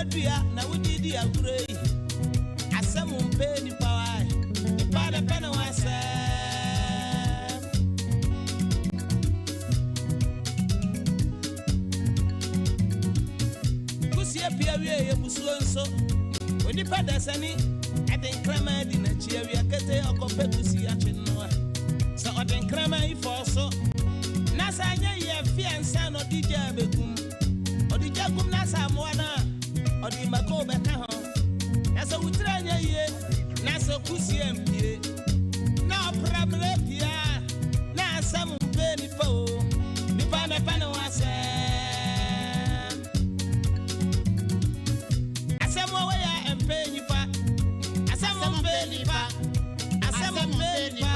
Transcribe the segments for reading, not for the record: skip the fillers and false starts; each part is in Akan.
wadua na wode di agorɔ yi. Asɛm mpɛ nipa wae, nipa na pɛ ne ho asɛm. Kusie pia wie yɛ busuo nso. Onipa dasani ɛde nkraman di n'akyi awia kete ɔkɔpɛ kusie akye no a. Sɛ ɔde nkraman yi fɔɔ so na sɛ anyɛ yie afie ansa na ɔde gya abɛgum. Ɔde gya gum na sɛ amoa no a, ɔde mako bɛka ho. Na sɛ wo tiri anyɛ yie na sɛ kusie ampie na ɔpra mmerɛ pie a, na asɛm mpɛ nipa o, nipa na ɛpɛ ne ho asɛm. Asɛm a wɔyɛ a ɛmpɛ nipa, asɛm mpɛ nipa, asɛm mpɛ nipa,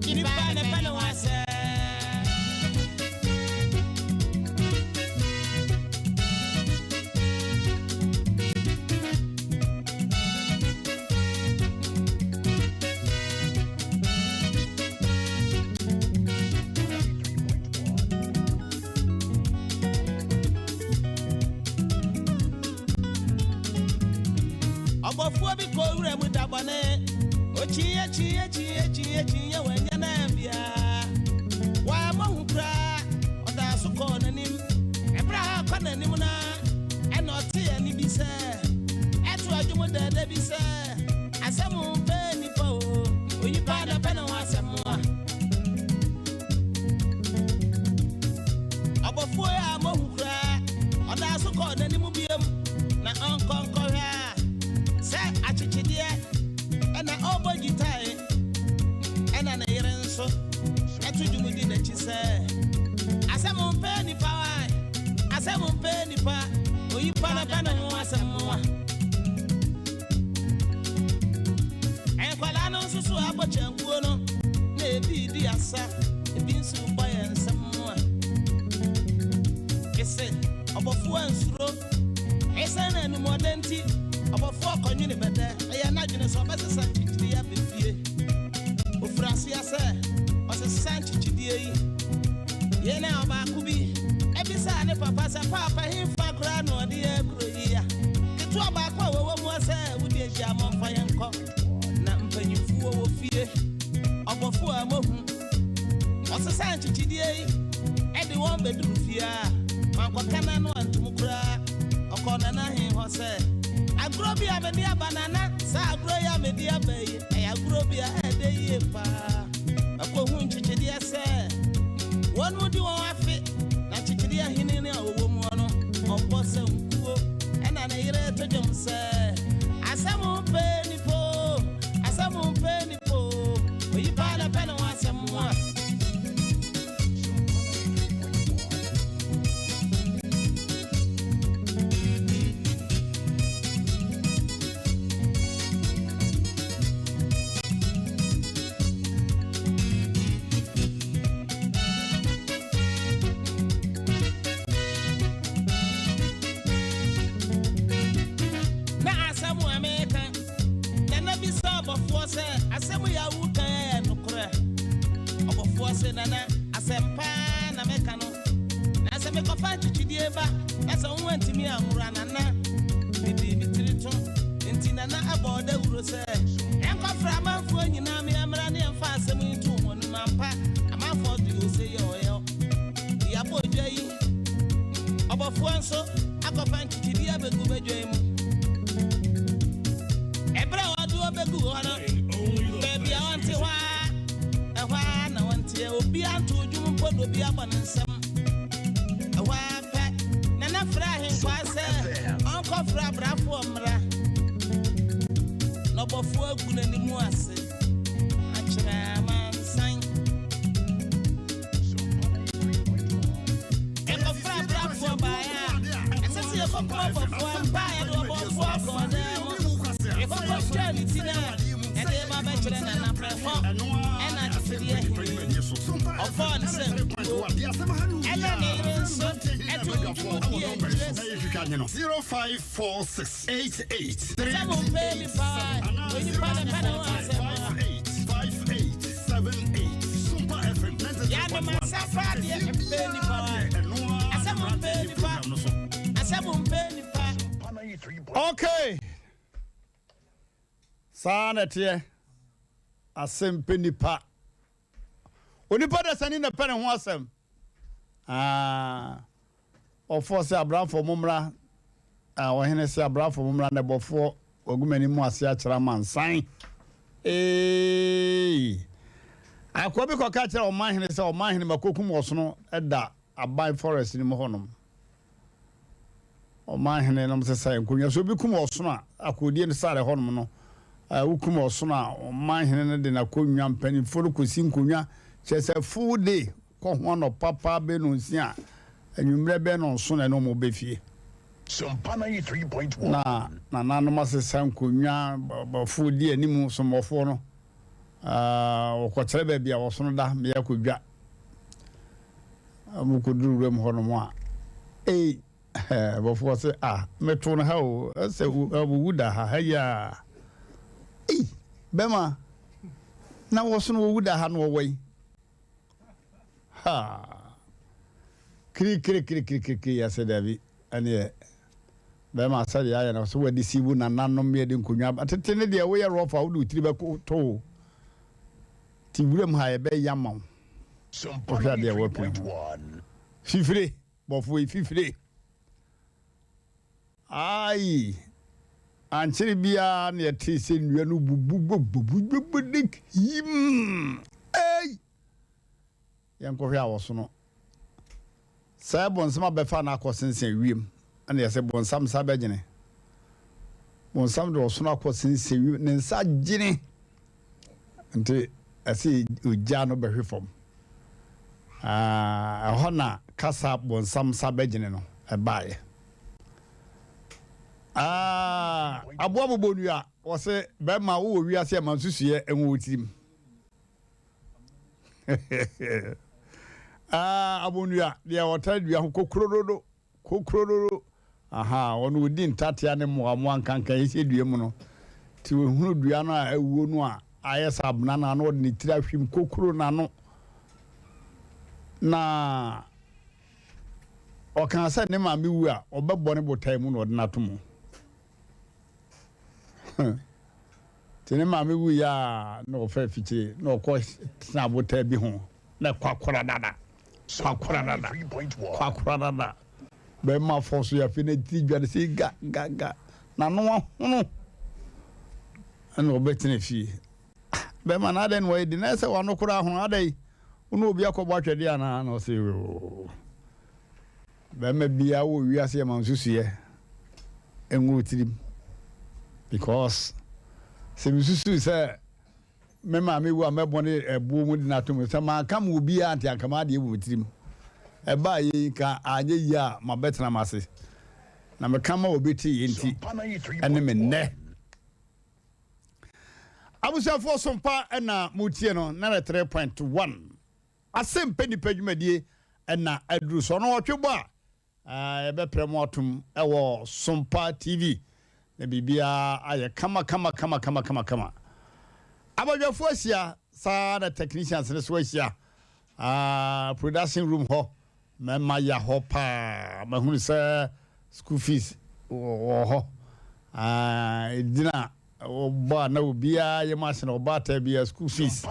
nipa na ɛpɛ ne ho asɛm. Ɔbɔfoɔ bi kɔ wura mu da bɔne, okyiiɛ kyiiɛ kyiiɛ kyiiɛ kyiiɛ wanya nam biara. Wammɔ hu koraa, ɔdaa so kɔɔ n'anim. Ɛberɛ a ɔkɔ n'anim no ara, ɛna ɔtee ɛnne bi sɛ ɛto adwom dɛɛdɛ bi sɛ, Asɛm mpɛ nnipa o, onipa na ɛpɛ ne ho asɛm a. Ɔbɔfoɔ yi ammɔ hu koraa, ɔdaa so kɔɔ n'anim biom, na ɔnkɔ nkɔhwɛ a, sɛ akyekyedeɛ ɛna ɔrebɔ gyitae, ɛna ne yere nso ɛto dwom di n'akyi sɛ, Asɛm mpɛ nipa wae, asɛm mpɛ nipa, oyipa na pɛ ne ho asɛm a. Nkwadaa no nso so abɔ kyankuo no, na ebi redi asa, ebi nso rebɔ yɛn nsam a. Ese ɔbɔfoɔ ansuro, esiane animuɔden nti, ɔbɔfoɔ kɔnwene bɛdɛ, ɛyɛ n'adwene sɛ ɔbɛsesa nkyekyedeɛ aba fie. Ɔfiri aseɛ sɛ ɔsesa nkyekyedeɛ yi. Yei na ɔbaako bi bisaa ne papa sɛ, Paapa, hefa koraa na ɔde yɛn akuro yi a? Ketewa baako a wɔwɔ mu sɛ wode ahyia momfa yɛn nkɔ. Na mpanyimfoɔ wɔ fie. Ɔbɔfoɔ a moahu. Ɔsesaa nkyekyedeɛ yi de wɔn bɛduru fie a, wankɔka n'ano antom koraa. Ɔkɔɔ Nana Ahen hɔ sɛ, Agorɔ bi a mede aba Nana, saa agorɔ yi a mede aba yi, ɛyɛ agorɔ bi a ɛyɛ dɛ yie paa. Makɔhu nkyekyedeɛ sɛ wɔn mu di wɔn afe, na nkyekyedeɛ ahene no a ɔwɔ mu no, ɔbɔ sankuo. Ɛna ne yere to dwom sɛ, Asɛm mpɛ nipa o, asɛm mpɛ nipa o, oyi paa na pɛ ne ho asɛm a. Na asɛm a meka, Nana bisa ɔbɔfoɔ sɛ, asɛm yi a woka yi yɛ nokorɛ? Ɔbɔfoɔ se, Nana, asɛm paa na meka no. Na sɛ mekɔfa nkyekyedeɛ ba na sɛ wo antumi anwora Nana, mede me tiri to. Enti Nana bɔɔ dawuro sɛ, Yɛnkɔfrɛ amanfoɔ nyinaa ma yɛmmra na yɛmfa asɛm yi nto wɔn anim. Ampa, amanfoɔ de ose yɛ ɔyɔ de abɔ dwa yi. Ɔbɔfoɔ nso akɔfa nkyekyedeɛ abɛgu badwa yi mu. Ɛberɛ a wɔde wɔn bɛgu hɔ no, baabi a wɔnte hɔ ara, ɛhɔ ara na wɔnteɛ. Obiara ntoo dwom mpo na obiara bɔ ne nsam. Ɛhɔ ara pɛ, Nana frɛɛ Ahenkwaa sɛ ɔnkɔfrɛ abrafoɔ mmra. Na ɔbɔfoɔ agu n'anim ase akyerɛ amansan. Yɛkɔfrɛ abrafoɔ baeɛ a, ɛsɛ sɛ yɛkɔkum ɔbɔfoɔ ampa a yɛde ɔbɔfoɔ kɔɔ dan mu. Yɛkɔkɔ twaa ne ti no a, yɛde reba bɛkyerɛ Nana Prɛko ɛna Akyekyedeɛ hene yi. Ɔbɔɔ ne sɛ nkuo. Ɛna ne yere nso ɛtoo dwom dii akyire. Sɛ mompɛ nipa a, onipa na ɛpɛ ne ho asɛm a. Yɛanom asa paa deɛ mpɛ nipa a. Asɛm mpɛ nipa. Asɛm mpɛ nipa. Okay. Saa na ɛteɛ. Asɛm pɛ nipa. Onipa dasani na pɛ ne ho asɛm. Ah, ɔfoɔ sɛ abrafo mo mmra. Ah, ɔhene sɛ abrafo mo mmra na ɛbɔfoɔ wagu m'anim mu ase akyerɛ amansan. Ee. Akoa bi kɔka kyerɛ ɔman hene sɛ ɔman hene makokum ɔsono da aban forest no mu hɔnom. Ɔman hene nom sesa nkonnwa. Sɛ obi kum ɔsono a, akodie no sare hɔnom no, wokum ɔsono a, ɔman hene no de n'akonnwa, mpanimfoɔ no kɔsi nkonnwa, kyerɛ sɛ full day, kɔ ho anɔpa paa bɛyɛ nonsia, anwummerɛ bɛyɛ nonson na ɛne wɔn bɛ fie. Na nananom asesa nkonnwa, bɔfoɔ di anim, sommɔfoɔ no, wɔkɔkyerɛ baabi a ɔsono da, mmea kɔdwa. Wɔkɔduru wuram hɔnom a, ei, bɔfoɔ se, ah, metoo no ha o, ɛsɛ wɔwu da ha, ha yi a. Ei, bɛma, na wɔsono wɔwu da ha na wɔwɔ yi. Ha! Kirikirikirikirikiri yɛse dabi, ɛneɛ bɛma sɛdeɛ ayɛ no sɛ wɔde si wo nananom yɛde nkonnwa ba tete ne deɛ woyɛ rɔfa wode wo tiri bɛto o. Ti wuram ha yɛbɛyɛ ama wo. Wohwɛ adeɛ a woapira ho. Fifire, bɔfoɔ yi fifire. Ayi, ankyere biara na yɛtee sɛ nnua no bubu gbogbogbogbogbog yim. Ei! Yɛnkɔhwɛ a wɔsono. Sɛ bonsam abɛfa no akɔ sensɛn wiem, ɛna yɛsɛ bonsam nsa bɛgyene. Bonsam de ɔsono akɔ sensɛn wiem, ne nsa gyene. Nti ɛsɛ ogya no bɛhwe fam. Ɛhɔ na kasa bonsam nsa bɛgyene no ɛbaeɛ. Aboa bobɔ nnua, wɔse bɛrima wowɔ wiase a ma nsusuiɛ ɛnwɔ wo tirim. Ah, abonnua, deɛ ɔtare dua ho kokurododo, kokurododo. Aha, ɔno ɔdi ntatea ne mmoamoa nkankan ɛhyɛ dua mu no. Nti ɔhunu dua no a awuo no a ayɛ sɛ abena no a na ɔde ne tiri ahwim kokuro n'ano. Na ɔkaa sɛ ne maame wu a ɔbɛbɔ ne botae mu na ɔde no ato mu. Nti ne maame wuiɛ a na ɔfa afikyire na ɔkɔ tena abotaa bi ho na kwakora dada kwakora dada kwakora dada bɛrima fɔ so yɛ afei na tiri dwa no sɛ ga ga ga n'ano ahono ɛna ɔbɛtena fie bɛrima na adɛn na wɔyɛ di na ɛsɛ wano koraa ahono adɛn wo ne obi akɔbɔ atwɛdeɛ anaa na ɔsɛ yoo Bɛrima biaa wɔ wiase yɛ ma nsusuiɛ ngu wo tirim because sɛ me susuu sɛ me maame wu a mɛbɔ ne ɛboɔ mu de no ato mu sɛ manka ma obiaa nti anka m'adeɛ gu me tirim ɛbaa yei nka anyɛ yie a mabɛtena m'ase na meka ma obi te yɛ nti ɛne me nnɛ. Abusuafoɔ sompa ɛna motie no 93.1. Asɛmpɛ Nnipa dwumadie na aduru so. Ɔno ɔtwe bɔ a yɛbɛprɛ mo atom wɔ Sompa TV na biribiara ayɛ kama kama kama kama kama kama. Abadwafoɔ ahyia saa na technicians no so ahyia ah, production room hɔ mɛma ya hɔ paa mahunu sɛ school fees wɔ hɔ ah, ɛgyina Ɔbɔ a na obiara yam ahye no, ɔbaatan biara school fees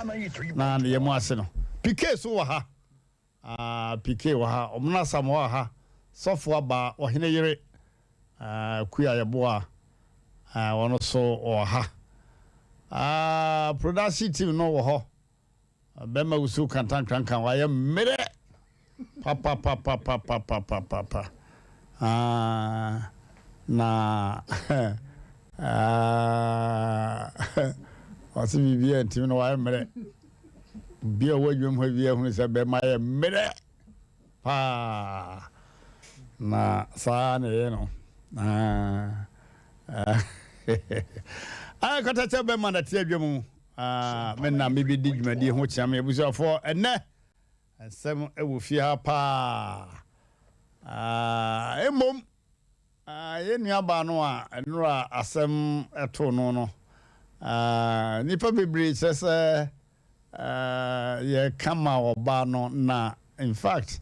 na ne yam ahye no. PK so wɔ ha, ah, PK wɔ ha, Ɔmena Asamoah wɔ ha, Sɔfo Aba, Ɔhene yere, ah, Kuya Yeboah, ah, ɔno so wɔ ha. Ah, production team no wɔ hɔ. Bɛma wusiw kantankrankan wayɛ mmerɛ papapapapapapapa ah, na ah, ɔse biribi a ntimi no wayɛ mmerɛ. Obi a ɔwɔ adwuma mu ha bi ahunu sɛ bɛma yɛ mmerɛ paa na saa na ɛyɛ no. Ah, ah, kɔtɛkyɛ bɛma na te adwa mu. Ah, me na mebɛdi dwumadie ho kyea me abusuafoɔ ɛnɛ nsɛm wɔ fie ha paa. Ah, mmom ah, yɛn nuabaa no a nnora asɛm ɛtoo no no, ah, nnipa bebree kyerɛ sɛ ah, yɛka ma ɔbaa no na in fact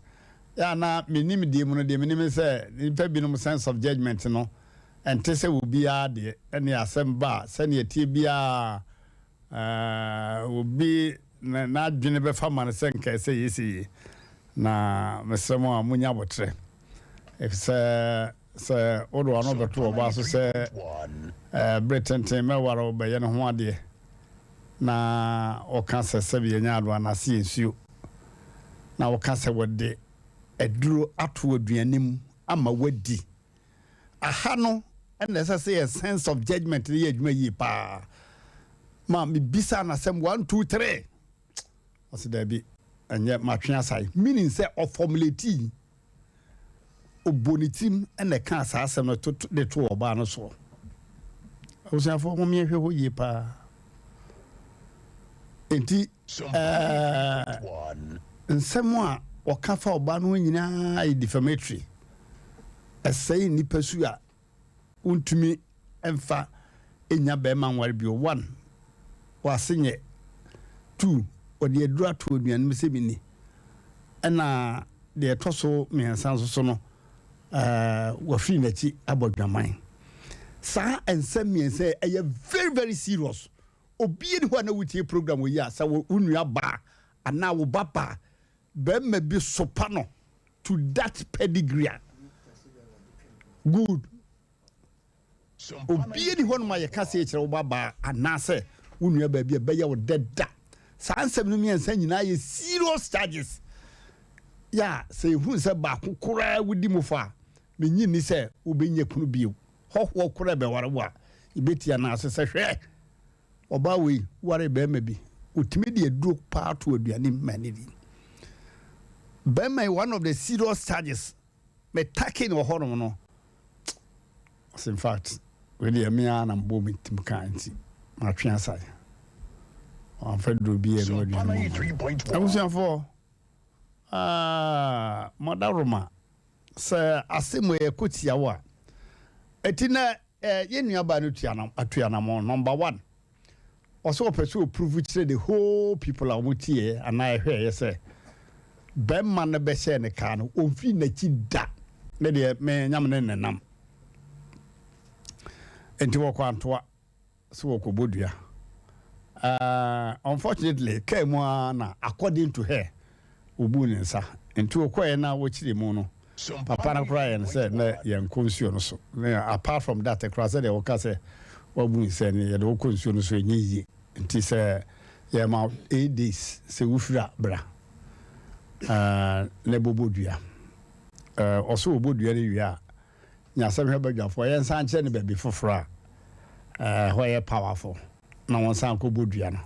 yɛ a na menim deɛ mu no deɛ menim sɛ nnipa binom sense of judgment no. Ɛnte sɛ obiara deɛ, ɛne asɛm ba a, sɛdeɛ ɛteɛ biara, eh, obi n'adwene bɛfa ma no sɛ nka ɛsɛ yɛ sɛ yie. Na mesrɛ mo a monya aboterɛ, ɛfisɛ sɛ wode w'ano bɛto ɔbaa so sɛ eh, bere tenten mɛware wo bɛyɛ ne ho adeɛ, na ɔka sɛ sɛbi yɛnyɛ adoa anaase yɛ nsuo, na wɔka sɛ wɔde aduro ato aduane mu ama wadi. Aha no na ɛsɛ sɛ yɛn sense of judgement no yɛ adwuma yie paa. Ma mebisa no asɛm one two three. Ɔsɛ daabi, ɛnyɛ matwe asae. Meaning sɛ ɔformulate ɔbɔ ne tirim na ɛkaa saa asɛm no to de to ɔbaa no soɔ. Abusuafoɔ mom yɛnhwɛ hɔ yie paa. Enti Ɛɛ, nsɛm a wɔka fa ɔbaa no ho nyinaa yɛ defamatory. Ɛsɛe nnipa su a wontumi mfa nnya barima nware bio. One, w'ase nyɛ. Two, wɔde aduru ato aduane mu sɛ menni. Ɛna deɛ ɛtɔ so mmiɛnsa nso so no, ɛɛ, wafiri n'akyi abɔ dwaman. Saa nsɛm mmiɛnsa yi, ɛyɛ very very serious. Obia ni hɔ a na wotie program wɔ yi a sɛ wo nua baa anaa wo ba baa barima bi sopa no to that pedigree a good. Obia ni hɔ nom a yɛka sɛ kyerɛ wo ba baa anaasɛ wo nua baa bi a bɛyɛ wo dɛ da. Saa nsɛm no mmiɛnsa nyinaa yɛ serious charges. Yɛ a sɛ yɛhunu sɛ baako koraa wodi mu fa a, menyi nni sɛ wobɛnya kunu bio. Hɔhoɔ koraa bɛware wo a, yɛbɛtia no ase sɛ, Hwɛ! Ɔbaa wei waree barima bi, ɔtumi de aduro paa to aduane mu ma no di. Barima yi, one of the serious charges me tackle no wɔ hɔnom no, ɔsɛ in fact, wei deɛ me ara na mebɔɔ me tim kaa nti, matwe asae. Wamfa duro bi annu aduane mu amma. Abusuafoɔ, ah, moadaworoma. Sɛ asɛm wei ɛkɔ tia wo a, ɛti na yɛn nua baa no tua na atu anamɔn. Number one, ɔsɛ ɔpɛ sɛ ɔprove kyerɛ the whole people a wɔn tieɛ anaa ɛhwɛɛyɛ sɛ bɛrima no bɛhyɛɛ ne kaa no ɔmfiri n'akyi da. Me deɛ me nyame ne nenam. Nti wɔkɔ antoa. sɛ wɔkɔbɔ dua. Uh, unfortunately, kaa mu ara na according to her, wɔbuu ne nsa. Nti wɔkɔɛ na wɔkyerɛ mu no, papa no koraa yɛ no sɛ na yɛnkɔ nsuo no so. Na apart from that koraa sɛdeɛ wɔka sɛ wabu nsa ni yɛde wokɔ nsuo no so ɛnyɛ yie. Nti sɛ yɛma 8 days sɛ wofiri a bra uh, na ɛbɔbɔ dua. Uh, ɔso wɔbɔ dua no wie a Nyasɛm hwɛ badwafoɔ yɛnsan nkyerɛ no baabi foforɔ a ɛhɔ yɛ powerful na wɔnsan nkɔbɔ dua no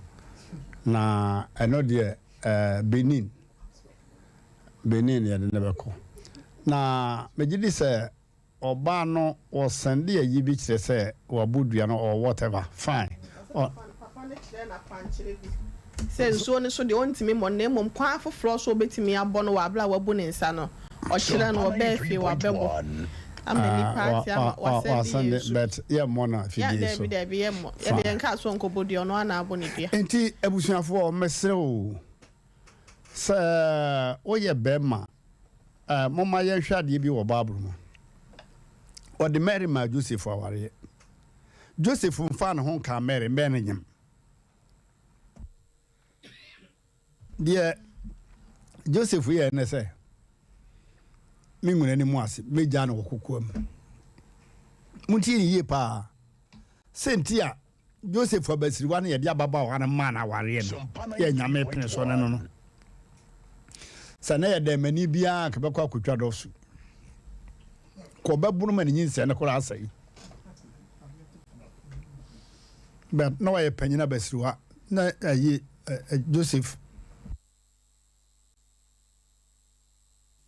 na ɛno deɛ Benin Benin yɛde no bɛkɔ na megye di sɛ ɔbaa no wɔsɛnde ayi bi kyerɛ sɛ wabɔ dua no or whatever fine. Papa no kyerɛ no akwankyerɛ bi sɛ nsuo no so deɛ ɔntumi mmɔ no na mmom kwan afoforɔ so ɔbɛtumi abɔ no wɔ abere a wabu ne nsa no. Ɔkyerɛ no ɔbɛɛ fie wabɛbɔ ama nipa ate ama wasɛnde yɛn su. But yɛmmɔ no afidie so. Daabi daabi yɛmmɔ. Yɛde yɛn kaa so nkɔbɔ dua ɔno ara na abɔ ne dua. Nti abusuafoɔ mesrɛ o sɛ woyɛ bɛrima eh, momma yɛnhwɛ adeɛ bi wɔ Bible mu. Wɔde Mary maa Joseph awareɛ. Joseph mfaa ne ho nkaa Mary, Mary nyem. Deɛ Joseph yɛɛ ne sɛ, me nwuna ne mu ase, mɛgyaa no wɔ kokoa mu. Montie ne yie paa. Sɛ nti a Joseph abasiriwa no yɛde ababaawa no maa no awareɛ no, yɛ Nyame pene so ne no no. Sɛ na yɛ dɛmani biara nka bɛkɔ akɔtwa dɔso. Kɔ bɛbono ma ne nyinsɛn no koraa asɛe. But na wayɛ panyin abasiriwa na ayi Joseph.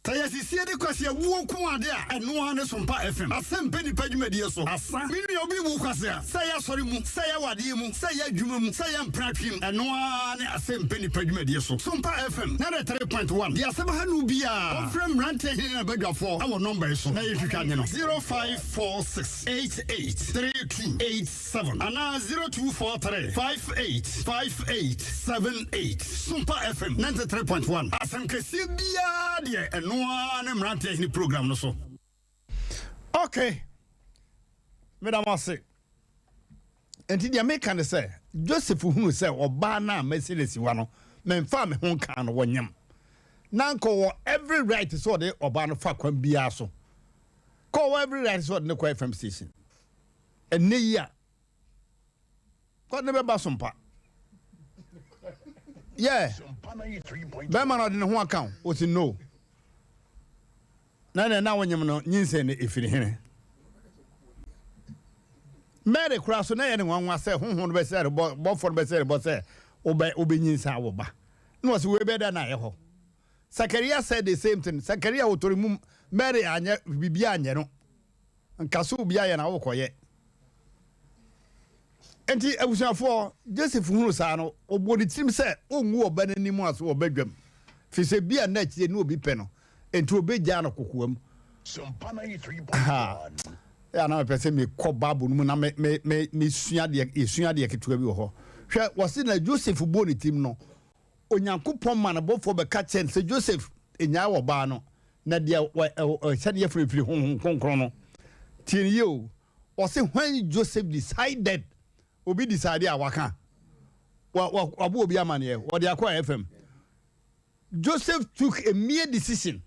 Sɛ yɛsisie de kwasi awuo nko ade a, ɛno ara ne Sompa FM. Asɛm pɛ nipa dwumadie so. Asa. Me nua obi wu kwasea. Sɛ ɛyɛ asɔre mu, sɛ ɛyɛ awadeɛ mu, sɛ ɛyɛ adwuma mu, sɛ ɛyɛ mpratwe mu, ɛno ara ne asɛm pɛ nipa dwumadie so. Sompa FM, 93.1, deɛ asɛm ha no biara, ɔmfrɛ mmeranteɛ hene ne n'abadwafoɔ wɔ nɔmba yi so na yɛntwitwa nye no, 0546 88 32 7 anaa 0243 58 58 78. Sompa FM 93.1, asɛm kɛseɛ biara deɛ ɛno ara ne Mmeranteɛ Hene program no so. Okay. Meda mo ase. Enti deɛ meka ne sɛ, Joseph hunuu sɛ ɔbaa no a masi no asiwa no, memfaa me ho nkaa no, wɔnyem. Na anka ɔwɔ every right sɛ ɔde ɔbaa no fa kwan biara so. Ka ɔwɔ every right sɛ ɔde no kɔ FM station. Ɛnnɛ yi a, kɔ ne bɛba so mpa. Yeah, bɛrima no ɔde ne ho aka o, ɔsi no. Na nea na wonyem no nyinsɛn no efiri hene? Mary koraa so na ɛyɛ ne nwanwa sɛ honhom no bɛsɛ rebɔ, bɔfoɔ no bɛsɛ rebɔ sɛ wobɛ wobɛnyinsɛn awo ba. Na ɔse wei bɛyɛ dɛn na ayɛ hɔ? Sakaria said the same thing. Sakaria ɔtɔre mum, Mary anyɛ biribiara anyɛ no. Nka so obi ayɛ na wokɔyɛ. Enti abusuafoɔ, Joseph hunu saa no, ɔbɔɔ ne tirim sɛ ɔngu ɔba no anim ase wɔ badwam, firi sɛ bi a na akyire ne obi pɛ no, enti ɔbɛgyaa no kokoam. Ha, ɛyɛ a na mepɛ sɛ mekɔ Bible no mu na me, me, me, mesua adeɛ, yɛsua adeɛ ketewa bi wɔ hɔ. Hwɛ, wɔse na Joseph bɔɔ ne tirim no, Onyankopɔn ma ne bɔfoɔ bɛka kyerɛɛ no sɛ, Joseph, nnyae ɔbaa no, na deɛ ɛhyɛ ne yafunu firi Honhom Kronkron no. Tie no yie o. Ɔse when Joseph decided, obi decide a waka, wa, wa, wabɔ obi amaneɛ, wɔde akɔ FM. Joseph took a mere decision.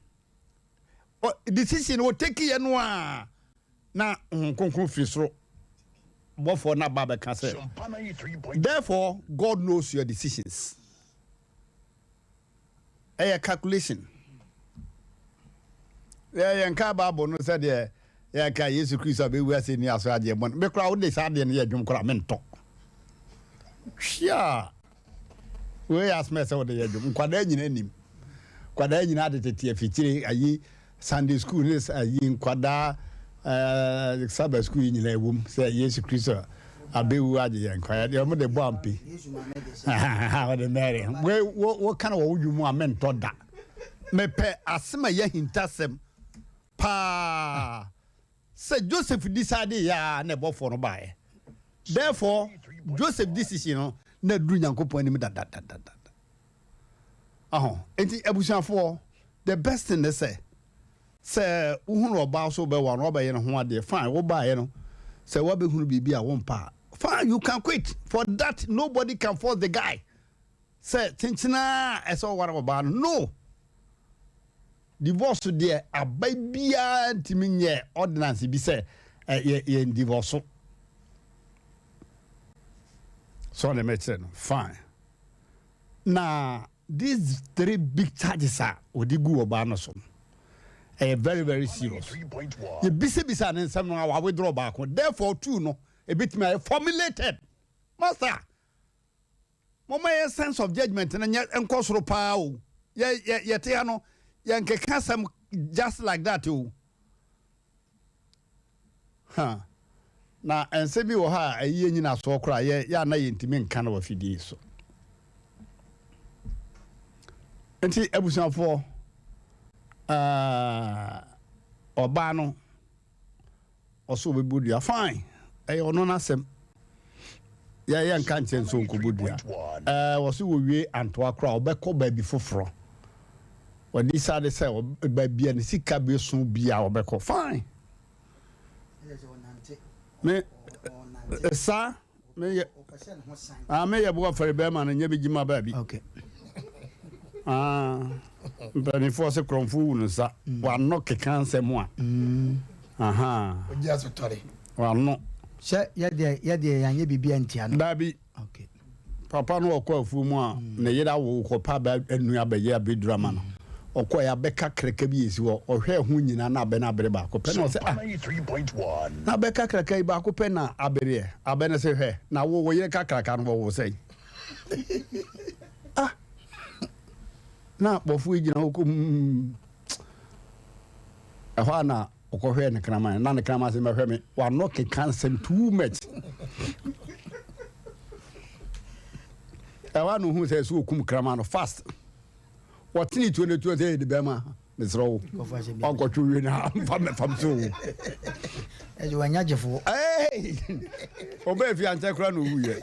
O, decision o take yɛ no a na Honhom Kronkron firi soro bɔfoɔ no aba abɛka sɛ, therefore God knows your decisions. Ɛyɛ calculation. Yɛ yɛn ka Bible no sɛdeɛ yɛka Yesu Kristo a bɛwu ase ni aso agyeɛ bɔne. Me koraa wode saa adeɛ no yɛ adwom koraa mentɔ. Hwia! Wei yɛ asɛm a ɛsɛ wode yɛ dwom. Nkwadaa nyinaa nim. Nkwadaa nyinaa de tete afikyire ayi Sunday school ne ayi nkwadaa ɛɛ Sabbath school yi nyinaa ɛwom sɛ Yesu Kristo abɛwu agye yɛn nkwa. Yɛde wɔn de bɔ ampe. Wɔde Mary. Wei wo wo ka no wɔ wo dwom mu a mentɔ da. Mepɛ asɛm a ɛyɛ ahintasɛm paa. Sɛ Joseph decide yɛ a na ɛbɔfoɔ no baeɛ. Therefore, Joseph decision no na aduru Nyankopɔn anim dadadadada. Aho, enti abusuafoɔ, the best thing ne sɛ, sɛ wohunu ɔbaa so wobɛwa no, wabɛyɛ ne ho adeɛ, fine, wobaeɛ no, sɛ woabɛhunu biribi a wompɛ a, fine, you can quit. For that, nobody can force the guy. Sɛ kyenkyenaa ɛsɛ ɔware ɔbaa no, no. Divorce deɛ aba biara ntumi nyɛ ordinance bi sɛ yɛ yɛn divorce. So ɔne mɛkyerɛ no fine. Na these three big charges a wɔde gu ɔbaa no so no ɛyɛ very very serious. Yɛbisabisa ne nsɛm no a wa withdraw baako therefore two no ebetumi ayɛ formulated. Master. Momma yɛn sense of judgement no nyɛ nkɔ soro paa o. Yɛ yɛ yɛte ha no, yɛnkeka asɛm just like that o. Ha. Na nsɛm bi wɔ hɔ a ɛyi yɛn nyinasoɔ koraa yɛ yɛ a na yɛntumi nka no wɔ afidie so. Nti abusuafoɔ, ɛɛ ɔbaa no. Ɔsɛ ɔbɛbɔ dua fine ɛyɛ ɔno n'asɛm yɛ yɛ nka nkyɛn nso nkɔbɔ dua ɛɛ wɔsɛ wɔwie antoa koraa ɔbɛkɔ baabi foforɔ wɔde sade sɛ baabi a ne sika bɛso bia ɔbɛkɔ fine me saa meyɛ ah meyɛ boa fɛre bɛrima no nyɛ bi gyima baabi okay ah mpanimfoɔ sɛ korɔmfo wu no nsa mm. wano keka nsɛm a mm. aha ogye asotɔre wano sɛ yɛdeɛ yɛdeɛ yɛanyɛ biribi antia no daabi okay Papa no ɔkɔ afuo mu a ne yere awo kɔpɛ abɛ anua abɛyɛ abɛduru ama no. Ɔkɔɛ abɛ kakraka bi esi hɔ, ɔhwɛɛ ho nyinaa na abɛ no abere baako pɛ na ɔsɛ ah na abɛ kakraka yi baako pɛ na abereɛ. Abɛ no se hwɛ na wo wo yere kakraka no wɔwo sɛn? Ah na bɔfoɔ yi gyina hɔ komm ɛhɔ a na Ɔkɔhwɛɛ ne kraman, na ne kraman se, Mɛhwɛ me. W'ano keka nsɛm too much. Ɛhɔ a na ohuu sɛ ɛsɛ okum kraman no fast. Ɔtenee tuo no tuo sɛ, Ee, de bɛrima, mesrɛ wo. Ɔnkɔtwe wie na mfa mmɛfam so o. Ɛde wanya gyefoɔ. Hey! Ɔbaa fie ankyɛ koraa na owuiɛ.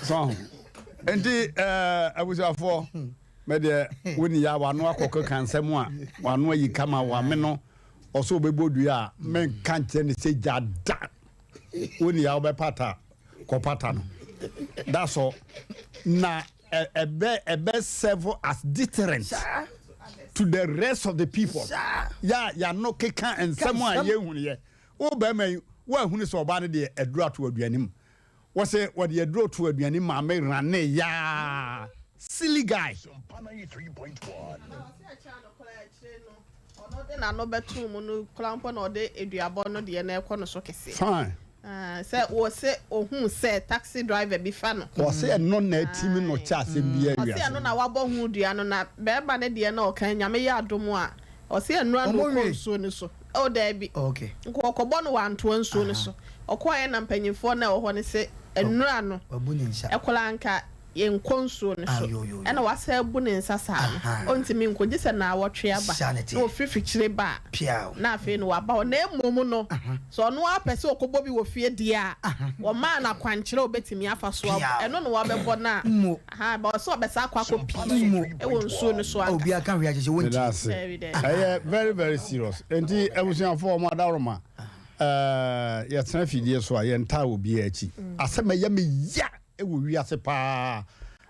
So, nti ɛɛ abusuafoɔ. Me deɛ woni ya wano akɔ keka nsɛm a wano ayi kama wame no. ɔsɛ ɔbɛbɔ dua a, menka nkyerɛ ne sɛ gya da. Wo nea wobɛpata kɔpata no. That's all. Na ɛbɛ ɛbɛ serve as deterrent to the rest of the people. Ya yano keka nsɛm a yɛhunu yɛ. Wo bɛrima yi, woahunu sɛ ɔbaa no deɛ aduro ato aduane mu. Wɔsɛ wɔde aduro to aduane mu maame rane yaa. Silly guy. Ɔno de n'ano bɛto mu no koraa mpo na ɔde aduabɔ no deɛ na ɛkɔ no so kɛseɛ. Fine. Ah, sɛ wɔsɛ ohun sɛ taxi driver bi fa no. Wɔsɛ ɛno na atimi no kyɛ asɛm bi Ɔsɛ awiase. ɛno na wabɔ ho dua no, na bɛrima no deɛ na ɔka Nyame yɛ adom a, ɔsɛ ɛnura na Ɔmo ɔkɔ wie. nsuo no so. Oh, daabi. Nka ɔkɔbɔ no wantoa nsuo no so. Ɔkɔɛ na mpanyinfoɔ na ɛwɔ hɔ no sɛ ɛnura no Wabu ne nsa. ɛkoraa nka yɛnkɔ nsuo no so. Ah, yo, yo, yo. Ɛna wasa abu ne nsa saa no, ɔntumi nkɔ gye sɛ naawɔtwe aba Saa ne teɛ. na ɔfiri fikyire ba a, Piaw. na afei no waba hɔ. Na mmom no, sɛ ɔno ara pɛ sɛ ɔkɔbɔ bi wɔ fie deɛ a, wɔmaa no akwankyerɛ a ɔbɛtumi afa so abɔ. Piaw. Ɛno na wabɛbɔ no a, Mmo. aha, ba ɔsɛ ɔbɛsa akɔ akɔpie Mmo. ɛwɔ nsuo no so Obi ankasa. aka hwee akyɛ sɛ wɔnti. Meda ase. Daabi, daabi. Ɛyɛ very very serious. Nti abusuafoɔ, ɔmo adaworoma, yɛtena fidie so a, yɛntaa obiara akyi. Asɛm a ɛyɛ me ya ɛwɔ wiase paa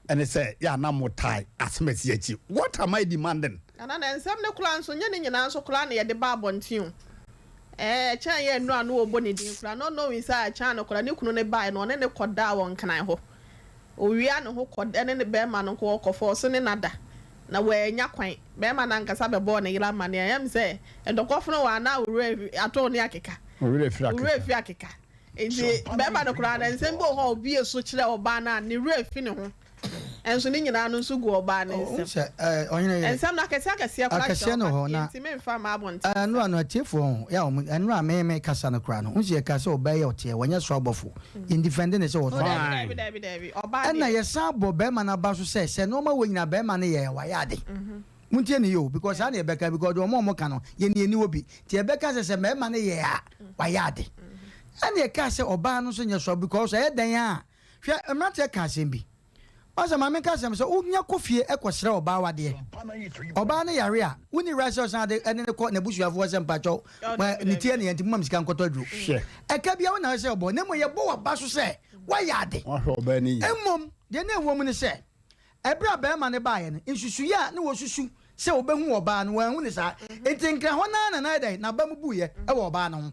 ɛne sɛ yɛ ana mo tae asɛm asi akyi. What am I demanding? Nana, na nsɛm no koraa nso nyɛ ne nyinaa nso koraa na yɛde ba abɔnten o. Ɛkyɛn yɛ nnura no wɔbɔ ne din koraa, not knowing sɛ ɛkyɛn no koraa ne kunu ne baeɛ no, ɔne ne kɔdaa wɔ Nkran hɔ. Owia ne ho kɔ ɛne ne bɛrima no nko ɔkɔfɔ ɔso ne nada na wɔanya kwan. Bɛrima no ankasa bɛbɔɔ ne yere amanneɛ. Ɛyɛ me sɛ ntɔkɔfo no wɔ anaa owura atɔ ne akeka. Owura firi Owura akeka. fi akeka. Nti bɛrima no koraa na nsɛm bi wɔ hɔ a obie so kyerɛ ɔbaa no a, ne werɛ fi ne ho. Ɛnso ne nyinaa no nso gu ɔbaa ne nsɛm. Sɛ ɔhene yɛ Nsɛm no akɛseɛ akɛseɛ koraa Akɛseɛ kyerɛ no ɔba hɔ na nti memfa mma abɔnten. Ɛnora no atiefoɔ ho yɛ a ɔmo ɛnora me me kasa no koraa no n sɛ yɛka sɛ ɔbaa yi a ɔteɛ wɔnyɛ so abɔfo, yɛn defend ne sɛ Oh, wɔsɔ daabi, daabi, daabi, daabi. Ɔbaa ɛna deɛ. Yɛsan bɔ bɛrima no aba so sɛ nneɛma wɔ nyina bɛrima no yɛ wayɛ ade. Montie ne yie o, because saa na yɛbɛka, because deɛ ɔmo a ɔmo ka no yɛn ni yɛni wɔ bi nti yɛbɛka sɛ mmarima no yɛ a wayɛ ade. Ɛna yɛka sɛ ɔbaa no nso nyɛ so, because ɛyɛ dan a hwɛ mmeranteɛ ka asɛm bi ɔsɛ maame ka asɛm sɛ wonya kɔ fie ɛkɔsrɛ ɔbaa wadeɛ, ɔbaa no yare a, wonni right sɛ ɔsan de ɛne ne kɔ n'abusuafoɔ sɛ mpakyɛw Oh, daabi, ne daabi. tie ne yɛn nti moma me sika nkɔtɔ aduro. Hwɛ. Ɛka bia wo na sɛ ɔbɔ na mmom yɛbɔ waba so sɛ woayɛ ade. Wahwɛ ɔbaa no yie. Mmom deɛ na ɛwɔ mu ne sɛ ɛberɛ a bɛrima no baeɛ no, nsusuiɛ a ne wɔsusu sɛ wɔbɛhu ɔbaa no, wɔanhu ne saa. Nti nkra hɔ naa na na ɛdɛn n'aba mu buiɛ ɛwɔ ɔbaa no ho.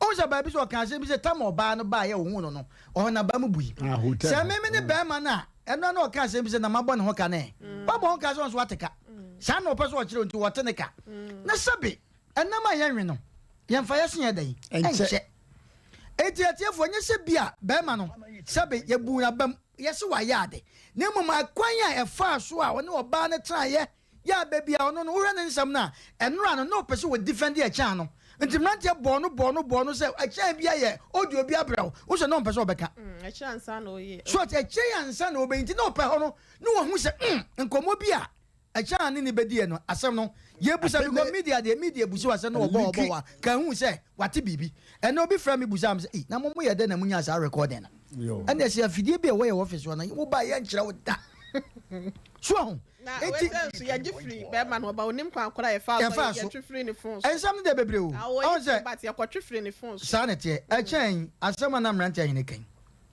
Ɔhu sɛ baabi sɛ ɔka asɛm bi sɛ tam ɔbaa no baeɛ a ɔhu no, ɔhɔ n'aba mu bui. Ah, hotel. Sɛ meme ne bɛrima no a, ɛno na ɔka asɛm bi sɛ na mabɔ ne ho ka ne wabɔ ho ka sɛ ɔnso wate ka saa na ɔpɛ sɛ ɔkyerɛ, nti wɔte ne ka na sɛbe ɛnam a yɛnwe no yɛmfa yɛso yɛ dɛn. Ɛnkyɛ. Ɛnkyɛ. Enti atiefoɔ, nyɛ sɛ bi a bɛrima no sɛbe yɛbu n'abam yɛsɛ wayɛ ade, na mmom akwan a ɛfaa so a ɔne ɔbaa no tenaeɛ yɛ a baabi a ɔno no wohwɛ ne nsɛm no a ɛnora no na ɔpɛ sɛ wɔdefend ɛkyɛn no, nti mmeranteɛ bɔɔ no bɔɔ no bɔɔ no sɛ ɛkyɛn bi ayɛ audio bi abrɛ wo wo sɛ na ɔmpɛ sɛ ɔbɛka. Ɛkyerɛ ansa na ɔyɛ. So ɛkyɛn ansa na ɔbɛyi, nti na ɔpɛ hɔ no na wahu sɛ nkɔmmɔ bi a ɛkyɛn a ne ne bɛdiɛ no asɛm no yɛbusa because media deɛ media busi wa sɛ na ɔbɔ ɔbɔ wa ka hu sɛ wate biribi. Ɛna obi frɛ me busa me sɛ, "Ei, na mo mo yɛ dɛ na munya saa recording no?" Yo. Ɛna ɛsɛ afidie bi a ɛwɔ yɛ office hɔ no woba yɛnkyerɛ wo da so ahu. Na Enti wei sɛ nso yɛgye firi bɛrima no ɔba onim kwan koraa yɛfa Yɛfaa so so. yɛtwe firi ne phone so. Ɛnsɛm no deɛ bebree o. Na ɔn wɔyi sɛ but yɛkɔtwe firi ne phone so. Saa ne teɛ. Ɛkyɛn asɛm a na mmeranteɛ ahene kan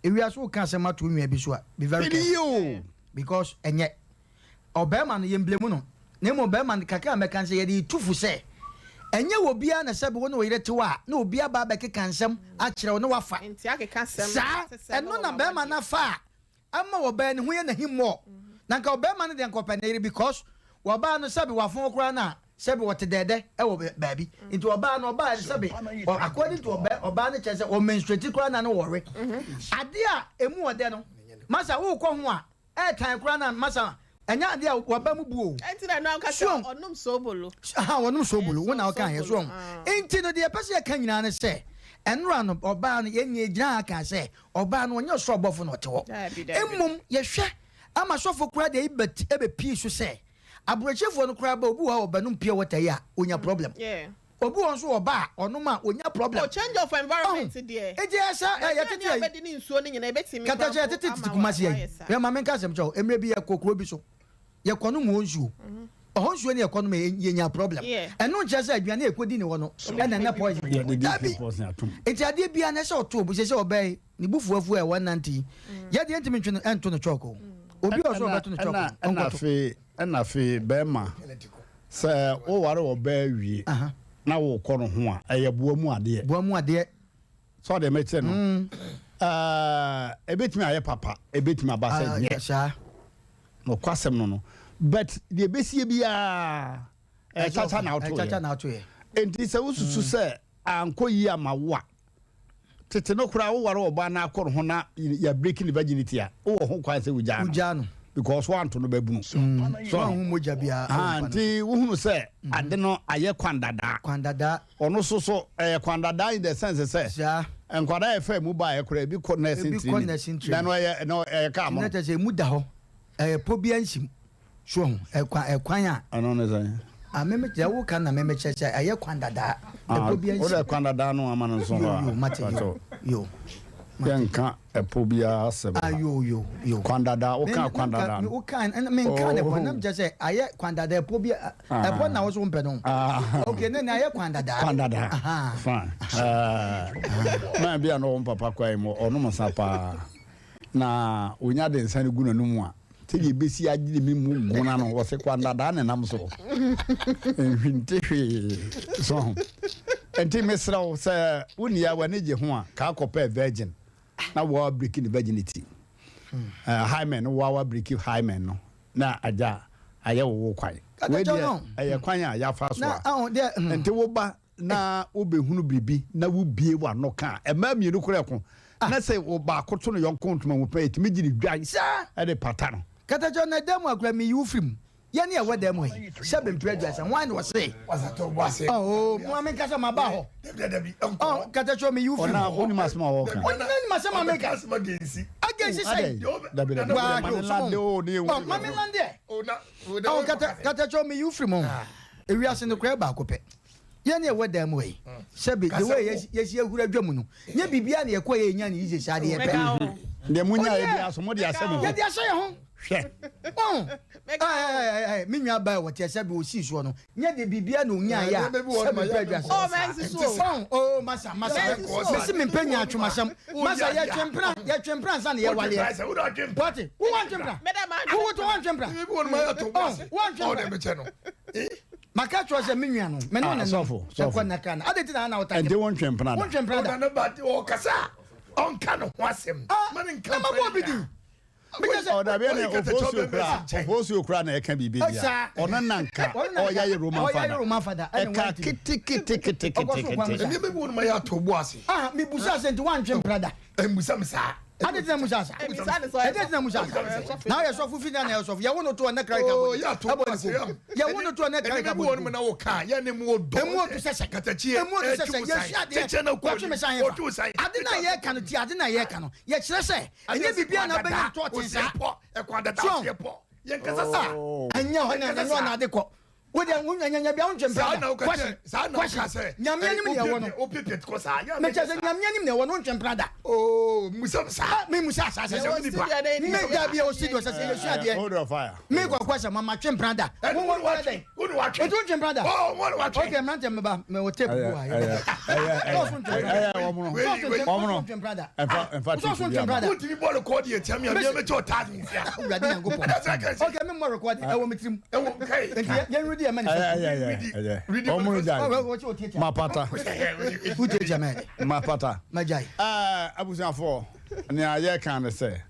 ewiase woka asɛm ato wo nua bi so a, be very Ɛni careful yie o. because ɛnyɛ ɔbɛrima no yɛmblame no, na mmom bɛrima no kakra a mɛka no sɛ yɛde tu fo sɛ ɛnyɛ wɔ biara na sɛbi wo ne wo yere te hɔ a na obi aba abɛkeka nsɛm akyerɛ wo na wafa. Nti akeka sɛm saa te sɛ ɛno na na wɔma bɛrima wadi. no afa a ama ɔbaa ne ho yɛ n'ahimmɔ na nka ɔbɛrima no deɛ nka ɔpɛ ne yere, because wɔbaa no sɛbi wafɔn koraa no a sɛbi wɔte dɛɛdɛ ɛwɔ baabi, nti ɔbaa no ɔbaa no sɛbi according to ɔbaa ɔbaa no kyerɛ sɛ ɔmenstruate koraa na no wɔwe adeɛ a emu ɔdɛ no masa wokɔ ho a ɛɛtan koraa na masa ɛnyɛ adeɛ a waba mu bu o. Ɛnti na ɛno ankasa ɔnom sobolo. Aha, wɔnom sobolo wo na ɔka yɛ so ɔho. Nti no deɛ ɛpɛ sɛ yɛka nyinaa ne sɛ ɛnora no ɔbaa no yɛnyɛ gyina ha ka sɛ ɔbaa no ɔnyɛ ɔsoro ɔbɔfo na ɔte hɔ. Daabi, daabi. Mmom yɛhwɛ ama sɔfo koraa deɛ ɛbɛpii so sɛ aburokyefoɔ no koraa ba obi wɔ hɔ a ɔbɛnom pure water yi a onya problem. Obi wɔ nso ɔba a ɔnom a onya problem. Oh, change of environment deɛ. Nti ɛsɛ yɛtete Yɛ ayi bɛdi ne nsuo no nyinaa ebɛtumi katakyɛ yɛtete tete Kumasi ayi. Yɛ maame nka asɛm kyɛw, mmerɛ bi yɛkɔ kuro bi so, yɛkɔ nom wɔ nsuo. Ɔhɔ nsuo ne ɛkɔ nom yɛnya problem. Ɛno nkyerɛ sɛ aduane a ɛkɔdi ne hɔ no ɛna na poison wɔ mu. Dabi. Nti adeɛ biara no ɛsɛ ɔto obu sɛ sɛ ɔbaa yi ne bo fuafuo a ɛwɔ nante yi yɛ deɛ ntumi ntwe no ɛnto no chalk o. Obi a ɔsɛ ɔbɛto no chalk no ɔnkɔto. Ɛna afei bɛrima sɛ woware ɔbaa wie na wokɔ no ho a ɛyɛ boa mu adeɛ. Boa mu adeɛ. Sɛ ɔdeɛ mɛkyerɛ no ɛbɛtumi ayɛ papa ɛbɛtumi aba sɛ nyɛ. Nokwasɛm no no but deɛ ɛbɛsie biara ɛyɛ kyakya na wotoeɛ. Enti sɛ wosusu sɛ ankɔ yie ama wo a, tete no koraa woware ɔbaa na akɔ ne ho na yɛabreki ne virginity a, wowɔ ho kwan sɛ wogyaa no because woanto no babunu. So woanhu mogya biara wɔ mpa no so. Nti wohunu sɛ ade no ayɛ kwan dadaa. Kwan dadaa. Ɔno nso so ɛyɛ kwan dadaa in the sense sɛ nkwadaa a ɛfaa mu baeɛ koraa ebi kɔ nursing training na ɛno ɛyɛ ɛno ɛyɛ kaa mono. Na kyerɛ sɛ emu da hɔ ɛyɛ pɔ biara nsi mu so ho ɛkwan ɛkwan a. Ɛno ne sɛn. Ah me me deɛ woka na me me kyerɛ sɛ ɛyɛ kwan dadaa ɛpɔ biara nsi mu. Wode kwan dadaa no ama no nso hɔ a. Yo yo mate yo yo. Yɛnka ɛpo biara asɛm ha. Yo yo yo. Kwan dada, woka kwan dada no. Woka menka ne pɔ nam kyerɛ sɛ ayɛ kwan dada ɛpo bi ɛpo na wo so wompɛ no. Okay ne ne ayɛ kwan dada. Kwan dada. Fine. Man bi a na ɔwɔ papa kwae mu ɔnom nsa paa. Na onya de nsa no gu n'anum a sɛdeɛ ɛbɛsi agyene me mu gona no wɔse kwan dadaa ne nam so nhwinte hwee so ho nti mesrɛ wo sɛ wo nua w'ani gye ho a kaa kɔpɛ virgin na woa break ne virginity hmm. uh, hymen no woa break hymen no na agya ayɛ wo wo kwan wei deɛ ɛyɛ kwan a yɛafa so a hmm. nti woba na wobɛhunu biribi na wobue w'ano ka a, mmaa mmienu koraa ɛko, na sɛ baako to ne yɔnko ntoma mu pɛ, ɛtumi gye ne dwan de pata no. Katakyɛ na dan mu a koraa meyi wo firi mu. Yɛne ɛwɔ dan mu ha yi, sɛbe mprɛ aduasa, hwan na ɔse? Oh, mo a menka sɛ maba hɔ. Oh, katakyɛ meyi wo firi mu. Ɔna wonim asɛm a wɔka. Ɔnim asɛm a meka. Agensi sɛn? Dabi dabi. Waa, oh, ma me lande ɛ. Oh, katakyɛ meyi wo firi mu. Ewiase no koraa baako pɛ. Yɛn a yɛwɔ dan mu ha yi, sɛbe the way yɛsi ahura dwa mu no, nyɛ biribiara na yɛkɔ yɛ yɛnya no easy saa deɛ yɛpɛ. Deɛ mo nyaeɛ biara so, mode ahyɛ mo ho. Yɛde ahyɛ yɛn ho. Hwɛ. Wɔn. Ɛɛ me nua baa wɔte sɛbe osii soɔ no, nyɛ deɛ biribiara na onyaeɛ a sɛbe mpɛ adwa sɛ. Wɔn. Oo masa masa. Mesi me mpɛ nya atwemasɛm. Masa yɛtwe mpena yɛtwe mpena ansa na yɛwaleɛ. Wate? Wo wantwe mpena? Wo woto wantwe mpena? Ɔn wantwe mpena? Maka kyerɛ sɛ me nua no, me ne wo na nam. Ɛkɔ nna kra no. Adɛn nti na na wotake me? Ɛnde wontwe mpena da. Wontwe mpena da. Ɔda no ba ɔkasa a ɔnka ne ho asɛm. Ah, Ma ne nka na mabɔ obi din. Mekyɛ sɛ. Ɔdabi ɛnɛ ofosuo kura ofosuo kura na ɛka biribi bia. Ɔno na nka ɔyɛ yɛ Roman fada. Ɔyɛ Roman fada. Ɛka keteketeketekete. Nneɛma bi wɔ no ma yɛ ato bo ase. Ah, mebusa sɛ nti woantwe mpena da. Mmusa me saa. Ade tena musa sa. Ɛde tena musa sa. Na ɔyɛ sɔfo fi na yɛ sɔfo. Yɛ wo no to ɔnɛ kra ka bɔ. Ɛbɔ ne kom. Yɛ wo no to ɔnɛ kra ka bɔ ne kom. Na wo ka yɛ ne mu odɔ. Emu odu sɛsɛ. Katakyi Emu odu sɛsɛ. Yɛ sua adeɛ. Wɔtwe me san yɛ fa. Ade na yɛ ka no ti ade na yɛ ka no. Yɛ kyerɛ sɛ ɛnyɛ biribi na bɛnya to ɔten saa. So. Ɛnyɛ hɔ na ɛnyɛ hɔ na ade kɔ. Wo deɛ wo nya nya bia wo ntwe mpra da. Kwasi kwasi nyame anim na ɛwɔ no. Me kyɛ sɛ nyame anim na ɛwɔ no wo ntwe mpra da. Oh musa saa. Me musa saa sɛ sɛ nipa. Me da bia o studio sɛ sɛ yɛsua adeɛ. Hold on fire. Me kɔ kwasi ma ma twe mpra da. Wo wo wo dɛn. Wo ne watwe. Otu ntwe mpra da. Oh wo ne watwe. Okay mrante me ba me wo tape gu ha. Ɛyɛ ɛyɛ wɔmono. Wɔmono. Ɛnfa ɛnfa tape bi aba. Wontumi bɔ record yɛ tia me a me mɛkyɛ ɔtaa ne nsia. Awurade Nyankopɔn. Okay me mmɔ record ɛwɔ me tirim. Nti yɛn redi ɛmɛ ne sɛ. Wɔmono gyae. Mapata. Wotiatia mɛ de. Mapata. Magyae. Ɛɛ abusuafoɔ nea yɛka ne sɛ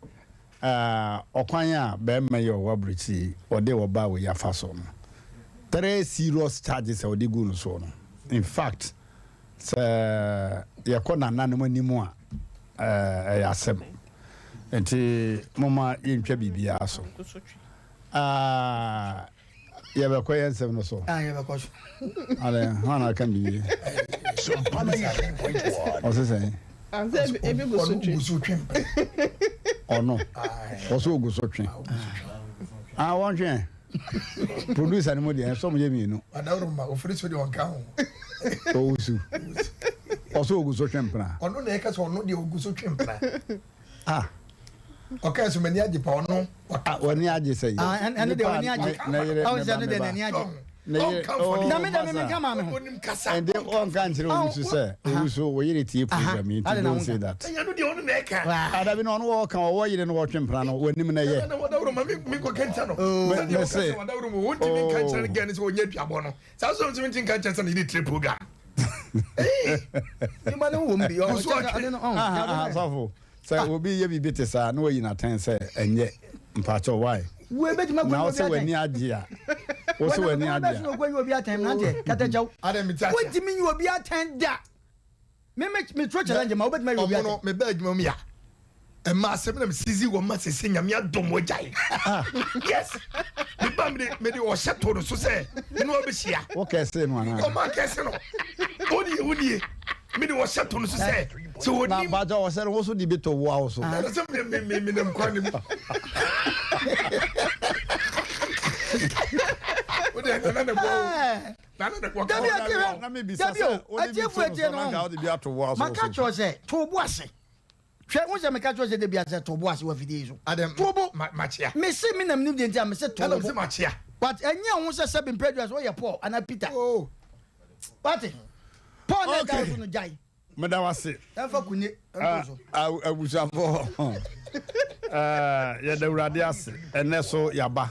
ɛɛ ɔkwan a bɛrima yi a ɔwɔ aburokyire yi ɔde ɔbaa wei afa so no three serious charges a ɔde gu no soɔ no in fact Sɛ yɛkɔ nananom anim a, ɛyɛ asɛm. Nti momma yɛntwa biribiara so. Yɛbɛkɔ yɛn nsɛm no so. Yɛbɛkɔ so. Adɛn, hwan na aka biribi? Ɔse sɛn? Ebi gu so twe. Ɔno, ɔse ogu so twe. Ah, wɔntwe. Producer no mu deɛ ɛsɛ ɔmo yɛ mmienu. Adaworoma ofiri so deɛ ɔnka ho. Owusu. Ɔsɛ ogu so twe mpena. Ɔno na ɛka sɛ ɔno deɛ ogu so twe mpena. Ah. Ɔkae so m'ani agye pa ɔno Ah, w'ani agye sɛ yi. Ah, ɛno deɛ w'ani agye. Ne yere, Ɔn ne sɛ ba, ɛno ne deɛ ba. n'ani agye. Ne yere, Ɔnka oh, Na me deɛ me masa. menka maa me ho. Ɔnim kasa. Ɛnde ɔnka nkyerɛ Oh, Owusu sɛ, Owusu, wo yere tie program yi, Aha, nti ade na don't say wonka. that. Ɛnyɛ no deɛ ɔno na ɛka. Waa. Ah, dabi na ɔno wɔka ɔwɔ yere no wɔtwe mpena no, w'anim na ɛyɛ. Na wadawuro ma me me kɔ kɛntɛ no. Me- Sɛdeɛ me ɔka se- sɛ wadawuro mu wontumi nka nkyerɛ no Oh. gɛ no sɛ ɔnyɛ aduabɔ no. Saa nso ntumi nti nka nkyerɛ sɛ ne yere tire program. Nipa no wɔ mu bi. Ɔ- Ɔso ɔkyɛ sɛ ɔtwe. ɔde no, ɔn, Ah, ɔde ah, no- sɔfo, sɛ obi yɛ biribi te saa na wayi n'atɛn sɛ ɛnyɛ, mpakyɛw why? Wo ebetumi akɔ Na yi wo obi sɛ atɛn. w'ani agye a, wo sɛ w'ani Wɔn agye bɛso na a. okɔ yi obi atɛn mmeranteɛ katakyɛw. Adɛn mete aseɛ. Wontumi nyi obi atɛn da. Me me me tro challenge ma wobɛtumi ayi obi Ɔmo no atɛn. mebaa adwuma mu ya. Ɛma asɛm na mesisi wɔ ma sese nyame adom wagyae. Yes. Meba mede mede ɔhyɛ to no so sɛ ne wabɛhyia. Wo kɛse no anaa? Ɔma kɛse no. Wonie wonie. Mede ɔhyɛ to no so sɛ sɛ Na wɔnim. mpakyɛw ɔhyɛ no wo so de bi to wo wo so. Ɛna sɛ me me me menam kwan no mu. Wode nana na boa wo. Ɛɛ, Nana na boa Dabi ka. ati hwɛ. Na mebisa Dabi sɛ o, wode bi atiefo to no atie so no na nka ho. wode bi ato wo so Maka so. kyerɛ sɛ to bo ase. Hwɛ wo sɛ meka kyerɛ sɛ dabi asɛ to bo ase wɔ afidie yi so. Adɛn To bo. ma makyea. Mese me nam nim deɛ nti a mese to Ɛna bo. mese makyea. But ɛnyɛ ho sɛ sɛbi mpɛdua sɛ woyɛ Paul anaa Peter. Oh. Wate? Paul na ɛda Okay. wo so no gyae. Meda wo ase. Ɛmfa kunye ɛnto so. Abusuafoɔ, yɛda Awurade ase. Ɛnɛ so yɛaba.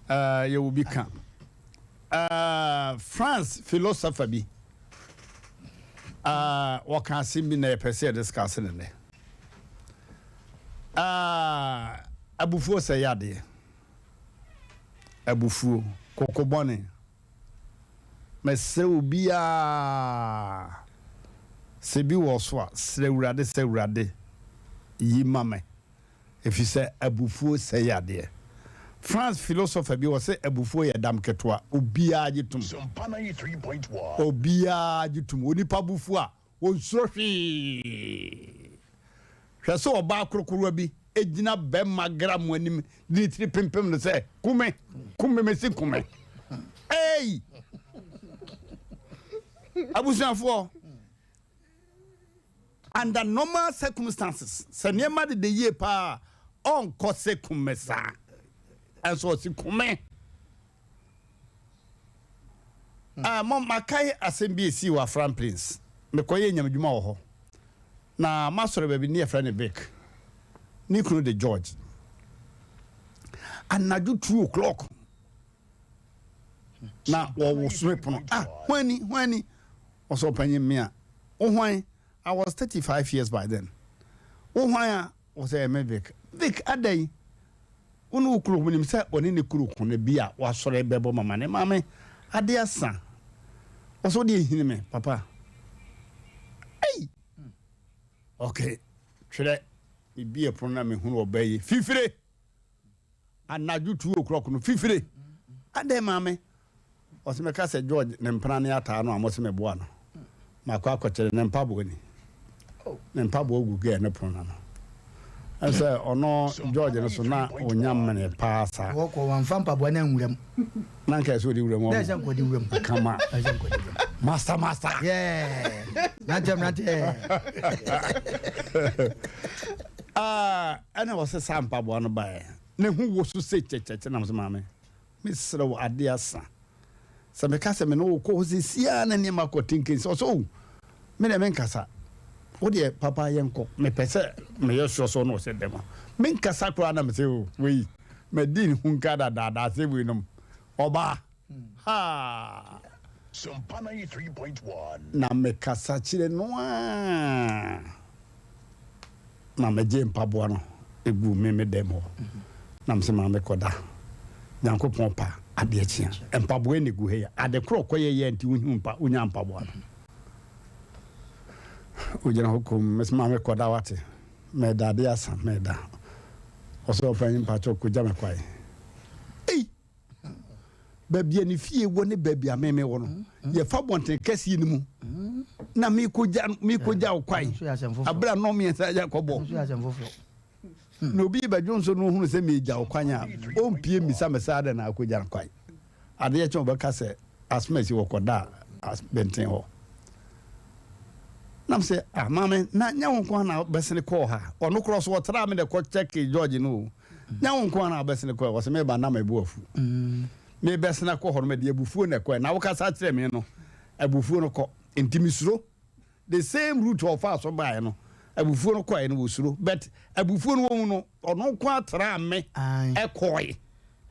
Yɛwɔ bi ka. France philosopher bi wɔka asɛm bi na yɛpɛ sɛ yɛdiscuss ne nnɛ. Abufuo sɛ yɛ adeɛ. Abufuo, koko bɔne. Mesrɛ obiara sɛ bi wɔ so a, srɛ Awurade sɛ Awurade yi ma me, ɛfiri sɛ abufuo sɛe adeɛ. France philosopher bi wɔ sɛ abufuo yɛ dam ketewa, obiara gye tom. Obiara gye tom. Onipa bufuo a, ɔnsuro hwee. Hwɛ sɛ ɔbaa korokorowa bi gyina bɛrima gram anim de ne tiri pempem no sɛ, Kume, kume, mesi kume. Ei! Abusuafoɔ, under normal circumstances, sɛ nneɛma deda yie paa a, ɔnkɔ sɛ kume saa. Ɛnso ɔsi kume. Ah, mo makae asɛm bi esii wɔ Afram Plains. Mekɔyɛ nyamedwuma wɔ hɔ. Na masɔre baabi ne yɛfrɛ no Vic. Ne kunu de George. Anadwo 2 o'clock na wɔwoso pono. Ah, hwan ni, hwan ni? Ɔsɛ ɔpanyin mmea. Wo hwan? I was 35 years by then. Wo hwan a? Ɔsɛ ɛmɛ Vic. Vic, adɛn? Wo ne wo kunu nim sɛ ɔne ne kunu ko no bi a wasɔre bɛbɔ mama ne maame ade asa. Ɔsɛ wode ehini me papa. Ei! Okay, twerɛ. Mebie pono na mehunu ɔbaa yi. Fifire! Anadwo 2 o'clock no, fifire! Adɛn maame? Ɔsɛ mɛka sɛ George ne mpena ne ataa no a mo sɛ meboa no. Makɔ akɔkyerɛ ne mpaboa ni. Ne mpaboa gu gɛɛ ne pono n'ano. Ɛsɛ ɔno George no so na ɔnya mmene paa saa. Wɔkɔ wɔmfa mpaboa no anwura mu. Na nka ɛsɛ ɔde wura mu. Dɛ sɛ nkɔde wura mu. Kama. Ɛsɛ nkɔde wura mu. Master master. Yeah. Mmeranteɛ mmeranteɛ. Ah, ɛna wɔsɛ saa mpaboa no baeɛ. Ne ho wɔ so sɛ kyɛkyɛkyɛ nam sɛ maame. Mesrɛ wo ade asa. Sɛ meka sɛ me ne wo kɔ hɔ sesiaa na nneɛma kɔ tinkin sɛ ɔsɛ o me deɛ menkasa. Wo deɛ papa yɛnkɔ. Mepɛ sɛ meyɛ sure sɛ ɔno ɔsɛ dɛm a. Menkasa koraa na mesɛ o wei madi ne ho nka dadaada asɛm wei nom. Ɔbaa. Ha! Sompa 93.1. Na mekasa kyerɛ no a na megye mpaboa no egu me me dɛm hɔ na mesɛ maame kɔda Nyankopɔn pa adeɛ kyea mpaboa na egu ha yi ade korɔ kɔyɛ yɛ nti wohu mpa wonya mpaboa no ogyina hɔ kom mesɛ maame kɔda wate mɛda adeɛ asa mɛda ɔsɛ ɔpanyin mpakyɛ kɔgya me kwae. Ei! Baabi a ne fie wɔ ne baabi a meme wɔ no, yɛfa bɔnten kɛseɛ no mu na mekɔgya mekɔgya wo kwae abere a nnɔn mmiɛnsa yɛ kɔbɔ na obi bɛdwo nso no ohunu sɛ megya wo kwan a ɔmpie mmisa me sɛ adɛn na akɔgya no kwan. Adeɛ kyɛ wɔbɛka sɛ asoma asi wɔkɔda bɛnten hɔ. Nam sɛ, ah maame, na nyɛ wo nko ara na wobɛsene kɔɔ ha. Ɔno korɔ so ɔtraa me na ɛkɔ kyɛke George no o. Nyɛ wo nko ara na wobɛsene kɔɛ. Ɔse meba na me bo afu. Mebɛsene akɔ hɔ no mede abufuo na ɛkɔɛ. Na wokasa kyerɛ me no, abufuo no kɔ. Nti mesuro. The same route a ɔfaa so baeɛ no, abufuo no kɔɛ no wɔsuro. But abufuo no wɔ mu no, ɔno nko ara traa me ɛkɔe.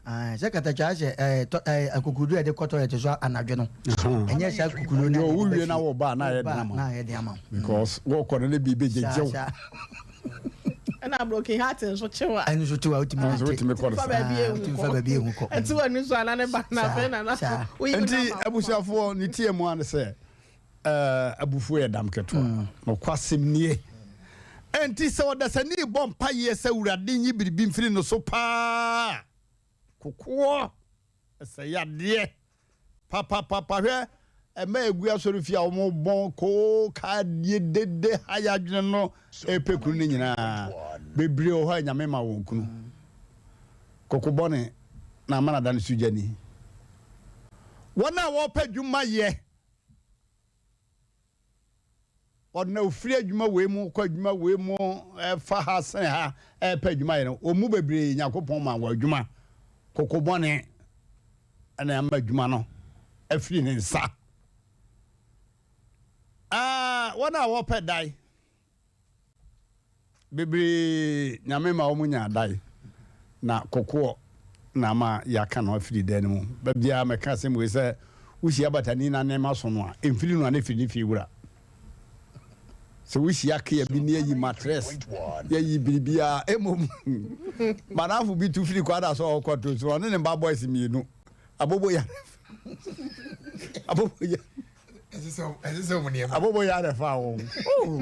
Ae, sɛ katakyaa sɛ ɛɛ tɔ ɛɛ akokoduru a yɛde kɔ toilet so anadwo no. Ɛnyɛ saa kukuru no. Yo, wowie na wɔba a na ayɛ den ama. Na ayɛ den ama. Because wɔkɔ no ne biribi gyegye wo. Ɛna broken heart nso kyew a. Ɛno nso kyew a wotumi nante. Wotumi kɔ no saa. Wotumi fa baabi ehu kɔ. Ɛte w'ani so ana ne ba na afei na na. Nti abusuafoɔ ne tie mu ano sɛ abufuo yɛ dam ketewa. Nokwasɛm nie. Enti sɛ ɔdasani rebɔ mpaeɛ sɛ Awurade nyi biribi mfiri ne so paa a, kokoɔ, ɛsɛ yadeɛ papapapa. Hwɛ ɛma ɛgu asɔrefie a wɔbɔn koo kaa die dede ha yɛ adwene no ɛpɛ kunu no nyinaa. Bebree wɔ hɔ a Nyame ma wɔn kunu. Koko bɔne na ama no ada ne sogyani. Wɔn a wɔpɛ adwuma yɛ. Ɔna ofiri adwuma wei mu kɔ adwuma wei mu ɛfa ha sene ha ɛpɛ adwuma yɛ no wɔn mu bebree Nyankopɔn ma wɔ adwuma koko bɔne ɛna ama adwuma no afiri ne nsa. Ɛɛ wɔn a wɔpɛ dan Bebree Nyame ma wɔn nya adae, na kokoɔ na ama yɛaka no afiri dan no mu. Ba biara mɛka asɛm wei sɛ, wohyia batani na nneɛma so no a, ɛmfiri no a na ɛfiri ne fie wura. Sɛ wohyia kea bi ne ayi matress, yɛyi biribiara, mmom madamfo bi tu firi kwada so a ɔkɔ to so, ɔne ne mba boys mmienu, abobo yare, abobo yare. Abobo yɛ adɛ fa wɔn. Oh,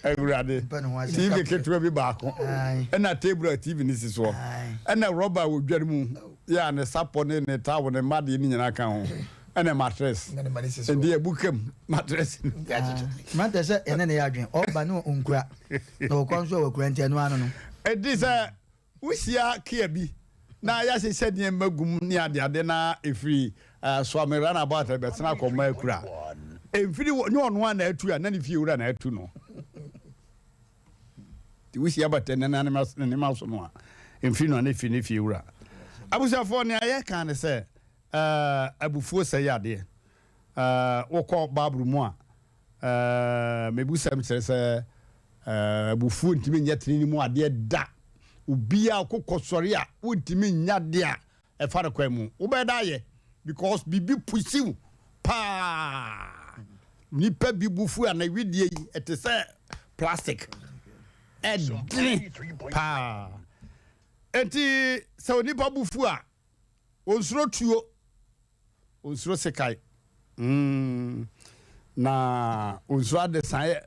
Awurade. TV ketewa bi baako. Ɛna table a TV ne si soɔ. Ɛna rɔba a wɔdware mu. Yɛ a ne sapɔ ne ne towel ne mmadeɛ ne nyinaa ka ho. Ɛna mattress. Nti yɛbu kam mattress. Mmerante sɛ ɛne ne yɛ adwene. Ɔba ne ɔnkura. Na ɔkɔ nso a wakura nti ɛno ano no. Ɛnti sɛ Wohyia kea bi na yɛahyehyɛ nneɛma gu mu ne adeade na ɛfiri Suame runabout rebɛsene akɔ Mmaa Akura a, ɛmfiri hɔ, nyɛ ɔno ara na atu a, na ne fie wura na atu no. Nti wohyia bata ne nneɛma so no a, ɛmfiri no a na ɛfiri ne fie wura. Abusuafoɔ, nea yɛka ne sɛ, abufuo sɛe adeɛ. Wokɔ Bible mu a, Mmebusɛm kyerɛ sɛ abufuo ntumi nyɛ tenenee mu adeɛ da. Obiara kokɔ sɔre a, wontumi nyɛ adeɛ a ɛfa no kwan mu. Wobɛyɛ dɛ ayɛ because biribi pusiw paa. Nipa bi bu fu a na wedeɛ yi ɛte sɛ plastic. Ɛdene paa. Enti sɛ onipa bu fu a, onsuro tuo. Onsuro sekan mm, na onsuro adesaeɛ.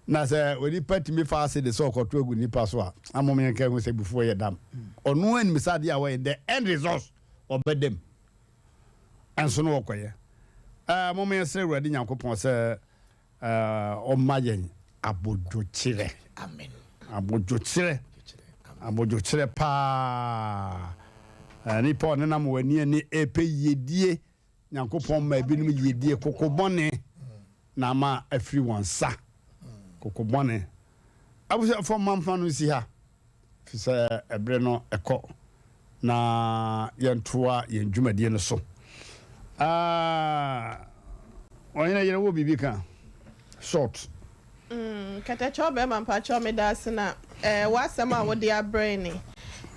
Na sɛ onipa tumi fa ase de sɛ ɔkɔto agu nipa so a, amom yɛnka hu sɛ bufuo yɛ dam. Ɔno anim sɛ adeɛ a wɔyɛ the end result ɔbɛdam. Ɛnso no wɔkɔyɛ. Ɛɛ mom yɛnsrɛ Awurade Nyankopɔn sɛ Ɔma yɛn abodwokyerɛ. Abodwokyerɛ. Abodwokyerɛ paa. Nipa ɔnenam wɔ ani ani ɛpɛ yiedie. Nyankopɔn ma ebinom yiedie. Koko bɔne na ama afiri wɔn nsa. Koko bɔne. Abusuafoɔ mma mfa no nsi ha. Ɛfiri sɛ ɛberɛ no kɔ na yɛntoa yɛn dwumadie no so. Ah, ɔhene yere wɔ biribi ka? Short. Mm, kɛtɛkyɛw bɛrima mpakyɛw meda ase na eh, w'asɛm a wode abrɛ ni.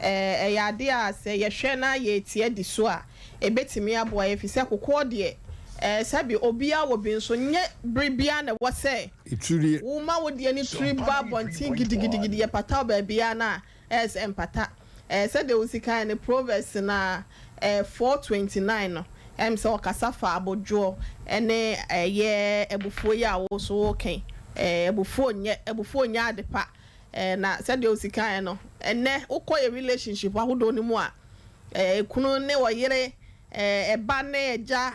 Eh, ɛyɛ ade a sɛ yɛhwɛ na yɛtie di so a, ɛbɛtumi aboa yɛ fi sɛ kokoɔ deɛ eh, sɛbi obiara wɔ bi nso nyɛ bere biara na ɛwɔ sɛ Tiri. Woma wo deɛ no tiri ba abɔnten gidigidigidi yɛpata wo baabiara no a, ɛyɛ sɛ ɛmpata. Ɛɛ sɛdeɛ wosi kaeɛ no Proverbs no a 4:29 no, ɛyɛ me sɛ ɔkasa fa abodwoɔ ne ɛyɛ abufuo yi a wo nso woreka yi. Ɛɛ abufuo nyɛ, abufuo nyɛ ade pa. Ɛɛ na sɛdeɛ wosi kaeɛ no, ɛnnɛ wokɔ yɛ relationship ahodoɔ no mu a, ɛɛ kunu ne ɔyere, ɛɛ ɛba ne agya,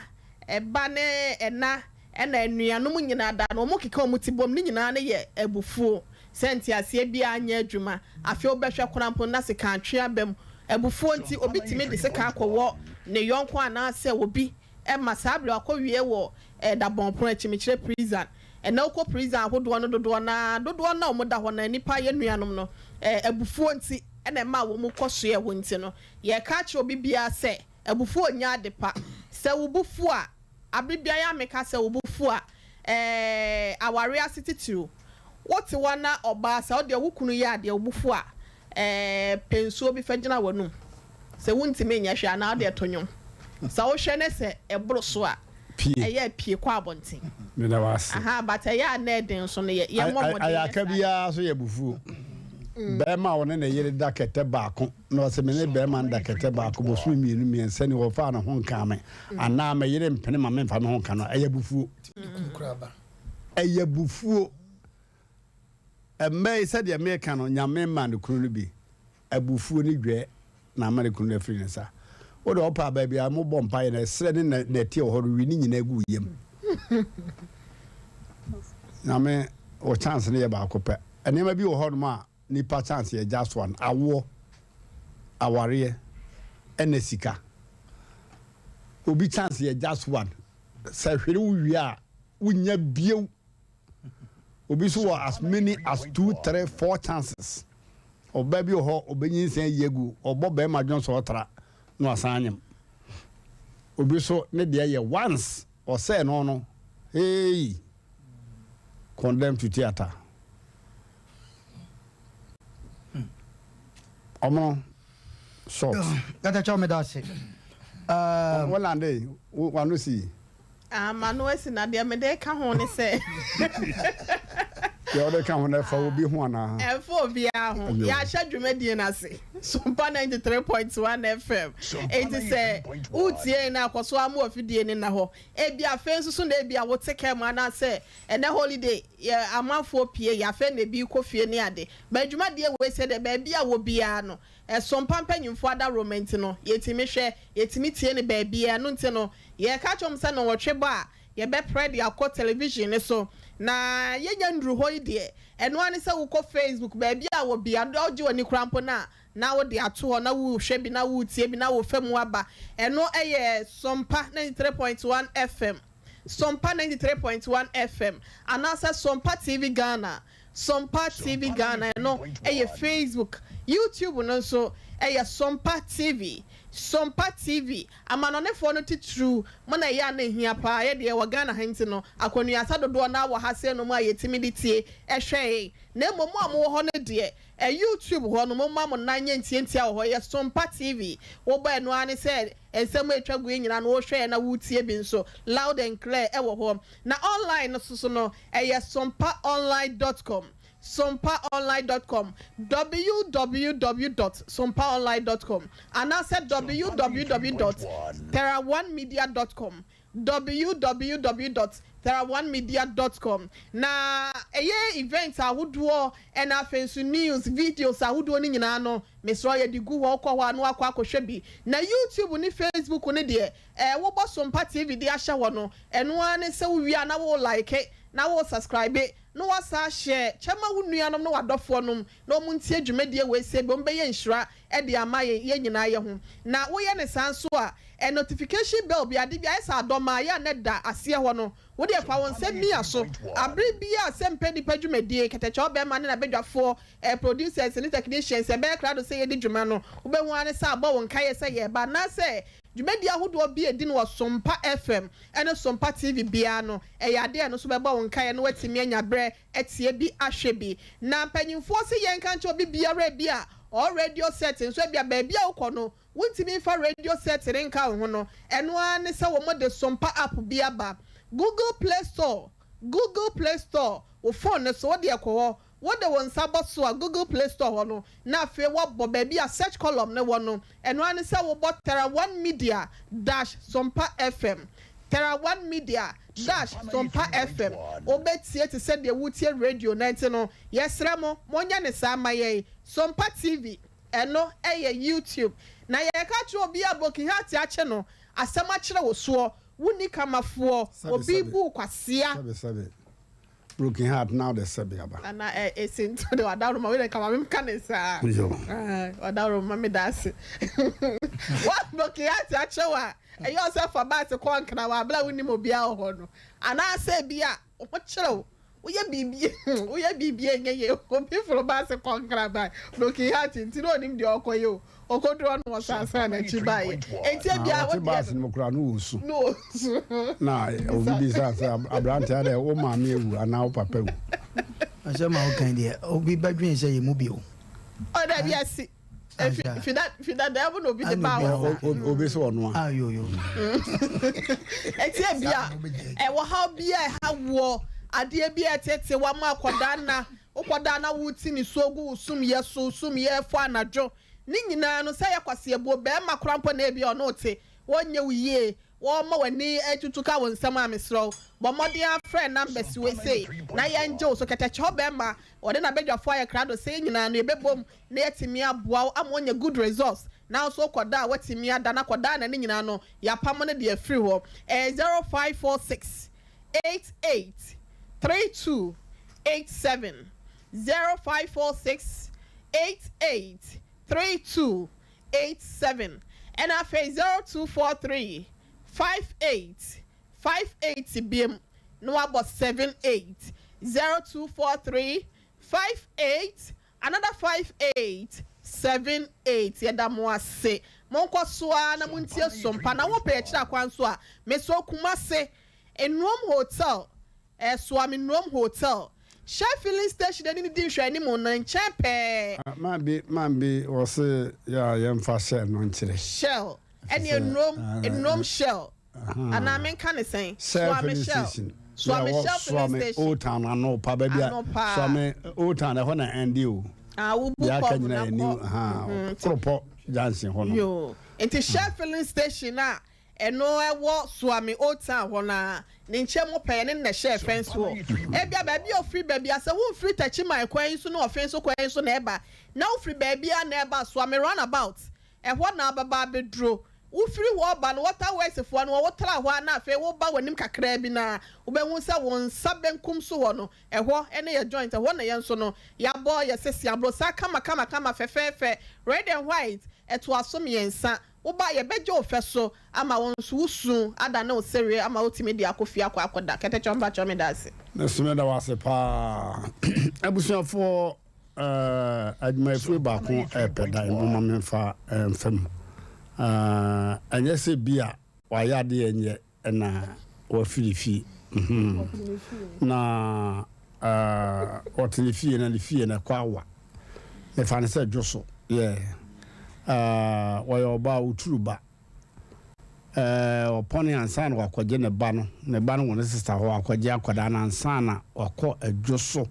ɛba ne ɛna, Ɛna anuanom nyinaa da no, wɔkeka wɔn ti bom, ne nyinaa no yɛ abufuo, sɛ nteaseɛ biara nyɛ adwuma. Afei wobɛhwɛ koraa mpo na sekan atwe aba mu. Abufuo nti, obi tumi de sekan kɔwɔ ne yɔnko anaasɛ obi. Ma saa bere wakɔwie wɔ dabɔn pono akyi, mekyerɛ prison. Ɛnnɛ wokɔ prison ahodoɔ no dodoɔ no ara, dodoɔ no a wɔda hɔ no nnipa yɛn nuanom no abufuo nti na ɛma wɔn kɔ soɛ hɔ nti no, yɛreka akyerɛ obi biara sɛ abufuo nyɛ ade pa. Sɛ wo bo fu a, abere biara yɛ a meka sɛ wo bo fu a, awareɛ ase titiriw, wote hɔ na ɔbaa sɛ wo deɛ wo kunu yɛ adeɛ wo bo fu a, Ɛɛ, pɛ nsuo bi fa gyina w'anum. Sɛ wontumi nyɛ hwee anaa wode to nnwom. Sɛ wohwɛ ne sɛ ɛboro so a, Pie. ɛyɛ a pie kɔ abɔnten. Meda wo ase. Ahaa, but ɛyɛ a na ɛden nso no, yɛ, yɛmmɔ mmɔden nyɛ Ayaka saa. biara nso yɛ abufuo. Barima a ɔne ne yere da kɛtɛ baako na ɔse me ne barima no da kɛtɛ baako bosome mmienu mmiɛnsa ni ɔmfaa ne ho nkaa me anaa me yere mpene ma memfa me ho nka no a, ɛyɛ abufuo. Ɛyɛ abufuo. Ɛmmɛ yi sɛdeɛ meka no, Nyame mmaa ne kunu no bi, abufuo ne dwɛ na ama ne kunu no afiri ne nsa. Wo deɛ ɔpɛ a baabi a mobɔ mpaeɛ no, ɛserɛ ne nɛteɛ wɔ hɔ no, wi ne nyinaa gu wo yam. Nyame, wo chance no yɛ baako pɛ. Nneɛma bi wɔ hɔnom a nipa chance yɛ just one, awoɔ, awareɛ, ɛna sika. Obi chance yɛ just one, sɛ hwere wo wie a, wonnya bio. Obi nso wɔ as many as two, three, four chances. Ɔbaa bi wɔ hɔ, ɔbɛnyinsɛn ayi agu, ɔbɔ bɛrima dwonsɔ ɔtra na wasan anyem. Obi nso ne deɛ yɛ once, ɔsɛe no no, hey, condemn to theatre. Ɔmo short. Kata kyɛw meda ase. Wɔlande, wano si. Ah, m'ano asi na deɛ mede reka ho ne sɛ. Deɛ wode ka ho no ɛfa obi ho anaa? Ɛmfa obiara ho. Yɛahyɛ dwumadie no ase. Sompa 93.1 FM. Enti sɛ woretie yɛn a, kɔ so ara ma w'afidie no nna hɔ. Ebia afei nso so na ebia wote kaa mu anaasɛ ɛnnɛ holiday yɛ amanfoɔ pie yɛ afei na ebi rekɔ fie ne ade. But dwumadie wei sɛ deɛ baabi a wɔ biara no, Sompa mpanyimfoɔ adaworoma nti no, yɛtumi hwɛ, yɛtumi tie no baabiara. Ɛno nti no, Yɛka kyerɛ wɔn sɛ nnɔnwɔtwe bɔ a, yɛbɛprɛ de akɔ television no so. Na yɛnnya nnuru hɔ yi deɛ, ɛno ara ne sɛ wokɔ Facebook, baabi a wɔ bia, wogye w'ani koraa mpo no a, na wode ato hɔ na worehwɛ bi, na woretie bi, na worefa mu aba. Ɛno yɛ Sompa 93.1 FM, Sompa 93.1 FM, anaasɛ Sompa TV Ghana. Sompa TV Ghana ɛno yɛ Facebook, YouTube no nso ɛyɛ Sompa TV, Sompa TV, amanɔnefoɔ no titiriw mo na ɛyɛ a na ɛhia paa, yɛ deɛ yɛwɔ Ghana ha nti no akɔnuasa dodoɔ no ara wɔ ha sei nom a yɛtumi de tie hwɛ yɛn, na mmom mo a mowɔ hɔ no deɛ YouTube hɔ no momma mo nan nyɛ ntiantia wɔ hɔ, ɛyɛ Sompa TV, wobɔ ɛno ara ne sɛ nsɛm a ɛtwa gu yi nyinaa no wohwɛ yɛ na woretie bi nso loud and clear ɛwɔ hɔ, na online no nso so no Ɛyɛ sompaonline dot com, sompaonline dot com, www dot sompaonline dot com, anaasɛ www dot terraonemedia dot com, www dot terraonemedia dot com. Na ɛyɛ event ahodoɔ ɛna afei nso news, videos ahodoɔ no nyinaa no, mesrɛ wo yɛde gu hɔ, wokɔ hɔ a na woakɔ akɔhwɛ bi. Na YouTube ne Facebook no deɛ, Ɛɛ wobɔ Sompa TV de ahyɛ hɔ no, ɛno ara ne sɛ wowie a na wo like, na wo subscribe, na woasan ahyɛ kyɛ ma wo nuanom ne w'adɔfoɔ nom na wɔn ntie dwumadie wei sɛ bi wɔn bɛyɛ nhyira de ama yɛn yɛn nyinaa yɛ ho. Na woyɛ no saa nso a, ɛ notification bell bi ade bi ayɛ sɛ adɔmaa yɛ a na ɛda aseɛ hɔ no, wo deɛ fa wo nsa mia so abere biara sɛ mpɛ nnipa dwumadie, kɛtɛkyɛw bɛrima ne n'abadwafoɔ, ɛ producers ne technicians ɛbɛyɛ krado sɛ yɛdi dwuma no, wobɛhu ara ne sɛ abɔ wo nkaeɛ sɛ yɛreba anaasɛ Dwumadi ahodoɔ bi a ɛdi no wɔ Sompa FM ne Sompa TV biara no, ɛyɛ adeɛ a ɛno nso bɛbɔ wo nkaeɛ na woatumi anya berɛ atie bi ahwɛ bi. Na mpanimfoɔ se yɛnka nkyerɛ obi biara ebia ɔwɔ radio set nso ebia baabi a wokɔ no wontumi mfa radio set no nka wo ho no, ɛno ara ne sɛ wɔde Sompa app bi aba Google Play Store, Google Play Store, wo phone no so, wodeɛ kɔ hɔ, Wode wo nsa bɔ so a Google Play Store hɔ no, na afei woabɔ baabi a search column no wɔ no. Ɛno ara ne sɛ wobɔ Terra One Media dash Sompa FM. Terra One Media dash Sompa FM. Wobɛtie te sɛ deɛ woretie radio no. Ɛnti no, yɛsrɛ mo, monyɛ no saa mma yɛn. Sompa TV, ɛno yɛ YouTube. Na yɛreka akyerɛ obi a Broken Heart akye no, asɛm akyerɛ wo soɔ, wonni kamafoɔ, obi bu wo kwasea. Sɛbe, sɛbe. Broken heart na wode sɛbe aba. Nana ɛ esi nti de wadaworo ma wei de nka ma me nka ne saa. Yo. Wadaworo ma me da ase. Wa broken heart akyɛ wo a, ɛyɛ wo sɛ fa bus kɔ Nkran wɔ abere a wonnim obiara wɔ hɔ no. Anaasɛ ebia wo ho kyere wo, woyɛ biribi woyɛ biribi a ɛnyɛ yie, obi foro bus kɔ Nkran bae, broken heart nti na onnim deɛ ɔrekɔyɛ o. Ɔkɔduru hɔ no ɔsan san n'akyi baeɛ. Enti ebia wo deɛ no. Ɔte bus no mu koraa na ɔresu. Na ɔresu. Na obi bisa sɛ aberante adɛ wo maame awu anaa wo papa awu. Asɛm a woka yi deɛ obi bɛdwene sɛ yɛn mu bi o. Oh dabi asi. Efi fi da fi dada mu na obi de baa hɔ saa. Obi sɛ ɔno a. Ah yo yo. Eti ebia ɛwɔ haw bi a ɛha woɔ, adeɛ bi a ɛtete wo ama akɔdaa nna, wokɔdaa na worete nisuo gu wo sumyɛ so, sumyɛ fɔ anadwo. Ne nyinaa no sɛ ɛyɛ kwaseɛbuo, barima koraa mpo na ebia ɔne wo te, wɔnyɛ wo yie, wɔma w'ani tutu ka wo nsɛm a, mesrɛ wo, bɔ mmɔden ara frɛ numbers wei sei na yɛngye wo so. Kɛtɛkyɛw barima, ɔne n'abadwafoɔ ayɛ krado sɛ yɛn nyinaa no yɛbɛbom na yɛatumi aboa wo ama woanya good results na wo nso wokɔda a woatumi ada na kɔda na ne nyinaa no yɛapamo no de afiri hɔ. Ɛyɛ 0546 88 32 87, 0546 88 32 87, ɛna afei 0243 58 58 biom na wabɔ 78, 0243 58 Another 5878 yɛda mo ase monkɔ so ara na montie sompa na wopɛ akyiri akwan nso a mesɔ Kumase Nnuom Hotel eh Suame Nnuom Hotel Shell filling station ani no di nhwɛanim no nkyɛn pɛɛ. Man bi man bi wɔse yɛ a yɛmfa Shell no nkyerɛ. Shell ɛne Nnuom Nnuom Shell. Anaa menka ne sɛn? Shell Suame filling Shell. station. Suame Yeah, wɔ Shell filling Suame station. Old Town ano pa baabi a Ano paa. Suame Old Town ɛhɔ na ɛnde o. Ah, wobu Deɛ aka kɔm nyinaa na yɛ new kɔ. ha Mhm, nti Koropɔ junction hɔ no. Yoo. Nti Shell filling station a ɛno ɛwɔ Suame Old Town hɔ no ara, ne nkyɛn mu pɛɛ ne na ɛhyɛɛ fɛn soɔ. Ebia baabi a ofiri baabi a sɛ womfiri Techiman kwan yi so ne Ɔfen so kwan yi so na ɛba, na wofiri baabi a na ɛba Suame roundabout, Ɛhɔ na wobɛba abɛduro. Wofiri hɔ reba no, Water Works foɔ no, wɔwotra hɔ ara na afei woba w'anim kakraa bi no ara, wobɛhu sɛ wo nsa benkum so hɔ no, ɛhɔ ne yɛ joint, ɛhɔ na yɛn nso no, yɛabɔ yɛ sese aborosan kamakamakama fɛfɛɛfɛ, red and white, ɛtoa so mmiɛnsa. Woba a, yɛbɛgye wo fɛ so ama wo nso wo su adane wo sereɛ ama woatumi de akɔ fie akɔ akɔda. Kɛtɛkyɛw mpakyɛw meda ase. Me nso meda wo ase paa. Abusuafoɔ. Adwumayɛfoɔ baako repɛ dan, momma memfa mfa mu. Ɛnyɛ sɛ bi a wayɛ adeɛ nyɛ na wafiri fie. Na ɔte ne fie na ne fie no ɛkɔ awa. Mefa no sɛ dwo so. Yeah. Ɔyɛ ɔbaa, ɔturu ba. Ɛɛ, ɔpɔne ansa na wakɔgye ne ba no. Ne ba no wɔ ne sista hɔ, wakɔgye akwadaa no ansa na wakɔ adwo so.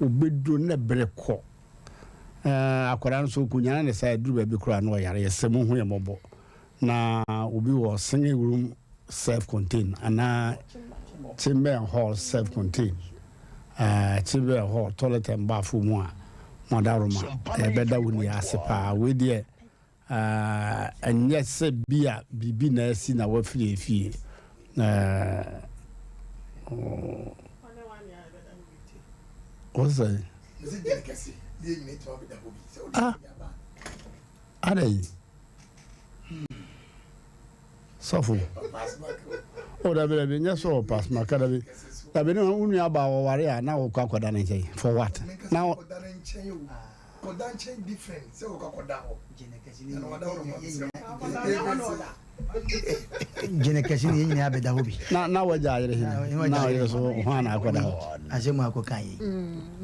Ɔbɛduru no na bere kɔ. Ɛɛ, akwadaa no nso ɔkɔnyane ne saa, ɛduru baabi koraa na ɔyare. Yɛsɛ mo hu yɛn mmɔbɔ. Na obi wɔ singing room self contained anaa chamber and hall self contained. Ɛɛ, chamber and hall, toilet and bath mu a, mo adaworoma, yɛbɛda wo nua ase paa. Wei deɛ. Ɛnyɛ sɛ bi a biribi na asi na wafiri efie. Wosɛ. Ah, adɛn? Sɔfo. O dabi dabi nyɛ sɛ ɔpa maka dabi. Dabi ne wo nua baa wɔware a na wokɔ akɔda ne nkyɛn for what? Na Kɔda nkyɛn different sɛ wokɔ akɔda hɔ. Ɛna wada hɔ nom sɛ. Gyene kɛse ne yɛn nyinaa bɛda hɔ bi. Na na wagya ayere he na ɔyere so hwan na akɔda hɔ. Asɛm a akɔka yi.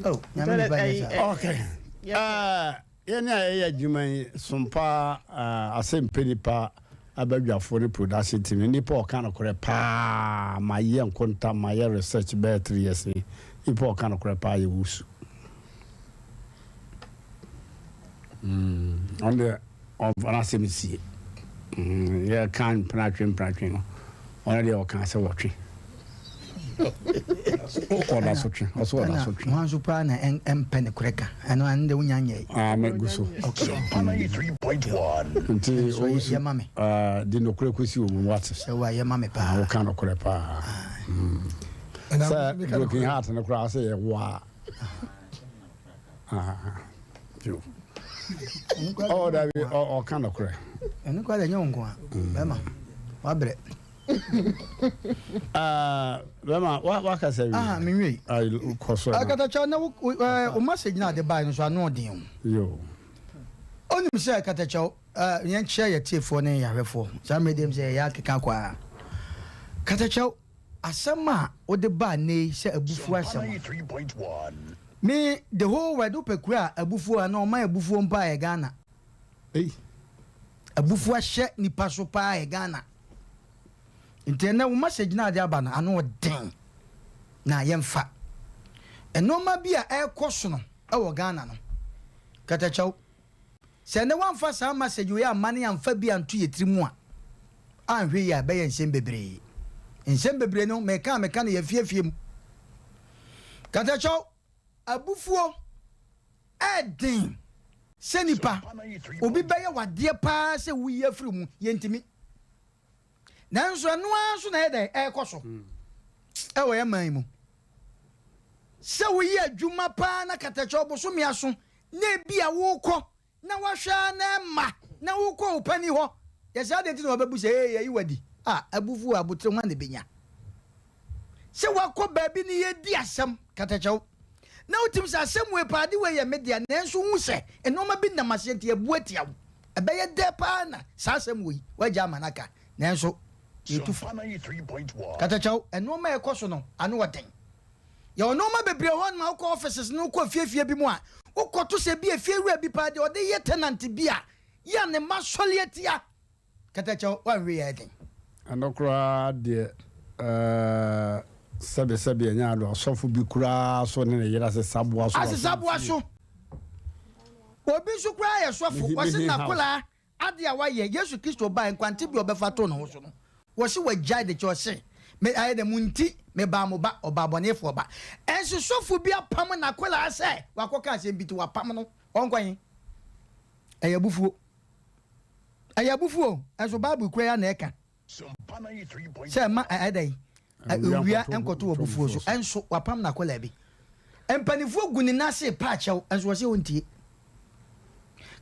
Oh, nyame nipa nyɛ saa. Okay. Uh, yɛn a yɛyɛ adwuma yi sompa uh, asɛmpɛ nipa abadwafoɔ ne production team no nipa ɔka nokorɛ paa ma yɛ nkonta ma yɛ research bɛyɛ 3 years ni nipa ɔka nokorɛ paa yɛ wusu. Ɔno deɛ ɔmfa n'asɛm nsie. Yɛka mpenatwe mpenatwe no, ɔno deɛ ɔka sɛ wɔtwe. Ɔda so twe, ɔso ɔda so twe. Hwan so paa na ɛmpɛ ne korɛ ka? Ɛno ɛno deɛ wonya nyɛe. Ah, me gu so. Okay. Nti owusu di nokorɛ kɔsi wɔ mu wate. Sɛ wo a yɛ ma me paa. Woka nokorɛ paa. Sɛ broken heart no koraa sɛ yɛ waa. Ɔ dabi ɔka nokorɛ. Ɛno koraa deɛ ɛnyɛ wo nko a bɛrima wabrɛ. Bɛrima wakasa wie. Aha menwiei. Kɔ so. Katakyɛ na wo wo message na ade bae no so ano ɔden o. Yo. Onim sɛ katakyɛ yɛn kyerɛ yɛ tiefoɔ ne yɛn ahwɛfoɔ saa mmerɛ deɛ sɛ yɛyɛ akeka kɔ a katakyɛ asɛm a wode baa nnɛ yi sɛ abufuo asɛm me the whole world wopɛ kuro a abufuo anaa ɔman abufuo mpo a yɛ Ghana. Abufuo ahyɛ nipa so paa yɛ Ghana. Nti ɛnɛ wo message no a ade aba no ano ɔden na yɛmfa. Nnoɔma bi a ɛrekɔ so no wɔ Ghana no katakyɛw. Sɛ ɛnɛ woamfa saa message wei amma ne yɛamfa bi anto yɛ tiri mu a, anhwɛ yie a ɛbɛyɛ nsɛm bebree. Nsɛm bebree no meka a meka no yɛ afie afie mu. Katakyɛw, abufuo ɛɛden sɛ nipa, obi bɛyɛ wo adeɛ paa sɛ woyi afiri mu, yɛntumi. Nanso ɛno ara nso na ɛyɛ dɛn? Ɛrekɔ so wɔ yɛn man yi mu. Sɛ woyɛ adwuma paa na katakyɛ ɔbosome aso na ebi a wokɔ na wahwɛ ara na ɛma na wokɔ wo panin hɔ yɛ saa deɛ nti na wɔbɛbu sɛ ee yɛyi wadi a abufuo abotire ho a na ebenya. Sɛ wakɔ baabi ne yɛdi asɛm katakyɛw na wotim sɛ asɛm wei paa ade wei yɛ me dea nanso wohu sɛ nneɛma bi nam aseɛ nti abu atia wo. Ɛbɛyɛ dɛ paa na saa asɛm wei woagya ama no aka nanso yɛtu fo. Katakyɛw, nneɛma a ɛkɔ so no ano wɔ den. Yɛwɔ nneɛma bebree wɔ hɔnom a wokɔ offices no wokɔ afiefie bi mu a wokɔto sɛ bi efiewura bi paa deɛ ɔde yɛ tenant bi a yɛ a ne mma sɔre atia. Katakyɛw, woanhwɛ yie a ɛyɛ den. Ɛno koraa deɛ ɛɛ sɛbe sɛbe ɛnyɛ ado asɔfo bi koraa so ne ne yere asesa boa so. Asesa boa so. Obi nso koraa yɛ sɔfo, wɔse n'akoraa ade a wayɛ, Yesu Kristo bae, nkwante bi a ɔbɛfa too ne ho so no, wɔse wagyae de kyɛ, ɔse, Me, ayɛ dɛ mo nti, mebaa mo ba, ɔbaa bɔnefoɔ ba. Ɛnso sɔfo bi apam n'akoraa sɛ wakɔka asɛm bi nti wapam no, ɔnkɔ he? Ɛyɛ abufuo. Ɛyɛ abufuo, ɛnso Bible kura yi ara na ɛka sɛ mma ɛyɛ dɛn? Owia nkɔto wɔ abufuo so, nso wapam n'akwadaa bi. Mpanimfoɔ gu ne nan ase repa akyɛw, nso wɔse ɔntie.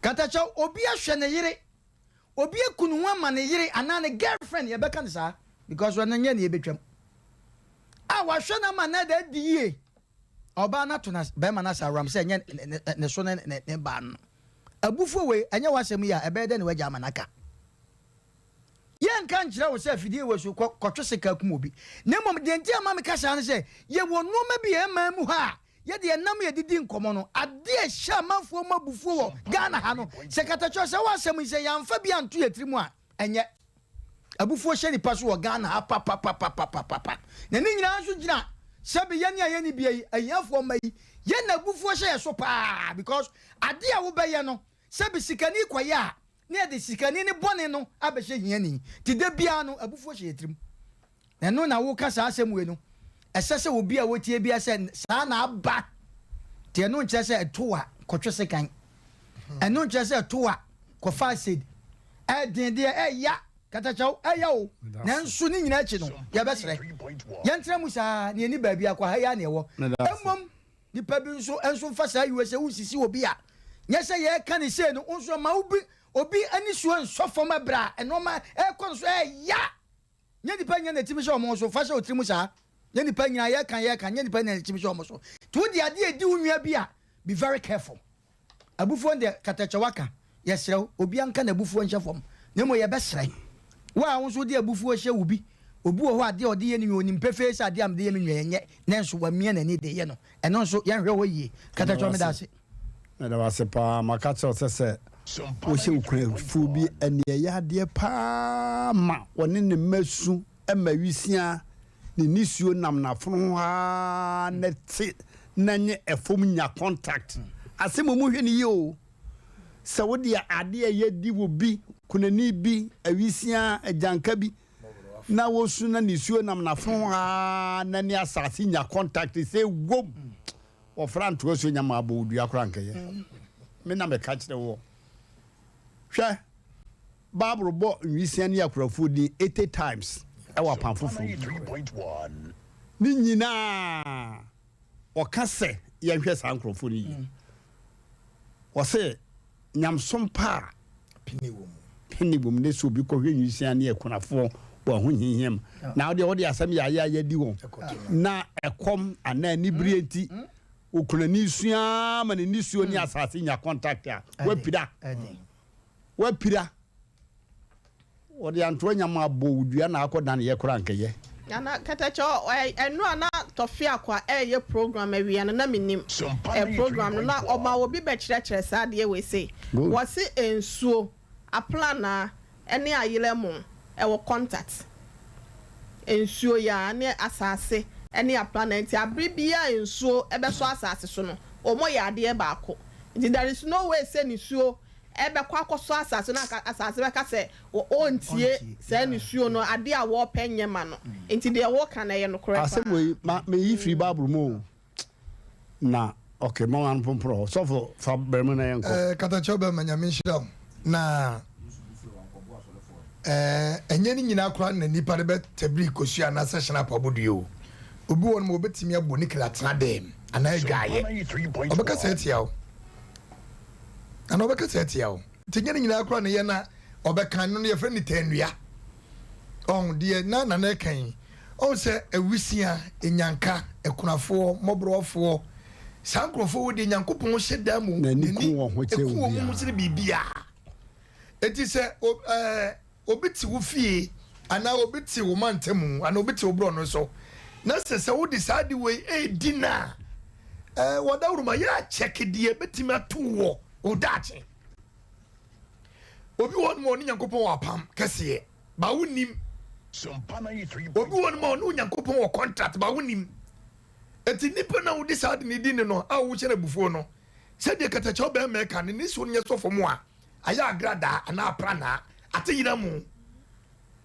Katakyɛw, obi ahwɛ ne yere, obi aku ne ho ama ne yere anaa ne girlfriend, yɛbɛka no saa because ɔno nyɛ nea ɛbɛtwam, a wahwɛ no ama no ada adi yie. Ɔbaa no ato na barima no asa awram sɛ ɛnyɛ ne so ne ne baa no. Abufuo wei, ɛnyɛ w'asɛm yi a, ɛbɛyɛ dɛn na w'agya ama no aka? Yɛnka nkyerɛ wo sɛ afidie wei so kɔ kɔtwe sekan kum obi. Na mmom deɛ nti a ɛma meka saa ne sɛ, yɛwɔ nnoɔma bi yɛn man mu ha a yɛde yɛn nam yɛde di nkɔmmɔ no, adeɛ a ɛhyɛ amanfoɔ mu abufuo wɔ Ghana ha no, sɛ katakyɛ sɛ wɔ asɛm yi sɛ yɛamfa bi anto yɛn tiri mu a, ɛnyɛ. Abufuo hyɛ nipa so wɔ Ghana ha papapapapapa. Na ne nyinaa nso gyina sɛbe yɛne a yɛnni bie yi, ahiafoɔ mma yi, yɛn na abufuo hyɛ yɛn so paa because adeɛ a wobɛyɛ no, sɛbe sikani kɔyɛ a, na yɛde sikani no bɔne no abɛhyɛ hiani. Nti da biara no, abufuo hyɛ yɛn tirim. Na ɛno na woka saa asɛm wei no, ɛsɛ sɛ obi a wotie biara sɛ saa na aba. Nti ɛno nkyerɛ sɛ ɛto a kɔtwe sekan. Ɛno nkyerɛ sɛ ɛto a kɔfa acid. Ɛden deɛ ɛya, katakyɛw ɛya o. Nanso ne nyinaa akyi no, yɛbɛsrɛ. Yɛntena mu saa na yɛnni baabi akɔ, ha yi ara na yɛwɔ. Mmom Nipa bi nso nso mfa saa yiwe sɛ wosisi obi a, nyɛ sɛ yɛreka no sei no, wo nso mma obi obi anisuo nsɔ fam ɛberɛ a nnoɔma ɛrekɔ no so ɛɛya. Nyɛ nipa nyina na ɛtumi hyɛ wɔn so, fa hyɛ wo tiri mu saa. Nyɛ nipa nyina, yɛreka yɛreka, nyɛ nipa nyina na ɛtumi hyɛ wɔn so. Nti wode adeɛ ɛdi wo nua bi a, be very careful. Abufuo no deɛ katakyɛ waka, yɛsrɛ wo, obiara nka n'abufuo nhyɛ fam, na mmom yɛbɛsrɛ wo a wo nso wode abufuo hyɛ wo bi, obi wɔ hɔ a adeɛ a ɔde yɛ ne nua ɔnim pefee sɛ adeɛ a mede yɛ me nua yi ɛnyɛ, nanso wamia n'ani de yɛ no, ɛno nso yɛnhwɛ hɔ yie. Katakyɛ meda ase. Meda wo ase paa, maka kyerɛ wo sɛ sɛ wohyɛ wo kunafoɔ bi aniɛyɛ adeɛ paa ma ɔne ne mma su ma wisiaa ne nisuo nam n'afono ho aa na te na nye ɛfam nya contact. Asɛm mu hwɛ no yie o. Sɛ wo deɛ adeɛ a yɛdi wɔ bi, kunani bi, awisiaa, agyanka bi, na wosu na nisuo nam n'afono ho aa na ne asase nya contact sɛ wom. Wɔfra ntoa suo nya ma abɔ wo dua koraa nkɛyɛ. Me na meka kyerɛ woɔ. Hwɛ! Bible bɔ nwisiaa ne akurafoɔ din 80 times wɔ Apam Foforɔ mu. Ne nyinaa ɔka sɛ yɛnhwɛ saa nkurɔfoɔ no yie. Ɔse. Nyamesom pa a pene wɔ mu ne sɛ obi kɔhwɛ nwisiaa ne akunafoɔ wɔ ahohiahia mu, na wo deɛ wode asɛm yaayaaya di wɔn, na ɛkɔm anaa anibereɛ nti okunani su ara ma ne nisuo ne asase nya contact a, woapira. Woapira. Wɔde antoa nyam abɔ wo dua na akɔ dan yɛ koraa anka ɛyɛ. Nana kɛtɛkyɛ ɔ ɛno a na Tɔfe Akwa ɛɛyɛ program awia no na me nim ɛ program no na ɔma obi bɛkyerɛkyerɛ saa adeɛ wei sei wɔse nsuo, aplanaa ɛne ayerɛmo ɛwɔ contact nsuo yi ara ne asaase ɛne aplanaa nti abere biara nsuo ɛbɛsɔ asaase so no wɔn yɛ adeɛ baako nti there is no way sɛ nisuo ɛbɛkɔ akɔsɔ asase no anka asase bɛka sɛ ɔntie saa nisuo no, adeɛ a wɔrepɛ nyɛ ma no. Nti deɛ woka no ɛyɛ nokorɛ paa. Asɛm wei ma meyi firi bible mu o na ok ma wɔn mpomporo hɔ sɔfo fa brɛ mu na yɛn kɔ. Eh, katakyɛw bɛma nyame nhyira wo na eh, ɛnyɛ ne nyinaa koraa na nipa de bɛtabiri kosua anaasɛ hyɛn apabodua o. Obi wɔ no ma obɛtumi abɔ ne kiri atena dɛm anaa adwaeɛ ɔbɛkasa atia wo. Anaa ɔbɛkasa atia wo. Nti nyɛ ne nyinaa koraa na yɛ na ɔbɛka no no yɛfrɛ no tɛnnua. Ɔho deɛ na nana ɛka yi, ɔho sɛ awisia, enyanka, akunafoɔ, mmɔborɔwafoɔ, saa nkurɔfoɔ wɔ deɛ Nyankopɔn hyɛ da mu n'ani ku wɔn ho kyɛ ɛku wɔn ho sene biribiara. Enti sɛ ɛɛ Obi te wo fie anaa obi te wo mantam anaa obi te wo borɔno so na sɛ sɛ wode saa ade wei redi no a, ɛɛ wɔdawuroma yɛ akyɛke deɛ ɛbɛtumi ato wɔ wo daakye. Obi wɔ hɔ nom a ɔne Nyankopɔn wɔ apam kɛseɛ ba wonim. Obi wɔ nom a ɔne Onyankopɔn wɔ contract ba wonim. Eti nipa na wode saa ade no di ne no a wohyɛ no abufuo no, sɛdeɛ katakyɛw bɛrima ɛka no ne so nyɛ sɔ fam a, ayɛ agradaa anaa aprannaa, ate yera mu.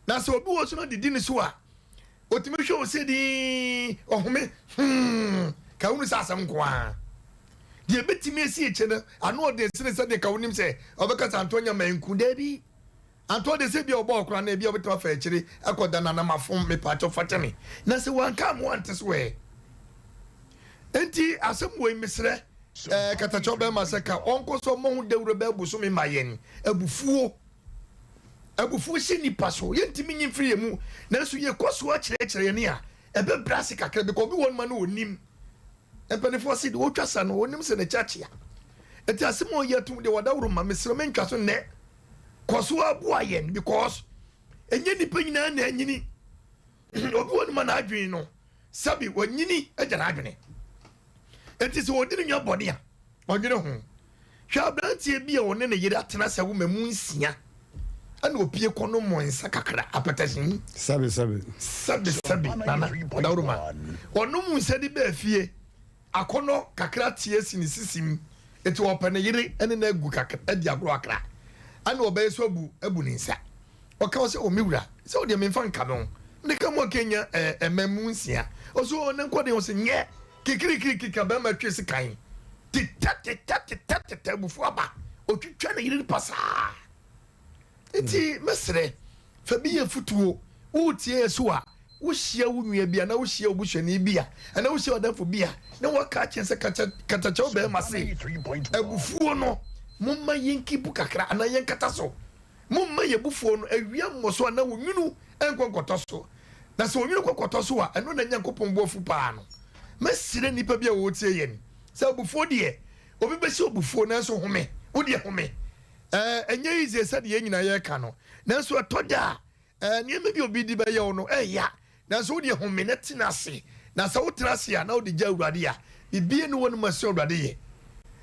Na sɛ obi wɔ so na didi ne so a, otumi hwɛ wo sɛ dinn, ɔhome, hmm, ka wonu sɛ asɛm nko ara. Deɛ ebetumi asi akyire no, ano ɔden sene sɛdeɛ ka wonim sɛ ɔbɛka sɛ anto anya ma nku. Daabi. Anto de sɛ bi a ɔbɔ ɔkora na ebi a ɔbɛtumi afa akyire akɔ da nanam afom mepaakyɛw fa kyɛ me. Na sɛ wanka ama wante so ɛ? Enti asɛm wei mesrɛ Ɛɛ katakyɛw bɛrima sɛ ka ɔnkɔ so mmɔ ho dawuro bɛɛ bosome ma yɛn. Abufuo. Abufuo hyɛ nnipa so. Yɛntumi nyi mfiri yɛn mu. Nanso yɛkɔ so akyerɛkyerɛ yɛn a, ɛbɛbrɛ ase kakra bi. Obi wɔ hɔ nom a na ɔnnim. Mpanimfoɔ se deɛ ɔtwa sa no, ɔnim sɛ n'akyi akyea. Enti asɛm a ɔyi atom deɛ wadaworo ma mesrɛ mentwa so nnɛ. Kɔ so ara boa yɛn because ɛnyɛ nnipa nyinaa na anyini. Obi wɔ hɔ nom a n'adwene no, sɛbe wanyini agya n'adwene. Enti sɛ ɔdi ne nua bɔne a, ɔnwene ho. Hwɛ aberanteɛ bi a ɔne ne yere atena sɛ woma mu nsia, ɛna opie kɔnom nsa kakra, apɛtɛhyen. Sɛbe sɛbe. Sɛbe sɛbe, Nana Ɔdawuruma. Ɔnom nsa de baa fie, akɔnnɔ kakra te asi ne sisim, enti ɔpɛ ne yere ne no agu kakra, adi agorɔ akra, ɛna ɔbɛyɛ so abu abu ne nsa. Ɔka ɔsɛ, O me wura, sɛ wo deɛ memfa nka me ho, mede ka mu a kɛnya ɛɛ mma mu nsia. Ɔsɛ, O ne nkɔ den, ɔsɛ, nyɛ kikirikirikiri ka bɛrima twe sekan, tetɛ tetɛ tetɛ tetɛ abufuo aba, ɔtwitwa ne yere no pasaa. Nti mɛsrɛ, fa bi yɛ futuo, woretie yɛ so a, wohyia wo nua bi anaa wohyia wo busuani bi a, anaa wohyia w'adamfo bi a, na waka akyerɛ sɛ kakyɛ katakyɛw bɛrima se, abufuo no, momma yɛnkipu kakra anaa yɛnkata so. Momma yɛn abufuo no awia mmɔ so anaa onwunu nkɔ nkɔtɔ so. Na sɛ onwunu kɔ kɔtɔ so a, ɛno na Nyankopɔn bo afu paa no. Mɛsrɛ nnipa bi a wɔretie yɛn sɛ abufuo deɛ, obi bɛhyɛ obufuo nanso home, wo deɛ home. Ɛɛ, ɛnyɛ easy sɛdeɛ yɛn nyinaa yɛreka no, nanso ɛtɔ da a, Ɛɛ, nneɛma bi a obi de bɛyɛ wo no, ɛyɛ a, nanso wo deɛ home na tena ase. Na sɛ wotena ase a, na wode gya Awurade a, biribiara nni hɔ no ma sɛ Awurade yɛ.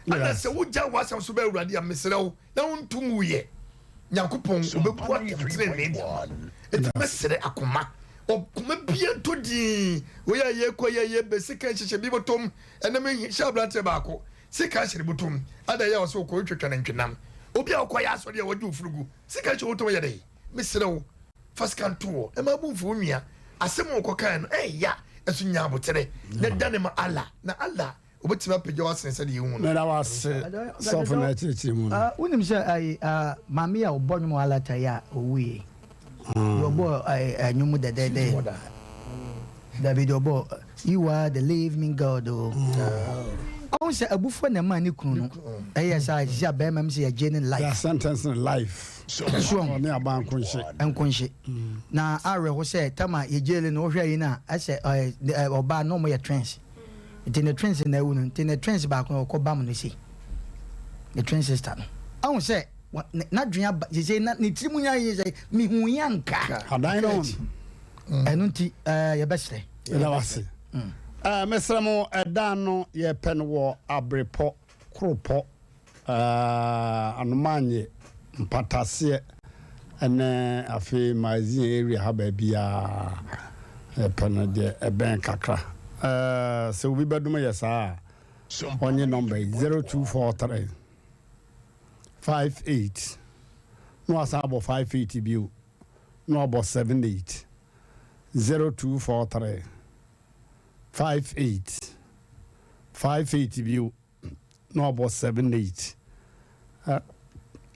Ɛna sɛ wogya w'asɛm so bɛ Awurade a, mesrɛ wo, na wonto nwuiɛ. Nyankopɔn, ɔbɛbu atɛntenenee de ama wo. Enti mɛsrɛ akoma, ɔkoma biara ntɔ dinn. Wei a yɛkɔ yi a yɛbɛ, sika nhyehyɛ bi bɔtɔm. Ɛnɛ mehyɛ aberanteɛ baako, sika hyɛ ne bɔtɔm. Ada yɛ a ɔsɛ ɔkɔ twatwa nantwinam. Obi a ɔkɔyɛ asɔre a wɔgye ofurugu, sika hyɛ wo bɔtɔm yɛ dɛn? Mesrɛ wo, fa sika nto hɔ mma bo mfu wo nua. Asɛm a ɔkɔkae no, ɛyɛ ya, nso nya aboterɛ na dane ma Allah, na Allah Ɔbɛtumi apagya wo asene sɛdeɛ yɛhu no. Meda wo ase sɔfo na akyerɛkyerɛ mu no. Wonim sɛ ayi maame yi a ɔbɔ nnwom wɔ Alata yi a ɔwuiɛ yi, deɛ ɔbɔɔ nnwom dɛdɛɛdɛ yi, dabi deɛ ɔbɔɔ You are the living God o. Ɔhu sɛ abufuo na ɛmaa ne kunu no ɛyɛ saa sisi a bɛrima mu sɛ yɛgye ne They are life. sentencing life. So ɔho. Ɔne aban nkonhye. Nkonhye. Na awerɛho sɛ tam a yɛgyele no wohwɛ yi no a ɛsɛ ɛɛ ɔbaa no ɔmo yɛ twins. Nti ne twins na awu no nti ne twins baako no ɔkɔ bam no sei. Ne twin sister no. Ɔhu sɛ n'adwene aba sese na ne tiri mu nyinaa yɛ sɛ mehu yi anka. Adan no. Ɛno nti ɛɛ yɛbɛsrɛ. Yɛda wase. Ɛɛ mesrɛ mo ɛdan no yɛpɛ no wɔ Abrepɔ, Koropɔ, ɛɛ Anomanye, Mpataseɛ ɛne afei Magazine area ha baabiara yɛpɛ no deɛ ɛbɛn kakra. Ɛɛ sɛ obi bɛdom yɛ saa a ɔnye nɔmba yi 0243 58 na wasan abɔ 58 bio na wabɔ 78 0243 58 58 bio na wabɔ 78.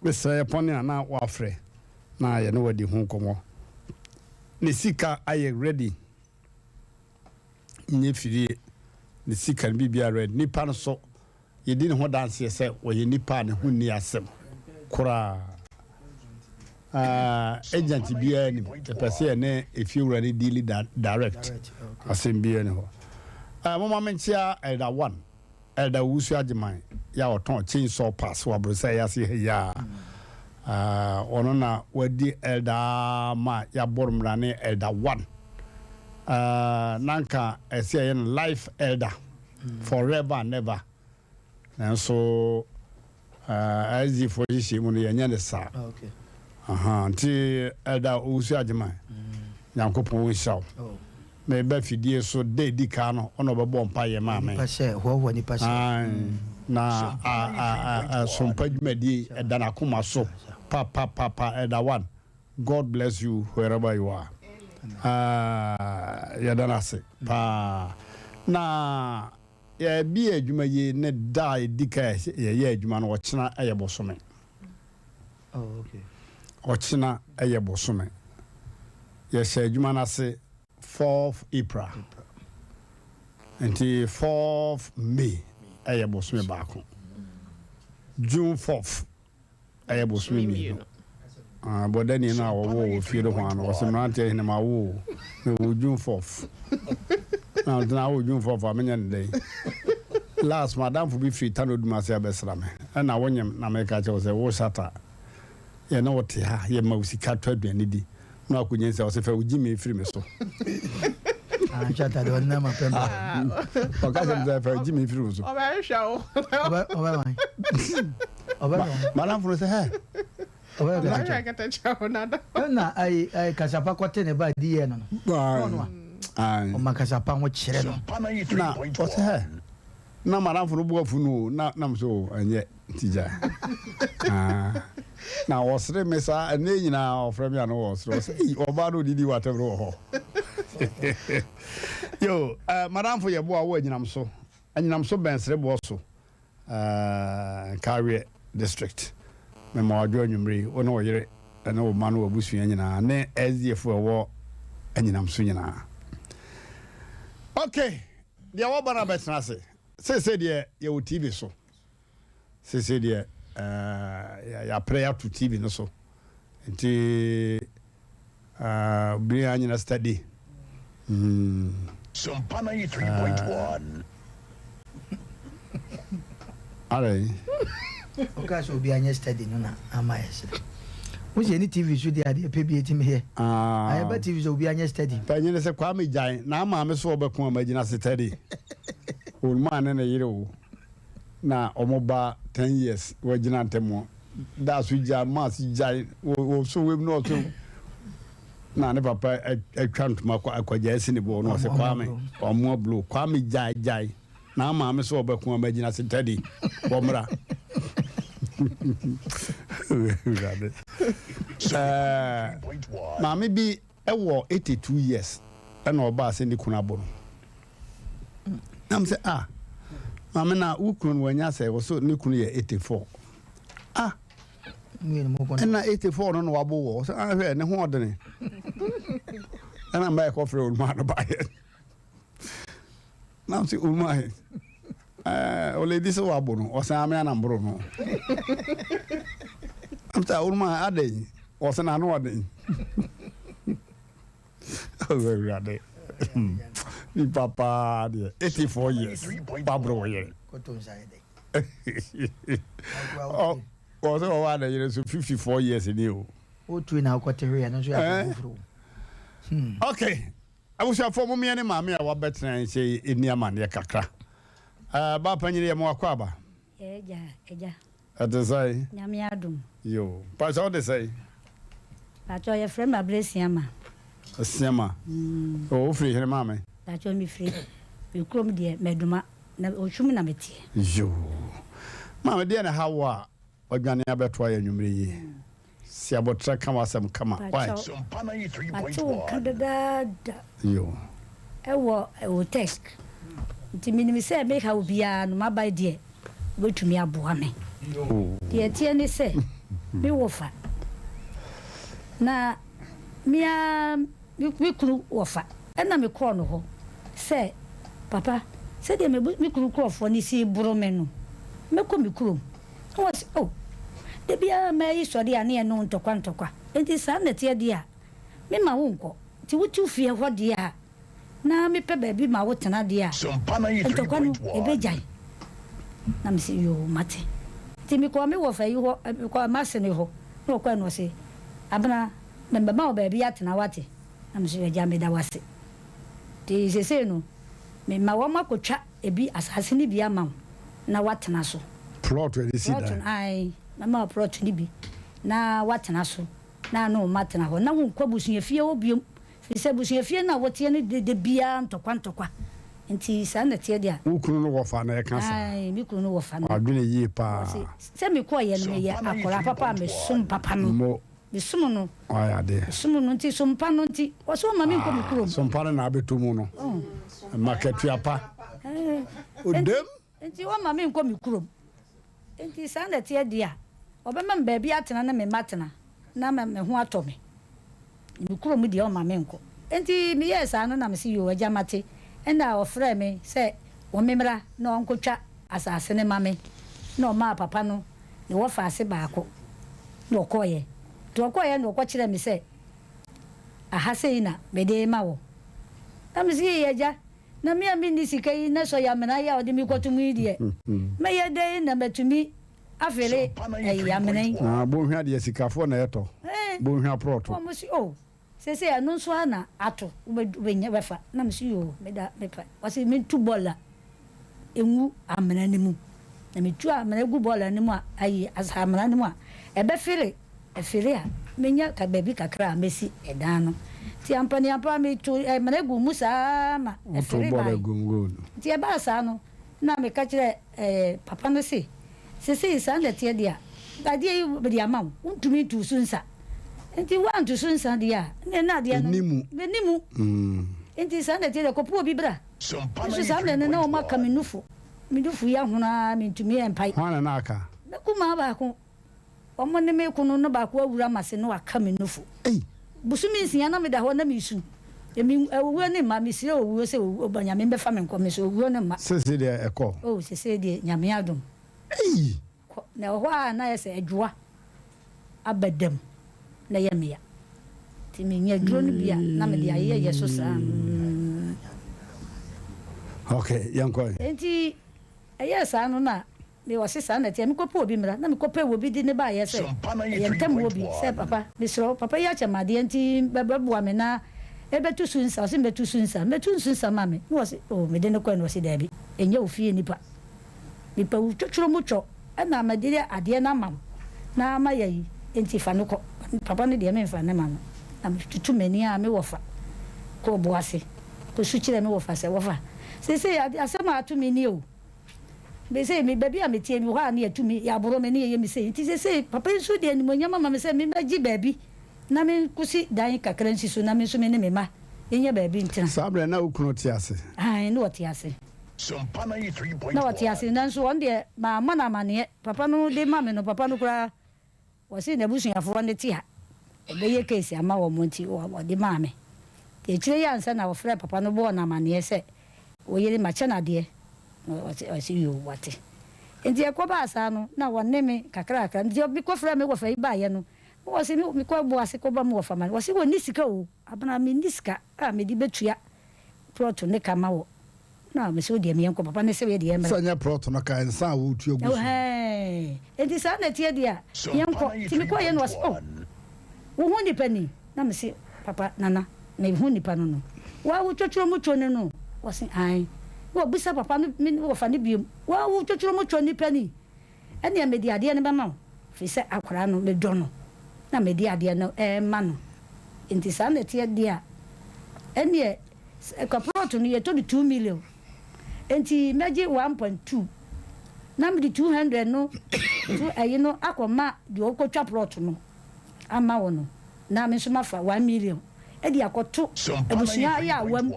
Mesrɛ yɛpɔne a na wafrɛ na yɛne wadi ho nkɔmmɔ. Ne sika ayɛ ready, nyɛ firie, ne sika no biribiara ready. Nipa no so yɛdi ne ho danseɛ sɛ ɔyɛ nipa a ne ho nni asɛm koraa. Agent biara nim, yɛpɛ sɛ yɛne efiewura no deal direct, asɛm biara ni hɔ. Moma menkyea Elder One, Elder Owusu Agyeman yɛ a ɔtɔn chainsaw pass wɔ Abrosɛ yɛase ha yi a ɔno na wadi Elder ma yɛabɔ no mmara ne Elder One. Na nka ɛsɛ yɛyɛ no life elder forever and ever, nanso SG foɔ hyehyɛ mu no yɛnyɛ ne saa. Nti Elder Owusu Agyeman, Nyankopɔn nhyira wo. Meba fidie so da edi kan no, ɔna ɔbɛbɔ mpa yɛ maa me. Na sompa dwumadie ɛda n'akoma so papapapa. Elder One, God bless you wherever you are. Yɛda no ase paa. Na yɛbi adwuma yi ne da a edi kan yɛyɛ adwuma no, ɔkyena ɛyɛ bosome. Ɔkyena ɛyɛ bosome. Yɛhyɛ adwuma no ase 4th April, nti 4th May ɛyɛ bosome baako, June 4th ɛyɛ bosome 2. Bɔdani no a wɔwɔ wɔ fie no ho ano wɔsɛ mmeranteɛ hene ma wo mewɔ June 4th na ntena wo June 4th a menyɛ ne dɛn. Last madamfo bi firi Tano Dumase abɛsra me ɛna wonyem na meka kyerɛ wo sɛ wo shata yɛne wote ha, yɛma wo sika tɔ aduane di na wakɔnya sɛ ɔsɛ fɛ wogye me firi me so. Shata de ɔnam apɛm. Ɔka kyerɛ me sɛ fɛ wogye me firi wo so. Ɔbɛhwehwɛ wo. Ɔbɛhwɛ. Madamfo no sɛ hɛ. Ɔbɛhwɛ. Kɛtɛkyɛ wo nada. Ɛna ayi ayi kasapa kɔte ne ba di yɛ no no ɔma kasapa ho kyerɛ no. Na ɔsɛ hɛ na madamfo no bu afu no o na nam so ɛnyɛ nti gya na ɔsere me saa. Ɛnɛ nyinaa ɔfrɛ me a no wɔsere ɔsɛ ei ɔbaa no odidi watɛm no wɔ hɔ yo. Madamfo yɛboa wo Anyinam so, Anyinam so bɛn Sereboɔ so, Nkareɛ district. Mema wadwo anwummere yi, wo ne wo yere ne wo ma no w'abusua nyinaa ne SDF ɛwɔ Anyinam so nyinaa. Ok, deɛ wɔba no abɛtena ase seesei deɛ yɛwɔ TV so seesei deɛ yɛaprɛ yɛato TV no so nti bere a nyina steady. Sompa 93.1. Alright. Ɔka sɛ obi anyɛ steady no na ama yɛ sere wo sɛ ɛne TV so deɛ adeɛ pɛ bi ɛtumi yɛ ayɛba TV so obi anyɛ steady. Panyin sɛ Kwame gyan na maame so ɔbɛko a magyina steady. Ɔmaa ne ne yere o na ɔmo ba 10 years wɔagyina ntɛm da so gya maas gyan wɔ so wem na ɔso na ne papa atwa ntoma akɔgya asi ne boɔ na ɔsɛ Kwame ɔmo ablo Kwame gyae gyae na maame so ɔbɛko a magyina steady wɔmmra. Awurade. Maame bi ɛwɔ 82 years ɛna ɔbaa sɛ ne kunu abɔ no nam sɛ ah maame na wo kunu no wanya sɛ wɔ ne kunu yɛ 84 ah ɛna 84 no na wabɔ wɔ sɛ ahwɛ ne ho ɔdene ɛna mba ɛkɔfrɛ onuma no baayɛ nam sɛ onuma yɛ. Ɛɛ oledi sɛ wabo no, ɔsɛ ame anamboro no. Amsa onuma adɛn? Ɔsɛ n'ano ɔden. Awurade. Nipa paa deɛ 84 years waboro wo yere. Ɔsɛ ɔwɔ ada yere so 54 years ni o. Wotue na wokɔte hwee ɛno nso yɛ asɛm foforo. Okay. Abusuafoɔ mo meɛ ne maame a wabɛtena yɛn nkyɛn yi nni amaneɛ kakra. Ɛɛ baa panyin yɛ mo akɔ aba. Yɛ agya, agya. Ɛte sɛn? Nyame adom. Yoo. Mpakyɛ wo de sɛn? Mpakyɛ yɛfrɛ me Abrɛ Siama. Siama. Mm. Oh, wofiri hene maame? Mpakyɛ mefiri me kurom deɛ Mɛdoma na Otwum na meteɛ. Yoo. Maame deɛ na ha wo a wadwane abɛtoa yɛ anwummere yi? Mm. Si aboterɛ ka w'asɛm kama wai. Pakyɛw mate wo nka dadaada Yo. ɛwɔ Otech nti menim sɛ me haw biara no m'abae deɛ wobɛtumi aboa me. Deɛ ɛteɛ ne sɛ me wɔfa na me ara Me kunu wɔfa na mekɔɔ no hɔ sɛ, Papa, sɛdeɛ me kunu nkurɔfoɔ no si reboro me no, mɛkɔ me kurom. Na ɔse, Oh, da biara mmaa yi sɔre a na yɛne wo ntɔkwa ntɔkwa, enti saa na ɛteɛ deɛ a, memma wonkɔ. Nti wote fie hɔ deɛ a, na mepɛ baabi ma wo tena deɛ a, ntɔkwa no ɛbɛgyae. Na mese, Yoo, mate. Nti mekɔɔ me wɔfa yi hɔ, mekɔɔ m'ase no hɔ, na ɔkɔɛ no ɔse, Abena, Mebɛma wo baabi atena, woate? Na mese, Agya, meda wo ase. Nti seesei no, mema wɔakɔtwa ebi, asase no bi ama wo na woatena so. Plɔt a yɛde si dan. Plɔt no, ae, mɛma wo plɔt no bi na woatena so, na ne wo mma atena hɔ, na wonkɔ abusuafie hɔ bio, ɛfiri sɛ abusuafie no a woteɛ no de, da biara ntɔkwa ntɔkwa. Nti saa na ɛteɛ deɛ a. Wo kunu no wɔfa na ɛka saa? Ae, me kunu no wɔfa no. Wadwene yie paa. Ɔse, sɛ mekɔeɛ no, meyɛ akwadaa papa a mesom papa no. Mo. Mesom no. Wayɛ adeɛ. Mesom no nti, sompa no nti, ɔse ɔmma menkɔ me kurom. Sompa no na abɛtɔ mu no, ma katua pa. Odam. Nti ɔmma menkɔ me kurom. Nti saa na ɛteɛ deɛ a, ɔbɛma me baabi atena ne me mma atena na me ho atɔ me. Me kurom deɛ ɔmma menkɔ. Nti meyɛɛ saa no na mese yoo agya mate. Ɛna ɔfrɛɛ me sɛ ɔmmemmra na ɔnkɔtwa asase no ma me. Na ɔmaa papa no ne wɔfaase baako na ɔkɔeɛ. Nti ɔkɔeɛ na ɔkɔkyerɛɛ me sɛ, Aha sei na mede rema wo. Na mese, Yei agya, na me a menni sika yi na sɔe amena yi a wode me rekɔto mu yi deɛ, mɛyɛ dɛn na matumi afele ayi amena yi? Na bonhwa deɛ sikafoɔ na ɛtɔ, bonhwa prɔto. Wɔn se, Oh, seesei ɛno nso ara na ato, wobɛnya, wobɛfa. Na mese, Yoo, meda, mepɛ. Ɔse mentu bɔɔla ngu amena no mu. Na metu amena gu bɔɔla no mu a, ayi, asa amena no mu a, ɛbɛfere, ɛfere a, menya ka baabi kakra a mɛsi ɛdan no. Nti ampaneampa meto amena guu mu saa ara ma Woto ɛfere bɔɔla baeɛ. gu mu, good. Nti ɛbaa saa no, na meka kyerɛɛ ɛɛ papa no se, Sesei saa na ɛteɛ deɛ a, adeɛ yi mede ama wo, wontumi ntuu so nsa. Nti woanto so nsa deɛ a, ɛnneɛ na adeɛ no, Ɛnni mu. ɛnni mu. Nti saa na ɛteɛ deɛ, kɔpɛ obi bra. Nso saa mmerɛ no na wɔaka me nufu, me nufu yi ahono ara mentumi mpae. Hwan na na aka? Me kumaa baako. Wɔn ne me kunu no baako awura m'ase na waka me nufu. Ei! Bosome nsia na meda hɔ na mesu. Emi, owuo no mma, mesrɛ owuo sɛ owuo ba Nyame mbɛfa me nkɔ, mesrɛ owuo no mma. Sesei deɛ ɛkɔ? Oh, sesei deɛ Nyame adom. Ei! Kɔ, na ɛwɔ hɔ a na ayɛ sɛ adwoa aba da mu na ɛyɛ me ya. Nti menya aduro no bi a na mede ayeyɛyɛ so saa. Ok, yɛnkɔ. Enti ɛyɛɛ saa no na me ɔse saa na ɛteɛ, mekɔpɛ obi mmra, na mekɔpɛɛ obi de no baeɛ sɛ ɛyɛ ntam wɔ bi sɛ papa mesrɛ wo papa yi akyɛ me adeɛ nti bɛboa me na ɛbɛtu so nsa, ɔse mɛtu so nsa, mɛtu nso nsa ma me, na ɔse oh mede no kɔɛ na ɔse daabi ɛnyɛ wo fie nipa. Mepɛ wo twotworo mu twɔ na mede adeɛ no ama wo na mayɛ ayi, enti fa no kɔ. Papa no deɛ memfa no mma no. Na metutu m'ani a me wɔfa kɔɔ bo ase kɔsu kyerɛɛ me wɔfa sɛ, Wɔfa, seesei asɛm a ato me nie o. Seesei me baabi a meteɛ mewɔ hɔ a na yɛatu me, yɛaboro me na yɛyɛ me sei. Nti seesei papa yi nso de animuonyam ama me sɛ memmɛgye baabi na menkɔsi dan kakra nsi so na me nso me ne me mma yɛnya baabi ntena. Saa berɛ no na wo kunu te ase? Aane, na ɔte ase. Na ɔte ase, nanso ɔno deɛ mammɔ no amaneɛ. Papa no de ma me no, papa no koraa ɔse n'abusuafoɔ no te a, ɔbɛyɛ case ama wɔn nti ɔde maa me. Nti akyire yi ansa na ɔfrɛɛ papa no bɔɔ no amaneɛ sɛ, Wo yere makyɛ no adeɛ. Na ɔse ɔse yoo wate. Nti ɛkɔbaa saa no na wɔne me kakrakra nti mekɔfrɛɛ me wɔfa yi baeɛ no na ɔse me mekɔ Boase kɔbɔ me wɔfa ma no ɔse ɔnni sika o Abena menni sika a mede bɛtua prɔto ne ka ma wɔ na mese wo deɛ meɛnkɔ papa ne se deɛ Sɛ mmra. nyɛ prɔto no ka nsa a wotua gu so no. Ɛhɛɛ nti saa na ɛteɛ deɛ a yɛnkɔ nti mekɔeɛ no ɔse oh Wo ho nipa ni? Na me se, Papa, Nana, me ho nipa no no. Waa wo twotworo mu two no no? Ɔse, Ae. Na wabisa papa no, me wɔfa no biom, Waa wo twotworo mu two nipa ni? Ɛneɛ mede adeɛ no bɛma wo, firi sɛ akwadaa no, medɔ no, na mede adeɛ no rema no. Nti saa na ɛteɛ deɛ a, ɛneɛ sɛ plot no yɛtɔ no 2 million, nti mɛgye 1.2, na mede 200 no to ɛyi no akɔma deɛ ɔkɔtwa plot no. ama wo no, na me nso mafa 1 million de akɔto abusua ayaawa mu,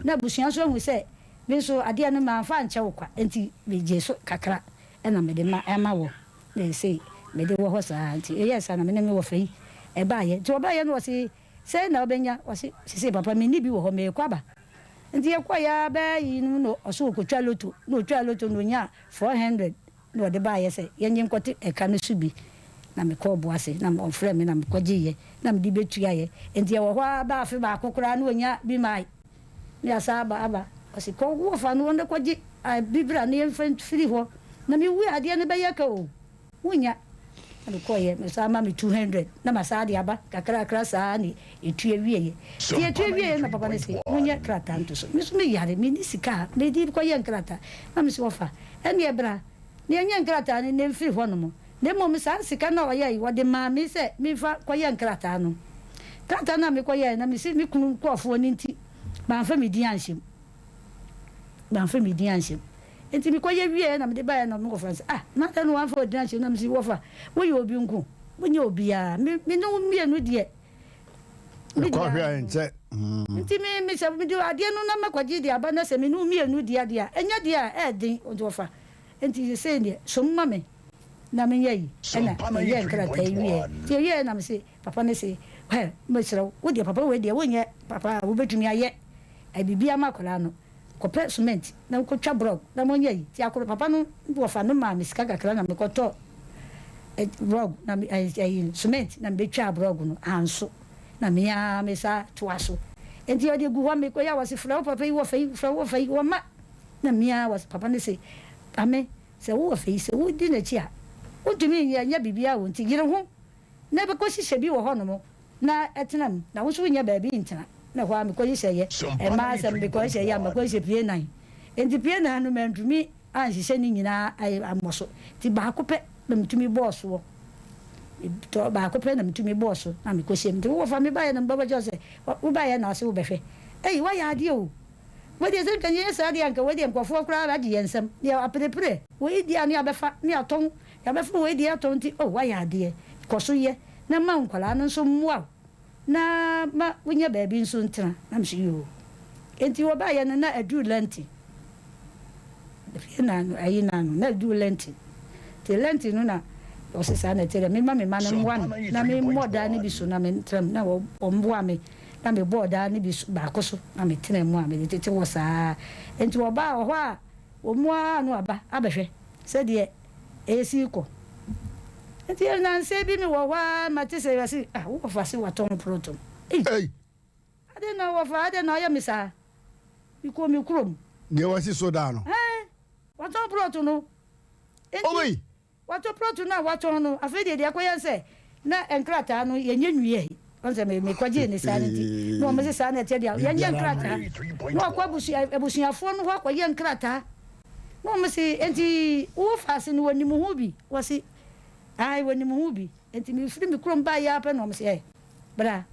na abusua nso ahu sɛ me nso adeɛ no mamfa ankyɛ wo kwa, enti megyee so kakra na mede ma ama wo, na seesei mede wɔ hɔ saa. Nti ɛyɛɛ saa na me ne me wɔfa yi baeɛ. Nti wɔbaeɛ no wɔse, Sɛn na wobɛnya? Ɔse, Seesei papa menni bi wɔ hɔ, merekɔ aba. Nti yɛkɔeɛ ara bɛyɛ yi no na ɔse ɔkɔtwa loto, na ɔtwaa loto no ɔnyaa 400. Na ɔde baeɛ sɛ yɛnnye nkɔte ɛka no so bi, na mekɔɔ Boase, na ɔfrɛɛ me na mekɔgyeeɛ, na mede bɛtuaeɛ. Enti ɛwɔ hɔ ara bɛɛ afe baako koraa na ɔnnya bi mmae. Na yɛasan aba aba. Ɔse, Kɔ wo wɔfa no hɔ na kɔgye bi bra na yɛmfa mfiri hɔ, na mewu a adeɛ no bɛyɛ ka o, wonnya. Na mekɔeɛ, mesan ma me 200, na masan de aba kakrakra saa na yɛtua wieeɛ. Nti yɛtua wieeɛ na papa no se, monyɛ krataa nto so. Me nso meyare, menni sika a mede kɔyɛ nkrataa. Na mese, Wɔfa, Ɛnneɛ bra, na yɛnyɛ nkrataa no na ɛmfiri hɔnom. Na mmom saa sika no a ɔyɛe yi, ɔde maa me sɛ memfa nkɔyɛ nkrataa no. Krataa no a mekɔyɛe no, mese me kunu nkurɔfoɔ no nti, mamfa me din anhyɛ mu. Mamfa me din anhyɛ mu. Enti mekɔyɛ wieeɛ na mede baeɛ na me wɔfa no sɛ, Ah, na adɛn na woamfa wo din anhyɛ mu? Na mese, Wɔfa, woyɛ obi nko, wonyɛ obiara. Me, me ne wo mmienu deɛ, Me Ɛkɔ ahwɛ deɛ a ɛnkyɛ. Nti me me sɛ mede adeɛ no na mɛkɔgye de aba na sɛ me ne wo mmienu di adeɛ a, ɛnyɛ deɛ a ɛyɛ den nti wɔfa. Nti sesei deɛ som ma me na menyɛ yi. Ɛna yɛyɛɛ nkrataa yi wieɛ. Nti yɛwieɛ na mese papa no se, hɛ mesrɛ wo, wo deɛ papa wei deɛ wonyɛ papa a wobɛtumi ayɛ biribi ama akwadaa no. Kɔpɛ cement na kɔtwa brɔg na monyɛ yi. Nti akor papa no wɔfa no maa me sika kakra na mekɔtɔɔ brɔg na me ayi cement na mebɛtwaa brɔg no anso na me ara me sa toa so. Nti ɔde gu hɔ mekɔyɛ a wɔse frɛ wo papa yi wɔfa yi frɛ wo wɔfa yi wɔma na me ara wɔse papa no se ame sɛ wo wɔfa yi sɛ wodi n'akyi a wontumi nyɛ nyɛ biribiara o nti yere ho na bɛkɔ hyehyɛ bi wɔ hɔnom na ɛtena mu, na wo nso wonnya baabi ntena. Na ɛhɔ ara mekɔhyehyɛeɛ. Ɛmmaa sɛ mekɔhyehyɛeɛ a, makɔhyehyɛ pie nnan. Enti pie nnan no, mantumi anhyehyɛ ne nyinaa ammɔ so. Enti baako pɛ na metumi bɔɔ soɔ. Metɔɔ baako pɛ na metumi bɔɔ so na mekɔhyɛɛ mu. Nti wo wɔfa mebaeɛ no, mebɛbɔ kyerɛ wo sɛ, wobaeɛ na ɔse wobɛhwɛ. Ei, woayɛ adeɛ o! Wei deɛ sɛ nka yɛyɛ saa deɛ a, nka wei deɛ nkurɔfoɔ koraa agye yɛn nsam. Deɛ aperepere, wei deɛ a ne yɛabɛfa ne yɛatɔn, yɛabɛfa wei deɛ atɔn nti, oh, woayɛ adeɛ. Kɔ so yɛ. Na ma nkwadaa no nso mmoa wo na ma wonya baabi nso ntena. Na mese yoo. Enti wɔbaeɛ no na aduru Lɛnten. Fie na ano, ayi na ano, na aduru Lɛnten. Nti Lɛnten no na ɔse saa na ɛte dɛ memma me mma no mmoa me na memmɔ daa no bi so na mentra mu. Na wɔmmoa me na mebɔɔ daa no bi so baako so na metenaa mu a mede tete hɔ saa. Enti wɔbaa wɔ hɔ a wɔn ara na wɔaba abɛhwɛ sɛdeɛ Esi kɔ. Nti nnansa bi mewɔ hɔ ara mate sɛ yɛse ah wo wɔfa se watɔn plot no. Ei! Ei! Adɛn na wɔfa adɛn na ɔyɛ me saa? Mekɔɔ me kurom. Deɛ wasi so daa no. Ɛɛ! Watɔn plot no. Nti Oi! watɔ plot no a watɔn no afei deɛ deɛ akɔyɛ ne sɛ na nkrataa no yɛnyɛ nwiae. Ɔn sɛ me mekɔgyee ne saa no nti na wɔn se saa na ɛteɛ deɛ yɛnyɛ nkrataa. Na wakɔ abusua abusuafoɔ no hɔ akɔyɛ nkrataa. Na wɔn se, Enti wo faase no wɔnim ho bi? Wɔse, Ae, wɔnim ho bi. Enti mefiri me kurom baeɛ ara pɛ na wɔn se, Ɛ, bra.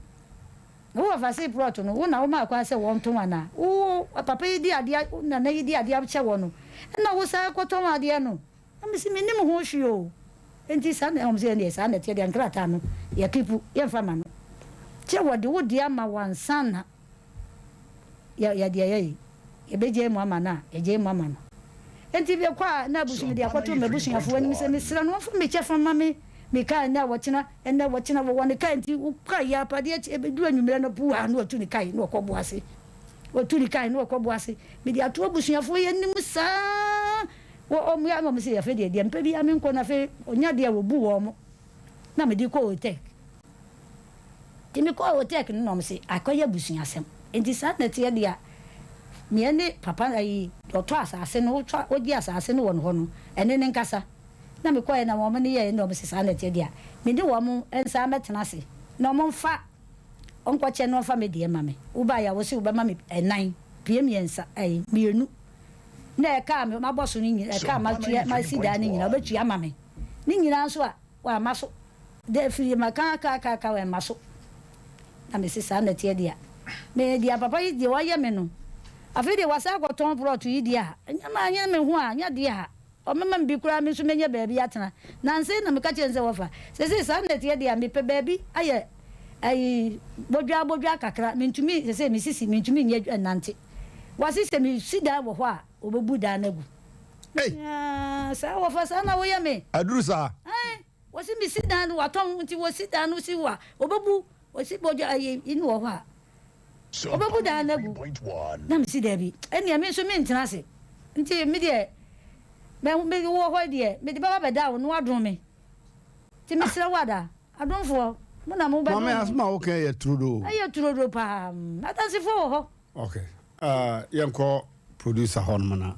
Na wo wɔfaase plɔt no, wo na womaa kwan sɛ wɔntɔn anaa? Wo papa yi de adeɛ, wo nana yi de adeɛ akyɛ wɔn no, ɛna wo san kɔtɔn adeɛ no? Na mese, Mennim ho hwee o. Enti saa na, wɔn se, Ɛndeɛ saa na ɛteɛ deɛ, nkrataa no, yɛkeepu, yɛmfa mma no. Kyɛ wɔde wo deɛ ama wo ansa na. Yɛ yɛ deɛ yɛye, yɛbɛgyae mu ama no a, yɛgyae mu ama no. Enti mekɔ a, na abusu mede akɔto m'abusuafoɔ anim sɛ mesrɛ no wɔmfa me kyɛfa mma me, me kaa nnɛ a wɔkyena, ɛnnɛ wɔkyena, wɔwɔ ne kaa nti wokaa yi ara pɛ adeɛ kye, ɛbɛduru anwummerɛ no puaa na watu ne kae na ɔkɔ bo ase, watu ne kae na ɔkɔ bo ase. Mede ato abusuafoɔ yi anim saa. Wɔ wɔn yɛ na wɔn se afei deɛ deɛ mpɛ biara menkɔ na afei ɔnya deɛ wɔbu wɔn na mede kɔ Otec. Nti mekɔɔ Otec no na wɔn se akɔyɛ abusuasɛm. Nti saa na ɛteɛ deɛ a meɛ ne papa ayi deɛ ɔtɔ asase no wotɔ wogye asase no wɔ ne hɔ no ɛne ne nkasa. Na mekɔɛ na wɔn ne yɛɛ na wɔn se saa na ɛteɛ deɛ a me ne wɔn nsan mɛtena ase na wɔn mfa ɔnkɔkyɛ na ɔmfa me deɛ ma me. Wobaeɛ a wose wobɛma me ɛnan pie miɛnsa ɛyi mienu na ɛka a mabɔ so no nyina ɛka a matua masi dan no nyina wobɛtua ama me ne nyinaa nso a wamma so da firi maka aka aka aka wamma so na mese saa na ɛteɛ deɛ a me deɛ papa yi deɛ wayɛ me no afei deɛ wasan akɔtɔn plɔt yi deɛ a ɛnyɛ ma anyɛ me ho a nyɛ deɛ a Ɔbɛma me bi koraa me nso mɛnya baabi atena. Nansa yi na meka kyerɛɛ no sɛ, Wɔfa, seesei saa na ɛteɛ deɛ a, mepɛ baabi ayɛ ayi bodwaa bodwaa kakra. Mentumi, seesei me sisi, mentumi nyɛ adwuma nnante. Wɔse sɛ mesi dan wɔ hɔ a, wɔbɛbu dan no agu. Ei! Ah, saa wɔfa, saa na woyɛ me? Aduru saa? Ae, wɔse mesi dan no, wɔatɔn, nti wɔsi dan no si hɔ a, wɔbɛbu, wɔsi bodwaa ayi yi no wɔ hɔ a. Ɔbɛbu dan no agu. Na mese, Dabi, ɛnneɛ me nso mentena ase. Nti me deɛ, me wɔ hɔ yi deɛ, mede bɛba abɛda wo na woadom me. Nti mesrɛ wo ada, adomfoɔ, mo na mobɛdom Maame, me. asɛm a woka yi yɛ turodoo. Ɛyɛ turodoo paa. Adansefoɔ wɔ hɔ. Ok, uh, yɛnkɔ producer hɔ nom na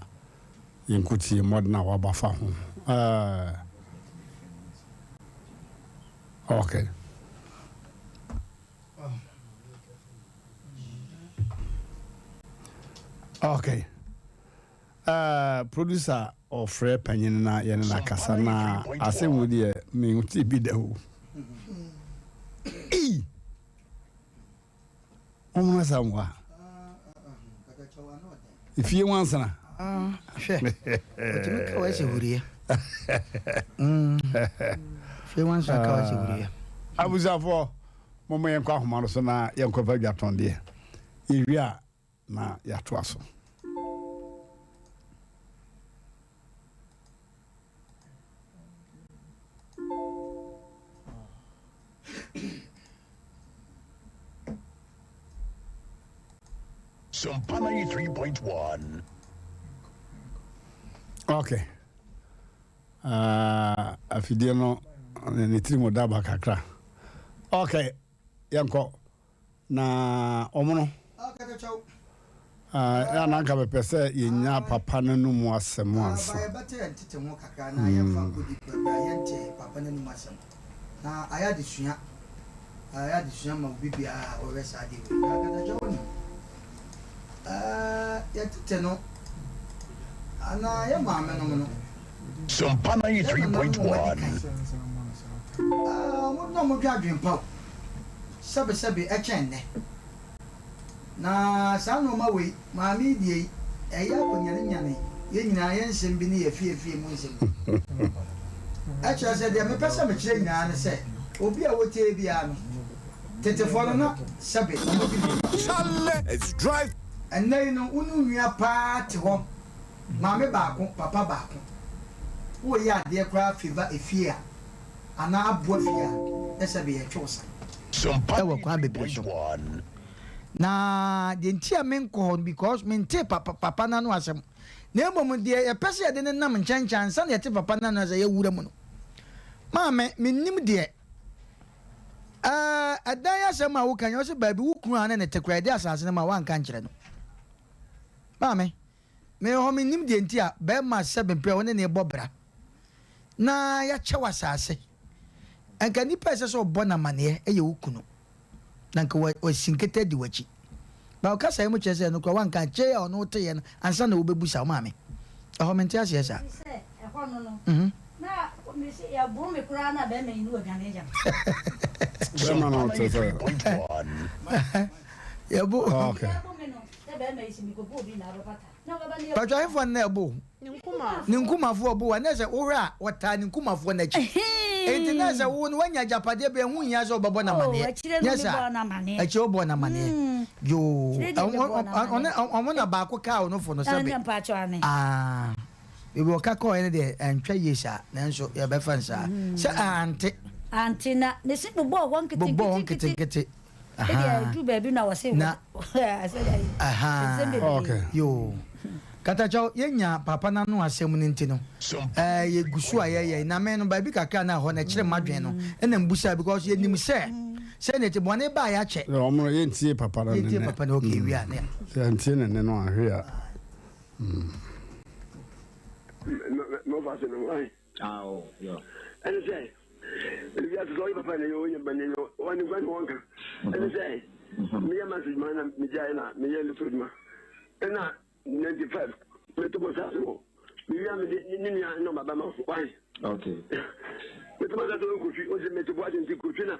yɛnkɔtie mmɔden a waba fa ho. Uh, ok. Okay. Uh, producer ɔfrɛ panyin na yɛne no akasa na asɛm wo deɛ mente bi da o. Ei! Ɔmono asɛm wa. Efie nwansena. Hwɛ, ɔtumi ka wɔ ɛsɛ huriɛ. Efie nwansena ka wɔ ɛsɛ huriɛ. Abusuafoɔ, momma yɛnkɔ ahoma no so na yɛnkɔfa dwatɔndeɛ. Yɛwie a na yɛatoa so. Sompa 93.1. Okay. Uh, afidie no ne tiri mu daba kakra. Okay, yɛnkɔ. Na ɔmono. Ah, na anka mepɛ sɛ yɛnya papa no no mu asɛm ansa. Yɛbɛte yɛn tete ho kakra na yɛmfa nkɔdi baabi a yɛnte papa no anom asɛm. Na ayɛ adesua, ayɛ adesua ma obi biara a ɔhwɛ saa adeɛ wei. Na Katakyɛ wonim, ɛɛ, yɛn tete no, anaa yɛn maame nom no, Sompa yɛn nananom a wɔadi 93.1. kan, ɛɛ, wɔn na wɔdwe adwene pa o, sɛbesɛbe ɛkyɛn nnɛ. Na saa nnoɔma wei, maame yi deɛ yi, ɛyɛ akɔnyanenyane yɛn nyinaa yɛn nsɛm bi ne yɛn afie afie mu nsɛm bi. Ɛkyerɛ sɛ deɛ mepɛ sɛ mekyerɛ nyinaa ne sɛ, obi a ɔtie biara no, tetefoɔ no na sɛbe wɔdi biribi. Ɛnnɛ yi no, wo ne wo nua paa te hɔ, maame baako, papa baako, woreyɛ adeɛ koraa favour efie a, anaa aboa fie a, na sɛbe yɛtwe wo sa. Ɛwɔ kwan bebree so. Na deɛ nti a menkɔ hɔ no because mentee papa papa no ano asɛm. Na mmom deɛ yɛpɛ sɛ yɛde no nam nkyɛnkyɛn ansa na yɛte papa no ano asɛm yɛwura mu no. Maame, mennim deɛ. Ɛɛ, ɛdan asɛm a woka yi, ɔse baabi wo kunu a ne ne te koraa yɛde asase no ma woanka nkyerɛ no. Maame, Mewɔ hɔ mennim deɛ nti a bɛrima sɛbe mprɛ wo ne no rebɔ bra na yɛakyɛ wo asase. Nka nipa a ɛsɛ sɛ ɔbɔ no amaneɛ yɛ wo kunu na nka wasi nkete adi w'akyi. Ba ɔkasa yi mu kyerɛ sɛ ɛno koraa wanka akyire a ɔne wo teeɛ no ansa na wobɛbusa wo maame. Ɛhɔ mente aseɛ saa. Ɛfiri sɛ ɛhɔ no no, na mese yɛboro me koraa na bɛrima yi ne wadwane agya me. Bɛrima no te sɛ. Yɛbo. Okay. Yɛbo me no. Patro ahefoɔ no na ɛbo wo? Ne nkumafoɔ bo wo a, na ɛsɛ wohwɛ a wɔtaa ne nkumafoɔ no akyi. Enti na ɛsɛ wo no woanya agyapadeɛ bi a ɛho nhia sɛ wobɛbɔ no amaneɛ. Nyɛ saa? Akyire wobɔɔ no amaneɛ. Yoo. Ɔmo na baako kaa wo nofo no sɛbe. Ah. Baabi ɔka kɔɔɛ no deɛ ɛntwa yie saa nanso yɛbɛfa no saa. Sɛ ante. Ante na ne se bobɔɔ hɔ nketenkete. Bobɔɔ hɔ nketenkete. Ɛdeɛ ɛduru baabi na wɔse na nsɛm bebree. Okay. Yoo. Katakyɛw, yɛnya papa no ano asɛm no nti no, eh, yɛgu so a yɛyɛ. Na me no, baabi kakra na ɛhɔ no ɛkyerɛ m'adwene no, ɛna mbusa because yɛnim sɛ sɛdeɛ ɛte bɔne baa yɛakyɛ. Sɛ wɔn no yɛntie papa no ne Yɛntie papa no, okay, wie a ne. Sɛ yɛntie ne nne no ahwe a. Mɔfa se no why? Ɛne sɛ ebi ase sɛ ɔyɛ papa na ɛyɛ ɔyɛ ba na ɛyɛ ɔne nkwa ne wɔn ka. Ɛne sɛ meyɛ maso adwuma na megyae na meyɛ lotto adwuma. Ɛna 95 meto bɔ saase wɔ mewia mede ne nua nɔmba bɛma why? Okay. Meto bɔ saase wɔ kofi ɔsɛ meto bɔ ase nti kofi na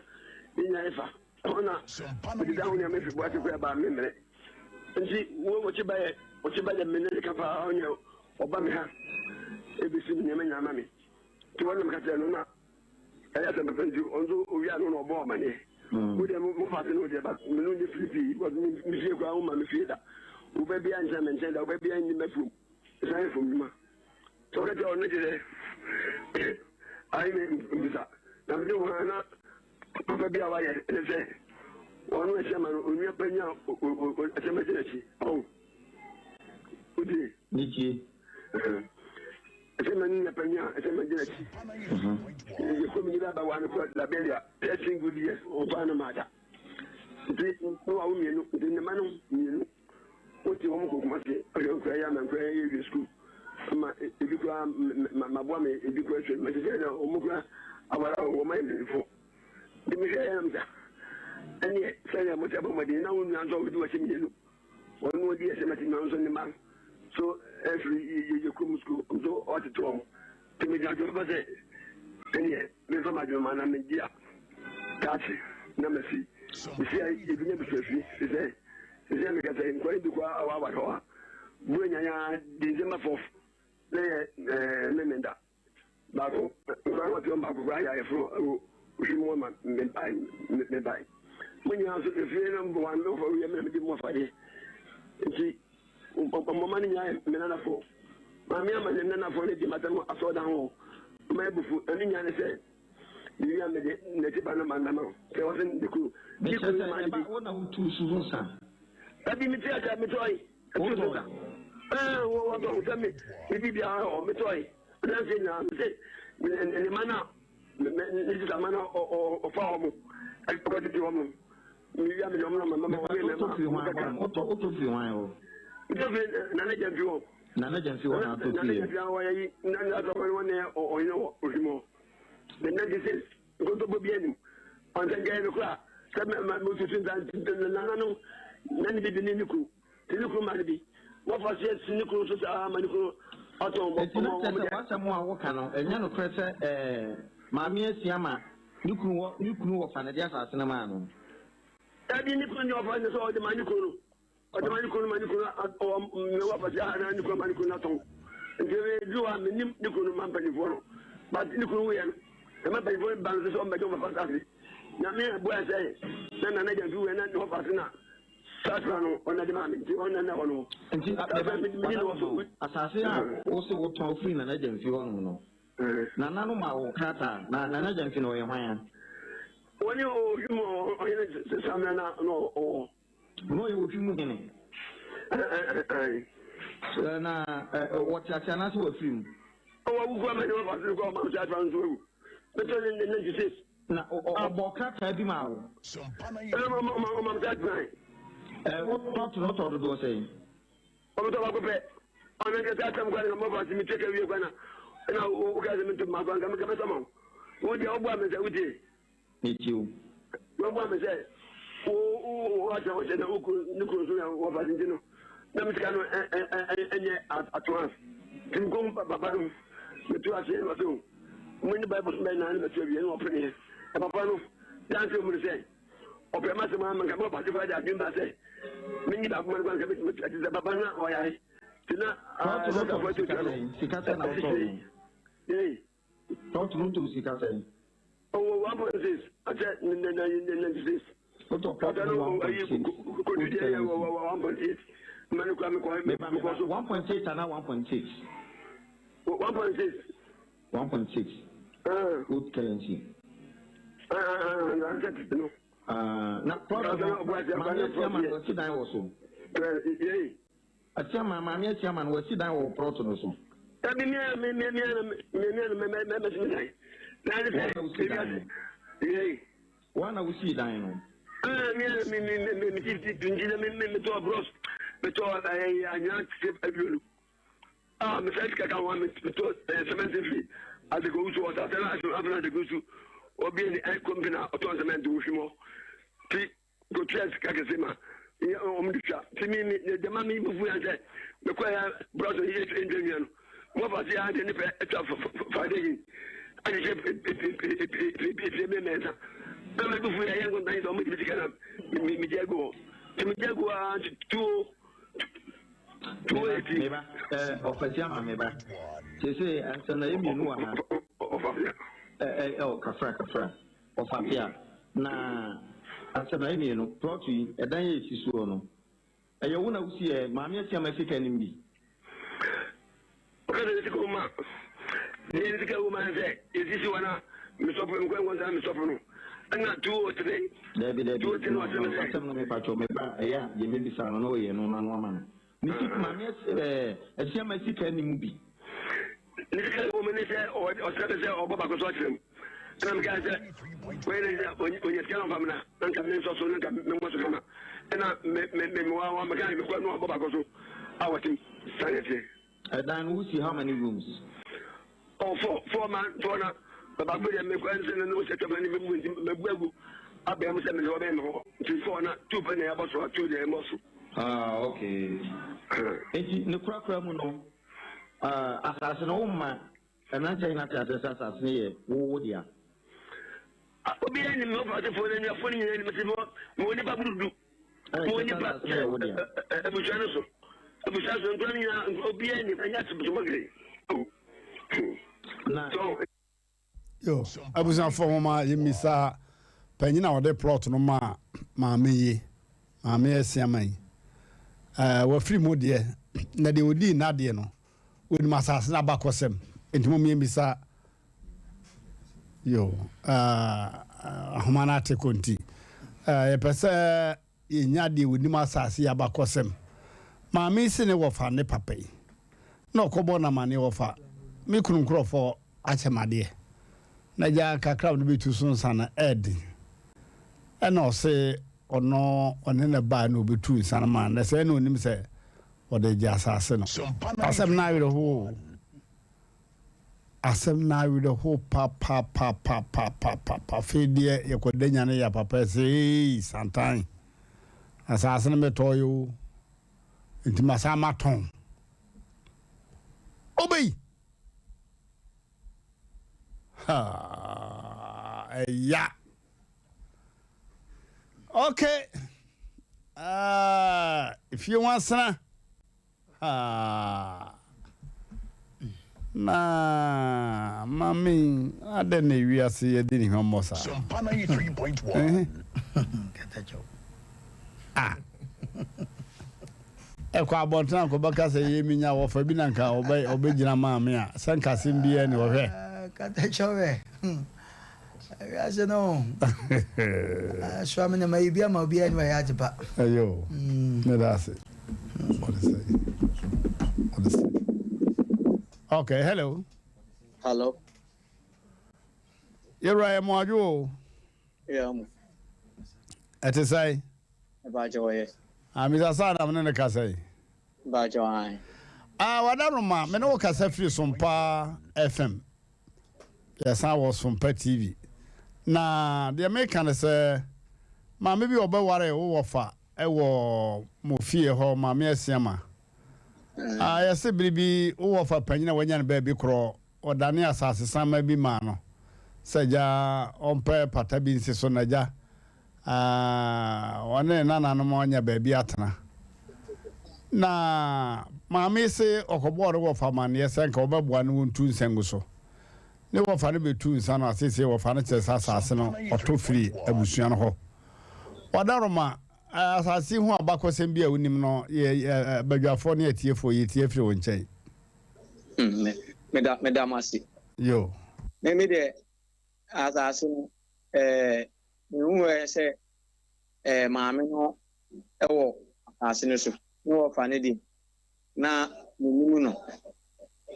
ne nua ɛfa. Ɛhɔ na mede da ho nea mefi bɔ ase kɔ ɛba memmerɛ. Nti wo wɔkye ba yɛ wɔkye ba yɛ me ne ne ka paa ɔnyɛ Ɔba me ha ebesi me nneɛma nyinaa ma me. Nti wɔn na meka kyerɛ no na ɛyɛ asɛm papa nti ɔno nso owia no na ɔbɔ amaneɛ. Mm. Wo deɛ mo fa ase no deɛ ba me no nye firi pii because me me fie koraa wo ma me fie da. Wo ba biara nkyɛn me nkyɛn da wo ba biara nni m'afuom. Ɛsan yɛ fam dwuma. Sɛ ɔka kyerɛ ɔno kyerɛ ayi me mbisa na mede ho na papa bi a wayɛ ne sɛ ɔno ɛhyɛ ma no onua panyin a ɛhyɛ ma gyina akyi. Ɔho. Wotie? Metie. Ɛsɛ ma ne nua panyin a ɛsɛ ma gyina akyi. Yɛ kɔ mi ba wa no kɔ Liberia 13 good years ɔfa no ma da. Nti no wa wo mmienu nti ne ma no mmienu wote wɔn kɔ Kumasi ɔhwɛ nkura yɛ ama nkura yɛ wie sukuu ama ebi kura ma boa me ebi kura hwɛ ma sisi na wɔn kura awara wɔn ayɛ mpanyinfoɔ. Nti mehwɛ yɛ nam sa ɛneɛ sɛdeɛ mo sɛ bɔ mmɔden na wo nua nso a wɔdi wɔhyɛ mmienu. Wɔn na wɔdi ɛsɛm ati nanso ne mma so afiri yɛ kurom sukuu nso ɔtete wɔn. Nti megyina adwene papa sɛ ɛneɛ memfa m'adwene ma na megye a taakye na masi. Mesi a yɛbɛnya busuafie fi sɛ sɛ meka sɛ nkwa bi kɔ awaware hɔ a buronya ya December 4 na yɛ ɛɛ memenda. Baako, nkwadaa no wɔte baako koraa yɛ ayɛforo wɔ ohwɛ mu ama me bae me bae. Mo nyinaa nso efie no mbɔ wɔn mfɔ wia me na medi mo afadeɛ. Nti mmɔma no nyinaa yɛ me nanafoɔ. Maame ama ne nanafoɔ no di matam asɔɔdan hɔ. Ɔma abufu ɛno nyinaa ne sɛ biribi a mede n'akyi ba no ma nama sɛ wɔsɛ ne kunu. Ne kunu ma ne bi. Wo na wotu su ho sa. Dabi mete ase metɔe. Ɛtu so sa. Ɛɛ wɔ wɔ sɛ me biribiara hɔ metɔe. Adanseɛ nyinaa me se ne mma no a ne sista mma no ɔfa wɔn ɔkɔtete wɔn mewia mede wɔn na mama wɔn yɛ mmarima kakra. Wotɔ firi hwan hɔ? Wotɔ firi Nana Gyamfi hɔ. Nana Gyamfi hɔ na atɔ firi. Nana Gyamfi hɔ yɛ yi na asɔfo no wɔn ne ɔhene wɔ ohwim hɔ. The 96 nkontompo bi anim. Ɔnsɛ nkɛyɛ no koraa sɛ mɛ mɛ tutu nsa nana no na ne bibi ne ne kunu. Ti ne kunu ma no bi. Wɔfa so asi ne kunu so saa ma ne kunu atɔn bɔ. Enti na kyerɛ sɛ w'asɛm a woka no, ɛnyɛ nokorɛ sɛ ɛɛ Maame Asiama ne kunu wɔ ne kunu wɔfa na ɛde asase no maa no? Dabi, ne kunu deɛ ɔfa ne sɛ ɔde ma ne kunu no. Ɔde ma ne kunu no ma ne kunu ɔwɔ me wɔfa si aha na ne kunu ma ne kunu no atɔn. Nti ɛduru hɔ a menim ne kunu no ma mpanimfoɔ no. But ne kunu wuyɛ no, ɛma mpanimfoɔ no ba no so sɛ ɔmmɛgye wɔn papa asase. Nyame ɛboa sɛ na Nana Gyamfi wuyɛ na ne wɔfa ase na Saa no ɔna de maa me nti ɔna na ɔno. Nti meba asase a wo se wotɔn firi Nana Gyamfi hɔ nom no, Nana no maa wo krataa, na Nana Gyamfi no ɔyɛ hwan a? Ɔne Ohwim ɔhene Samina na na ɔwɔ. Na ɔyɛ Ohwim hene? Na wɔte ase anaasɛ wafiri mu? Ɔwɔ awuku ama ne wɔfa so kɔ ɔma sɛ afa nso awu. Mɛtɔ ne 96. Na ɔbɔɔ krataa bi maa wo. Ɔma me krataa. Ɛ wotɔ to no wotɔ dodoɔ sɛn? Ɔmotɔ baako pɛ. Ɔno nka sɛ asɛm kora na mɔfa ase metua ka wie kora na ɛna woka sɛ mento mma kora nka meka mɛsɔ ma wo. Wo deɛ woboa me sɛ wotie. Metie wo. Woboa me sɛ wo wo akyɛ wo sɛ na wo kunu ne kunu so na wɔfa ase nti no na me sika no ɛnyɛ atoa. Nti mekɔhu papa no metu ase na ɔsɛ o. Mo ne Bible so bɛyɛ na ne bɛto awie na ɔpeneɛ. Na papa no danse mu no sɛ ɔpɛ m'asɛm ama nka mɛwɔ pase koraa de adwene ba sɛ menyi baako ma no koraa nka mɛtumi atua te sɛ papa no na ɔyare nti na dɔktafoɔ atuatua no sika sɛ na wotɔɔ no Tɔɔto no wotɔɔ sika sɛn? Ɔwɔ 1.6 akyɛ 96. Wotɔ plot no 1.6. Kodu deɛ yɛ wɔ 1.8 ma no kura mekɔ mekɔ so. 1.8 anaa 1.6? 1.6. 1.6. Old currency. No. Na plot no maame asia ma no ɔsi dan wɔ so. Yei. Asiama, Maame Asiama no wasi dan wɔ wo prɔto no so? Dabi, me ara me me me ara me me ara me me mɛsi me dan. Na ne Wo na sɛ wosii dan ewiase no? yei. Wo na wosii dan no? Ah, me ara me me me me me ti ti nti na me me metɔɔ brɔs metɔɔ ɛɛ anwea te aduonu. Ah, me sɛ sika ka ho a metɔ ɛɛ sɛmɛnti firi Adekowu so ɔsase na afei na Adekowu so obi ne ɛ kɔmpina ɔtɔn sɛmɛnti wohwi mɔ ti. Kotua sika kɛse ma yɛ wɔn de twa ti mi mi ne dɛm mi bufu yɛn sɛ mekɔ yɛ brɔso yɛ ndwa nua no mo fa se ade ne pɛ atwa foundation ahyehyɛ pie mi mmiɛnsa na mi bufu yɛ yɛn nkontan sɛ wɔn de mi sika na mi mi gya gu hɔ ti mi gya gu hɔ tuo tuo eti. Meba ɛɛ ɔfɛsi ama meba sese asɛm na yɛ mmienu wɔ ha. Ɔfa ɛɛ ɛ kafra kafra. Ɔfapea, na asɛm mmienu, plɔt yi, ɛdan yi a ɛsi soɔ no, ɛyɛ wo na wosi ɛ, Maame Asiamah sika nim bi? Ɔka sɛ sika wɔ mu a, deɛ sika wɔ mu ara sɛ yɛsisi hɔ na mesɔfo nkɔ nkɔ nsa mesɔfo no ɛna 203 Dabi, dabi, 203 no, na ɔsɛ no, me sɛ asɛm no mepakyɛw, meba, ɛyɛ a deɛ mɛbisa no na ɔyɛ no na no ama no. Ne sika, Maame ɛɛ, Asiamah sika nim bi? Ne sika wɔ mu ne sɛ ɔsrɛ me sɛ ɔbɔ baako so akyerɛ mu. Ɛna mekae sɛ wei ne sɛ ɔnya sika na ɔmfa me na na nka mensɔ so na nka memmɔ so kama. Ɛna me me me me mekae mekɔ na ɔbɔ baako so a wɔte saa na ɛteɛ. Ɛdan no wosi how many rooms? Oh, four, four man, four na baako deɛ mekɔ ɛnsɛ na ne wo sɛ twɛfɛ ne mɛbu nti mɛbu agu abɛn mu sɛ mede wɔbɛn me hɔ nti four na two pɛ na ɛbɔ so a two deɛ ɛmmɔ so. Ah, okay. Nti ne korakora mu no, ah, asase no womma mmeranteɛ nyina te aseɛ sɛ asase no yɛ wo wo dea. Obiara nim me ɔfasefoɔ ne anuafoɔ no nyinaa nim sɛ mewɔ nnipa boro du. Mewɔ nnipa abusua no so. Abusua so nkura no nyinaa obiara nim ɛnyɛ asomagere. Na Yo, abusuafoɔ moma yɛmmisa panyin a ɔde plot no maa maame yi, maame Asiama yi. Ɛɛ, wafiri mu deɛ, na deɛ ɔdii n'adeɛ no, wɔnim asase no abakɔsɛm. Nti mom yɛmmisa yo, ɛɛ, ahoma no ate kɔ nti, ɛɛ, yɛpɛ sɛ Yɛnya deɛ ɔnim asase yi abakɔsɛm. Maame yi se ne wɔfa ne papa yi na ɔkɔbɔ no amaneɛ wɔfa me kunu nkorɔfoɔ akyɛ me adeɛ na gya kakra a mede bɛtu so nsa no ɛɛden ɛna ɔse ɔno ɔne ne baa na ɔbɛtu nsa no maa no na sɛɛ na ɔnim sɛ ɔde gye asase no. Asɛm no awerɛhoɔ o. Asɛm no awerɛhow papapapapapapa. Afei deɛ yɛkɔda nyane ya papa ɛsɛ eii santan asaase no metɔɔ yɛ o nti masan matɔn obei haa ɛya okay ah efie ho asena. Ah, na mame adɛn na ewiase yɛdi ne hwammɔ saa? Sompa 93.1. Ah, ɛkɔ abɔnten a nkɔbɛka sɛ yɛ menya wɔfa bi na nka ɔbɛgyina maame a sɛ nka asɛm biara ni ɔhwɛ. Katakyɛw ɛ. Wiase no soa me na ma yɛ bi ama obiara ni wayɛ adze pa. Ɛyɛ o, meda ase. Ɔde sɛ, ɔde sɛ. Okay, hello. Hello. Yɛwura yɛ mo adwo o. Yeah, mo. Ɛte sɛn? Ɛbaakyɛ wɔyɛ. Ah, Mr. Saa na me ne ne kasa yi. Baakyɛ ae. Ah, Wadaroma, me ne wo kasa firi Sompa FM. Yɛsan wɔ Sompa TV. Na deɛ meka ne sɛ, maame bi ɔbɛware wo wɔfa wɔ mo fie hɔ, Maame Asiama. Ah, yɛse bere bi wo wɔfa panyin a wanya no baabi korɔ, ɔdane asase samma bi maa no sɛ agya ɔmpɛ pata bi nsi so na agya ɔne ne nananom anya baabi atena. Na maame yi se ɔkɔbɔɔ ne wɔfa amanneɛ sɛ nka wɔbɛboa no wɔntu nsa ngu so. Ne wɔfa no bɛtuu nsa no a seesei wɔfa no kyerɛ sɛ asase no ɔtɔ firi abusua no hɔ. Wadaroma, asase yi ho abakɔsɛm bi a wonim no, yɛ badwafoɔ ne atiefoɔ yɛtie firi wo nkyɛn. Hmm, meda meda mo ase. Yo. Me me deɛ asase no ɛɛ mehu ɛ sɛ ɛɛ maame no ɛwɔ asase no so ne wɔfa ne deɛ. na mennim no.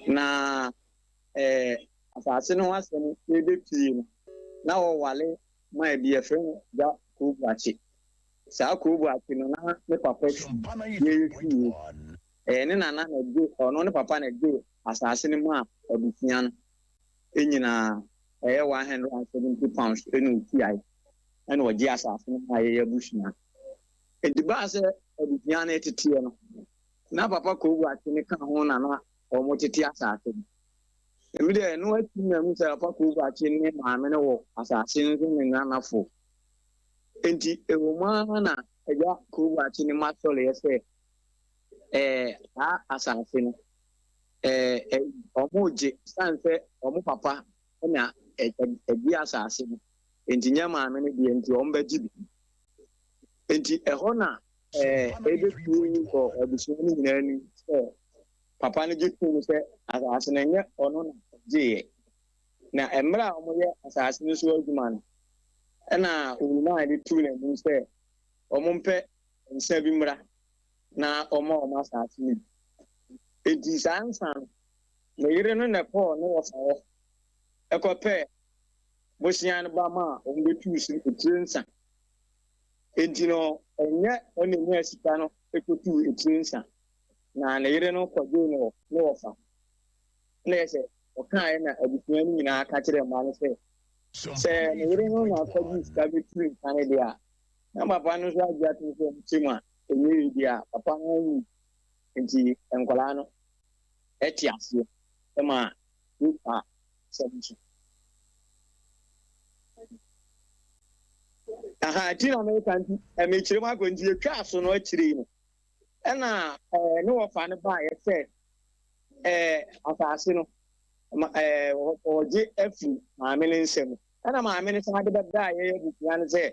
Na eh, asase no ho asɛm rebɛpue no, na wɔwale maa bi yɛfrɛ no Agya Koobuakye. Saa Koobuakye no, na ne papa fi yɛyɛ fie. Ɛyɛ ne nana na ɛgye, ɔno ne papa na ɛgye asase no maa abusua no nyinaa. Ɛyɛ £170 na ɔtuae ɛna ɔgye asase no maa yɛyɛ abusua. Enti baa sɛ abusua no reteteɛ no, na Papa Koobuakye no ka ho na na wɔtete asase no. Emi deɛ ɛno akyi na mahu sɛ Papa Koobuakye ne maame no wɔ asase no so ne nanafo. Enti ɛwɔ mu ara na Agya Koobuakye ne mma sɔreɛ sɛ ɛɛ saa asase no ɛɛ wɔregye sane sɛ wɔn papa na ɛgye asase no, enti nyɛ maame no deɛ nti wɔbɛgye bi. Enti ɛhɔ na ɛbɛpue wɔ abusua no nyinaa anim sɛ papa no gye tom sɛ asase no ɛnyɛ ɔno na ɔgyeeɛ. Na mmerɛ a wɔyɛ asase no so adwuma no, ɛna Owumaa de tuu n'anim sɛ wɔmpɛ nsa bi mmra na ɔmma wɔn asase no bi. Enti saa nsa no, ne yere no na ɛkɔɔ ne wɔfa hɔ kɔpɛɛ bosea no ba maa wɔbɛtuu so etire nsa. Enti no, ɛnyɛ ɔno na onyaa sika no kotuu etire nsa, na ne yere no kɔgyee no wɔ ne wɔfa hɔ. Ɛnna ɛyɛ sɛ ɔkaeɛ na abusua no nyinaa ka kyerɛɛ mma no sɛ, sɛ ne yere no na ɔkɔgyee sika bɛtuu nsa no deɛ a, na papa no nso agye atom sɛ ɔkyɛ mu a, ɛnyɛ yie deɛ a, papa no anwu. Enti nkwadaa no te aseɛ ma wotwa asɛm so. Aha, nti na meka nti, mekyerɛ mu akɔ nti yɛtwaa so no akyire yi no, ɛna ɛɛ ne wɔfa no baeɛ sɛ ɛɛ asase no ma ɛɛ ɔgye afiri maame no nsam. Ɛna maame no san de bɛdaa yɛn abusua no sɛ,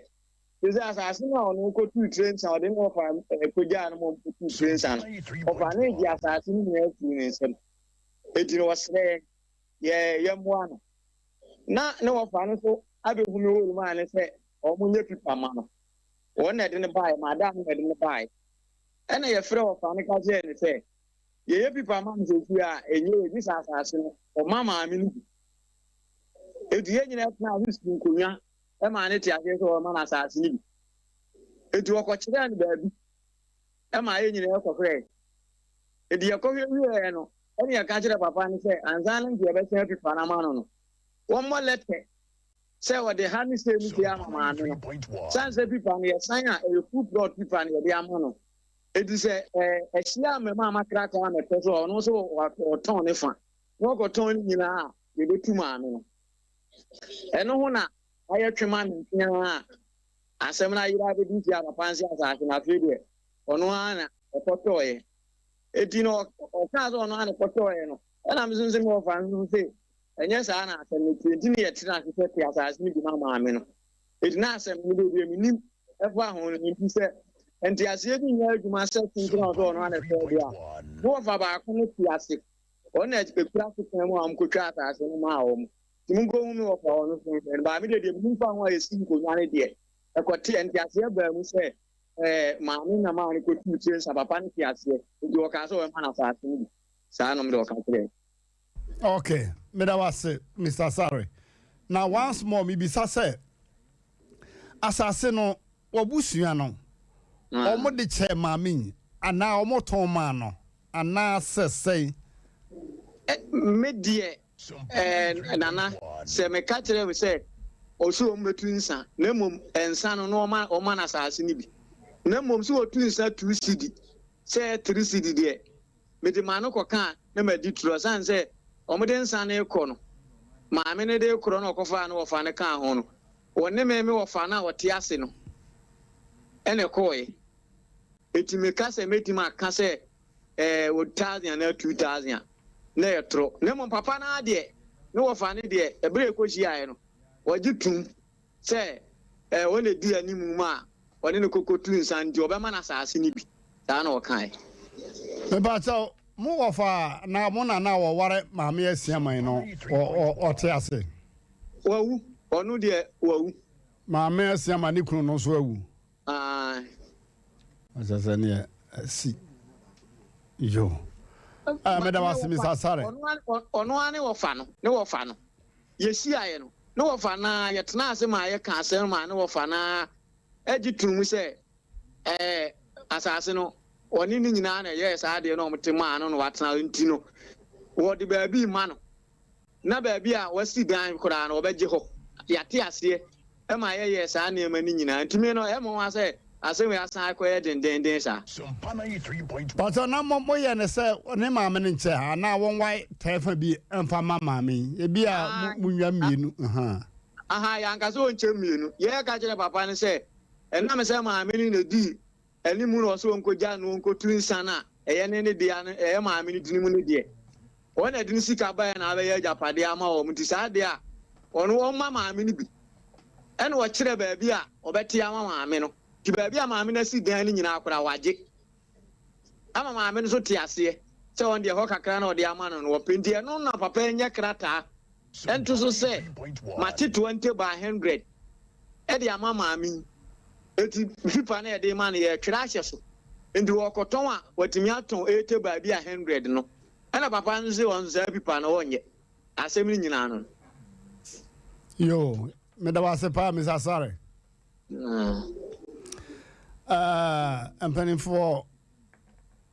te sɛ asase no a ɔno kɔtuu tire nsa, ɔde ne wɔfa ɛɛ kɔgyaa no ma ɔkɔtuu tire nsa no, wɔfa no regye asase no nyinaa afiri ne nsam. Enti no wɔsrɛ yɛn yɛ yɛmmoa no. Na ne wɔfa no nso abɛhu me wɔ maa no sɛ wɔnyɛ pipa ma no. Wɔn na ɛde no baeɛ, madam no na ɛde no baeɛ. Ɛna yɛfrɛ wɔfa no ka kyerɛɛ no sɛ, yɛyɛ pipa ma no seesei a, ɛnyɛ yie, gye sɛ asase no, ɔma maame no bi. Enti yɛn nyinaa tenaa ase sii nkonnwa maa no te aseɛ sɛ ɔrema no asase no bi. Enti wɔkɔkyerɛɛ no baabi maa yɛn nyinaa kɔhwɛe. Enti yɛkɔhwɛ wieeɛ no, ɛna yɛka kyerɛɛ papa no sɛ ansa na nka yɛbɛsan apipa no ama no no, wɔmmɔ lɛtɛ sɛ wɔde ha ne sei ne sei ama maame no. Sane sɛ pipa no yɛsan a, ɛyɛ full plot pipa na yɛde ama no. Enti sɛ ɛhyia a mɛma ama krataa a mɛpɛ so a, ɔno nso ɔtɔn ne fa. Na ɔkɔtɔn ne nyinaa a, yɛbɛtu maame no. Ɛno ho na ayɛ twe ma no nteaa a asɛm no ayera abɛdu fie a papa nse asase no afei deɛ ɔno ara na ɔkɔtɔeɛ. Enti no ɔkaa sɛ ɔno ara na ɔkɔtɔeɛ no, ɛna me nso me wɔfa nso se ɛnyɛ saa na asɛm no teɛ. Enti ne yɛtena ase sɛ te asase no bi ma maame no. Enti na asɛm no deɛ deɛ menim ɛfa ho no nti sɛ nteaseɛ bi nyɛ adwuma sɛ tenten a ɔsɛ ɔno ara na ɛtɔɛ deɛ a, me wɔfa baako no te ase. Wɔn na ɛkura sekan mu a wɔkɔtwa asase no maa wɔn. Nti monkɔhu me wɔfa hɔ no so nhwɛ no. Baa me deɛ deɛ menim fa ho a yɛsi nkonnwa no deɛ, ɛkɔteɛ nteaseɛ baa mu sɛ ɛɛ maame na maa no kɔtuu tire nsa, papa no te aseɛ. Nti wɔkaa sɛ wɔbɛma no asase no bi. Saa na wɔde wɔka kyerɛɛ. Ok, meda wo ase Mister Asare. Na once more mebisa sɛ, asase no w'abusua no wɔn de kyɛɛ maame yi anaa wɔn tɔn maa no anaa sɛ sɛn? Me deɛ eh, Nana, sɛ meka kyerɛ wo sɛ ɔse wɔn bɛtu nsa, na mmom nsa no na wɔma wɔma no asase no bi, na mmom sɛ wɔtu nsa two cedi, sɛ three cedi deɛ, mede m'ano kɔka a na madi turo, ɛsiane sɛ wɔde nsa no rekɔ no, maame no de rekorɔ na ɔkɔfaa ne wɔfa no kaa ho no, wɔne me me wɔfa no a ɔte ase no na ɛkɔeɛ. Enti meka sɛ mɛtumi aka sɛ ɛɛ 1000 anaa 2000 a, na ɛyɛ torɔ. Na mmom papa no ara deɛ, ne wɔfa no deɛ, ɛberɛ a yɛkɔhyiaeɛ no, ɔgye toom sɛ ɛɛ wɔn na ɛdi anim ma ɔne no kɔkɔtu nsa nti ɔbɛma no asase no bi. Saa na ɔkaeɛ. Mepakyɛw, mo wɔfa a na mo nana a wɔware Maame Asiaman no, ɔte ase? Wawu. Ɔno deɛ, wawu. Maame Asiaman ne kunu no nso awu? Aane. Ɔkyerɛ sɛ neɛ asi. Yo. Ah, meda wo ase, Mr. Asare. Ɔno ara ne wɔfa no, ne wɔfa no. Yɛhyiaeɛ no, ne wɔfa no ara, yɛtenaa ase maa yɛkaa asɛm maa ne wɔfa no ara gye too mu sɛ ɛɛ asase no, ɔne ne nyinaa na ɛyɛɛ saa adeɛ no a wɔte maa no na watena nti no, wɔde baabi rema no. Na baabi a wasi dan koraa no, wɔbɛgye hɔ. Yɛate aseɛ ma yɛyɛɛ saa nneɛma no nyinaa. Nti me no, ɛyɛ me nwanwa sɛ asɛm wei asan akɔyɛ dendeenden saa. Pakyɛ na mo moyɛ no sɛ ne maame no nkyɛ ha anaa wɔnwae tɛɛfa bi mfa ma maame yi ebi a mo nwa mmienu ahaa. Ahaa yɛanka sɛ ɔnkyɛ mmienu. Yɛka kyerɛɛ papa no sɛ ɛnam sɛ maame no na ɛdii anim na ɔsɛ ɔnkɔgya no ɔnkɔtu nsa no a ɛyɛ ne ne dea no ɛyɛ maame no tirim no deɛ wɔn na ɛde ne sika baeɛ na abɛyɛ agyapadeɛ ama wɔn nti saa deɛ a ɔno ɔmma maame no bi ɛna ɔkyerɛ baabi a ɔbɛte ama maame no nti baabi a maame no asi dan no nyinaa koraa wagye ama maame no nso te aseɛ sɛ ɔno deɛ ɛhɔ kakra na ɔde ama no no wɔpɛ nti ɛno na papa nyɛ krataa Ɛnto so sɛ mate 20 by 100 de ama maame yi, enti pipa no a yɛde rema no yɛretwerɛ ahyɛ so, enti ɔrekɔtɔn a watumi atɔn 80 by bi a 100 no. Ɛna papa no se ɔno nso saa pipa no ɔnyɛ. Asɛm no nyinaa no no. Yoo, meda wo ase paa Miss Asare. Uh, mpanimfoɔ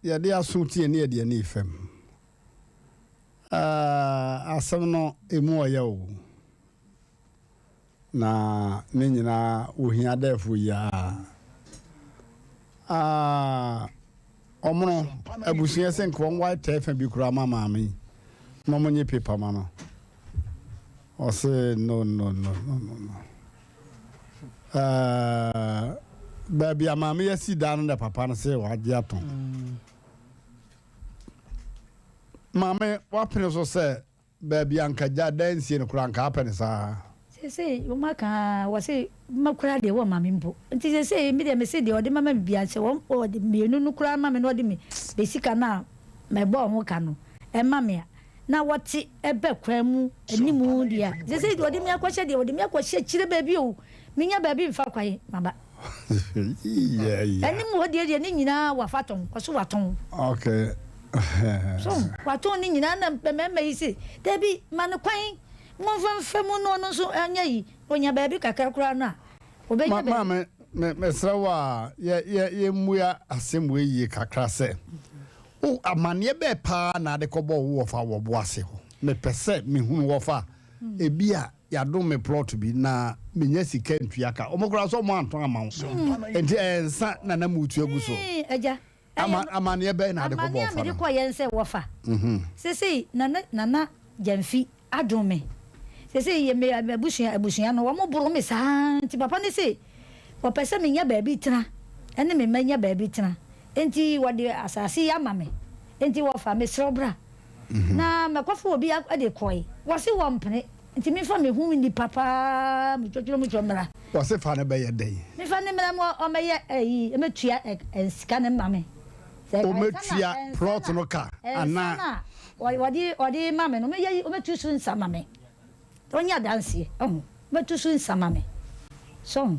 yɛde aso tie ne yɛde ani fam. Uh, asɛm no emu ɔyɛ o. Na ne nyinaa wohia dɛɛfo yi a. Ah, ɔmono abusua sɛ nka wɔn wae tɛɛfa bi koraa ma maame yi na wɔn nye paper ma no. Ɔse no no no no no no. Eh, baabi a maame yi asi dan no na papa no se wagye atɔn. Maame, wapene so sɛ baabi a nka gya dan nsie no koraa nka apɛ no saa. Seesei wɔn aka aa wɔse mma koraa deɛ wɔmma me mpo nti seesei me deɛ mese deɛ ɔde mama me biara sɛ wɔn ɔde mmienu no koraa ma me na ɔde me me sika no a mɛbɔɔ ho ka no ɛma me a na wɔte ɛbɛ kwan mu anim deɛ a seesei deɛ ɔde me akɔhyɛ deɛ ɔde me akɔhyɛ akyire baabi o menya baabi mfa kwan maba anim hɔ deɛ deɛ ne nyinaa wafa tɔn ɔso watɔn okay so watɔn ne nyinaa na mmarima yi se dabi ma no kwan momfa mfa mu na ɔno nso anya yi onya baabi kakra koraa no a ɔbɛnya baabi. Maame me mesrɛ wo a yɛ yɛ yɛmmua asɛm wei yie kakra sɛ wo amanneɛ bɛɛ paa na ade kɔbɔ wo wɔfa wɔ bo ase hɔ mepɛ sɛ mehunu wɔfa ebi a yɛadom me plot bi na menya sika ntua ka wɔn koraa sɛ wɔn antɔn ama wo nti ɛyɛ nsa na na mutua gu so Agya, Ama, amaneɛ bɛn na ade kɔbɔɔ Amaneɛ a fa mede no? kɔeɛ ne sɛ, Wɔfa, seesei Nana, Nana Gyamfi adom me. Seesei yɛ me abusua, abusua no, wɔboro me saa ara nti papa no se ɔpɛ sɛ menya baabi tena, ɛne me mma nya baabi tena. Enti wɔde asase yi ama me. Enti wɔfa, mesrɛ wo bra. Na mɛkɔfa obi de kɔe. Wɔse wɔmpene. Nti memfa me ho nni papa mutwotwo mutwo mmra. Wɔse fa no bɛyɛ dɛn? Memfa no mmra ma ɔmmɛyɛ ayi, ɔmmɛtua sika no mma me. Sɛ Ɔmmɛtua plot no ka anaa? Nsa no a wɔde ɔde ma me no, ɔmmɛyɛ yi, ɔmmɛtu so nsa ma me. Ɔnyɛ adanseɛ, ɔho, ɔmmɛtu so nsa ma me. So ho?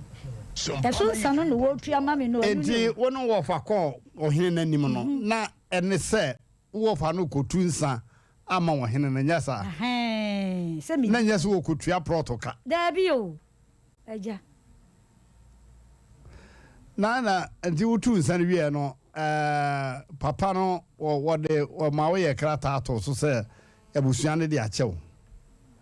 Ɛso nsa no na wɔretua ma me no, ɛno ni Enti o. wo ne wɔfa kɔɔ ɔhene no anim no, na ɛne sɛ wo wɔfa no rekɔtu nsa ama ɔhene no, nyɛ saa? Ɛhɛn, sɛ me. Na nyɛ sɛ wɔkɔtua prɔto ka. Daabi o, agya. Na na nti wotuu nsa no wieɛ no, ɛɛ, papa no wɔde wɔma woyɛ krataa too so sɛ abusua no de akyɛ wo.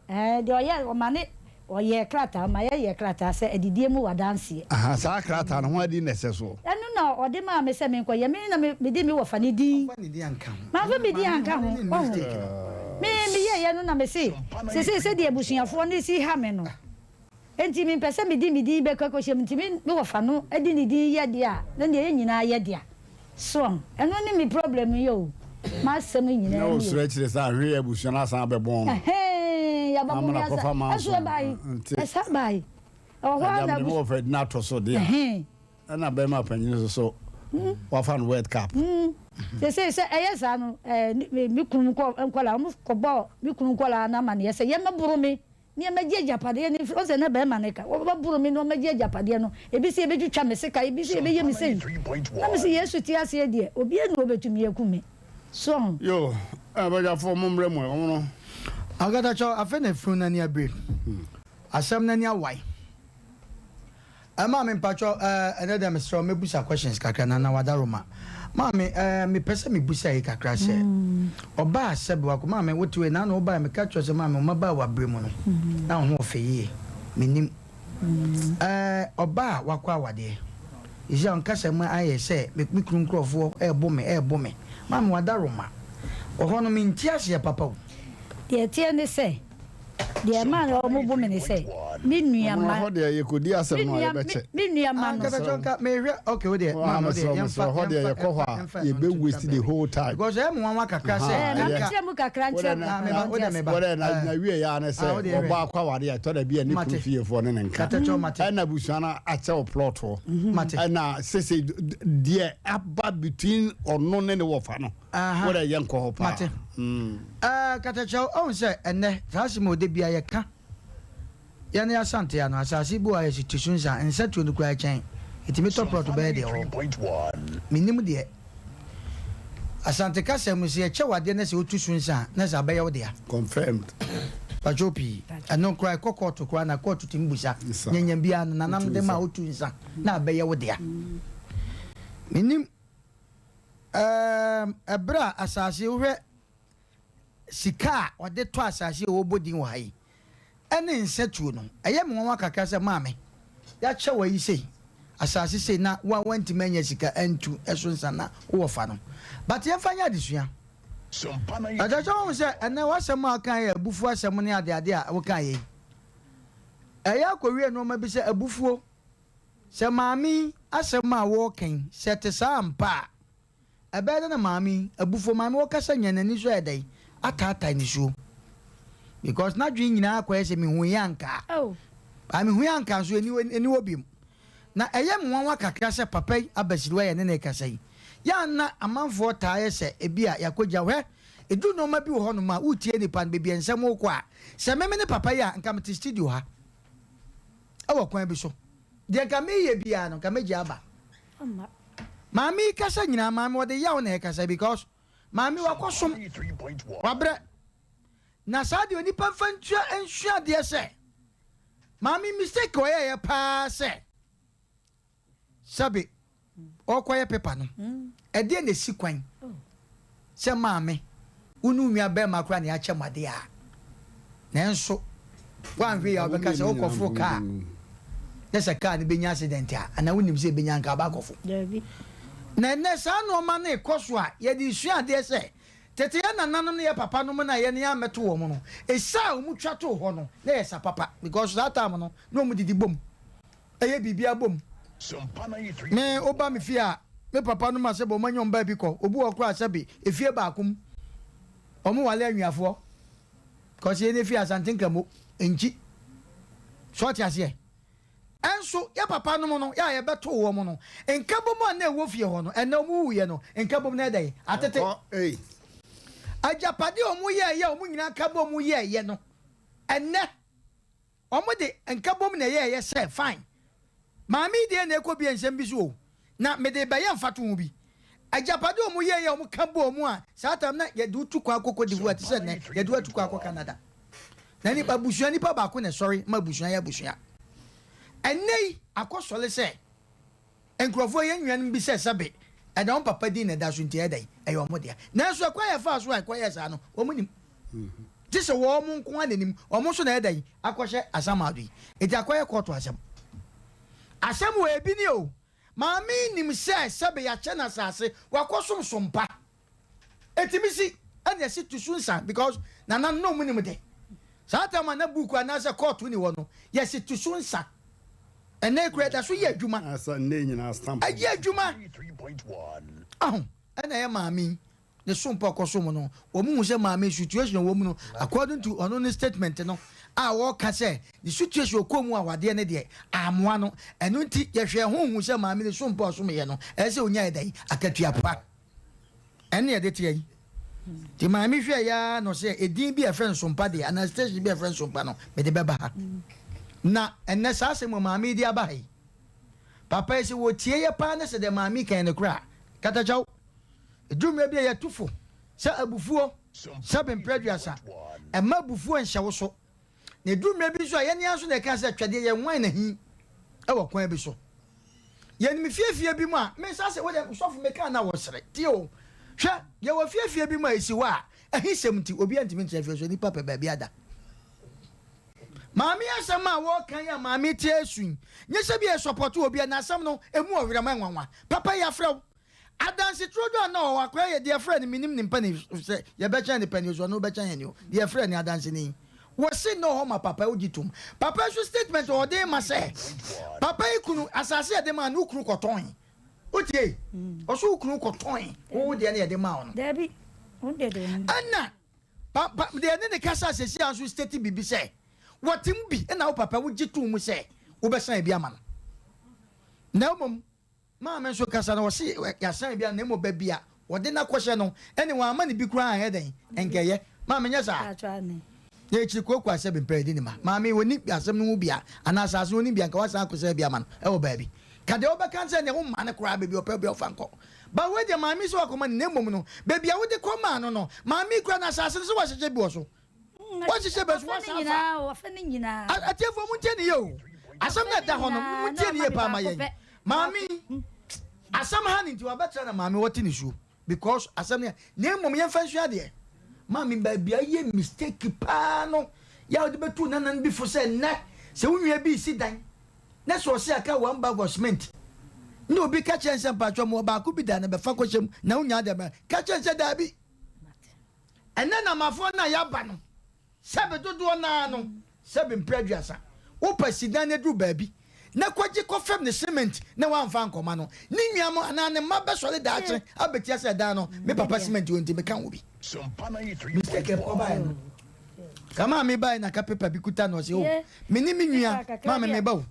Ɛɛ, deɛ ɔyɛ, ɔma ne, ɔyɛɛ krataa, ɔma yɛyɛɛ krataa sɛ adidie mu wɔ adanseɛ. Aha, saa krataa no, ho adi na ɛsɛ soɔ? Ɛno na ɔde maa me sɛ menkɔyɛ, me na me, mede me wɔfa no din. Mamfa me din anka ho, wahu. Me, meyɛeɛ no na mese, seesei sɛdeɛ abusuafoɔ no si ha me no, Enti mempɛ sɛ mede me din bɛkɔ akɔhyɛ mu, nti me me wɔfa no de ne din yɛ deɛ a, na deɛ yɛn nyinaa yɛ dea. So ahu? Ɛno ne me problem yi o. M'asɛm nyinaa Na ni o. osuro akyire sɛ ahwɛ yɛ abusua no asan abɛbɔn no. Ɛhɛn, yɛabɛbɔ me Amena asa. kɔfa Ɛso manso ɛbae, nti. ɛsa bae. Ɛwɔ hɔ ara Agya na mede me abusua. wɔfa din ato so deɛ a. Ɛhɛn. Ɛna bɛrima panyin nso so wafa no World Cup. Seesei sɛ ɛyɛ saa no, ɛɛ, me kunu nkɔ nkwadaa, wɔkɔbɔɔ me kunu nkwadaa no amaneɛ sɛ yɛmmɛboro me Ne wɔmɛgye agyapadeɛ no mfiri, ɔhu sɛ na bɛrima no ka, wɔbɛboro me na wɔmɛgye agyapadeɛ no, ebi sɛ yɛbɛtwitwa me sekan, ebi sɛ yɛbɛyɛ me sei. Na mese Yesu te aseɛ deɛ, obiara nni hɔ ɔbɛtumi aku me. So ho? Yo, abadwafoɔ mo mmerɛ mu ɛ, wɔn no. Akatakyɛw, afei na funu no ani abire. Asɛm no ani awae. Maame mpakyɛw eh, ɛnɛ deɛ mesrɛ wo mɛbusa questions kakra Nana Wadaroma. Maame eh, mepɛ sɛ mebusa yi kakra sɛ, ɔbaa sɛbe wako, maame wote wei, naano wobaeɛ meka kyerɛ wo sɛ maame wo mmabaa wabrɛ mu no, na wo ho ɔfɛ yie, mennim. Eh, ɔbaa a wakɔ awadeɛ, seesei a ɔnkasa mu ayɛ sɛ me kunu nkurɔfoɔ ɛɛbo me, ɛɛbo me. Maame Wadaroma, wɔ hɔ no mente aseɛ papa o. Deɛ ɛteɛ ne sɛ, Deɛ ɛmaa wɔn bo me ne sɛ, me nua mma. Hɔ deɛ yɛkɔdi asɛm no a yɛbɛkyɛ. Me nua mma no. Ankasa nka mehwɛ okay wo deɛ maame wo deɛ yɛmfa hɔ deɛ yɛkɔ hɔ a yɛbɛ waste the whole time. Because ɛyɛ mo nwanwa kakra sɛ. Ɛɛ ma mekyerɛ mu kakra nkyerɛ mo. Ah meba wo deɛ meba. Wo deɛ na wie yɛ ara ne sɛ ɔbaa kɔ aware a ɛtɔ da bi a ne kunu fiefoɔ ne ne nka. Ɛna abusua no akyɛ wo plot hɔ. Ɛna sese deɛ aba between ɔno ne ne wɔfa no. Aha. Wo dɛ yɛnkɔ hɔ paa. Mate. Ɛɛ Katakyɛw, ɔhu sɛ ɛnnɛ, saa asɛm a ɔda biara yɛka, yɛne Asante ano, asase bi wɔ ha yɛsi Tisu nsa, nsa tuo no koraa kyɛn, ɛtumi tɔ plɔt bɛyɛ deɛ ɛwɔ hɔ. Mennim deɛ. Asante kasa mu, sɛ yɛkyɛ wo adeɛ na sɛ wotu so nsa a, na sɛ abɛyɛ wo dea. Confirmed. Pakyɛw pii. Ɛno koraa ɛkɔ kɔɔto koraa na kɔɔto tumi busa. Nsa. Nyanyam biara no, nanam de ma a wotu nsa na abɛyɛ wo dea. Mennim. Ɛɛm, ɛberɛ a asase, wohwɛ sika a wɔde tɔ asase a wɔbɔ din wɔ ha yi, ɛne nsatuo no, ɛyɛ me nwanwa kakra sɛ maame, yɛakyɛ wo ayi sei, asase sei na wo a woantumi anya sika antu ɛso nsa na wowɔ fa no. But yɛmfa nyɛ adesua. Ɛsɛ sɛ wohu sɛ ɛnnɛ w'asɛm a wokaeɛ yɛ abufuo asɛm ne adeade a wokaeɛ yi. Ɛyɛ akɔwie nnoɔma bi sɛ abufuo. Sɛ maame yi asɛm a wɔreka yi, sɛ ɛte saa ampa a, ɛbɛyɛ dɛn na maame yi, abufuo, maame ɔkasa nyinaa n'ani so ayɛ dɛn? Ataatae nisuo. Because n'adwene nyinaa akɔyɛ sɛ mehui anka. But mehui anka nso ɛni ɛni hɔ biom. Na ɛyɛ me nwanwa kakra sɛ papa yi abasiriwa yɛ ne ne rekasa yi. Yɛ a na amanfoɔ taa yɛ sɛ ebi a yɛakɔgya hwɛ, ɛduru nnoɔma bi wɔ hɔnom a woretie nipa no baabi a nsɛm rekɔ a, sɛ me me ne papa yi a nka mete studio ha. wɔ kwan bi so. Deɛ nka meyɛ biara no, nka mɛgye aba. Maame yi kasa nyinaa, maame ɔde yaw na ɛkasa because maame wakɔsom, wabrɛ. Na saa deɛ onipa mfa ntua nsua adeɛ sɛ, maame mistake ɔyɛɛyɛ paa sɛ, Sɛbe ɔrekɔyɛ paper no, ɛdeɛn na ɛsi kwan sɛ maame, wo ne wo nua barima koraa na yɛakyɛ mo adeɛ a, nanso woanhwɛ yie a wobɛka sɛ wokɔforo kaa na sɛ kaa no bɛnya accident a, anaa wonim sɛ ɛbɛnya anka wobɛakɔfo. Na ɛnnɛ saa nnoɔma no rekɔ so a, yɛde resua adeɛ sɛ tete yɛn nananom ne yɛn papanom no a yɛn yɛammɛto wɔn no, ɛsa a wɔtwa too hɔ no na ɛyɛ sa papa because saa time no na wɔdidi bom. Ɛyɛ biribiara bom. Me woba me fie a, me papa nom a sɛbe ɔmo anya ɔmo baabi kɔ, obi wɔ hɔ koraa a sɛbe efie baako mu ɔmo wale anwiafoɔ cause yɛn efie Asante Nkramo nkyi. So ɔte aseɛ? Ɛnso yɛ papa nom no yɛ a yɛbɛtoo wɔn no, nkabom a na ɛwɔ fie hɔ no, ɛnɛ ɔmo wuiɛ no, nkabom no ɛdɛn? Atete. Agyapadeɛ a ɔmo yɛɛyɛ a ɔmo nyinaa ka bom yɛɛyɛ no, ɛnɛ. Ɔmo de nkabom na ɛyɛɛyɛ sɛ fine. Maame yi deɛ na ɛkɔ bie nsɛm bi so o, na mede rebɛyɛ mfatoho bi. Agyapade a ɔmo yɛɛyɛ a ɔmo ka bɔɔ mu a saa time na yɛde wo tu kwan kɔ Cote d'Ivoire te sɛ nnɛ yɛde wo atu kwan akɔ Canada. Na nipa abusua nipa baako na ɛsɔre ma abusua yɛ abusua. Ɛnnɛ yi akɔsɔre sɛ Nkurɔfoɔ, yɛn nuanom bi sɛ sɛbe ɛda wɔn papa din na ɛda so nti ɛyɛ dɛn? Ɛyɛ wɔn dea. Nanso ɛkwan a yɛfaa so a ɛkɔyɛɛ saa no, wɔn nnim. Gye sɛ wɔn nko ara na ɛnim. Wɔn nso na ɛyɛ dɛn? Akɔhyɛ asamado yi. Enti akɔyɛ kɔɔto asɛm. Asɛm wɔ ebi ni o, maame yi nim sɛ sɛbe yɛakyɛ no asase, wakɔsom so mpa. Ɛtumi si ɛna ɛsi to so nsa because nana no na ɔmo nim de. Saa time a na book anaasɛ court ni hɔ no yɛsi to so nsa. Ɛnɛ kura ɛda so yɛ adwuma. Ɛyɛ adwuma. Aho ɛna ɛyɛ maame yi ne so mpa ɔkɔ so mu no wɔn hu sɛ maame situation wɔ mu no according to ɔno ne statement no a wɔka sɛ ne situation ɔkɔ mu a wadeɛ ne deɛ amoa no ɛno nti yɛhwɛ ho hu sɛ maame ne so mpa ɔsom yɛ no ɛsɛ sɛ onya ɛdɛn akatua pa. Ɛnne ɛde teɛ yi. Nti maame hwɛɛ yɛ ara na ɔsɛ edin bi a ɛfrɛ no Sompa deɛ anaa station bi a ɛfrɛ no Sompa no mede bɛba ha. Na ɛnnɛ saa asɛm wɔ maame yi de aba ha yi. Papa yi sɛ wɔtie yɛ paa ne sɛ deɛ maame yi kan no koraa katakyɛw. Ɛduru mmerɛ bi a yɛtu fo. Sɛ abufuo, sɛbe mprɛ aduasa, mma abufuo nhyɛ wo so. Na ɛduru mmerɛ bi nso a, yɛn ara nso na yɛka sɛ, Twɛdeɛ, yɛn wan na hi wɔ kwan bi so. Yɛnim fiefie bi mu a, me nsa sɛ, wodeɛ sɔfo meka na wɔsere. Tie o, hwɛ, yɛwɔ fiefie bi mu a ɛsi hɔ a, ahisɛm nti, obiara ntumi ntra fie so, nnipa pɛ baabi ada. Maame asɛm a wɔka yi a maame te asu yi, nyɛ sɛ bi a ɛsɔpɔto obi a, na asɛm no, ɛmu ɔwerɛm ɛnwanwa. Papa yi afrɛ wo. Adanse turodoo a na ɔwɔ akoa yɛ deɛ frɛ no menim ne mpani sɛ yɛbɛkyɛn ne pɛni so ɔno bɛkyɛn yɛn o deɛ frɛ ne adanseni yi wɔse na ɔhɔ ma papa wogye tom papa yi so statement a ɔde ma sɛ papa yi kunu asase yɛde maa no wo kunu kɔtɔn wotie ɔso wo kunu kɔtɔn wo deɛ ne yɛde maa wo no Dabi, wo deɛ deɛ. Ɛna papa deɛ ne ne kasa sɛsi a nso state biribi sɛ wɔte mu bi ɛna wo papa wogye tom mu sɛ wobɛsan bi ama no na mmom Maame nso kasa no ɔse yasan bi a na mmom baabi a wɔde no akɔhyɛ no ɛne wɔamma no bi koraa anyɛ dɛn nkɛyɛ. Maame nyɛ saa. Na akyiri kooko asɛ bempɛ adi ne ma. Maame ɔni asɛm no ho bi a anaa asase no ɔni bi a nka wasan akɔsɛ bi ama no ɛwɔ baabi. Ka deɛ wobɛka sɛ neɛ womma no koraa baabi ɔpɛ bi ɔfa nkɔ. Ba wei deɛ maame sɛ wakɔma no na mmom no baabi a wode kɔmaa no no maame yi koraa no asase no sɛ wahyehyɛ bi wɔ so. Wɔhyehyɛ bɛ so wɔsan fa. Atiefoɔ montie ne yie o. Asɛm no ɛda hɔ no montie ne yie paa ma yɛn. Maame yi asɛm ha ne nti wabɛtra na maame wɔte ne suo because asɛm no na mmom yɛmfa nsua adeɛ. Maame baabi a yɛ mistake paa no yɛ a wode bɛtu nanan bi fo sɛ nnɛ sɛ wo nua bi resi dan na sɛ ɔse aka one bag of cement na obi ka kyerɛ no sɛ mpakyɛ mewɔ baako bi da na bɛfa kɔhyɛ mu na wonya deɛ ka kyerɛ no sɛ daabi. Ɛnnɛ Namafoɔ no a yɛaba no, sɛbe dodoɔ no ara no, sɛbe mprɛ aduasa, wopɛ si dan no aduru baabi na kɔgye kɔfam ne cement na woamfa ankɔma no, ne nua mo anaa ne mma bɛsɔre daakye abɛtia sɛ dan no, me papa cement wɔ nti meka ho bi. Mistake ɛkɔ baeɛ no, ka maame baeɛ na ka paper bi kuta no ɔse oh, me ne me nua, maame meba o,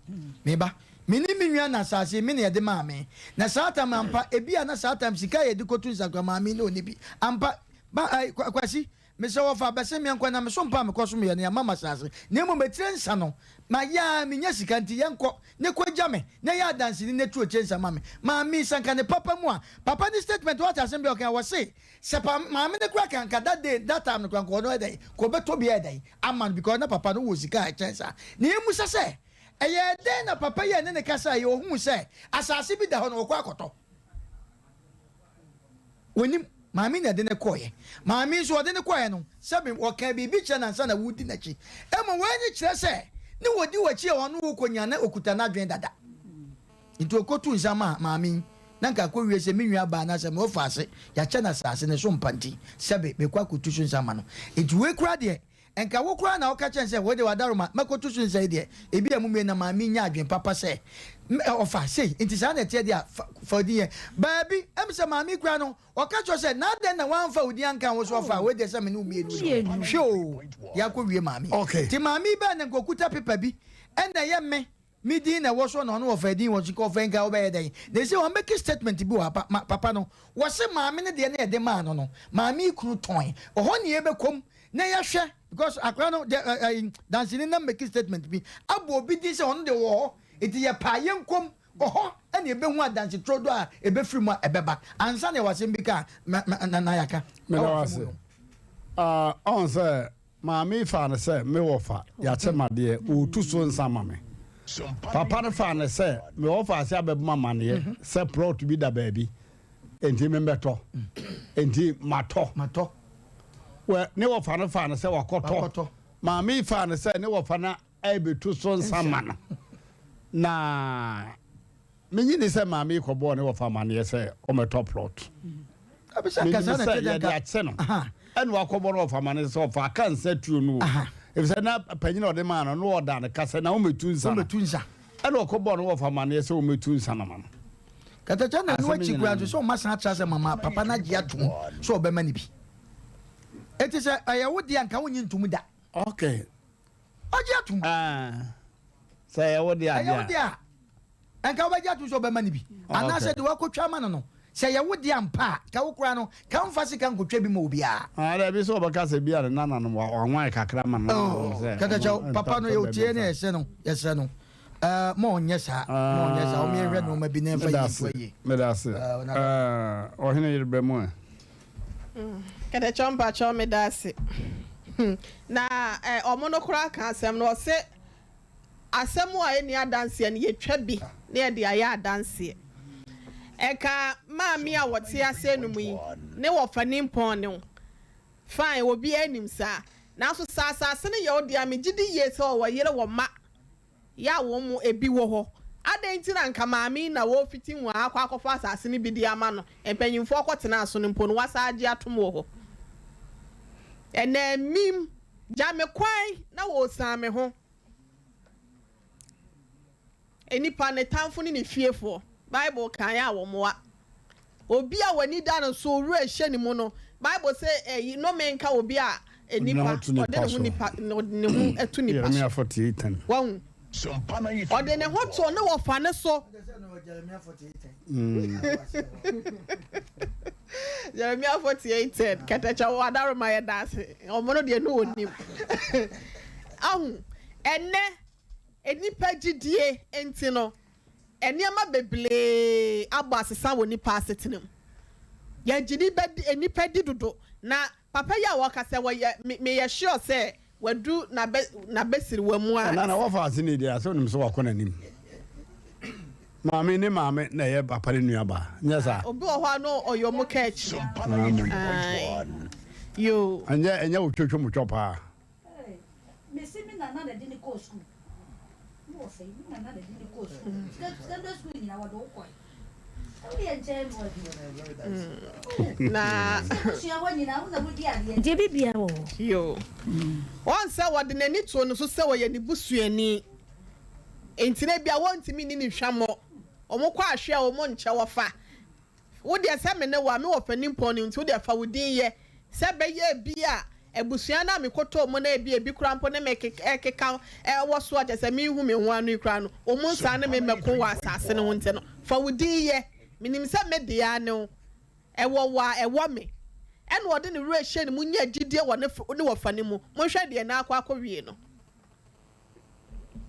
meba. Me ne me nua na asase yi me na yɛde maa me. Na saa tam ampa, ebia na saa tam sika a yɛde kɔtu nsakra maa me na ɔnni bi. Ampa, ba, ai, Kwa, Kwasi, mesrɛ wo ɔfa, bɛsen me nkɔ na me so mpa a mekɔ som yɛ no, yɛama m'asase. Na mmom etire nsa no, mayɛ ara, mennya sika nti, yɛnkɔ, na kɔgya me, na yɛ adanseni na tu etire nsa ma me. Maame yi, sɛ anka ne papa mu a, papa ne statement, woate asɛm bi a ɔkae a, ɔse, sɛ pa, maame no koraa ka anka that day, that time no koraa, anka ɔno ayɛ dɛn, nka ɔbɛtɔ bi ayɛ dɛn ama no, because na papa no wɔ sika a ɛkyɛn saa. Na yɛmmisa sɛ, Ɛyɛɛ dɛn na papa yi a ɛne no kasae yi ohuu sɛ asase bi da hɔ na ɔkɔ akɔtɔ? Onim. Maame na ɛde no kɔeɛ. Maame nso ɔde no kɔeɛ no, sɛbe ɔkaa biribi kyerɛ no ansa na woredi n'akyi. Mmom wei ne kyerɛ sɛ ne wɔdi w'akyi a ɔno wokɔnya na ɔkuta n'adwene dada. Nti ɔkɔtuu nsa maa maame yi na nka akɔwie sɛ me nua baa no asɛm no ɔfa ase, yɛakyɛ no asase no so mpa nti sɛbe mekɔ akɔtu so nsa ma no. Nti wei koraa deɛ Nka wo koraa na woka kyerɛ no sɛ, Wo de, w'adaroma, mɛkɔto so nsa yi deɛ, ebia mo mmienu na maame nya adwene papa sɛ, ɔfa sei, nti saa na ɛteɛ deɛ a, fa, fa wo din yɛ. Baabi, ɛm sɛ maame yi koraa no, ɔka kyerɛ wo sɛ, na adɛn na woamfa wo din anka ho sɛ ɔfa, wei deɛ sɛ me ne wo mmienu deɛ, hwɛ oo, yɛakɔwie maame yi. Okay. Nti maame yi bɛɛ na nka ɔkuta paper bi, ɛna ɛyɛ me, me din na ɛwɔ so na ɔno ɔfa din wɔ so, nka ɔfa yi nka wobɛyɛ dɛn? Na ɛsei wɔn bɛki statement bi wɔ ha, pa, ma, papa no, wɔse maame no deɛ na yɛde maa no no, maame yi kunu tɔn, ɛhɔ ne yɛbɛkɔm, Na yɛhwɛ because akora no de ɛ ɛ danseni nam make statement bi abɔ obi din sɛ ɔno de wɔ hɔ nti yɛ paa yɛn kɔm wɔ hɔ ɛna ebehu adanse torodo a ebefiri mu a ɛbɛba ansa na yɛwɔ asɛm bi ka mɛ mɛ na na yɛaka. Meda Ɛwɔ wo asɛm ase. wei ho. Ah, ɔn sɛ maame yi faa no sɛ me wɔfa, yɛakyɛ me adeɛ, ɔretu so nsa ma me. Papa no faa no sɛ me wɔfa ase abɛbɔ me amaneɛ sɛ plot bi da baabi. Enti membɛtɔ. Enti matɔ. Matɔ. Wɛ ne wɔfa no faa no sɛ wakɔtɔ. Wakɔtɔ. Maame yi faa no sɛ ne wɔfa no ɛrebetu so nsa ma no. Na menye ni sɛ maame yi kɔbɔɔ ne wɔfa amaneɛ sɛ ɔmmɛtɔ plot. Abisa Menim nkasa na sɛ kyɛ yɛde nka. akyɛ no. Aha. Ɛna wakɔbɔ no wɔfa amaneɛ sɛ ɔfa aka nsa tuo no o. Aha. Efisɛ na panyin a ɔde maa no no ɔda no ka sɛ na ɔmmɛtu nsa no. Ɔmmɛtu nsa. Ɛna ɔkɔbɔɔ no wɔfa amaneɛ sɛ ɔmmɛtu nsa no ma no. Katakyɛ na ɛno Asɛm akyi koraa nyinaa nso sɛ ɔma san atra sɛ mama papa no agye atom sɛ ɔbɛma no bi. Enti sɛ ɛyɛ wo deɛ a nka wonnye ntom da. Okay. Ɔgye atom. Ah, sɛ ɛyɛ wo deɛ Ɛyɛ wo adeɛ deɛ a nka wobɛgye atom sɛ ɔbɛma no bi. a. Anaasɛ Okay. deɛ wakɔtwa ama no no, sɛ ɛyɛ wo deɛ ampa a, nka wo koraa no, nka womfa sika nkɔtwa bi ma obiara. Ah, dabi sɛ ɔbɛka sɛ bi a ne nananom wa wanwan kakra ma ne nananom Oh, sɛ Katakyɛ, ɔmo papa no ntɔ yɛ baabi otie ne mfa. yɛsrɛ no, yɛsrɛ no. Eh, mo ɔnyɛ saa, mo ɔnyɛ saa, ɔmo yɛnhwɛ nneɛma bi na ɛmfa Meda yie ase, nto ayie. meda ase. Eh, ɔna Eh, ɔhene yere bɛ mu ɛ. Kɛtɛkyɛw mpakyɛw meda ase. Na eh, ɔmo no koraa ka asɛm no ɔse asɛm a ɛnni adanseɛ no yɛtwa bi na yɛde ayɛ adanseɛ. Ɛka maame a wɔte ase no mu yi ne wɔfa nimpɔn ne wo. Fine, obiara nim saa. Nanso sɛ asase no yɛ wo dea megye di yie sɛ ɔwɔ yere wɔ mma. Yɛ a wɔn mu ebi wɔ hɔ. Adɛn nti na anka maame yi na wɔrefiti Nwaa akɔ akɔfa asase no bi de ama no? Mpanyimfoɔ kɔtenaa so no mpo no, wɔasan agye atom wɔ hɔ. Ɛnnɛ, mim, gya me kwan na wɔresian me ho. Nnipa, ne tamfo ne ne fiefoɔ. Bible kae a wɔmmoa. Obi a w'ani da no so, wo werɛ hyɛ ne mu no, Bible se ɛyi, nnome nka obi a nnipa, ɔde ne ho nipa, ɔde ne ho to nipa so. Wahu? Ɔde ne ho to ne wɔfa ne so. Jeremia 48:10, Kɛtɛkyɛ wo adaroma yɛ daase. Ɔmo no deɛ no wɔnim. Ahu, ɛnɛ, nnipa gyidie nti no, Nneɛma bebree abɔ asesa wɔ nnipa asetena mu. Yɛgye nnipa di, nnipa di dodo. Na papa yi a wɔka sɛ wɔyɛ, me, meyɛ sure sɛ wadu n'abɛ, n'abasiriwa mu a. Nana wɔfa ase ne deɛ asɛ onim sɛ wakɔ n'anim. Maame ne maame na ɛyɛ papa ne nua baa. Nyɛ saa. Obi wɔ hɔ a no ɔyɛ ɔmo ka akyi. Ae. Yoo. Ɛnyɛ ɛnyɛ wo twotwo motwɔ paa. Mese me nana na de ne kɔɔ sukuu. Ne wɔ fɛ me nana na de ne kɔɔ sukuu. Secondary school nyina wɔde wo kɔe. Ɛwo yɛ nkyɛn mu adi. Na abusua hɔ nyina wo na wodi adeɛ. Nti ebi bia wɔ hɔ. Yoo. Wɔn sɛ wɔde n'ani too no so sɛ ɔyɛ ne busuani. Nti na ebia wɔntumi nni ne hwammɔ. Wɔn kɔ ahwe a wɔn nkyɛ wɔfa. Wo deɛ sɛ me ne wo a, me wɔ fanimpɔn no nti, wo deɛ fa wo din yɛ, sɛ ɛbɛyɛ ebia abusua no a mekɔtɔɔ mu no ebia ebi koraa mpo ne me rekeka wɔ so a kyerɛ sɛ menhu me ho ano yi koraa no, wɔn nsan ne me mmɛko wɔ asase no ho nti no, fa wo din yɛ. Menim sɛ me dea ne wo, ɛwɔ wo a, ɛwɔ me. Ɛnna ɔde ne werɛ hyɛɛ ne mu nyaa gyidie wɔ ne ne wɔfa no mu. Monhwɛ deɛ na akɔ akɔwie no.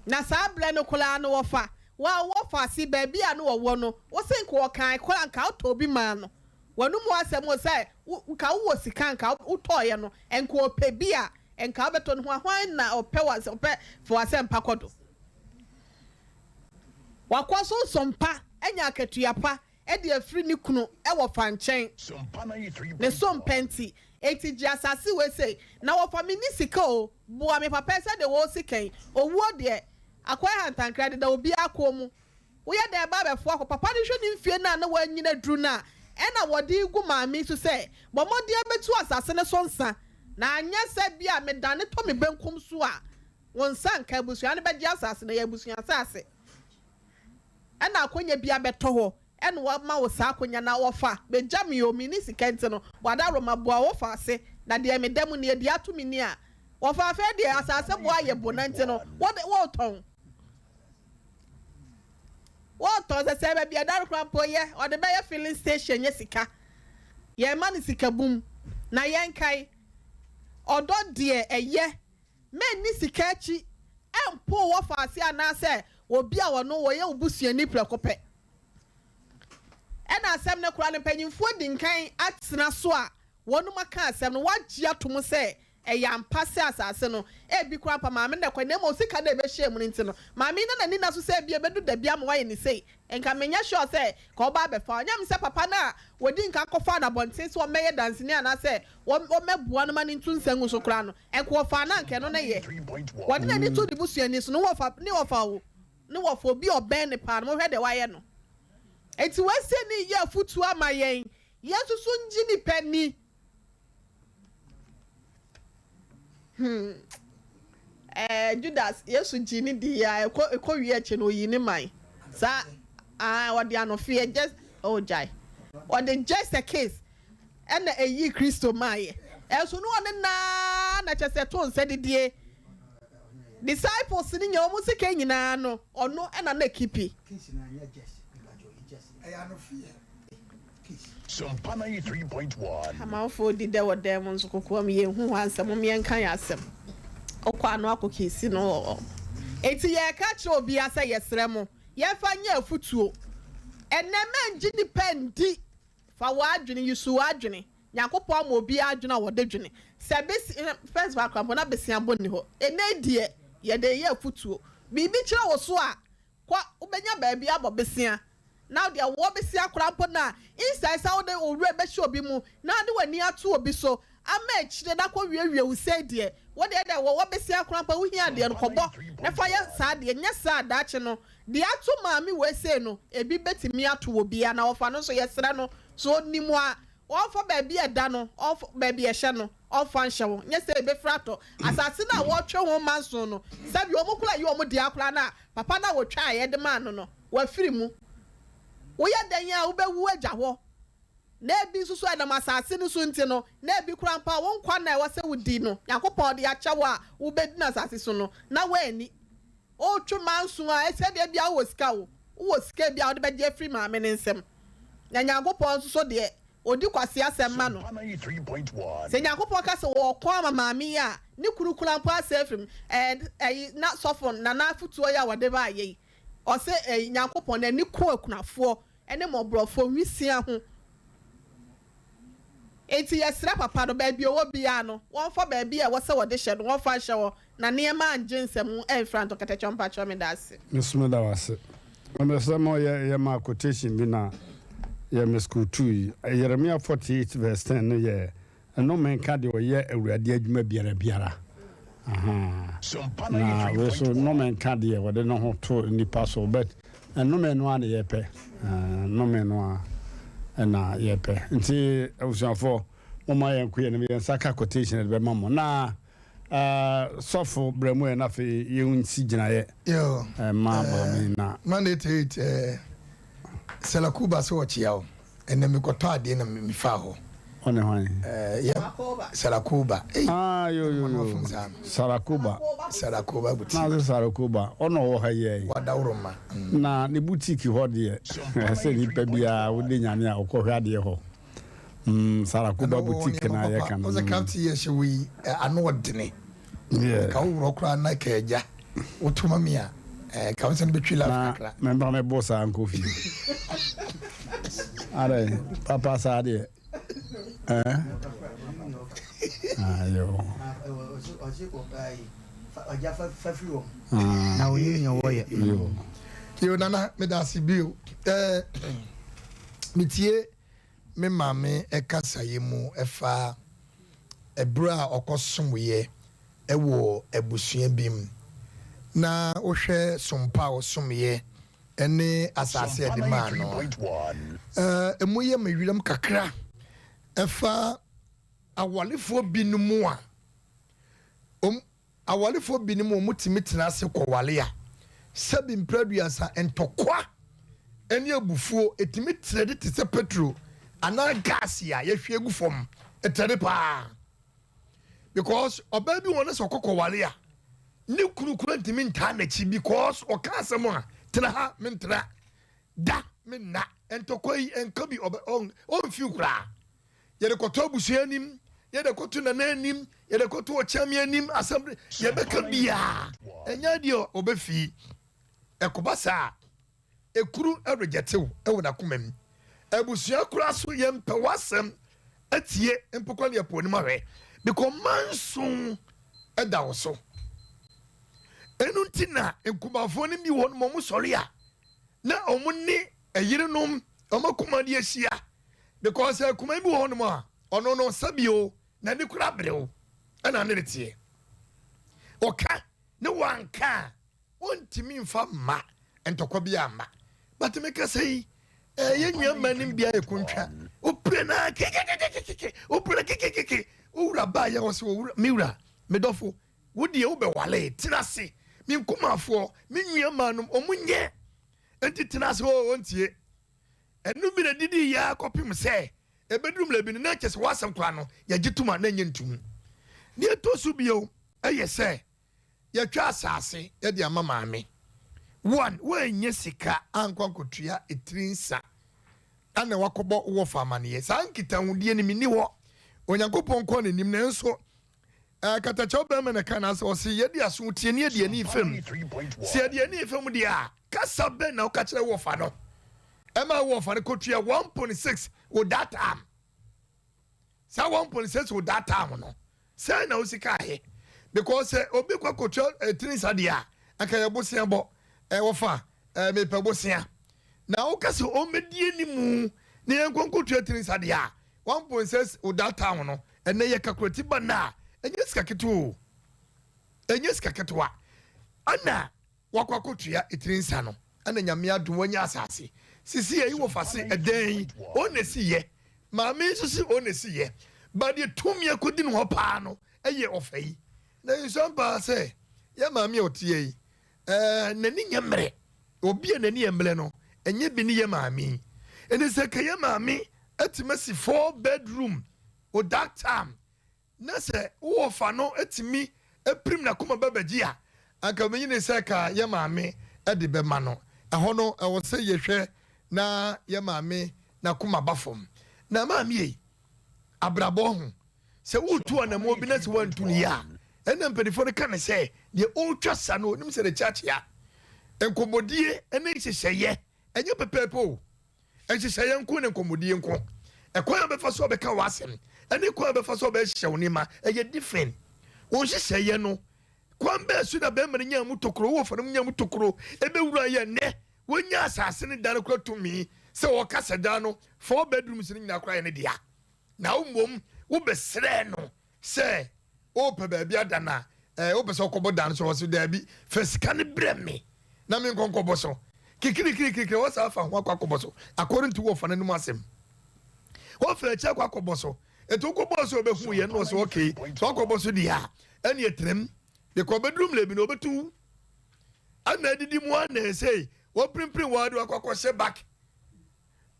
Na saa berɛ no koraa no wɔfa, wɔ wɔfa ase baabi a na wɔwɔ no, wo se nka wɔkae koraa nka wotɔɔ bi maa no. W'anomu asɛm o sɛ wo nka wowɔ sika nka wotɔeɛ no, nka ɔpɛ bi a nka wobɛtɔ no. Hwan na ɔpɛ w'asɛ ɔpɛ fa w'asɛmpa kɔ do? Wakɔ so nso mpa anya akatua pa de afiri ne kunu wɔ fa nkyɛn, ne so mpɛ nti. Enti gye asase wei sei, na wɔfa menni sika o, boa me papa yi sɛdeɛ wɔresi kan. Owuo deɛ, akɔyɛ hantankra, ɛdeda obiara kɔn mu. Woyɛ dɛn ba abɛfoa kɔ? Papa no hwɛ ne mfie no a na wanyini aduru no a, ɛna wɔde regu maame yi so sɛ, Bɔ mmɔden bɛtu asase no so nsa, na anyɛ sɛ bi a medane tɔ me benkum so a, wo nsa nka. Abusua no bɛgye asase no, ɛyɛ abusua asase. Ɛna akonya bi abɛtɔ hɔ ɛna wama wo saa akonya na wɔfa bɛgya me o menni sika nti no wadaworoma boa wo fa ase na deɛ meda mu nie deɛ ato me ni a wɔfa afei deɛ asase boɔ ayɛ bona nti no wode wotɔn wotɔn sɛ sɛ baabi ɛda no koraa mpo yɛ ɔde bɛyɛ filling station nyɛ sika yɛn ma no sika bum na yɛnkae ɔdɔ deɛ ɛyɛ Menni sika akyi mpo wo wɔfaase anaasɛ obi a ɔno ɔyɛ wo busuani prɛko pɛ. Ɛna asɛm no koraa no mpanyimfoɔ di nkan atena so a wɔnom aka asɛm no, wɔagye atom sɛ ɛyɛ ampa sɛ asase no ebi koraa mpa maame no na ɛkɔe na mmom sika no a ɛbɛhyɛɛ mu no nti no maame yi na n'ani nna so sɛ ebia ɛbɛdu da bi ama wayɛ no sei. Nka menyɛ sure sɛ nka ɔba abɛfa. Ɔnyɛ me sɛ papa no a wɔdi nkan kɔfaa no abɔnten sɛ ɔmmɛyɛ danseni anaasɛ wɔmmɛboa no ma no ntu nsa ngu so koraa no, Nka wɔfaa no a nka ɛno ne yɛ. Wɔde n'ani too ne busuani so, ne wɔfa, ne wɔfa o, ne wɔfa obi a ɔbɛn no paa no, monhwɛ deɛ wayɛ no. Enti wɔasie ne yɛ afutuo ama yɛn, yɛn nso so ngye nipa ni. Hmm. Eh, Judas, Yesu gyee ne dii a ɛkɔ ɛkɔ wie akyi no oyi ne man. Saa, ah, wɔde anofeɛ just, oh gyae. Wɔde just a kiss. Ɛna ɛyii Kristo maeɛ. Ɛnso no ɔne no ara na kyerɛ sɛ ɛtoo nsa didie. Disciples no nya wɔn sika nyinaa no, ɔno na na kipi. Amanfoɔ di dɛ wɔ dan mu nso kokoam yɛnhu hɔ ansa mom yɛnka yɛn asɛm. Wokɔ ano akɔ kiisi no wɔ hɔ. Enti yɛreka akyerɛ obiara sɛ yɛsrɛ mo yɛmfa nyɛ afutuo. Ɛnnɛ mɛngye nipa ndi. Fa w'adwene, use w'adwene. Nyankopɔn ama obiara adwene a wɔde dwene. Sɛ besi, first of all koraa mpo na besia bɔ nni hɔ. Ɛnnɛ yi deɛ, yɛde reyɛ afutuo. Biribi kyerɛ wo so a, kɔ, wobɛnya baabi abɔ besia. Na wo deɛ wɔ besia koraa mpo no a, instead sɛ wode wo werɛ bɛhyɛ obi mu na wode w'ani ato obi so ama akyire no akɔwiewie wo sei deɛ, wo deɛ deɛ wɔwɔ besia koraa mpo a, wohia adeɛ no, kɔbɔ na fa yɛ saa adeɛ. Nyɛ saa a, daakye no, deɛ ato maame wei sei no, ebi bɛtumi ato obiara. Na wɔfa no nso, yɛsrɛ no, sɛ ɔnim a, Ɔmfa baabi a ɛda no, ɔmfa baabi a ɛhyɛ no, ɔmfa nhyɛ wo. Nyɛ sɛ ɛbɛfiri atɔ. Asase no a wɔretwe ho manson no, sɛdeɛ wɔn koraa yi wɔn dea koraa no a, papa no a wɔtwaeɛ de maa no no, wafiri mu. Woyɛ dɛn a wobɛwu agya hɔ. Na ebi nso so ɛnam asase no so nti no, na ebi koraa mpo a wo nkwa nna a ɛwɔ sɛ wodi no, Nyankopɔn de akyɛ wo a wobɛdi no asase so no, na woanni. Wotwe manso a, sɛdeɛ ebia wowɔ sika o, wowɔ sika bi a wode bɛgye afiri maame no nsam. Na Nyankopɔn nso so deɛ, ɔdi kwaseasɛm ma no. Sɛ Nyankopɔn ka sɛ ɔɔko ama maame yi a, ne kunu koraa mpo asɛe afiri mu. Ɛɛ, ɛyi, na sɔfo Nana afotuo yi a wɔde baeɛ yi, ɔse ɛyi, Nyankopɔn n'ani ku akunafoɔ ne mmɔborɔfoɔ, nwisiaa ho. Enti yɛsrɛ papa no, baabi a ɔwɔ biara no, wɔmfa baabi a ɛwɔ sɛ wɔde hyɛ no, wɔmfa nhyɛ hɔ, na nneɛma angye nsam amfiri antɔ. Kɛtɛkyɛw mpakyɛw meda ase. Me nso meda wo ase. Mepɛ sɛ mo yɛ yɛ ma quotation bi na yɛ misquote yi. Yeremia 48 verse 10 no yɛ Nnome nka deɛ ɔyɛ Awurade adwuma biara biara. Ahaa. Na wei so nnome nka deɛ ɔde ne ho to nnipa so. But nnome no ara na yɛpɛ. Nnome no ara na yɛpɛ. Nti abusuafoɔ, momma yɛnkɔ yɛn anim. Yɛn nsa ka quotation de bɛma mo. Na sɔfo brɛ mu ɛ na afei yɛnsi gyinaeɛ ma maame na. Man 88 Selakuba sɛ ɔkyea wo. Ɛnɛ mekɔtɔ adeɛ na mefaa hɔ. Ɔne hwan? Ɛɛ yɛ Sarakoba. Ei. Ah yo yo yo. Sarakoba. Sarakoba boutique. Na ase Sarakoba. Ɔna ɔwɔ ha yi ai. Wadaworoma. Na ne boutique hɔ deɛ ɛsɛ nipa biara wode nyane a ɔkɔhwɛ adeɛ hɔ. Mm, Sarakoba boutique na yɛka no. Ɔsɛ craft yɛ hyɛ wɔ yi ano ɔdene. Yeah. Ka wo worɔ koraa na ka agya woto ma me a eh, ka wo sɛ no bɛtwi life kakra. Na memfa me bo saa nkɔ fie. Adɛn papa saa deɛ eh? Ayo. Na onim nea wɔyɛ. Yo. Yo nana meda ase bio. Eh, metie me maame kasaeɛ mu fa ɛberɛ a ɔkɔsomoeɛ wɔ abusua bi mu, na wohwɛ som pa a ɔsomeeɛ ne asase a yɛde maa no a, ɛmu yɛ me werɛm kakra ɛfa awarefoɔ binom a Awarefo binom a wɔtumi tena ase kɔware a, sɛbe mprɛ aduasa, ntɔkwa ne abufuo tumi trɛde te sɛ petro anaa gas a yɛahwie agu fam. Ɛtrɛde paa. Because ɔbaa bi wɔ no sɛ ɔkɔ kɔware a, ne kunu kura ntumi ntaa n'akyi because ɔka asɛm a, tena ha, mentena, da, menna. Ntɔkwa yi, ɛnka bi, ɔmfiw koraa. Yɛde kɔto abusua anim, yɛde kɔto nana anim, yɛde kɔto ɔkyɛme anim, asɛm yɛbɛka biara ɛnyɛ adeɛ a ɔbɛfii. Ɛkɔba saa a, ekuru regyɛtew wɔ n'akoma mu. Abusua koraa so yɛmpɛ w'asɛm atie mpo koraa na yɛpɛ w'anim ahwɛ because manso da wo so. Ɛno nti na nkumafoɔ no bi wɔ hɔ nom wɔn sɔre a na wɔn ne ɛyerenom wɔn akoma de ahyia. Because akuma bi wɔ hɔnom a ɔno no sɛbi o n'ani kora berew ɛna ne teɛ ɔka ne wanka a ɔntumi nfa mma ntɔkwa bi amma but meka sɛ yi ɛyɛ nua mma nim bia yɛ kontwa wopere na kekekekeke wopere kekekeke wowura baa yɛ wɔ sɛ owura me wura me dɔfo wo deɛ wobɛwale tena ase me nkumafoɔ me nua mma nom ɔmo nyɛ nti tena ase o ɔntie. Ɛno bi na edidii yɛ ara kɔpem sɛ ɛbɛduru mmerɛ bi no, na kyerɛ sɛ w'asɛm koraa no, yɛgye tom a na ɛnyɛ ntom. Deɛ ɛtɔ so bio yɛ sɛ, yɛatwa asase de ama maame. One, woannya sika ankɔ ankɔtua etiri nsa ana wakɔbɔ wo wɔfa amaneɛ. Saa nkitahodie no menni hɔ. Onyankopɔn nko ara na nim, nanso Katakyɛw bɛrima na ɛka n'asɛm, ɔse yɛde aso tie ne yɛde ani fam. Sɛ yɛde ani fam deɛ a, kasa bɛn na woka kyerɛ wɔfa no? Ɛma wɔfa no kɔtua 1.6 wɔ that time. Saa 1.6 wo that time no sɛn na wosi kaeɛ? Because sɛ obi kɔ akɔtua tiri nsa deɛ a, anka yɛ bosea bɔ. Eh, wɔfa, eh, mepɛ bosea. Na woka sɛ ɔmmɛdi animu na yɛnkɔ nkɔtua tiri nsa deɛ a, 1.6 wo that time no, ɛnɛ yɛ kakurati ba nnɛ a, ɛnyɛ sika ketewa o. Ɛnyɛ sika ketewa. Ɛna wakɔ akɔtua tiri nsa no, ɛna Nyame adom wanya asase. Sisi yɛyi wɔfa se ɛdɛn yi, ɔn na ɛsi yɛ. Maame yi nso se ɔn na ɛsi yɛ. But deɛ tumi akɔdi ne hɔ paa no yɛ ɔfa yi. Na nsuam paa sɛ yɛ maame a ɔteɛ yi, ɛɛ n'ani nyɛ mmerɛ. Obi a n'ani yɛ mmerɛ no, ɛnyɛ bi ne yɛ maame yi. Ɛnti sɛ ka yɛ maame atumi asi four bedroom wɔ that time na sɛ wo wɔfa no tumi pirim n'akoma ba bɛgye a, anka menyini sɛ ka yɛ maame de bɛma no. Ɛhɔ no, ɛwɔ sɛ yɛhwɛ na yɛ maame n'akoma ba fam. Na maame ei, abrabɔ ho, sɛ woretu anammɔn bi na sɛ woantu no yie a, ɛnna mpanimfoɔ no ka no sɛ deɛ ɔretwa sa no, ɔnim sɛ n'akyi akyea. Nkɔmmɔdie ne nhyehyɛeɛ, ɛnyɛ pɛpɛɛpɛ o. Nhyehyɛeɛ nko ne nkɔmmɔdie nko. Ɛkwan a wobɛfa so abɛka w'asɛm ne kwan a wobɛfa so abɛhyehyɛ wo nneɛma ɛyɛ different. Wo nhyehyɛeɛ no, kwan bɛɛ so na bɛrima no nyaa mu tokuro, wo wɔfa no nyaa mu tokuro ɛbɛwura yɛ nnɛ wɔnya asase ne dan no kora tumi sɛ wɔka sɛ dan no four bedrooms no nyinaa kora yɛ ne dea. Na wo mmom wobɛsrɛɛ no Sɛ wopɛ baabi ada no a, eh, wopɛ sɛ wokɔbɔ dan so, ɔse daabi, fa sika no brɛ me na menkɔ nkɔbɔ so. Kikirikirikiri, wɔsan afa ho akɔ akɔbɔ so, according to wɔfa no anom asɛm. Wɔfa akyi akɔ akɔbɔ so. Enti wokɔbɔɔ so a ɔbɛhu yɛ no ɔse okay, sɛ wakɔbɔ so deɛ a, ɛne ɛtenam. Because ɔbɛduru mmerɛ bi no ɔbɛtu wo. Ɛna adidi mu a na ɛsɛ wɔpimpim wɔn ade wakɔ akɔhyɛ back.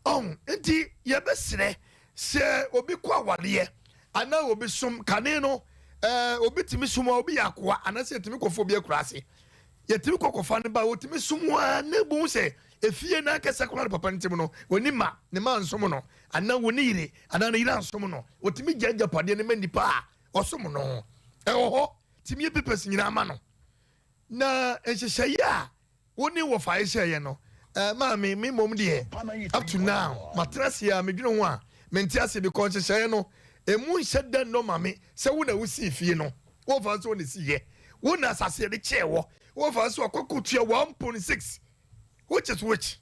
Ɔho nti yɛbɛsrɛ sɛ obi kɔ awareɛ anaa obi som kane no ɛɛ obi tumi som a obi yɛ akoa anaasɛ yɛtumi kɔfa obi akura ase yɛtumi kɔ kɔfa no ba otumi som a na ebu sɛ efie n'ankasa koraa ne papa no tim no oni ma ne ma nsom no anaa wɔne yere anaa ne yere ansom no otumi gya agyapadeɛ no ma nipa a ɔsom no ɛwɔ hɔ tumi yɛ papers nyinaa ma no na nhyehyɛeɛ a Wo ne wɔfae hyɛeɛ no maa me, me mmom deɛ up to now matena ase a medwene ho a mente aseɛ because nhyehyɛeɛ no ɛmu nhyɛ da nnɔ ma me sɛ wo na wosii fie no, wɔfa nso wo na ɛsiiɛ, wo na asase yɛde kyɛɛ wɔ, wɔfa nso akɔkɔ tua 1.6 which is which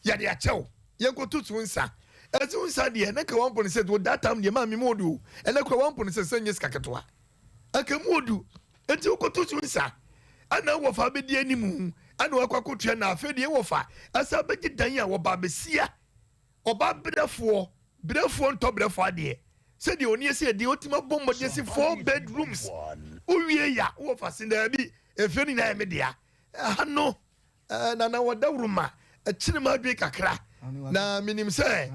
yɛde akyɛ wo yɛnkɔto so nsa ɛso nsa deɛ na ka 1.6 wo that time deɛ maa me mu odu o ɛnɛ kora 1.6 sɛ nyɛ sika ketewa anka mu odu Enti wokoto so nsa, ɛna wɔfa abɛdi anim, ɛna wakɔ akɔtua, na afei deɛ wɔfa ɛsɛ abɛgye dan a wɔba abɛsia ɔba brɛfoɔ, brɛfoɔ ntɔ brɛfoɔ adeɛ, sɛdeɛ ɔni ɛsɛ ɛdeɛ ɔtumi abɔ mmɔden asi four bedrooms, wowie ya wɔfa se daabi, efie no nyinaa yɛ me dea, ɛha no. Eh, Nana Ɔdawuruma, ɛkyere m'adwene kakra, na menim sɛ.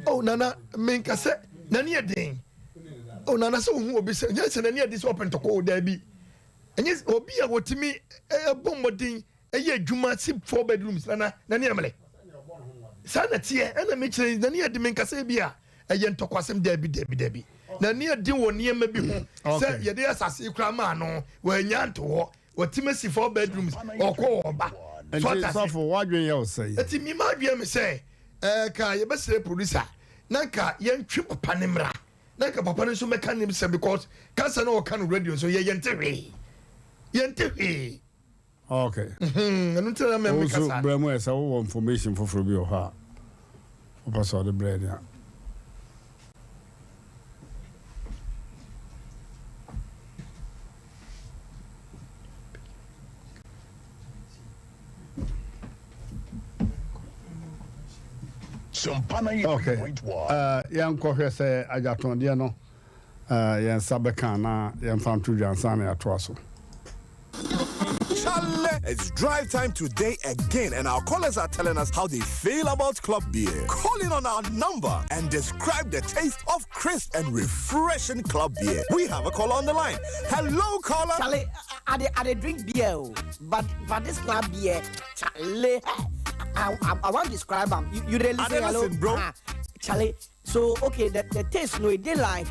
Oh, Nana, menka sɛ n'ani yɛ den. Oh, Nana, sɛ wohu obi sɛ, nyɛ sɛ n'ani yɛ den sɛ ɔpɛ ntɔkwa o, daabi. Ɛnyɛ obi a wɔtumi bɔ mmɔden ɛyɛ adwuma si four bedrooms nana n'ani amene saa na teɛ ɛna mekyerɛ n'ani adi menkasa bi a ɛyɛ ntɔkwasɛm daabi daabi daabi n'ani adi wɔ nneɛma bi ho sɛ yɛde asase yi koraa maa no wɔanya nto hɔ wɔtumi si four bedrooms ɔkɔ ɔba nti sɔfo wadwen yɛ ɔsɛ yi nti mi ma adwen mi sɛ ɛɛ ka yɛbɛsrɛ producer na nka yɛntwe papa ne mmra na nka papa no nso mɛka ne sɛ because kasa na ɔka no radio nso yɛ yɛnte hwee yɛnte hwee Okay. Ɛno nti na mɛmɛ kasa. Wo brɛ mu ɛ sɛ wowɔ information foforɔ bi wɔ hɔ a wopɛ sɛ ɔde brɛ ni a. Okay. Uh, yɛnkɔhwɛ sɛ agyatɔndeɛ no yɛn nsa bɛka anaa yɛmfa nto dwa ansa na yɛatoa so. Chale, it's drive time today again, and our callers are telling us how they feel about club beer. Call in on our number and describe the taste of crisp and refreshing club beer. We have a caller on the line. Hello, caller. Chale, I, I, I, drink beer, oh, but but this club beer, chale, I, I, I want to describe them. You, you really listen, hello? listen, bro. Ah, chale, so okay, the, the taste no, it dey like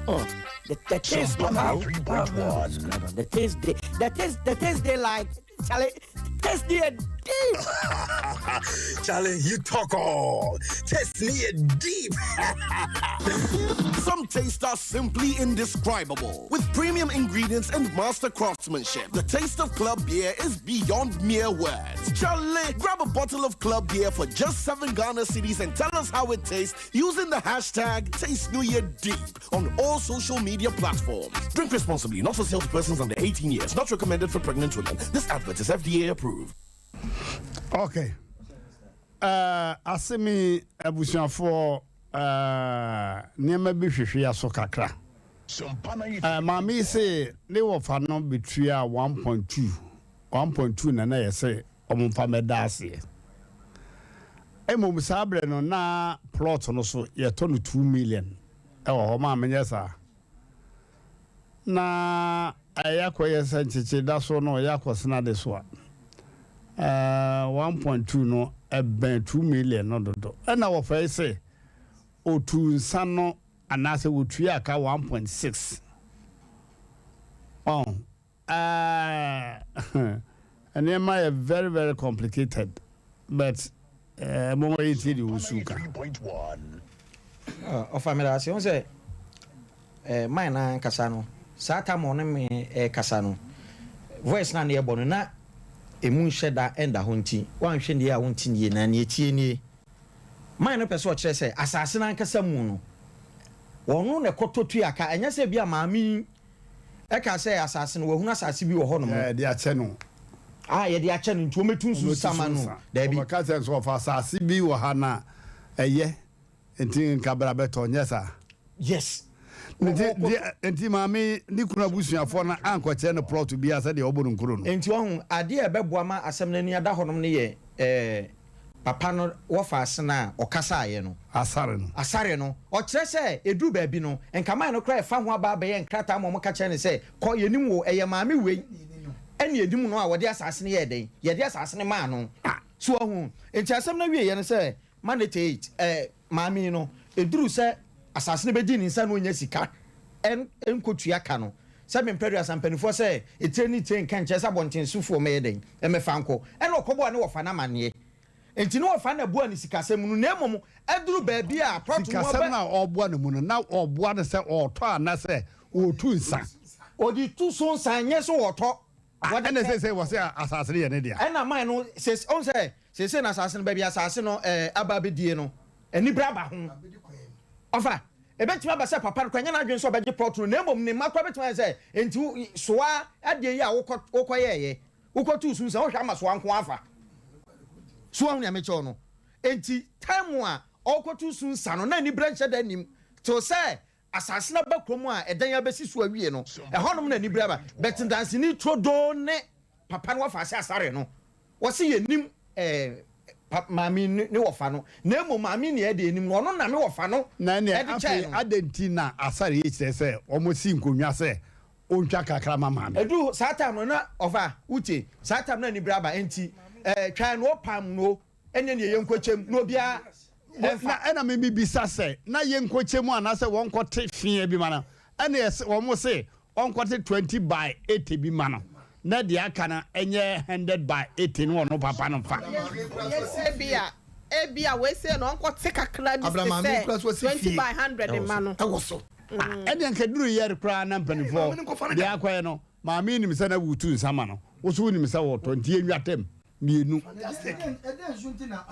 oh, the, the taste no how the taste dey the taste the taste dey like chale. Taste no yɛ deep. Charlie, you talk all. Taste no yɛ deep. Some tastes are simply indescribable. With premium ingredients and master craftsmanship, the taste of club beer is beyond mere words. Charlie, grab a bottle of club beer for just 7 Ghana cedis and tell us how it tastes using the hashtag TasteNewYearDeep on all social media platforms. Drink responsibly, not for sale to persons under 18 years, not recommended for pregnant women. This advert is FDA approved. Okay. Uh, asemi abusuafoɔ uh, nneɛma bi hwehwe aso kakra. Uh, maame yi se ne wɔfa no betua 1.2 1.2 na na yɛ sɛ wɔn mfa mɛda aseɛ. Mmom saa berɛ no na plot no so yɛtɔ no 2 million ɛwɔ hɔ maa menyɛ saa. Na ɛyɛ akɔyɛ sɛ nkyekye da so no ɔyɛ akɔsena de so a ɛɛ 1.2 no ɛbɛn 2 million no dodo. Ɛna wɔfa yi sɛ otu nsa no anaasɛ wɔtua aka 1.6. Ɔn ɛɛ nneɛma yɛ very very complicated but ɛɛ mo yɛ tie deɛ wɔsu ka. Ɔfa me da ase. Wohu sɛ eh, mine no ankasa no, saa tam ɔne me ɛrekasa no, voice no a na yɛbɔ no na ɛmu nhyɛ da ɛnda hɔ nti, woanhwɛ nie a wonte nie na neɛ ɛtie nie. Mine no pɛ sɛ ɔkyerɛ sɛ asase no ankasa mu no, ɔno na ɛkɔtɔ tua ka, ɛnyɛ sɛ bi a maame yi ɛka sɛ asase no, wahunu asase bi wɔ hɔnom. Yɛde akyɛ no. A yɛde akyɛ no nti wɔmɛtu nsu Wɔmɛtu sama so no. nsa. Daabi. Wɔbɛka kyerɛ no sɛ ɔfa asase bi wɔ ha na ɛyɛ nti nka bra bɛtɔ, nyɛ saa? Yes. Nti, deɛ, nti maame yi ne kunu abusuafoɔ no ankɔkyerɛ no plot biara sɛdeɛ wɔbɔ no nkuro no. Nti wahu, adeɛ a ɛbɛboa ma asɛm no ani ada hɔnom no yɛ ɛɛ papa no wɔfa asene a ɔkasaeɛ no. Asare no. Asare no. Ɔkyerɛ sɛ ɛduru baabi no, nka man no koraa ɛfa ho aba abɛyɛ nkrataa ma wɔka kyerɛ no sɛ, kɔ, yɛnim wo, ɛyɛ maame wei ɛne yɛnim no a wɔde asase no yɛɛ dɛn? Yɛde asase no maa no. So wahu? Nti asɛm no awieeɛ no sɛ, Manate 8, ɛɛ, maame yi no, ɛduru sɛ asase no bɛdi ne nsa na ɔnya sika nkɔtua ka no, sɛ mprɛduasa mpanimfoɔ sɛ etire ne tire nka nkyerɛ sɛ abɔntensofoɔ mmɛyɛ dɛn mmɛfa nkɔ, ɛna ɔkɔbɔɔ ne wɔfa no amanneɛ. Enti ne wɔfa no na ɛboaa no sikasɛm mu no, na mmom aduru baabi a prɔto mu Sikasɛm aba. no a ɔreboa no mu no, na ɔreboa no sɛ ɔretɔ anaasɛ ɔretu nsa? Ɔde tu so nsa, nyɛ sɛ ɔretɔ. Ah, Wɔde ɛna pɛ. seesei wɔse asase no yɛ ne dea. Ɛna man no, sees, ɔhu sɛ seesei no asase no, baabi a asase no ɛɛ aba abɛdie no, anibere aba ho. Ɔfa, ɛbɛtumi aba sɛ papa no koraa nyɛ n'adwene sɛ ɔbɛgye plot no, na mmom ne mma koraa bɛtumi ayɛ sɛ, enti wo, soa adeɛ yi a wokɔ, wokɔyɛeɛ, wokɔtoo so nsa, wohwɛ ama soa nko ara afa. So woahu nea mekyerɛ wo no? Enti time a ɔrekɔto so nsa no, na anibere nhyɛ da nnim, till sɛ Asase no aba kurom a ɛdan abɛsi so awie no, ɛhɔnom na anibere aba. But Danseni Turodoo ne papa no wɔfa ase asare no, wɔse yɛnnim eh, pa, maame yi ne wɔfa no, na mmom maame yi nea ɛde anim no, ɔno na me wɔfa no Na ɛnneɛ de kyɛɛ afei no. adɛn nti na asare yi kyerɛ sɛ wɔsi nkonnwa sɛ ɔntwa kakra ma maame? Ɛduru saa time no na ɔfa, wotie, saa time no na anibere aba, enti eh, twan no ɔpam no, ɛnyɛ nea yɛnkɔkyɛm na obiara Na ɛmfa. ɛna me mebisa sɛ, na yɛnkɔkyɛ mu anaasɛ wɔnkɔte feɛ bi ma no? Ɛna yɛse, wɔn se ɔnkɔte 20 by 80 bi ma no, na deɛ aka no nyɛ 100 by 80 no ɔno papa no mfa. Ebia, ebia wei sei no ɔnkɔte kakra bi Abra te maame sɛ kura so asi 20 fie by 100 mma no. ɛwɔ so. Ah, ɛdeɛ nka duru yɛre koraa na Maame mpanimfoɔ no nkɔfa no deɛ da. akɔyɛ no, maame yi nim sɛ na wotu nsa ma no, wo nso wonim sɛ wɔtɔ, nti yɛnwa tɛm. mmienu. Ɛdɛn nso nti na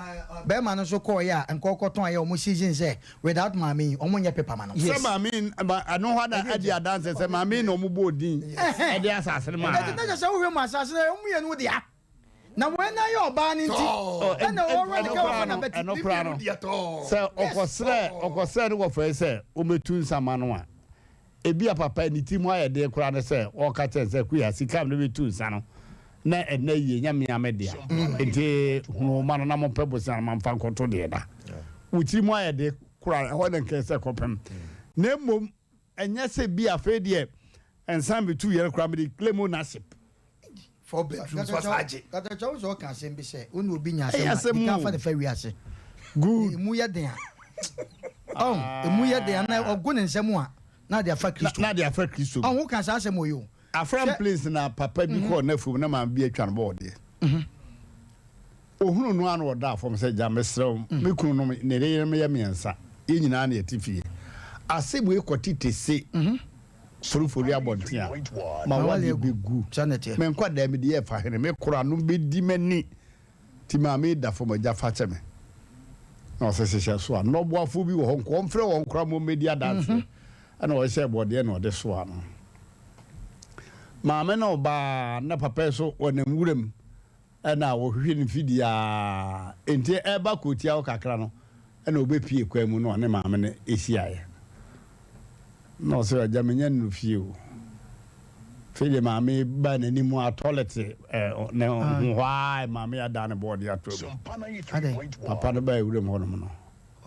bɛɛma no nso kɔɔeɛ a nka ɔkɔtɔn ayɛ ɔmo season sɛ without maame yi ɔmo nyɛ paper ma no. Sɛ maame yi ma ɛno hɔ na adi adanse sɛ maame yi na ɔmo bɔɔ din ɛde asase no maa Ɛnti na kyerɛ sɛ wohwɛ mu asase no ɛyɛ ɔmo mmienu dea na wei na yɛ ɔbaa no nti ɛna ɔwɔ ne ka wɔfa na bɛti. Ɛno koraa no sɛ ɔkɔsrɛ ɔkɔsrɛ ne wɔfa yi sɛ ɔmɛtu nsa ma no a Ebia papa yi ne tirim ayɛ den koraa ne sɛ ɔreka kyerɛ no sɛ, Kuya, sika a mede bɛtu nsa no, na ɛnnɛ yie nyɛ me ara me dea. Enti hunu wo mma no na mompɛ bosea no ma mfa nkɔto deɛ da. Wo tirim ayɛ den koraa, ɛhɔ na nka ɛsɛ kɔpem. Na mmom, ɛnyɛ sɛ bi afei deɛ nsa metu yɛn koraa mede claim ownership. Four bedrooms wasa agye. Katakyɛ wo sɛ ɔka asɛm bi sɛ wo ne obi nya Ɛyɛ asɛm a asɛm di kan o. fa ne fa wiase. Good. Emu yɛ den a ɔn emu yɛ den a na ɔgo ne nsam a na de afa Kristo. Na de afa Kristo. Ɔn wo ka saa asɛm wɔ yi o. Afram Sɛ Plains na papa bi kɔɔ n'afuom na maame bi atwa no bɔɔdeɛ. Ɔhunuu no ara na ɔdaa fam sɛ, Agya, mesrɛ wo, me kununom ne ne yerenom yɛ mmiɛnsa, yɛn nyinaa na yɛte fie. Asɛm wei kɔte tese forifori abɔnten a, ma w'ade bɛgu. Me nkwadaa mede yɛ fa hene, me koranom bɛdi m'ani. Nti maame yi da fam, Agya, fa kyɛ me. Na ɔse, Hyehyɛ so a. Nnɔboafoɔ bi wɔ hɔ, nkɔ mfrɛ wɔn koraa ma wɔmmɛdi adanseɛ. Ɛna ɔhyehyɛɛ bɔdeɛ na ɔde soaa no. Maame no baa na papa yi nso ɔnam wuram. Ɛna wɔhwehwɛ ne mfidie ara, enti ɛreba kurotia hɔ kakra no, ɛna ɔbɛpue kwan mu na ɔne maame no hyiaeɛ. Na ɔsɛ, agya menya nnuru fie o. Afei deɛ maame yi baa n'anim a tɔlɛt ne ho hɔ ara, maame yi adan ne bɔɔde ato mu. Papa no baa wuram hɔnom no,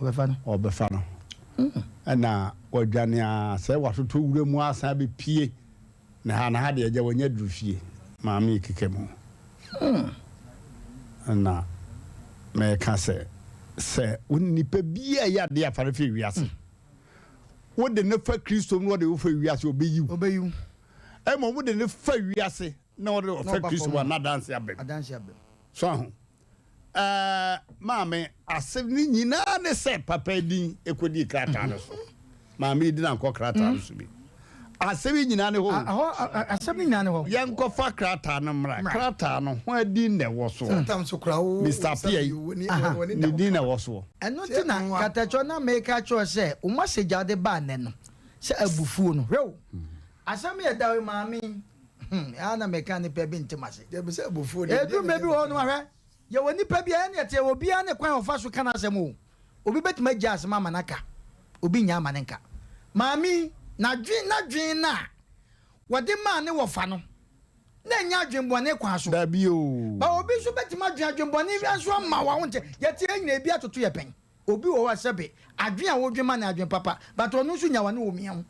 ɔbɛfa no. Ɛna wadwane ara sɛ watotɔ wuram asan abɛpue. Na ha na ha deɛ agya wanya duru fie maame yi keka mu na mɛka sɛ sɛ wo nipa bi a ɛyɛ adeɛ afa no firi wiase wode ne fa kristo mu na wɔde wo fa wiase ɔbɛyi wo ɛma wode ne fa wiase na wɔde ɔfa kristo mu a na adanse abam so aho Ɛɛ, maame, asɛm no nyinaa ne sɛ papa din kɔdii krataa no so. Maame yi din ankɔ krataa no so bi. Asɛm yi nyinaa ne hɔ o. Ɛhɔ, asɛm no nyinaa ne hɔ. Yɛnkɔfa krataa no mmra. Krataa no, hwan din na ɛwɔ soɔ? Mister Appiah yi, ne din na ɛwɔ soɔ. Ɛno nti na Katakyɔ na meka kyerɛ wo sɛ wo message a wode baa nnɛ no, sɛ abufuo no, hwɛ o, asɛm yi a ɛda hɔ yi, maame yi, Hmm, ɛa na meka nipa bi ntem ase. Ɛduru mmerɛ bi wɔ hɔ nom a, hwɛ, yɛwɔ nipa bi a ɛne ɛteɛ, obiara ne kwan a ɔfa so ka n'asɛm o. Obi bɛtumi agya asɛm ama no aka, obi nnya ama no nka. Maame yi, n'adwen, n'adwen no a wɔde maa ne wɔfa no, na ɛnyɛ adwen bɔne kwan so. Dabi o. Ba obi nso bɛtumi adwen adwen bɔne bi nso ama wo a wonte. Yɛte yɛn nyinaa ebi atoto yɛ pɛn. Obi wɔ hɔ a sɛbe adwen a wodwen ma no yɛ adwen papa but ɔno nso nya wane omia ho.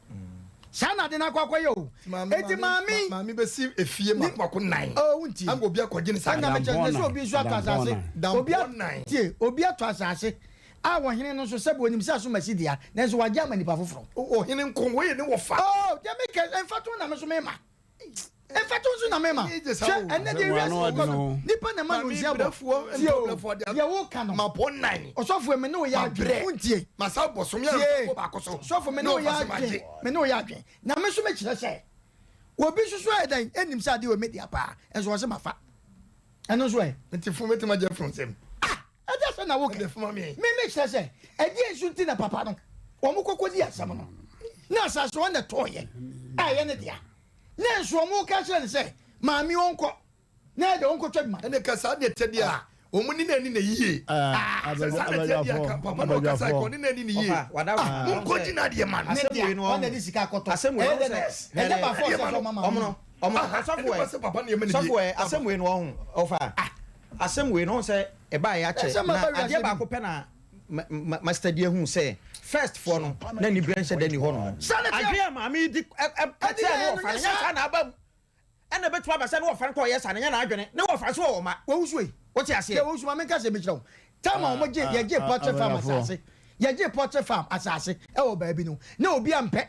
Saa na ade no akɔ akɔyɛ o. Enti maame yi. Maame bɛsi efie mako mako nan. Oh wontie. Ama obi akɔgye ne saa. Ɛna mekyerɛ sɛ obi nso atɔ asase. Obi tie obi atɔ asase a ɔhene no nso sɛbe onim sɛ asomasi dea nanso wagye ama nipa foforɔ. Ɔhene nko wei yɛ ne wɔfa. Oh deɛ meka mfatoho na me nso mema. Mfatoho nso na mema. Hwɛ, ɛnnɛ deɛ wiase mu kɔ no, nipa na ɛma no nsia bɔ. Tie o, deɛ woka no, ɔsɔfo me ne wo yɛ adwene, wontie. Tie, sɔfo me ne wo yɛ adwene, me ne wo yɛ adwene. Na me nso mekyerɛ sɛ, obi nso so ayɛ dɛn, ɛnim sɛ adeɛ wɔ me dea paa, nso ɔse mafa. Ɛno nso ɛ? Nti fun bɛtumi agye afiri wo nsam. Ah! Ɛdeɛ sɛ na woka. Me mekyerɛ sɛ, ɛdeɛ nso nti na papa no, wɔn kɔkɔdi asɛm no, na asase wɔn na ɛtɔɔyɛ a ɛyɛ ne dea. Ne nso wɔn ka kyerɛ no sɛ, Maame ɔnkɔ, na ɛde ɔnkɔtwa bi ma. Ɛne ka saa deɛ tɛ deɛ a, wɔn ni na ani na yie. Sɛ saa na tɛ deɛ ka papa na ɔkasa ka ɔne na ani na yie. Monkɔ gyi na adeɛ ma no. Ne deɛ ɔna de sika akɔtɔ. Ɛyɛ dɛ na ɛnyɛ ba fɔ sɛ sɛ ɔma maame no. Ɔsɔfo ɛ, sɔfo ɛ, asɛm wei no ɔho ɔfa asɛm wei no ɔho sɛ ɛbaa yɛ akyɛ na adeɛ baako pɛ na ma study ahu sɛ first foɔ no na nibrɛ nhyɛ da ni hɔ nom. Adwene a maame yi di kyerɛ ne wɔfa no nyɛ saa na aba mu. Ɛna ɛbɛtumi aba sɛ ne wɔfa no kɔ ɔyɛ saa no nyɛ n'adwene. Ne wɔfa nso wɔ mma. Wɔwusu ei. Wote aseɛ? Deɛ wɔwusu ma menka asɛm bi kyerɛ wo. Time a wɔn gye yɛgye poultry farm asase yɛgye poultry farm asase ɛwɔ baabi no na obi ampɛ.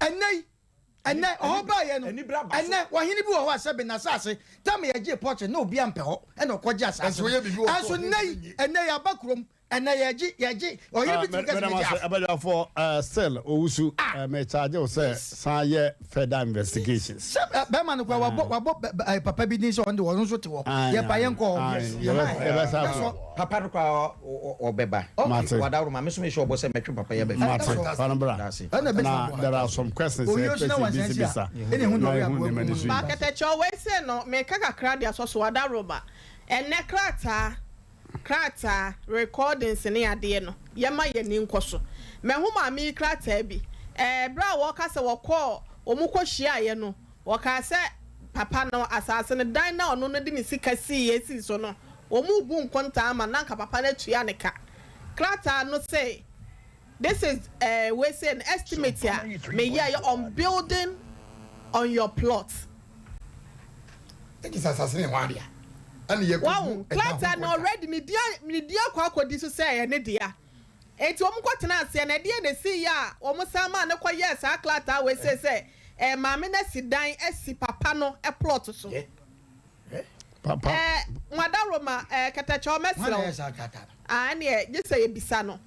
Ɛnɛ yi Ɛnnɛ, ɔhɔ baeɛ no, ɛnnɛ, ɔhene bi wɔ hɔ a sɛbe n'asase, tam a yɛgyee pɔkyɛ, na obiara mpɛ hɔ, ɛna ɔkɔgye asase no. Ɛnso nnɛ yi, ɛnnɛ yɛaba kurom, ɛnnɛ yɛgye, yɛgye, ɔhene bi tumi ka sɛ megye af. Abadwafoɔ, still Owusu, me charge wo sɛ san yɛ further investigations. Sɛ bɛrima no koraa wabɔ, wabɔ papa bi din sɛ ɔno deɛ ɔno nso te hɔ, yɛpa yɛnkɔ hɔ. Yɛbɛsan akɔ. Papa no koraa ɔbɛba. Mate. Wadaworo ma me nso mehyɛ ɔbɔ sɛ mɛtwe papa yi aba fie. Mate. Fa no bra. Na there are some questions a ɛpɛ sɛ yɛbisabisa na yɛhu nneɛma no so yie. Bakɛtɛkyɛw wei sei no meka kakra de asɔ so wadaworo Ɛnnɛ krataa krataa, recordings ne adeɛ no yɛma yɛn ani nkɔ so. Mahu maame yi krataa bi. Ɛɛ berɛ a wɔka sɛ wɔkɔɔ wɔn kɔ hyiaeɛ no wɔkaa sɛ papa no asase no dan no a ɔno no de ne sika siiɛ sii so no Wɔrebu nkontaa ama no na anka papa no atua ne ka. Krataa no se, This is eh, wei sei no, estimate a meyɛeɛ on building on your plot. Ɛgye sɛ asase no yɛ hwan dea? Ɛna yɛkɔbu Wahu? ɛda ho Krataa no nkontaa. already ne din, ne din akɔ akɔdi so sɛ ɛyɛ ne dea. Enti wɔkɔtenaa aseɛ no, ɛdeɛn na ɛsiiɛ a wɔsan maa no kɔyɛɛ saa krataa wei sei sɛ eh, maame no asi dan asi papa no plot so? Papa. Eh, Mwadaroma, eh, Kɛtɛkyɛw Hwan na mɛsrɛ ɛyɛ wo. saa krataa no? Ah, ɛneɛ gye sɛ yɛbisa no.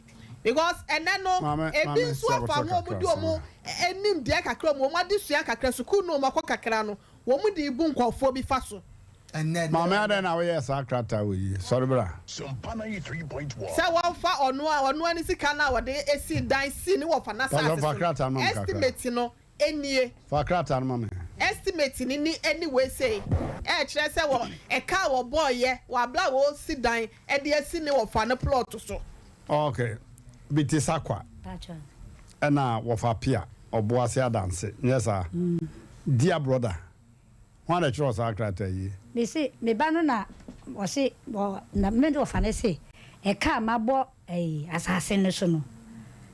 Because ɛnɛ no, Maame, ebi maame, nso sɛ afa abotire ho a kakra wɔde wɔn sɛ. nimdeɛ kakra, wɔn adesua kakra, sukuu no wɔn akɔ kakra no, wɔn de rebu nkurɔfoɔ bi fa so. Ɛnnɛ, Maame ɛnnɛ, adɛn ɛnnɛ. na woyɛɛ saa krataa wei yi? Sɔre bra. Sɛ wɔmfa ɔno a ɔno ara ne sika no a wɔde sii dan sii ne wɔfa Pastor n'asase fa so no, krataa no ma me kakra. estimate no nie. Fa krataa no ma me. Estimate no ni ɛne wei sei ɛrekyerɛ sɛ wɔ ɛka a wɔbɔeɛ wɔ abere a wɔresi dan de asi ne wɔfa no plot so. Ok, bi te Sakwa ɛna wɔfa Pia Ɔboase Adanse, nyɛ saa? Dear brother, hwan na ɛtwerɛɛ saa krataa yi? Me se me ba no na ɔse ɔ na me wɔfa no se ɛka a mabɔ ɛyi asase no so no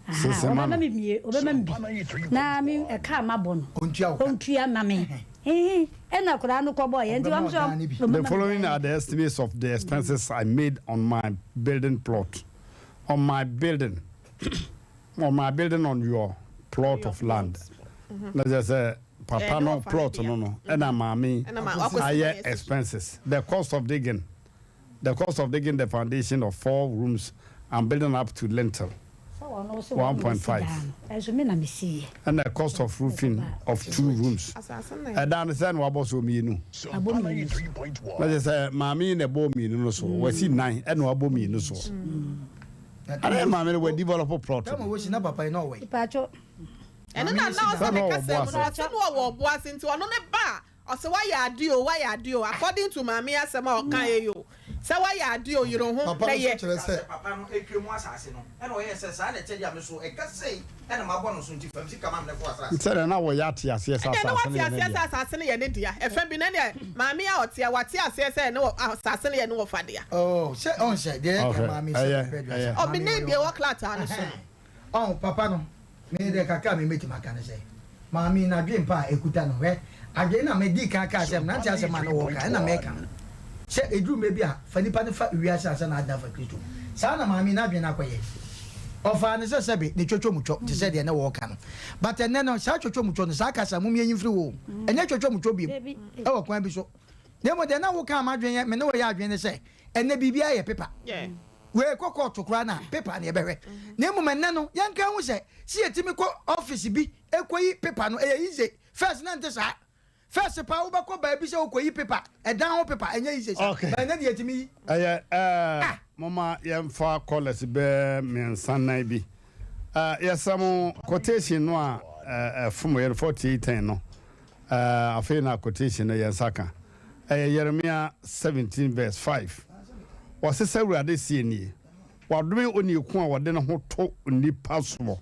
ahaa Sese ma ɔbɛma no. me mie ɔbɛma me bi na me ɛka a mabɔ no Ɔntua wo ka. ɔntua ma me hehe ɛna akwadaa no kɔbɔeɛ nti Ɔbɛma wɔn wo nso dan no bi. ɔbɛma The me following dan no are bi. the estimates of the expenses I made on my building plot, on my building, on my building on your plot of land. Na kyerɛ sɛ papa no plot no no ɛna maame yi ayɛ expenses. The cost of digging, the cost of digging the foundation of four rooms and building up to lintel, 1.5. Ɛna cost of roofing of two rooms. Ɛdan no sɛ na wabɔ so mmienu. Na kyerɛ sɛ maame yi na ɛbɔ mmienu no so. Wasi nan ɛna wabɔ mmienu so. Ɛna maame no wɔ develop plot. Tama wosi na papa yi na ɔwɔ yi. Ɛno na na ɔsɛ ne kasa mu no ɔsɛ no ɔwɔ ɔbo ase nti ɔno ne ba a ɔsɛ wayɛ ade o wayɛ ade o according to maame asɛm a ɔka yɛ yi o sɛ wayɛ ade o yere ho Papa na no nso yɛ. kyerɛ sɛ. Papa no atwa mu asase no ɛna ɔyɛɛ sɛ saa na ɛkyɛ deɛ a me so ɛka sei ɛna mabɔ no so nti fa me sika ma me na kɔ asase. Sɛdeɛ na wɔyɛ ate aseɛ sɛ Ɛnneɛ na asase wate no yɛ ne aseɛ dea. sɛ asase no yɛ ne dea. Ɛfã bi no, ɛnneɛ maame a ɔteɛ, wate aseɛ sɛ ne wɔ asase no yɛ ne wɔfa dea. Oh, sɛ ɔn sɛ deɛ yɛka Okay, maame sɛ ɛyɛ, pɛ ɛyɛ. aduasa. Ɔbi ne deɛ ɛwɔ krataa no so no. Ɔn papa no, me deɛ kakra a me mɛtumi aka ne sɛ, maame yi n'adwene pa a ɛkuta no, hwɛ, adwene no a me dii kan kaa sɛ mmerante asɛm a na wɔka, ɛna mɛka no, sɛ ɛduru mmerɛ bi a, fa nipa no fa wiase ansa na adane afa Kristo mu. Saa na maame yi n'adwene no akɔyɛ. Ɔfaa no sɛ sɛbe ne twotwo mu twɔ, te sɛ deɛ na wɔka no. But ɛnnɛ no, saa twotwo mu twɔ no, saa kasa, mom yɛnyi mfiri hɔ o. Ɛnyɛ twotwo mu twɔ biom, ɛwɔ kwan bi so. Na mmom deɛ na woka a m'adwene yɛ, me ne wo yɛ adwene ne sɛ, ɛnnɛ biribiara yɛ paper. Wei kɔ kɔɔto koraa no a, paper na yɛbɛhwɛ. Na mmom ɛnnɛ no, yɛnka nhu sɛ, sɛ yɛtumi kɔ office bi kɔyi paper no, ɛyɛ easy. First na ɛnte saa. First paa wobɛkɔ baabi sɛ wokɔyi paper, ɛdan ho paper, ɛnyɛ easy saa. Okay. But ɛnnɛ deɛ yɛtumi yi. Ɛyɛ ɛɛ Ah! momma yɛmfa callers bɛɛ mmiɛnsa nan bi. Ɛɛ yɛsrɛ mo quotation no a ɛɛ ɛfom yɛ no 4810 no Ɛɛ, afei na quotation no yɛn nsa ka. Ɛyɛ Yeremia 17 verse 5. Ɔse sɛ Awurade seɛ nie, Wadome onii ko a ɔde ne ho to nnipa soɔ,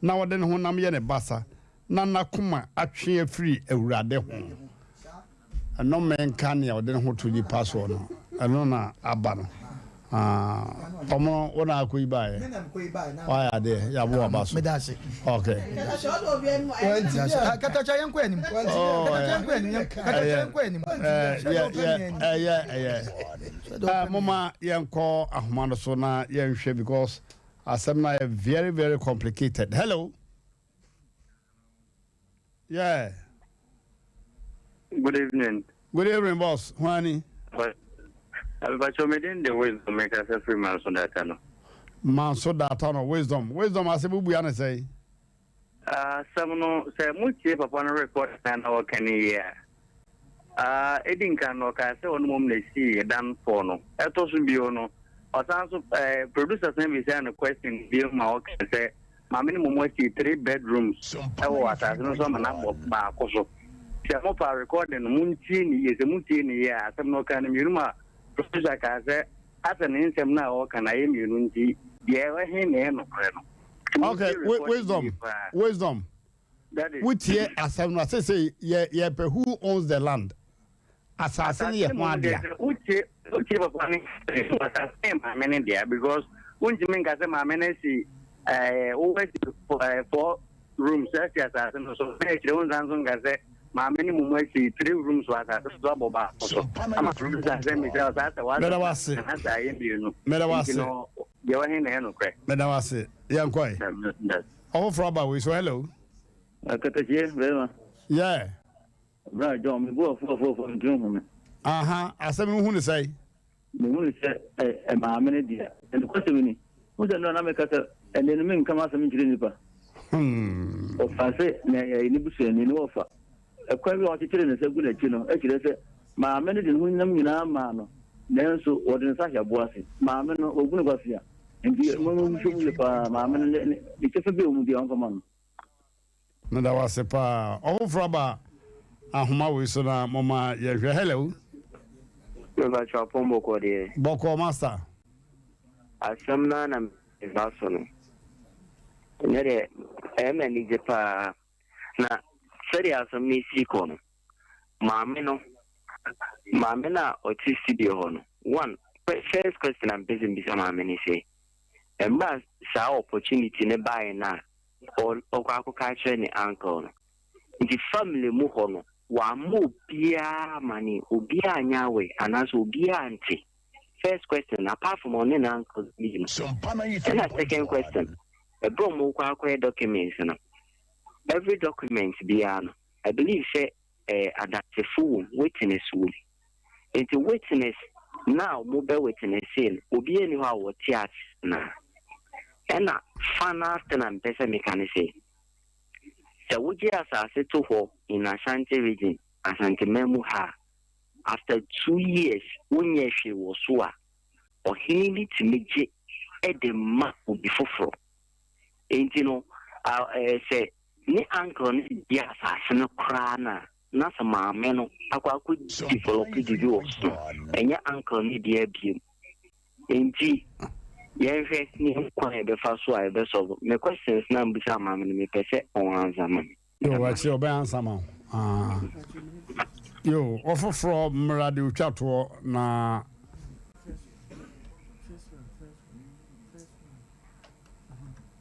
na ɔde ne honam yɛ ne basa, na n'akoma atwe afiri Awurade ho. Nnome nka nea ɔde ne ho to nnipa soɔ no. Ɛno na aba no. Ah, ɔmo wo na akɔyi baeɛ. Wayɛ adeɛ, yɛabo waba so. Ok. Katakyɛ yɛn kɔ anim. Katakyɛ yɛn kɔ anim. Katakyɛ yɛn kɔ anim. Ɛyɛ ɛyɛ. Moma yɛnkɔ ahoma no so na yɛnhwɛ because asɛm no ayɛ very very complicated. Hello. Yeah. Good evening. Good evening, boss. Hwani. Abibacho me din de wisdom me kasa free manso data no. Manso data no wisdom. Wisdom ase bubua ne sɛn? Asɛm no sɛ motie papa no record na na wɔka ne yie a Ah, edi nkan no ɔkaa sɛ ɔno mmom na esii dan fɔɔ no. Ɛtɔ so bio no, ɔsan so eh, producer san bisaa no question bio ma ɔkaa sɛ maame no mmom asi three bedrooms ɛwɔ asase no so ama no abɔ baako so. Sɛ mofa recording no montie ne yie, sɛ motie ne yie a asɛm no ɔkaa no mmienu ma producer kaa sɛ asɛ ne nsɛm no a ɔreka no ayɛ mmienu nti deɛ ɛhe na ɛyɛ nokorɛ no. Okay, Montie recording no wisdom, yie paa. wisdom. Daddy. Wotie asɛm no a, seesei yɛ yɛpɛ who owns the land. Asase no yɛ Asase ho mmom deɛ adea. sɛ wotie wotie papa no asase no yɛ maame no dea because wontumi nka sɛ maame no asi ɛɛ wowɔ asi ɛɛ four rooms asi asase no so na akyire wonsan so nka sɛ maame no mmom asi three rooms wɔ asase no so abɔ baako so ama producer sɛ mesɛ ɔsaa sɛ Meda w'asɛm wo ase. na asɛ ayɛ mmienu Meda wo nti ase. no deɛ wɔ he na ɛyɛ nokorɛ. Meda wo ase. Yɛnkɔ ɛ. Ɔfoforɔ aba wei so hello. Akatakyie bɛrima. Yeah. Bra John me bu afu afu afu ntumi hu me. Aha, asɛm no wohu no sɛn? Mehu no sɛ ɛ maame no dea. Na nokwasɛm ni, wohu sɛ nnora na meka sɛ ɛnnɛ no menka m'asɛm nkyerɛ nnipa. Ɔfaa sɛ na ɛyɛ ne busuani ne wɔfa. Ɛkwan bi a wɔakyekyere ne nsa gu n'akyi no kyerɛ sɛ maame no de ne honam nyinaa maa no, nanso wɔde ne nsa ahyɛ abo ase. Maame no, wɔabu no kwasea. Enti monhwɛ mu yie paa, maame no, ne kyɛfa bi a ɛwɔ mu biara, wɔmfa mma no. Meda wo ase paa. Ɔfoforɔ aba ahoma wei so na moma yɛnhwɛ. Hello. Mepakyɛw apɔn bɔkɔɔ deɛ. Bɔkɔɔ master. Asɛm no ara na meba so no. Ɛnɛ deɛ ɛyɛ me anigye paa. Na sɛdeɛ asɛm no si kɔ no, maame no, maame no a ɔte studio hɔ no, one, first question a mepɛ sɛ mbisa maame no sɛ, mmerɛ a saa opportunity no baeɛ no a ɔkɔ akɔka akyerɛ ne uncle no, nti family mu hɔ no, wamma obiara amane, obiara anyɛ aware anaasɛ obiara ante. First question, apart from ɔne ne uncle no mmienu. Ɛna second question, ɛberɛ a wɔrekɔ akɔyɛ documents no, every document biara no, I believe sɛ eh, adansefo wom, witness wom. Nti witness na a wɔbɛ witness no, obiara nni hɔ a wɔte ase anaa? Ɛna final thing a mepɛ sɛ meka ne sɛ, sɛ wogye asase to hɔ in Ashanti region, Asanteman mu ha a, After 2 years wonyɛɛ hwee wɔ so a, ɔhene no tumi gye de ma obi foforɔ. Enti no, sɛ ne uncle no gye asase no koraa no a, na sɛ maame no akɔ akɔ develop biribi wɔ so no, ɛnyɛ uncle no dea bio. Enti yɛnhwɛ ne yɛn kwan a yɛbɛfa so a yɛbɛ solve. Me questions no a mebisa maame no, mepɛ sɛ ɔn answer ma me. Yo, akyire ɔbɛn ansa ma wo. Ah. Yo, ɔfoforɔ mmra de otwa toɔ na.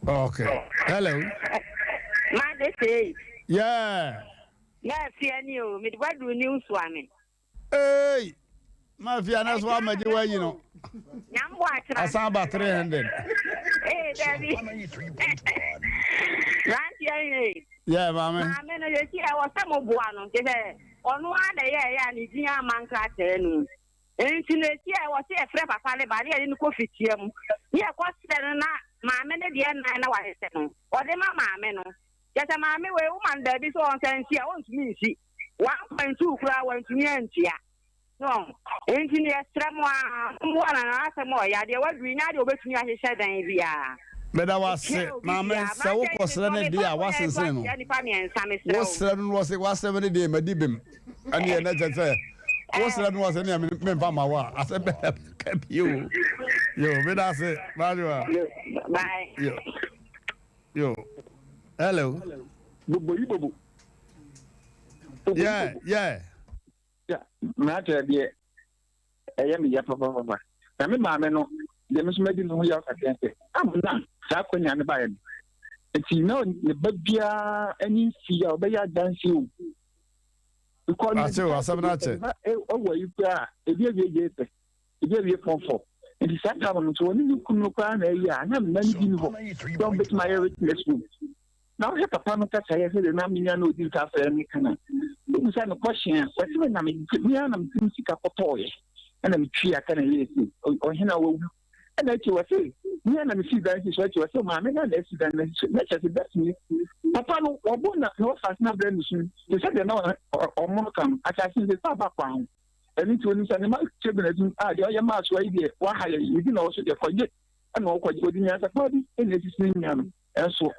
Okay. Hello. Made sei. Yeah. Na afia ni o, mede waduru ni nsuame. Eei! Mafia na so amagye wayi no. Nyambo akyerɛ. Asan aba 300. Ee dabi. Ranteɛ yi. Yeah, maame. Maame no yɛsi ɛwɔ sɛ mo boa no kyɛ sɛ ɔno ara na ɛyɛ ɛyɛ a ne din ama nkrataa no mu. Nti no esi ɛwɔ sɛ yɛfrɛ papa ne ba ne yɛde no kɔ fitia mu. Ne yɛkɔ srɛ no na maame no deɛ nan na wahyehyɛ no. Ɔde ma maame no. Kyɛ sɛ maame wei woma no baabi sɛ ɔnsa nsi a ɔntumi nsi. 1.2 koraa wantumi antua. So nti no yɛsrɛ mo a mommoa no na n'asɛm a ɔyɛ adeɛ waduru yi nyɛ adeɛ a ɔbɛtumi ahyehyɛ dan biara. Meda wo ase maame sɛ wo kɔ srɛ no deɛ a woasensene no wo srɛ no no wɔse woasrɛ me no deɛ madi bem ɛneɛ na kyɛ sɛ wo srɛ no wɔse neɛ memfa ma wo a asɛm bɛ na bɛka bio yo meda ase maadwoa yo yo hello. Bobo yi bobo. Yeah, yeah. Yeah, mmeranteɛ deɛ ɛyɛ me ya papapapa. Na me maame no deɛ me nso madi ne ho yaw kakra sɛ am na saa akwannya no baeɛ no nti na ne ba biara ani nsi a ɔbɛyɛ adanse o. Because Ase o, asɛm no akyɛ. Ɛwɔ yi koraa ebi awie gye pɛ ebi awie fɔmfɔ nti saa time no nso wɔne ne kunu no koraa na ɛyɛ a na mma no bi ni hɔ sɛ wɔn bɛtumi ayɛ witness room. Na wohwɛ papa no kasaeɛ sɛdeɛ na me nua no a ɔdi nka afrɛ me ka no a, wobisa no question a, ɔse me na me me ara na mede me sika kɔtɔɔeɛ ɛna metua ka na ɛyɛɛ sei. Ɔhene a wawu. Ɛna akyire wɔse me ara na mesii dan si so akyire wɔse maame no ara na asi dan no asi so. Na kyerɛ sɛ that means papa no wɔbɔ na na wɔfa ase no abrɛ no su te sɛ deɛ na ɔmo ka no asase no sɛ aba kwan ho. Ɛno nti onim sɛ ne ma kyɛ bi na a deɛ ɔyɛ maa soa yi deɛ waha yɛ yi bi na ɔwɔ so deɛ kɔgye ɛna ɔkɔgye ɔde nyansapaa bi ɛna esisi ne nua no. Nanso,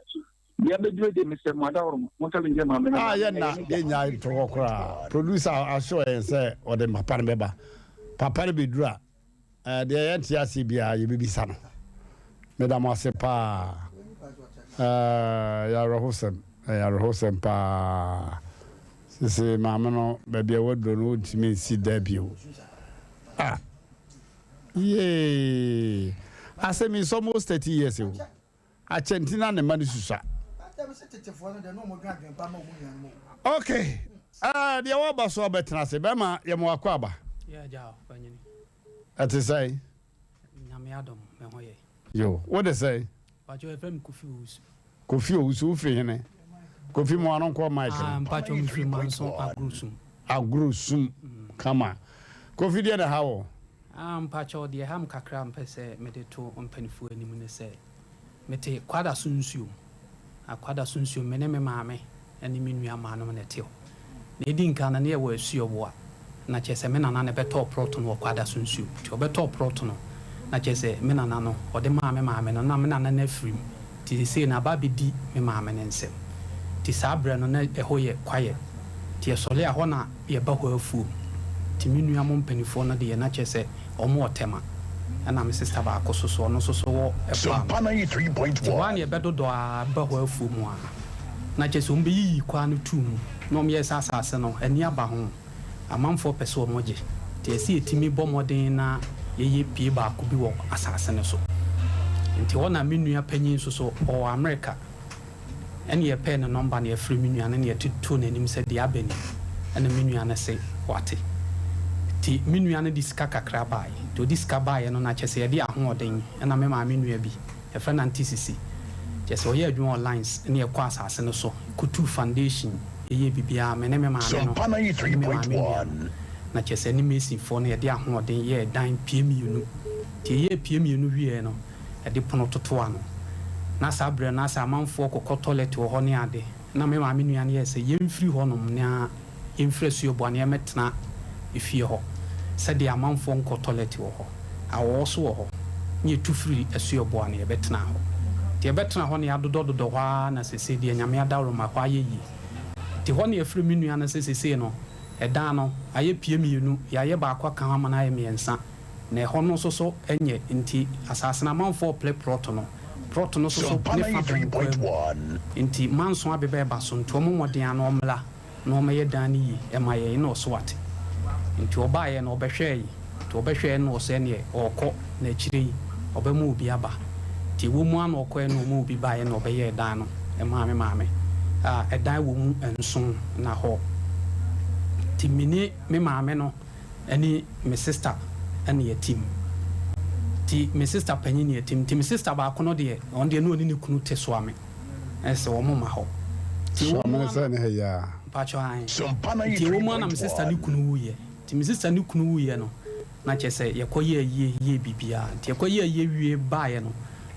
deɛ abɛduru deɛ, mesrɛ mo adaworoma, monka me nkyerɛ maame no Ah, ma yɛn na ɛyɛ me ya. yɛnnya nto hɔ koraa. Producer assure yɛn sɛ ɔde papa no bɛba. Papa no bɛduru a, eh, deɛ yɛnte aseɛ biara yɛbɛbisa no. Meda mo ase paa. Eh, ɛyɛ awerɛhosɛm, ɛyɛ awerɛhosɛm paa. Sese maame no, baabi a waduro no, ɔntumi nsi da bio. Ah, yee. Asɛm yi, it's almost 30 years o. Akyɛ nti na ne mma no susua. Ok eh, deɛ wɔba so abɛtena ase bɛma yɛ mo akɔ aba. Ɛte sɛn? Nyame adom, me ho yɛ. Yo, wo de sɛn? Mpacho yɛfrɛ me Kofi Owusu. Kofi Owusu, wo firi hene? Kofi mo ano nkɔ mic no. Ah, mpacho me firi Manso Agrosum. Agrosum, kama. Kofi deɛ na ɛha wo? Ah mpakyɛw deɛ ɛha me kakra a mpɛ sɛ mede to mpaninfoɔ anim ne sɛ mete Kwadaso nsuom na Kwadaso nsuom me ne me maame ne me nua maa nom na ɛte hɔ. Nea edi nkan no na yɛwɔ Asuoboa na kyerɛ sɛ me nana na ɛbɛtɔɔ prɔto no wɔ Kwadaso nsuom nti ɔbɛtɔɔ prɔto no na kyerɛ sɛ me nana no ɔde maa me maame no na me nana no afiri mu Nti seesei no aba abɛdi me maame no nsam. Nti saa berɛ no na ɛhɔ yɛ kwaeɛ. Nti yɛsɔre a, ɛhɔ na yɛba hɔ afuom. Nti me nua mo mpaninfoɔ no deɛ na kyerɛ sɛ wɔn wɔ Tema. Ɛna me sister baako nso so, ɔno nso so wɔ ɛkɔ ano. Nti hɔ ara na yɛbɛdodɔ ara ba hɔ afuom ara. Na kyerɛ sɛ wɔbɛyiyi kwaa no too mu. Na wɔyɛɛ sɛ asase no ani aba ho. Amanfoɔ pɛ sɛ wɔgye, nti ɛsɛ yɛtumi bɔ mmɔden na yɛyɛ pie baako bi wɔ asase no so. Nti hɔ na me nua panyin nso so, ɔwɔ Amerika, ɛna yɛpɛɛ ne nɔmba na yɛfrɛ me nua no na yɛte too n'anim sɛ deɛ aba ni, ɛna me nua no se wate. Nti me nua no de sika kakra baeɛ, nti ɔde sika baeɛ no na kyerɛ sɛ yɛde ahoɔden, ɛna me maame nua bi, Yɛfrɛ no Auntie Sisi. Kyerɛ sɛ ɔyɛ adwuma wɔ lines ne yɛkɔ asase no so kɔtuu foundation yɛyɛɛ biribiara me ne me maame no ne me maame nua no na kyerɛ sɛ ne masonfoɔ no yɛde ahoɔden yɛɛ dan pie mienu nti yɛyɛɛ pie mienu wieɛ no yɛde pono totoo ano na saa berɛ no asɛ amanfoɔ kɔkɔ toilet wɔ hɔ ne ade na me maame nua no yɛɛ sɛ yɛmfiri hɔnom na yɛmfiri Asuoboa na yɛmmɛtena efie hɔ sɛdeɛ amanfoɔ nkɔ tɔlɛte wɔ hɔ, awɔwɔ nso wɔ hɔ, na yɛtu firi Asuoboa na yɛbɛtenaa hɔ. Nti yɛbɛtenaa hɔ na yɛadodɔdodɔ hɔ ara na seesei deɛ Nyame adaworoma ɛhɔ ayɛ yie. Nti hɔ na yɛfrɛ me nua no sɛ seesei no ɛdan no ayɛ pie mienu, yɛayɛ baako aka ho ama no ayɛ miɛnsa, na ɛhɔ no nso so nyɛ nti asase no amanfoɔ replɛ prɔto no. Prɔto no nso so ne fa bɛn kwaa mu. Nti manso abeba ɛba so nti ɔmo mmɔden ara na ɔmmra na ɔmmɛyɛ dan no yie ɛma yɛn na ɔso ate. Nti ɔbaeɛ no ɔbɛhwɛɛe nti ɔbɛhwɛɛe no na ɔsɛ neɛ ɔɔkɔ na akyire yi ɔbɛma obi aba. Nti ɛwɔ mu ara na ɔkɔɛ na ɔma obi baeɛ na ɔbɛyɛɛ dan no ɛmaa me maame a ɛdan wɔ mu nson na hɔ. Nti mene me maame no ɛne me sister ɛna yɛte mu. Nti me sister panyin na yɛte mu. Nti me sister baako no deɛ, ɔno deɛ na ɔne ne kunu te Soame. Ɛsɛ sɛ wɔn mma hɔ. Nti ɛwɔ Soame mu no ara sɛ ne ha yi ara. Mpakyɛw ae. Nti ɛwɔ mu ara na me sister ne kunu wuiɛ. Nti me sister ne kunu wuiɛ no, na kyerɛ sɛ yɛkɔ yɛɛ ayie yɛɛ biribiara. Nti yɛkɔ yɛɛ ayie wie baeɛ no,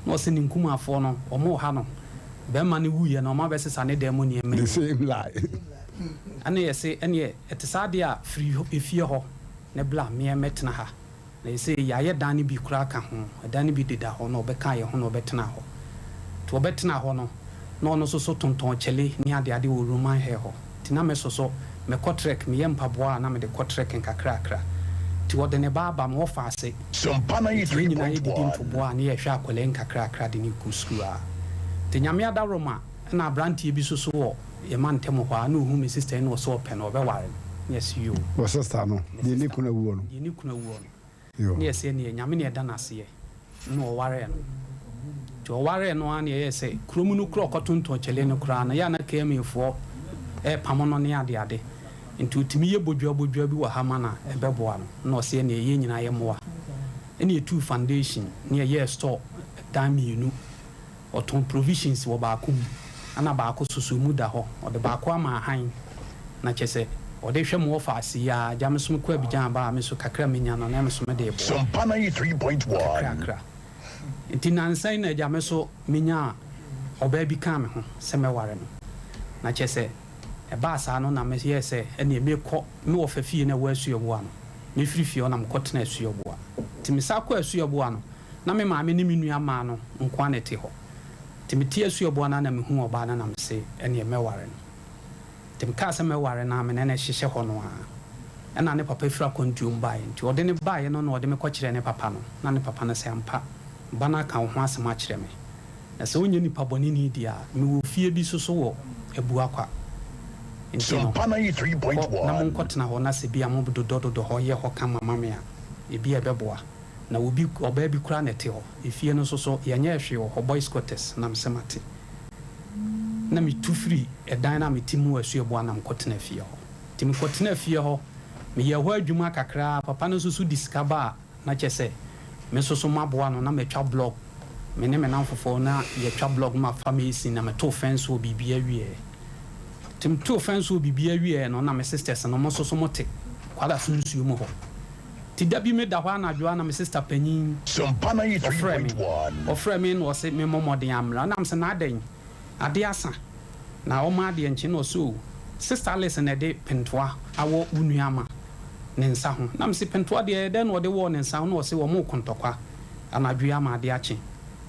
na ɔse ne nkumafoɔ no, wɔn reha no. Barima no wuiɛ no, wɔn abɛsesa ne dan mu nneɛma The nyinaa. same lie. Ɛna yɛse ɛneɛ ɛte saa deɛ a firi efie hɔ na bla meɛ mɛtena ha. Na yɛse yɛayɛ dan no bi koraa ka ho, ɛdan no bi deda hɔ na ɔbɛkaa yɛn ho na ɔbɛtenaa hɔ. Nti ɔbɛtenaa hɔ no na ɔno nso so tontɔn kyale ne adeade wɔ Roman Hair hɔ. Nti na me so so mekɔ trek, meyɛ mpaboa a na mede kɔ trek nkakrakra. Nti ɔde ne ba aba ma ɔfa ase. Nti yɛn nyinaa yɛdidi ntoboa a na yɛhwɛ akwadaa yi nkakrakra de no kɔ sukuu a. Nti Nyame adaworoma na abranteɛ bi nso so wɔ yɛn mantam hɔ a na ɔhu me sister yi na ɔsɛ ɔpɛ no ɔbɛware no na yɛse yoo. Wɔ sister no, Me deɛ ne sister kunu no, awuo no. deɛ ne kunu awuo no. Yoo. Na yɛse ɛneɛ Nyame na yɛda no aseɛ na ɔwaree no. Nti ɔwaree no ara na ɛyɛɛ sɛ kurom no kura ɔkɔtontɔn kyale no koraa no yɛ a na KMA foɔ repamo no ne adeade. Nti ɔtumi yɛ bodua bodua bi wɔ ha ma no a ɛbɛboa no. Na ɔse ɛneɛ yɛn nyinaa yɛmmoa. Ɛna yɛtuu foundation na yɛyɛɛ store dan mienu. Ɔtɔn provisions wɔ baako mu ɛna baako soso emu da hɔ. Ɔde baako ama ahan na kyerɛ sɛ ɔde hwɛ mo wɔfaase yi ara. Agya me so mekɔ Abidjan ba a me so kakra a menya no na me so mede reboa kakrakra. Nti nansa yi na agya me so menyaa ɔbaa bi kaa me ho sɛ mɛware no. Na kyerɛ sɛ ɛbaa saa no na meyɛɛ sɛ ɛneɛ mekɔ me wɔfa fie no a ɛwɔ Asuaboa no. Mefiri fie hɔ na mekɔtenaa Asuaboa. Nti mesan kɔɔ Asuaboa no Na me maame ne me nua mmaa no nko ara na ɛte hɔ. Nti mete asuaboa no ara na mehuu ɔbaa no na mese ɛneɛ mɛware no. Nti mekaa sɛ mɛware no ara me ne no hyehyɛ hɔ no ara ɛna ne papa firi akwantuo mu baeɛ. Nti ɔde no baeɛ no na ɔde me kɔkyerɛɛ ne papa no. Na ne papa no se ampa ba no aka wo ho asɛm akyerɛ me. Na sɛ wonyɛ nipa bɔneni deɛ a, mewɔ fie bi nso so wɔ Abuakwa. Nti no, kɔ na monkɔtena hɔ na sɛ bi a mododɔdodɔ hɔ yɛ hɔ kama ma me a, ebia ɛbɛboa. Na obi, ɔbaa bi koraa na ɛte hɔ. Efie no nso so, yɛnyɛɛ hwee wɔ hɔ, boys quarters, na mesɛ mate. Na metu firi ɛdan no a mete mu wɔ Asuaboa na mekɔtenaa fie hɔ. Nti mekɔtenaa fie hɔ, meyɛɛ hɔ adwuma kakra, papa no nso so de sika ba a, na kyerɛ sɛ, me nso so maboa no na matwa blɔk. Me ne me nnamfofoɔ na yɛtwa blɔk, mafa mason na metoo fɛnse wɔ biribiara wieɛ. Nti metoo fɛnse wɔ biribiara wieɛ no, na me sisters no, wɔn nso so wɔte Kwadaso nsuo mu hɔ. Nti da bi meda hɔ anadwo a na me sister panyin ɔfrɛɛ me. Ɔfrɛɛ me na ɔse memmɔ mmɔden ammra. Na mese na adɛn? Ade asa na ɔma adeɛ nkye? Na ɔse oh, sister Alice na ɛde pentoa awɔ wo nua ama ne nsa ho. Na mese pentoa deɛ ɛyɛ dɛn na ɔde wɔɔ ne nsa ho? Na ɔse wɔn reko ntɔkwa anadwo yi ama ade akye.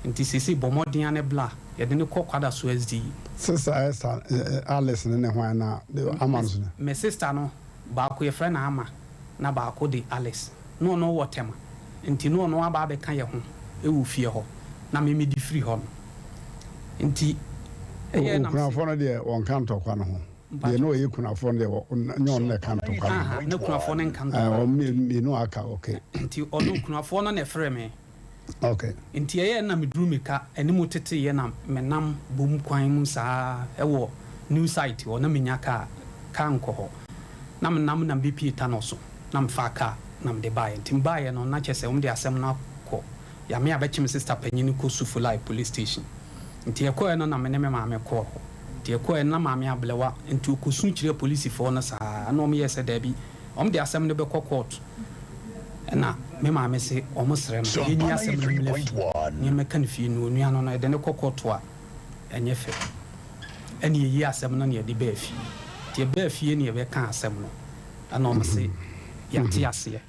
Nti seesei bɔ mmɔden ara ne bla yɛde no kɔ Kwadaso SD. Sister Esther, Alice ne ne hwan na ama no so no? Me sister no baako yɛfrɛ no Ama. na baako de Alice, na ɔno wɔ Tema, nti na ɔno aba abɛka yɛ ho wɔ fie hɔ, na me mede firi hɔ no. Nti ɛyɛɛ na mese. Okunafoɔ no deɛ wɔnka ntɔkwa no ho. Deɛ na ɔyɛ kunafoɔ no deɛ nyɛ ɔno na ɛka ntɔkwa no ho. Aha, na kunafoɔ no nka ntɔkwa no ho. Wɔn mmienu aka, okay. Nti ɔno kunafoɔ no na ɛfrɛɛ me. Okay. Nti ɛyɛɛ na meduru meka ɛne mu teteeɛ na menam bom kwan mu saa ɛwɔ new site hɔ na menya car, car nkɔ hɔ. Na menam na mebɛpie tunnel so na mefaa car na mede baeɛ. Nti mebaeɛ no na kyerɛ sɛ wɔde asɛm no akɔ Yame abɛkye me sister panyin no kɔ Sufulai police station. Nti yɛkɔeɛ no na me ne me maame kɔɔ hɔ. Nti yɛkɔeɛ no na maame ablɛwa nti ɔkɔsu kyerɛɛ polisifoɔ no saa na wɔyɛɛ sɛ daabi wɔde asɛm no bɛkɔ court. Ɛna me maame se wɔn srɛ no yɛnyi asɛm no mmra fie na yɛmmɛka no fie na onua no no yɛde no kɔ kɔɔto a ɛnyɛ fɛ. Ɛna yɛyi asɛm no na yɛde baa fie. Nti yɛbaa fie na yɛbɛkaa asɛm no ɛna wɔn se yɛate aseɛ.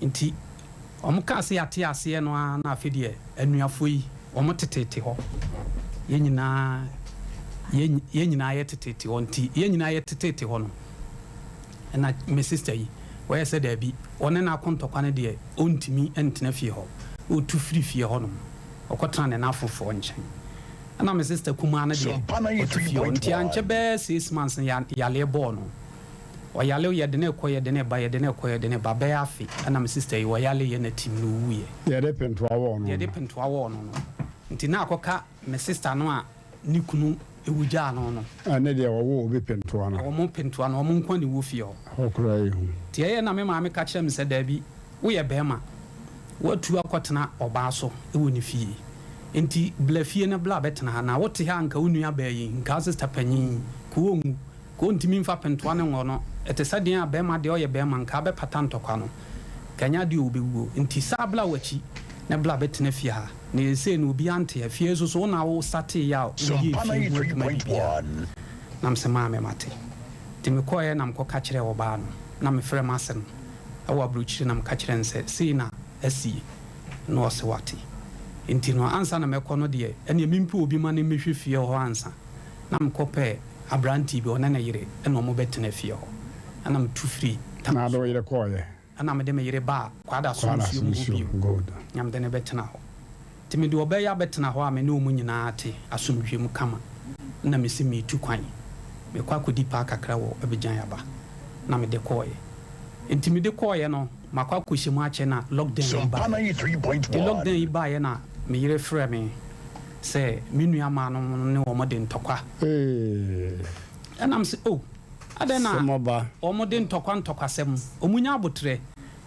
Nti wɔn kaa se yɛate aseɛ no ara na afei deɛ anuafoɔ yi wɔn teteete hɔ. Yɛn nyinaa yɛn nyinaa yɛteteete hɔ nti yɛn nyinaa yɛteteete hɔ no. Ɛna me sister yi, ɔyɛ sɛ daabi, ɔne no akɔ ntɔkwa no deɛ, ɔntumi ntena fie hɔ. Ɔtu firi fie hɔ nom, ɔkɔtena ne nafofoɔ nkyɛn. Ɛna me sister kumaa no deɛ, ɔte fie hɔ. Nti ankyɛ bɛyɛ six months no, yareɛ bɔɔ no. Ɔyare, yɛde no rekɔ, yɛde no reba, yɛde no rekɔ, yɛde no reba, bɛyɛ afe, ɛna me sister yi, ɔyareeɛ na tim no, ɔwuiɛ. Deɛ yɛde pentoa wɔɔ no Deɛ yɛde no. pentoa wɔɔ no no. Nti na akɔka me sister no a ne kunu wu gyaa no no. Ɛne deɛ wɔwoo obi pentoa no. Wɔn pentoa no, wɔn nko na ɛwɔ fie hɔ. Hɔ koraa yɛ hu. Nti ɛyɛ na me maame ka kyerɛ me sɛ, Daabi, woyɛ barima, woatu akɔtena ɔbaa so wɔ ne fie. Nti bla fie na bla bɛtena ha. Na wote ha a nka wo nuabaa yi, nka wo sista panin yi, ka ɔnwu. Ka ɔntumi mfa pentoa no nwɔ no. Ɛte sɛ deɛn a barima deɛ ɔyɛ barima, nka abɛpata ntɔkwa no. Nka ɛnyɛ adeɛ a ɔbɛwuo. Nti saa bla w'akyi na bla bɛtena fie ha. Na seesei no obiara nte ha. Fie nso so wo na wo startee yɛ a woyɛɛ fie ho adwuma biribiara. Na mese maame mate. Nti mekɔeɛ na mekɔka kyerɛɛ ɔbaa no. Na mefrɛɛ m'ase no wɔ abrokyire na meka kyerɛɛ no sɛ sei na asie. Na ɔse wate. Nti no ansa na mɛkɔ no deɛ ɛneɛ mempɛ obi ma no mmɛhwɛ fie hɔ ansa. Na mekɔpɛɛ abranteɛ bi ɔne ne yere na wɔbɛtena fie hɔ. Ɛna metu firii Na town ade so. wo yere kɔeɛ? Ɛna mede me yere baa Kwadaso Kwadaso nsuo mu hɔ nsuo, bio good. na mede no bɛtena hɔ. Nti mede ɔbaa yi abɛtena hɔ a me ne wɔn nyinaa te asomdwoeɛ mu kama. Ɛna mese meretu kwan, merekɔ akɔdi paa kakra wɔ Abidjan aba. Na mede kɔeɛ. Nti mede kɔeɛ no, makɔ akɔhyɛ mu akyɛ na lockdown yi baeɛ. Nti lockdown yi baeɛ na me yere frɛɛ me sɛ me nua maa no ne wɔn de ntɔkwa. Ɛna mese oh, adɛn na wɔn de ntɔkwa ntɔkwasɛm, wɔn nya aboterɛ,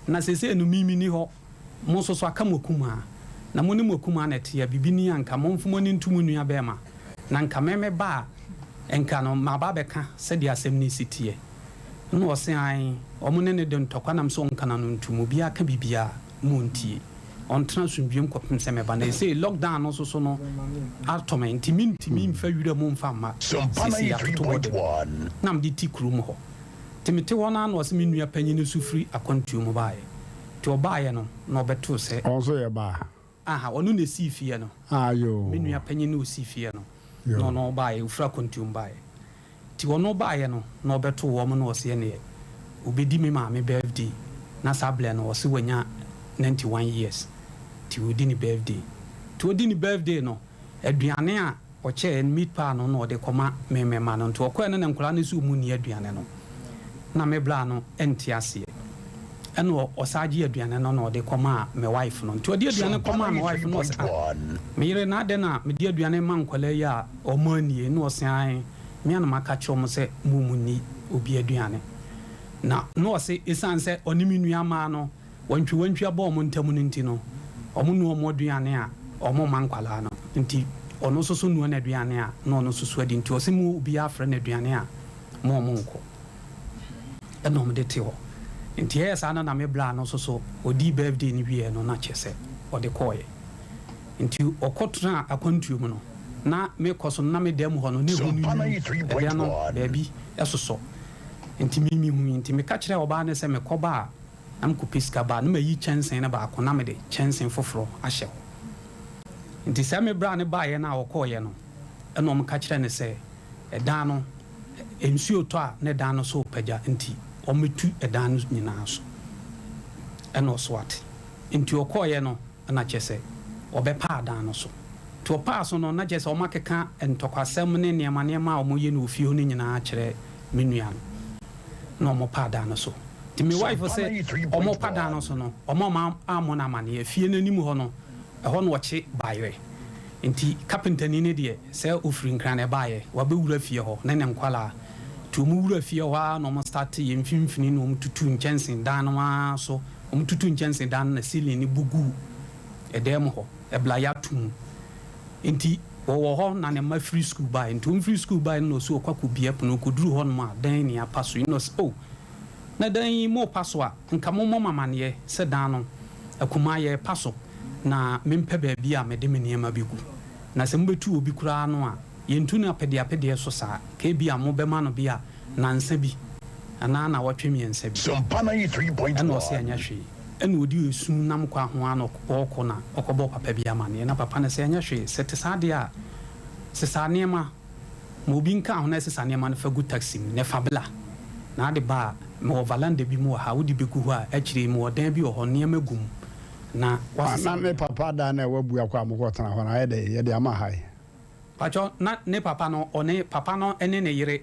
na seesei no me menni hɔ. Mo nso so aka mo akumaa, na mo ne mo akumaa na ɛte a, biribi ni a nka momfa mo ani nto mo nua bɛrima, na nka me meba a, nka no maba abɛka sɛdeɛ asɛm no si teɛ. Ɛna ɔse ae, wɔn ne no de ntɔkwa nam sɛ ɔnka n'ano ntom, obiara ka biribiara ma ɔntie, ɔntena asomdwoeɛ mu kɔpem sɛ mɛba. Na seesei lockdown no nso so no atɔ me, nti mentumi mfa wira mu mfa mma, seesei yɛatoto hɔ dɛm, na mede te kurom hɔ. Nti mete hɔ no ara na ɔse me nua panyin no nso firi akwantuo mu baeɛ. Nti ɔbaeɛ no na ɔbɛtoo sɛ. Ɔno nso yɛ ba? Aha, ɔno na ɛsii fie no. Ah, yoo. Me nua panyin na ɔsii fie no. Yoo. Na ɔno ɔbaeɛ, ɔfiri akwantuo mu baeɛ. Nti ɔno baeɛ no na ɔbɛtoo wɔn na ɔse ɛneɛ ɔbɛdi me maame birthday. Na saa berɛ no ɔse wanya 91 years. Nti ɔredi ne birthday. Nti ɔredi ne birthday no, aduane a Ɔkyɛɛ no meat pie no na ɔde kɔma me me mma no nti ɔkɔɛ no na nkwadaa no nso ɔmu nni aduane no na me bra no nte aseɛ ɛna ɔsaa gye aduane no na ɔde kɔmaa me wife no nti ɔde aduane kɔmaa me wife no ɔse ah me yere na adɛn na mede aduane ma nkwadaa yi a ɔmo annie na ɔse ae me a na maka kyerɛ ɔmo sɛ mo ɔmo nni obi aduane na na ɔse ɛsiane sɛ ɔne me nua maa no Wantwiwantwi abɔ wɔn ntam no nti no, wɔnoa wɔn aduane a wɔmma nkwadaa no nti, ɔno nso so noa n'aduane a na ɔno nso so adi nti ɔse mo obiara frɛ no aduane a mo wɔn nkɔ. Ɛna wɔn de te hɔ. Nti ɛyɛɛ saa no na me bra no nso so ɔdii birthday no wieɛ no na kyerɛ sɛ ɔde kɔeɛ. Nti ɔkɔ tenaa akwantuo mu no na me kɔ so no na me dan mu hɔ no na ɛhɔ no nwunu, ɛdan no baabi sosɔ. Nti me me hui nti me ka kyerɛɛ ɔbaa no sɛ me kɔ ba a na me kɔ pɛ sika ba a na mayi kyɛnsee no baako na mede kyɛnsee foforɔ ahyɛ hɔ. Nti sɛ me bra no baeɛ no a ɔkɔeɛ no ɛna wɔn ka kyerɛɛ no sɛ ɛdan no nsuo retɔ a na ɛdan no so repagya nti wɔmmɛtu ɛdan no nyinaa so. Ɛna ɔso ate. Nti ɔkɔeɛ no na kyerɛ sɛ ɔbɛpaa dan no so. Nti ɔpaa so no na kyerɛ sɛ wɔakeka ntɔkwasɛm ne nneɛma nneɛma a wɔyɛ no wɔ fie hɔ no nyinaa kyerɛ me nua no na wɔpaa dan no so. Nti me wife se wɔpa dan no so no wɔn a wɔammɔ no amaneɛ, fie no anim hɔ no ɛhɔ na ɔkye bayerɛ. Nti kapentani no deɛ sɛ ɔfiri Nkran na ɛbaeɛ, wabɛwura fie hɔ ne ne nkwadaa. Nti wɔn wura fie hɔ ara na wɔn starte yɛ mfimfini na wɔn tutu nkyɛnse dan no ara so. Wɔn tutu nkyɛnse dan no na ceiling no bu guu ɛdan mu hɔ, ɛbla yɛato mu. Nti wɔwɔ hɔ na ne mma firi sukuu baeɛ. Nti wɔn firi sukuu baeɛ no na ɔsi ɔkɔ akɔbue pono, ɔkɔduru hɔ nom a dɛn ne apa so yi? Na ɔse oh na dan yi morepa so a nka mommɔ me amaneɛ sɛ dan no akumaa yɛrepa so na mempɛ baabi a mede me nneɛma bɛgu. Na sɛ mobɛtu obi koraa no a, yɛntu no apedeapedeɛ so saa, ka ebia mobɛma no bi a nansa bi anaa nnawɔtwe mmiɛnsa bi. Ɛna ɔse ɛnyɛ hwee. Ɛna ɔde esu nam kwan ho ara na ɔrekɔ na ɔkɔbɔɔ papa bi amaneɛ. Na papa no se ɛnyɛ hwee, sɛ ɛte saa deɛ a, sesa nneɛma. Ma obi nka ho na sesa nneɛma no fa gu taxi mu na fa bla. Na ade ba a, mewɔ valanda bi mu wɔ ha, wode bɛgu hɔ a, akyire yi mewɔ dan bi wɔ hɔ, nneɛma gu mu. Na woasesa Na wo ne nneɛma. papa dan no a ɛwɔ Abuakwa a mokɔtena hɔ no, ayɛ dɛn? Yɛde ama ha yi. Pakyɛ, na ne papa no, ɔne, papa no ne ne yere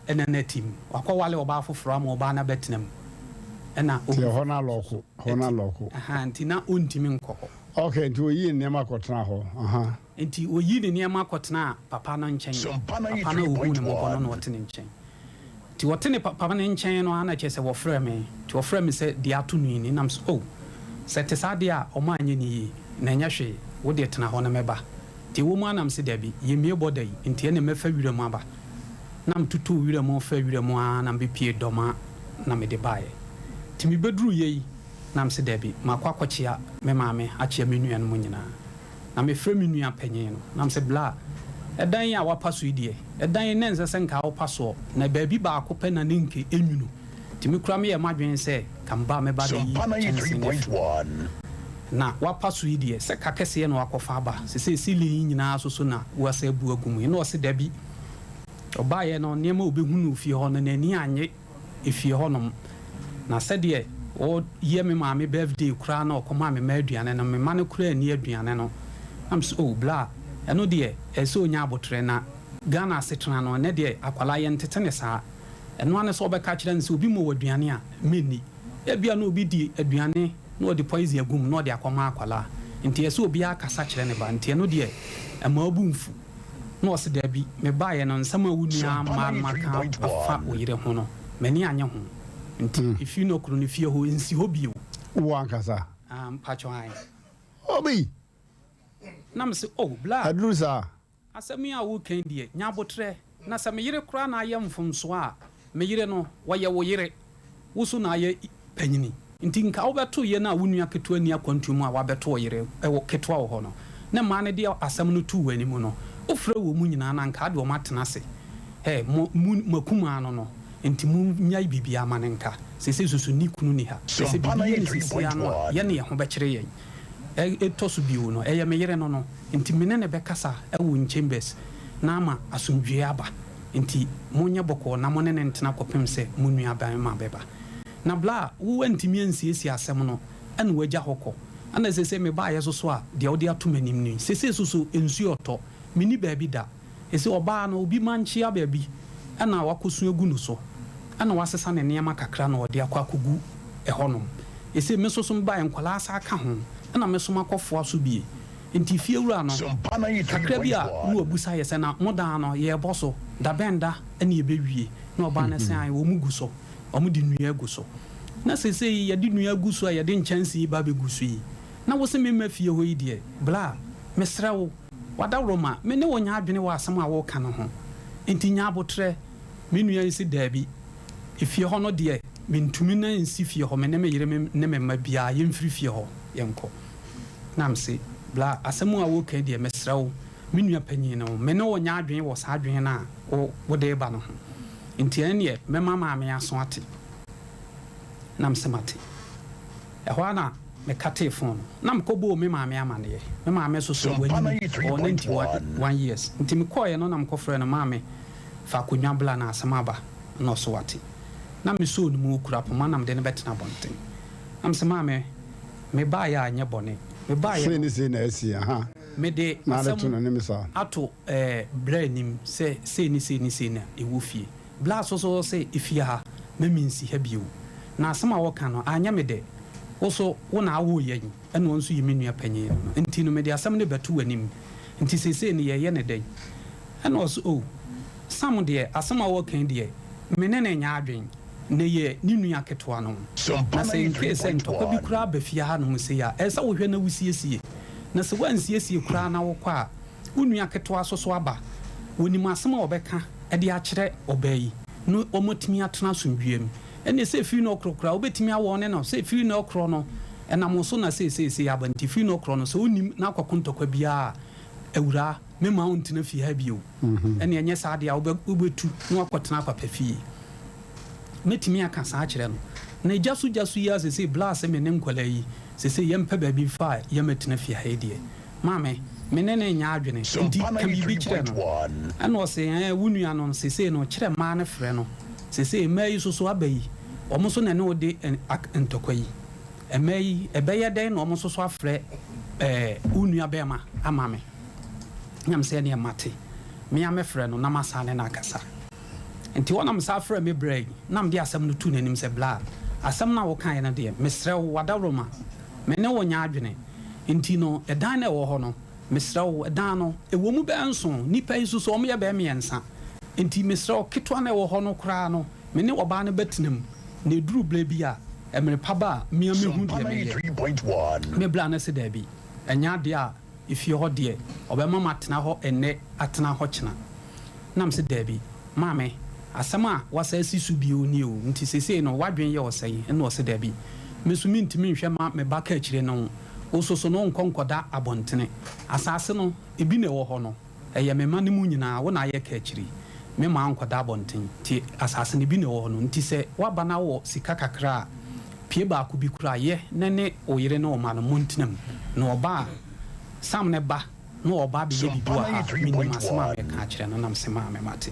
na na ɛte mu. Wakɔwale ɔbaa foforɔ ama ɔbaa no abɛtena mu. Ɛna Nti ɔhu ɛhɔ no alɔɔko, ɛhɔ no ɛte, alɔɔko. ahaa, nti na ɔntumi nkɔ hɔ. Ok, nti ɔyii ne nneɛma kɔtenaa hɔ, ahaa. Nti ɔyii ne nneɛma kɔtenaa papa no nkyɛn. Papa no a ɔhuu no mmɔbɔ no na ɔte ne nkyɛn. Nti ɔte ne papa no nkyɛn no ara na kyerɛ sɛ wɔfrɛɛ me. Nti wɔfrɛɛ me sɛ deɛ ato no yi ni. Na mese, Oh, sɛ ɛte saa deɛ a, wɔn anyɛ no yie. Na ɛnyɛ hwee, wo deɛ tena hɔ na mɛba. Nti ɛwɔ mu ara na mese, Dabi, yɛmmue bɔda yi, nti ɛnneɛ mɛfa wiram aba. Na metotoo wiram faa wiram ara na mebɛpuee Dɔma na mede baeɛ. Nti mebɛduruiɛ yi, na mese, Dabi, makɔ akɔkyea me maame, akyea me nuanom nyinaa. Na mefrɛ me nua panyin no, na mese, Bla, ɛdan yi a woapa so yi deɛ, ɛdan yi na ɛnsɛ sɛ nka wopa soɔ, na baabi baako pɛ na ne nka ɛnwunu. Nti me koraa meyɛɛ m'adwene sɛ ka meba a mɛba abɛyi kyɛnsee no afiri hɔ. Na woapa so yi deɛ, sɛ ka kɛseɛ na woakɔfa aba, seesei ceiling yi nyinaa nso so na woasan abu agu mu yi. Na ɔse, Dabi. Ɔbaeɛ no, nneɛma a ɔbɛhunuu fie hɔ no, n'ani annye. efie hɔ nom. Na sɛdeɛ ɔyɛ me maame birthday koraa na ɔkɔmaa me mma aduane no, me mma no koraa nni aduane no. Na me se oh bla, ɛno deɛ ɛsɛ sɛ ɔnya aboterɛ na Ghana asetena no, ɛnɛ deɛ akwadaa yɛntete no saa. Ɛno ara ne sɛ wobɛka akyerɛ no sɛ obi mmɔ wo aduane a, menni. Ebia na obi di aduane na ɔde poison agu mu na ɔde akɔma akwadaa. Nti ɛsɛ sɛ obiara kasa kyerɛ ne ba. Nti ɛno deɛ ɛmma wo bo mfu. Na ɔse, Dabi, mebaeɛ no, nsɛm a wo nua mmaa no aka afa wo yere ho no, m'ani annye ho. Nti efi no koro no fie hɔ nsi hɔ bio. Wo ankasa? Ah, mpakyɛw, ae. Obi! Na mese, Oh, bla. Aduru saa? Asɛm yi a woreka yi deɛ, nya aboterɛ. Na sɛ me yere koraa na ayɛ mfomsoɔ a, me yere no, ɔyɛ wo yere. Wo so na ayɛ panyini. Nti nka wobɛto yɛn a wo nua ketewa nni akwantuo mu a wabɛto ɔyere wɔ ketewa wɔ hɔ no, ne mmaa no de asɛm no too w'anim no, wofrɛ wɔn mu nyinaa na nka ade wɔn atena ase. Hɛ, mo, mo, mo akumaa no no, nti monnyae biribiara ma no nka. Seesei susu ne kunu nni ha. Sɛ sɛ biribi yɛ no seesei ara no a, yɛne yɛn ho bɛkyere yɛn. Ɛ, ɛtɔ so bio no, ɛyɛ me yere no no, nti me ne no bɛkasa wɔ nchambers na ama asomdwoeɛ aba. Nti monyɛ bɔkɔɔ na mo ne no ntena kɔpem sɛ mo nuabarima bɛba. Na bla a wo antumi ansiesie asɛm no ɛna wagya hɔ kɔ. Ɛna seesei me baeɛ soso a deɛ wode ato m'anim no yi, seesei soso nsuo ɔtɔ, menni baabi da. Seesei ɔbaa no obi mankyea baabi ɛna wakɔsu agu no so, ɛna wasesa ne nneɛma kakra na ɔde akɔ akɔgu ɛhɔnom. Seesei me soso mebaeɛ nkwadaa san ka ho, ɛna me nso makɔfoa so bie. Nti fiewura no, kakra bi a na wabusa yɛ sɛ na mo dan no yɛrebɔ so, da bɛn da na yɛbɛwie? Na ɔbaa no sɛ ae wɔn gu so. Wɔde nnua agu so. Na seesei yɛde nnua agu so a yɛde nkyɛnsee ba abɛgu so yi, na wo se memma fie hɔ yi deɛ, bla, mesrɛ wo, w'adaworoma, me ne wo nyɛ adwene wɔ asɛm a woreka no ho. Enti nya aboterɛ. Me nua yi se daabi, efie hɔ no deɛ, Mentumi na nsi fie hɔ, me ne me yere ne me mma biara yɛmfiri fie hɔ yɛnkɔ. Na mese, Bla, asɛm a woreka yi deɛ, mesrɛ wo, me nua panyin ne wo, me ne wo nyɛ adwene wɔ saa adwene no a wode reba no ho. Nti ɛnneɛ mɛma maame aso ate. Na mese, Mate. Ɛhɔ ara na mekatee fon no, na mekɔbɔɔ me maame amanneɛ. Me maame nso so, wanyini, ɔwɔ 91 years. Nti mekɔeɛ no na mekɔfrɛɛ no, Maame, fa akonnwa bla na asɛm aba. Na ɔse wate. Na mesɔɔ ne mu, ɔkura poma na mede no bɛtena abɔnten. Na mese, Maame, mebaeɛ a ɛnyɛ bɔne. Mebaeɛ Sei no, ne sei na asi, aha. mede Na ade to asɛm n'anim saa. ato eh, bra anim sɛ sei ne sei ne sei na ɛwɔ fie. Bla so so se efie ha ma mensi ha bio. Na asɛm a wɔka no anyɛ me dɛ. Wo so wo na awoo yɛn ɛna ɔno nso yɛ me nua panyin no nti no mede asɛm no bɛto w'anim. Nti seesei no yɛyɛ no dɛn? Ɛna ɔse oh Sam deɛ asɛm a wɔka yi deɛ me ne no nyɛ adwen na yɛ ne nua ketewa no. Na sɛ incase sɛ ntɔkwa bi koraa ba fie ha nom sei a ɛsɛ sɛ wohwɛ na wosiesie. Na sɛ woansiesie koraa na wokɔ a wo nua ketewa nso so aba, wɔnim asɛm a wɔbɛka de akyerɛ ɔbaa yi na wɔatumi atena asomdwoeɛ mu. Ɛnneɛ sɛ ɛfiri no ɔkorɔ koraa, wobɛtumi awɔne no sɛ ɛfiri no ɔkorɔ no, ɛnam wo so na seeseesei aba nti, firi no ɔkorɔ no, sɛ wonnim na akɔko ntɔkwa biara a, awuraa, memma wontena fie ha bio. Ɛnneɛ ɛnyɛ saa deɛ a, wobɛtu na woakɔtena papa fie. Mɛtumi aka saa akyerɛ no. Na gya so gya so yi ara seesei, bla sɛ me ne nkwadaa yi, seesei yɛmpɛ baabi mfa a yɛmmɛtena fie ha yi deɛ, Maame, me ne no nyɛ adwene, enti ka biribi kyerɛ no. Ɛnna ɔse, Ɛɛ, wo nua no, seesei no, kyerɛ mmaa no frɛ no. Seesei mmaa yi nso so aba yi, wɔn nso na ɛne wo de ntɔkwa yi. Mmaa yi, ɛbɛyɛ dɛn na wɔn nso so afrɛ wo nua barima ama me? Ɛnna mese, Ɛnneɛ mate. Me ara mɛfrɛ no na masan ne no akasa. Enti ɔnam saa frɛɛ me bra yi, na mede asɛm no too n'anim sɛ, Bla, asɛm no a wokaeɛ no deɛ, mesrɛ wo, w'adaworoma, me ne wo nyɛ adwene. Enti no, ɛdan no a ɛwɔ hɔ no, mesrɛ wo, ɛdan no, ɛwɔ mu bɛyɛ nson, nnipa yi nso so, wɔyɛ bɛyɛ mmiɛnsa. Enti mesrɛ wo, ketewa no a ɛwɔ hɔ no koraa no, me ne ɔbaa no bɛtena mu, na ɛduru berɛ bi a, mmerɛ pa ba a, me ara mɛhu deɛ mɛyɛ. Me bra no se, Dabi, ɛnyɛ adeɛ a efie hɔ deɛ, ɔbɛma matena hɔ ɛnnɛ, atena hɔ kyena. Na mese, Dabi, maame, asɛm a woasan asi so bio nie o, nti seesei no w'adwene yɛ wo sɛn? Ɛna ɔse, Dabi, me nso mentumi nhwɛ ma me ba kaakyire no wo so so no wonkɔ nkɔda abɔntene. Asaase no, ebi na ɛwɔ hɔ no, ɛyɛ me mma no mu nyinaa, wo na ayɛ kaakyire, memma wonkɔda abɔnten, nti asaase no ebi na ɛwɔ hɔ no, nti sɛ woaba na wowɔ sika kakra a, pie baako bi koraa yɛ na ne wo yere ne wo mma no montena mu. Na ɔba a, Sam no ba. na ɔreba abɛyɛ biribi wɔ ha a, mennim asɛm a mɛka akyerɛ no, na mese maame mate.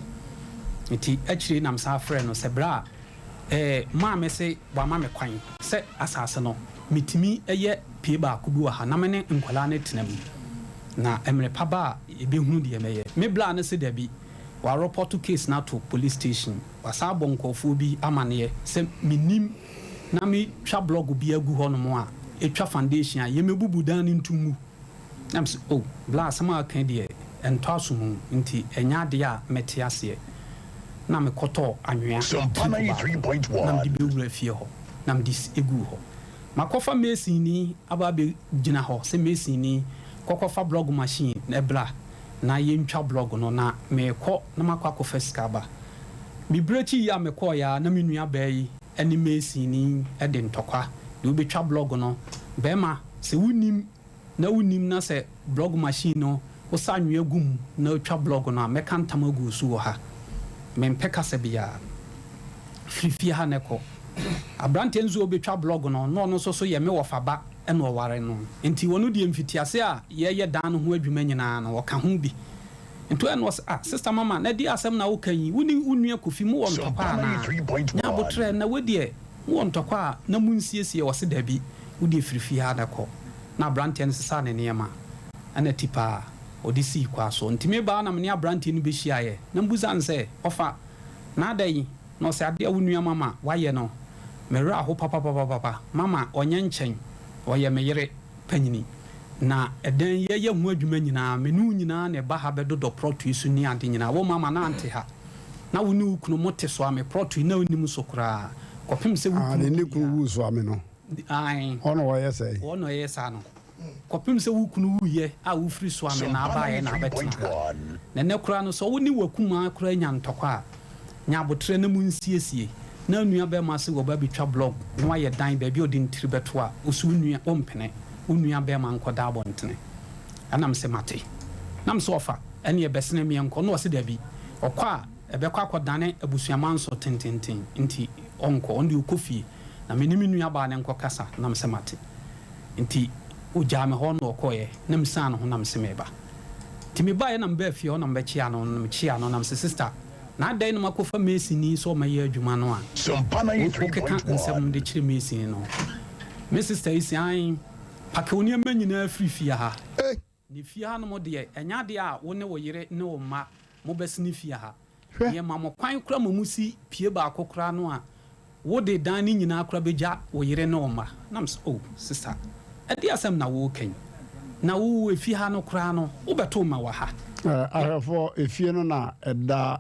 Nti akyire yi na mesan frɛɛ no sɛ berɛ a eh, maame se wama me kwan sɛ asase no metumi yɛ pie baako bi wɔ ha na me ne nkwadaa no tena mu, na mmerɛ pa ba a yɛbɛhunu deɛ mɛyɛ. Me bra no se dabi, warepɔto case no ato police station, wasan abɔ nkurɔfoɔ bi amaneɛ sɛ mennim na metwa blɔg bi agu hɔnom a ɛtwa foundation a yɛmmɛbubu dan no nto ngu. Na mese, Oh, bla, asɛm a woka yi deɛ, ɛntɔ aso mu, nti ɛnyɛ adeɛ a mɛte aseɛ. Na mekɔtɔɔ anwea kilo baako na mede bɛwuraa fie hɔ, na mede guu hɔ. Makɔfa masonni aba abɛgyina hɔ sɛ masonni, kɔkɔfa blɔg machine na bra na yɛntwa blɔg no, na merekɔ na makɔ akɔfa sika aba. Me berɛ akyi yi a mekɔeɛ ara na me nuabaa yi ne masonni de ntɔkwa, deɛ wobɛtwa blɔg no, barima, sɛ wonnim na wonnim na sɛ blɔg machine no wosa anwea gu mu na wotwa blɔg no a, mɛka ntam agu wo so wɔ ha. Mempɛ kasa biara. Firi fie ha na kɔ. Aberanteɛ nso a ɔbɛtwa blɔg no, na ɔno nso so yɛ me wɔfa ba na ɔware no. Nti ɔno deɛ mfitiaseɛ a yɛreyɛ dan no ho adwuma nyinaa no, ɔka ho bi. Nti ɛna ɔse, ah, Sister Mama, na ɛdeɛn asɛm na woka yi? Wo ne wo nua Kofi mowɔ ntɔkwa anaa? Nya aboterɛ, na wei deɛ mowɔ ntɔkwa a na monsiesie. Ɔse, dabi, wo deɛ firi fie ha na kɔ. Na aberanteɛ no sesaa ne nneɛma, ɛna tipaa a ɔde sii kwa so. Nti mebaa na mene aberanteɛ no bɛhyiaeɛ, na mebusaa no sɛ, Ɔfa, na adɛn? Na ɔse, adeɛ a wo nua Mama wayɛ no, me werɛ aho papapapapa. Mama, ɔnyɛ nkyɛn, ɔyɛ me yere. panyini. Na ɛdan yi yɛyɛ ho adwuma nyinaa, me ne wo nyinaa na ɛba ha bɛdodɔ prɔto yi so ne ade nyinaa. Wo mama na ante ha. Na wo ne wo kunu mote Soame prɔto yi na wonnim so koraa. Kɔpem sɛ wo Ah, kunu ne ne wuiɛ kunu a. wuu Soame no. Ae. Ɔna ɔyɛ sɛn? Ɔna ɔyɛ saa no. Kɔpem sɛ wo kunu wuiɛ a wofiri Soame na abaeɛ na abɛtena ha. Na ɛnnɛ koraa no sɛ wo ne w'akumaa koraa nya ntɔkwa a, nya aboterɛ na monsiesie. Na wo nua bɛɛma se wɔba abɛtwa blɔg na wayɛ dan baabi a ɔde ne tiri bɛto a, wo se wo nua, wompene, wo nua bɛɛma nkɔda abɔntene. Ɛna mese mate. Na mese ɔfa, ɛneɛ bɛsene meɛnkɔ. Na ɔse dabi, ɔkɔ a ɛbɛkɔ akɔdane abusua manso tententen nti ɔnkɔ, ɔno deɛ ɔkɔ fie na me ne me nua baa no nkɔkasa. Na mese mate. Nti ɔgyaa me hɔ na ɔkɔeɛ, na mesiane ne ho na mese meba. Nti mebaeɛ na mebaa fie hɔ na mebɛkyea no, na mekyea no na mese sister, na adɛn na makɔfa masonni sɛ ɔmmɛyɛ adwuma no a wokeka nsɛm de kyerɛ masonni no? Me sister yi se aane, pake wo nneɛma nyinaa firi fie ha. Ne fie hanom deɛ, ɛnyɛ adeɛ a wo ne wo yere ne wo mma mobɛsene fie ha. Yɛma mo kwan koraa ma mosi pie baako koraa no a, wode dan no nyinaa koraa bɛgya wo yere ne wo mma. Na mese, Oh, sista, ɛdeɛn asɛm na woreka yi? Na wo efie ha no koraa no, wobɛto mma wɔ ha? Ahwɛfoɔ, efie no na ɛda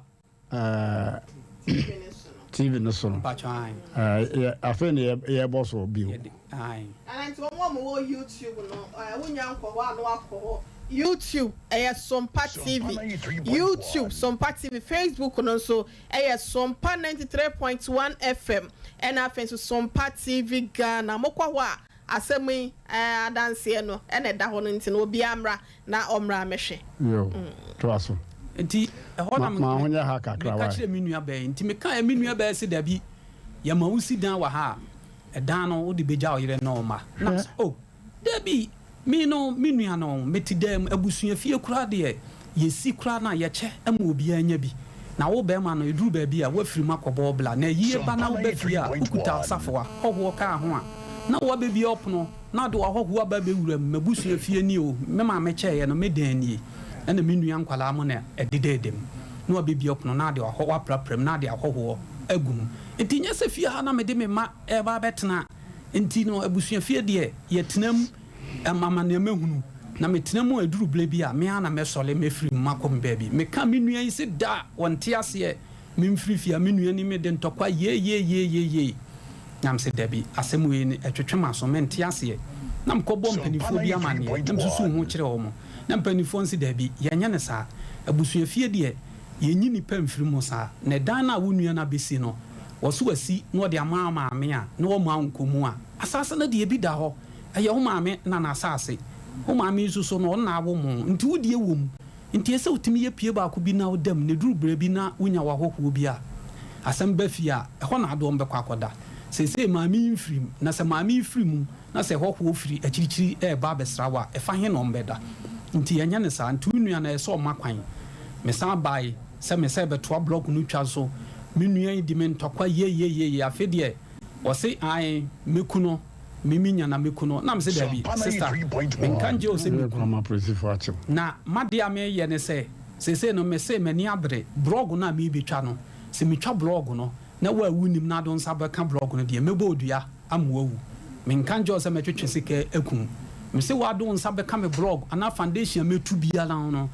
TV no so no. Afei na yɛbɔ so bio. Ana nti wɔn a wɔwɔ YouTube no, wonya nkɔ hɔ a na wakɔ hɔ. YouTube ɛyɛ Sompa TV, YouTube Sompa TV, Facebook no nso ɛyɛ Sompa 93.1 FM, ɛna afei nso Sompa TV Ghana. Mokɔ hɔ a Asɛm yi adanseɛ no na ɛda hɔ no nti no obiara mmra na ɔmmra mmɛhwɛ. Yo, toa so. Nti ɛhɔ na Ma ho nyɛ ha kakra, meka why? kyerɛɛ me nua baa yi. Nti mekaeɛ, me nua baa yi se dabi, yɛma wo si dan wɔ ha a, ɛdan no wode bɛgya wo yere ne wo mma. Na mese oh, dabi, me no, me nua no, mete dan mu, abusuafie koraa deɛ, Yɛsi koraa no a, yɛkyɛ ma obiara nya bi. Na wo barima no, ɛduru baabi a, woafiri mu akɔbɔ wo bra. Na ayie ba na woba fie a, wokuta asafoa, hɔhoɔ kaa ho a, na woabɛbue ɔpono, na wode w'ahɔhoɔ aba abɛwura mu. M'abusua fie nie o, me maame kyɛeɛ no, me dan nie, ɛna me nua nkwadaa mo na ɛdedaada mu. Na woabɛbue ɔpono, na wode w'ahɔ, woaprapra mu, na wode ahɔhoɔ agu mu. Enti nyɛ sɛ fie ha na mede me mma reba abɛtena. Enti no, abusua fie deɛ, yɛtena mu. Ɛma nea mehunu, na metena mu a, ɛduru berɛ bi a, me ara na mɛsɔre mafiri mu makɔ me baabi. Meka me nua yi se da a, ɔnte aseɛ, memfiri fie a, me nua ni me de ntɔkwa yeeyeeyeeyee. Na mese dabi, asɛm wei no, ɛtwetwe m'aso, mente aseɛ. Na mekɔbɔɔ mpanimfoɔ bi amanneɛ, na mesusuu ho kyerɛɛ wɔn. Na mpanimfoɔ no se dabi, yɛnyɛ no saa. Abusuafie deɛ, yɛnyi nnipa mfiri mu saa. Na ɛdan no a wo nua no abɛsi no, wɔse wasi na ɔde ama wo maame a, na wamma wo nkɔ mu a, asase no deɛ, ebi da hɔ. Ɛyɛ wo maame na n'asase. Wo maame yi nso so no, ɔno na awo mo, nti wo deɛ wɔ mu. Nti ɛsɛ sɛ wotumi yɛ pie baako bi na woda mu, na ɛduru berɛ bi na wonya w'ahɔhoɔ bi a, asɛm ba fie a, ɛhɔ na adoɔm bɛkɔ akɔda. Seesei maame yi mfiri mu, na sɛ maame yi firi mu na sɛ hɔhoɔ firi akyirikyiri reba abɛsra wo a, ɛfa he na wɔbɛda? Nti yɛnyɛ no saa. Nti wo nua no, ɛyɛ sɛ ɔma kwan. Mesan bae sɛ mesɛ rebɛtoa blɔk no twa so. Me nua yi di me ntɔkwa yeieiei, afei deɛ ɔse ae, mɛku no. Me me nya na me ku no na me se daabi sister me nka ngye wo sɛ me ku na m'adeɛ a me yɛ ne sɛ seesei no me se m'ani abere blog no a me bɛ twa no sɛ me twa blog no na wo a wo nim na ado nsa bɛ ka blog no deɛ mɛ bɔ odua ama wawu me nka ngye wo sɛ mɛ twetwe sika aku me se wo ado nsa bɛ ka me blog anaa foundation a mɛ tu biara no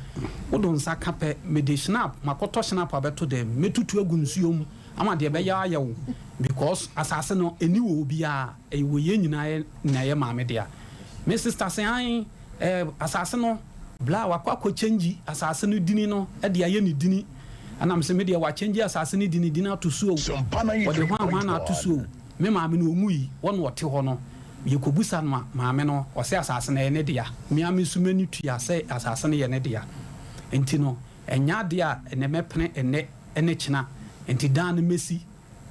wo do nsa ka pɛ me de schnapp makɔtɔ schnapp abɛto dɛm mɛ tutu agu nsuo mu Ama deɛ ɛbɛyɛ ayɛ wo because asase no ɛni wɔ obiara ɛyɛ wɔ yɛn nyinaa yɛ na ɛyɛ maame dea. Me sister se ae eh asase no bla wakɔ akɔ change asase no dini no de ayɛ ne dini ɛna me se me deɛ wa change asase no dini dini ato so o ɔde hwan hwan na ato so o me maame no ɔnwui wɔ na ɔte hɔ no yɛ kɔ busa no a maame no ɔse asase no ɛyɛ ne dea me ara me nso m'ani tua sɛ asase no yɛ ne dea nti no ɛnyɛ adeɛ a ɛnɛ mɛpene ɛnɛ ne kyena, nti dan no mɛsi.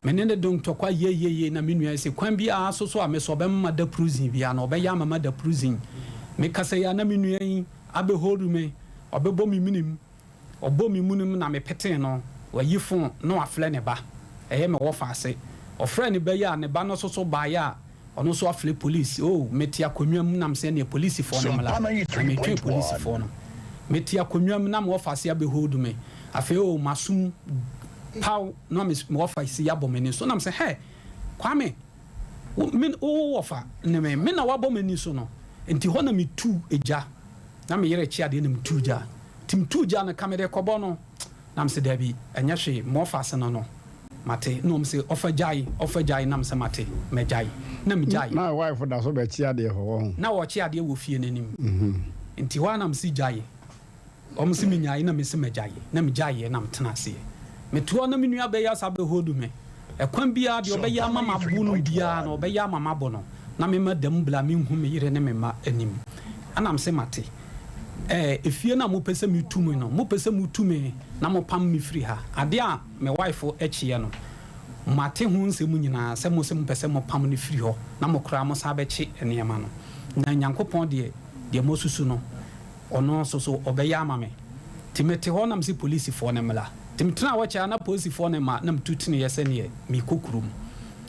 Me ne no do ntɔkwa yieyieie na me nua yi se kwan biara so so a me so ɔbɛma mada prison biara no ɔbɛyɛ ama mada prison. Me kasa yi a na me nua yi abɛ hold me, ɔbɛbɔ me menem, ɔbɔ me munem na me petee no, wayi phone na wafrɛ ne ba, ɛyɛ me wɔfa ase. Ɔfrɛɛ ne ba yi a ne ba no so so baeɛ a Ɔno nso afrɛ police oh mete akonnwa mu na mesɛ neɛ polisifoɔ no mmra na metwɛn polisifoɔ no mete akonnwa mu na me wɔfase abɛ hold me afei oh masom paw na me wɔfase abɔ m'ani so na mesɛ hɛ Kwame wo me wo wɔfa ne me me na wabɔ m'ani so no nti hɔ na metu gya na me yere kye adeɛ na metu gya nti metu gya no ka mede kɔbɔ no Na mese, Dabi, ɛnyɛ hwee, ma ɔfa ase no no, mate. Na wɔn se, Ɔfa gyae, ɔfa gyae. Na mese, Mate, mɛgyae. Na megyae. Na wife da so bɛkye adeɛ hɔ, wahu. Na wɔkye adeɛ wɔ fie no anim. Nti hɔ ara na mese gyae. Wɔn se menyae, na mese magyae. Na megyaeɛ, na metena aseɛ. Mete hɔ na me nua bɛyɛ asa bɛ hold me. Ɛkwan biara deɛ ɔbɛyɛ ama mabo no biara no ɔbɛyɛ ama mabo no na mema da mu bla menhu me yere ne me mma anim. Ɛna mese mate. Ɛɛ efie no a mopɛ sɛ metu me no mopɛ sɛ motu me na mopam me firi ha. Adeɛ a me wife kyeɛ no mate ho nsɛm nyinaa sɛ mose mopɛ sɛ mopam no firi hɔ na mo koraa mosan bɛkye nneɛma no. Na Nyankopɔn deɛ deɛ moasusu no Ɔno nso so ɔbɛyɛ ama me. Nti mete hɔ na mese polisifoɔ no mmra. Nti metenaa hɔ kyɛɛ a na polisifoɔ no mma na metu teneeɛ sɛdeɛ merekɔ kurom.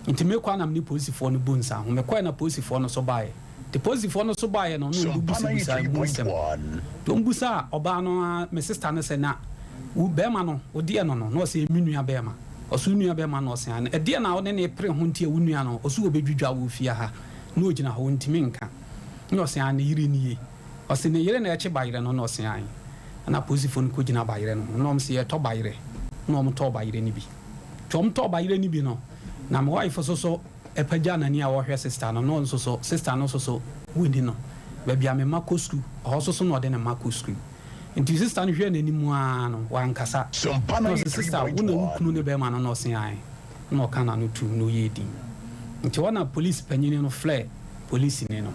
Nti mekɔ a na mene polisifoɔ no bu nsa ho. Mekɔeɛ na polisifoɔ no nso baeɛ. Nti polisifoɔ no nso baeɛ no na wɔbɛbusabusaa emu nsɛm. Nti wɔbisaa ɔbaa no ara, me sista no sɛ, na wo barima no, wo deɛ no no? Na ɔse, ɛyɛ me nua barima. Ɔse, wo nua barima no? Ɔse, aane. Ɛdeɛn na wo ne no repere ho nti a wo nua no, ɔse ɔbɛdwidwa wo fie ha? Na ɔgyina hɔ, ɔntumi nka. Na ɔse, aane, ne yere nie. Ɔse ne yere na ɛkye bayerɛ no na ɔse ae. Ɛna apolisifoɔ no kɔgyina bayerɛ no ho na wɔn se yɛtɔ bayerɛ na wɔn tɔɔ bayerɛ no bi. Nti wɔn tɔɔ bayerɛ no bi no na me wife nso so pagyaa n'ani a ɔrehwɛ sister no na ɔno nso so sister no nso so wɔnni no. Baabi a me mma kɔ sukuu ɛhɔ nso so na ɔde ne mma kɔ sukuu. Nti sister no hwɛɛ n'anim ara no wankasa. Na ɔse sister wo na wo kunu ne bɛrima no na ɔse ae. na ɔka n'ano tumm na ɔyɛɛ dinn. Nti hɔ na polisi panyini no frɛɛ polisini no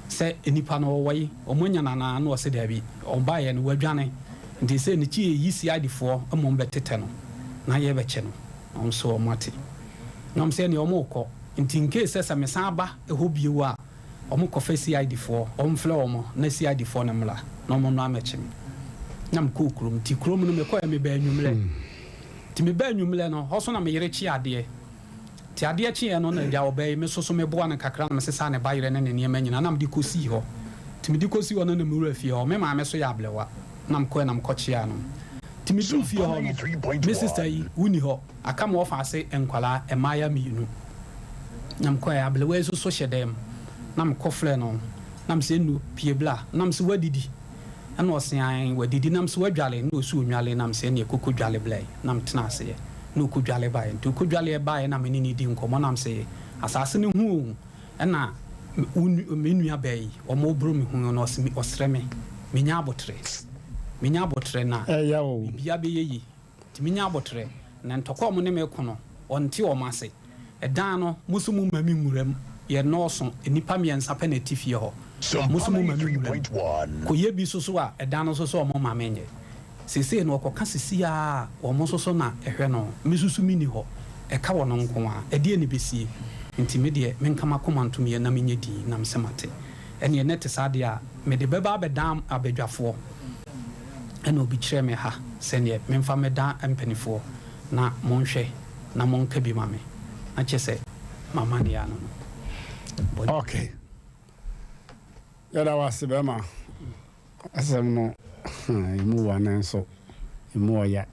sɛ nnipa no wɔwɔ yi, wɔanya no anaa? Na ɔse daabi, ɔbaeɛ no wadwane, nti sɛ ne kyi yɛyi CID foɔ ma wɔn bɛtetɛ no na yɛbɛkye no. Na wɔn nso wɔn ate. Na wɔn sɛ ɛneɛ wɔn rekɔ, nti in case sɛ sɛ mesan ba hɔ bio a, wɔn kɔfa CID foɔ, wɔn frɛ wɔn na CID foɔ no mmra na wɔn mmra mmɛkye me. Na mekɔɔ kurom, nti kurom no mekɔɛ mebaa anwummerɛ. Nti mebaa anwummerɛ no, hɔ so na me yere kye adeɛ. Nti adeɛ kyeeɛ no na agya ɔbaa yi, me nso so meboa no kakra na mesesaa ne bayerɛ ne ne nneɛma nyinaa na mede kɔsii hɔ. Nti mede kɔsii hɔ no na me wura fie hɔ. Me maame nso yɛ ablɛwa na mekɔɛ na mekɔkyeaa no. Nti meduruu fie hɔ no, me sista yi, wonni hɔ, aka me wɔfa ase nkwadaa, mmaayewa mmienu. Na mekɔɛ, ablɛwa yi nso so hyɛ dan mu na mekɔfrɛɛ no na mese, Enu, pue bra. Na mese, Woadidi? Ɛna ɔse ae wadidi nam se wadwale na ɔse ɔnwale nam se ɛneɛ koko dwale blɛe na metena aseɛ na ɔkɔ dwale baeɛ nti ɔkɔ dwaleɛ baeɛ na mene no di nkɔmmɔ nam se asaase no ho o ɛna wo me nua baa yi ɔmo boro me ho na ɔse ɔsrɛ me menya aboterɛ menya aboterɛ na biribiara bɛyɛ yie. Nti menya aboterɛ, na ntɔkwa a wɔne me reko no, wɔnte wɔn ase. Ɛdan no, mo nso momma me nwura mu. Yɛnnɔɔso, nnipa mmiɛnsa pɛ na ɛte fie hɔ. Mo nso momma me nwura mu. Kɔyɛ bi nso so a, ɛdan no nso so wɔmma menyɛ. Seesei no, wɔkɔka seesei ara a, wɔn nso so na ɛhwɛ no. Me nso so menni hɔ. Ɛka wɔn nko ara. Ɛdeɛn na ɛbɛsie? Nti me deɛ, menka m'akoma ntom yɛ na menyɛ dinn, na mese mate. Ɛnneɛ na ɛte saa deɛ a, mede bɛba abɛdan abadwafoɔ. Ɛna obi kyerɛɛ me ha sɛdeɛ memfa mmɛda mpaninfoɔ na monhwɛ na monka bi ma me na kyerɛ sɛ m'amaneɛ ano no. Bɔne. Ok yɛda wo ase bɛma asɛm no emu wa nanso emu ɔya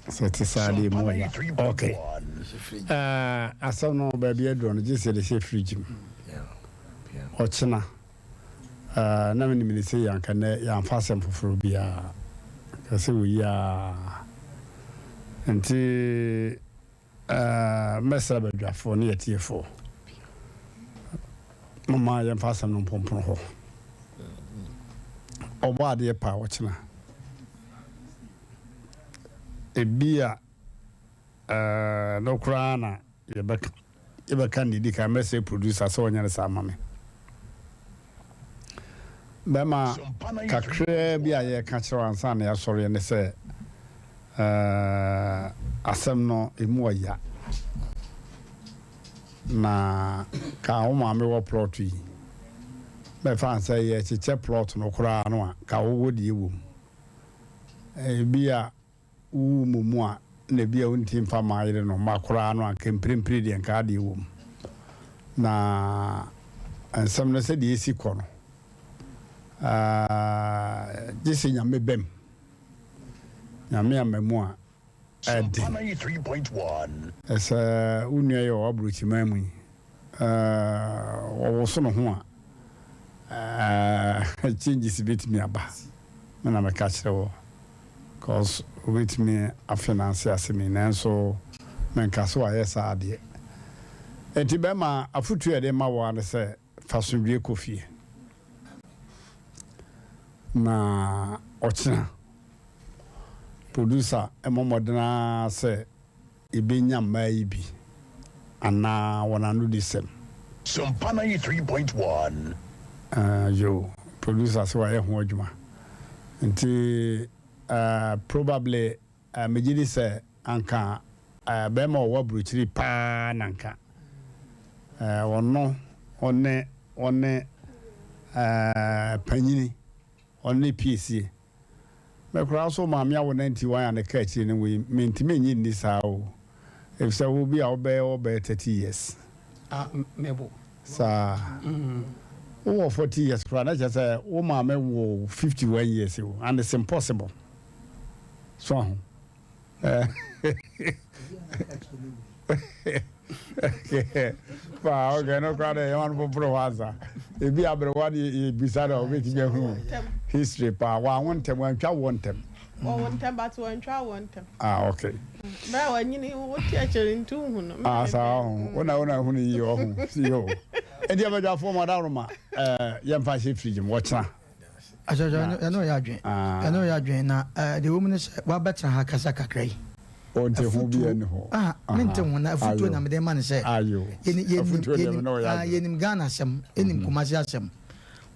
sɛ ɛte saa deɛ emu ɔya ok eh, asɛm no baabi aduro no gye sɛ yɛde hyɛ fridge mu ɔkyena Eh, na menim ne sei anka nnɛ yɛamfa asɛm foforɔ biara. Anka sɛ wei ara. Nti eh, mɛsrɛ badwafoɔ ne atiefoɔ, momma yɛmfa asɛm no mpompono hɔ. Ɔbɔ adeɛ pa ɔkyena. Ebia eh, no koraa na yɛbɛka. Yɛbɛka nea edi kan, mɛsrɛ producer sɛ ɔnyɛ no saa mma me. Bɛma kakraa bi a yɛreka kyerɛ wo ansa na yɛasɔre ne sɛ, eh, asɛm no, emu ɔya. Na ka wo maame wɔ plot yi, bɛfa no sɛ yɛrekyekyɛ plot no koraa no a, ka wowɔ deɛ wɔ mu. Ebia Wowu mmom a, na ebia wontumi mfa mma ayere no mma koraa no anka mprempren deɛ nka adeɛ wɔ mu. Na nsɛm no sɛdeɛ ɛsi kɔ no, gye sɛ Nyame bam. Nyame amma mu a, ɛden. Sɛ wo nua yi a ɔwɔ aburokyiman mu yi, ɔwoso ne ho a, changes bɛtumi aba. Me na meka kyerɛ wo. Cos wobɛtumi afe nanse ase me nanso menka sɛ wayɛ saa adeɛ. Enti bɛma afotuo a yɛde ma wo ara ne sɛ fa asomdwoeɛ kɔ fie na ɔkyena producer mmɔ mmɔden ara sɛ yɛbɛnya mmaa yi bi. anaa wɔn anodisɛm? Sompa 93.1. Uh, yo, producer sɛ wayɛ ho adwuma. Nti, uh, probably, uh, megye di sɛ anka uh, bɛrima ɔwɔ aburokyiri paa na anka uh, ɔno ɔne ɔne uh, panyini ɔne piesie. Me koraa so maame awo 91 a ne ka akyire no wei mentumi nnye nni saa o efisɛ wo bi a wobɛyɛ wɔ bɛyɛ 30 years. Ah, mebo. Saa. Wowɔ 40 years koraa na kyerɛ sɛ wo maame wo 51 years o and it's impossible. So aho. Paa okay no koraa dɛ yɛma no poporo hɔ ansa. Ebi aberewa de yɛbisa dɛ ɔbɛtumi ahu history paa. Wanwo ntɛm, wantwa woɔ ntɛm. Wɔwo ntɛm but wantwa woɔ ntɛm. Ah okay. Bɛrɛ a wanyini wote akyire nti wohu no. Ah saa ɔho. Wo na wo na hunu yie ɔho. Si o. Enti abadwafoɔ mo adaworoma ɛɛ yɛmfa nhyɛ fridge mu ɔkyena. Akyerɛkyerɛ ɛno yɛ adwen ɛno yɛ adwen na deɛ ɛwɔ mu ne sɛ wabɛtena ha kasa kakra yi. Ɔnte ho bi ɛni hɔ. Ah mente ho na afutuo na mede ma no sɛ yɛnim yɛnim Ghana asɛm ɛnim Kumasi asɛm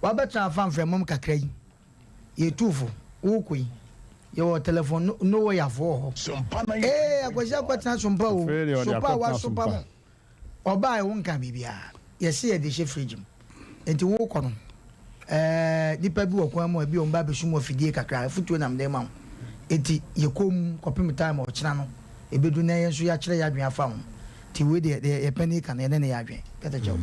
wabɛtena afa mfrɛmam kakra yi yɛtu fo wokɔ yi yɛwɔ telefon no wɔ yafoɔ hɔ ee akwasi akɔtena sompa o sopa a wasopa mo. Ɔbae wo nka biribiara. Yɛse yɛde hyɛ fridge mu. Nti wokɔ no ɛɛ nipa bi wɔ kwan mu a ebi wɔn ba abɛsum wɔ afidie kakra. Afutuo na mede ma wo. Nti yɛ komm kɔpem time a ɔkyena no ɛbɛdu na yɛn nso yɛakyerɛ yɛn adwene afa ho. Nti wei deɛ deɛ yɛn panin ka no yɛne no yɛ adwene. Kɛtɛkyɛw.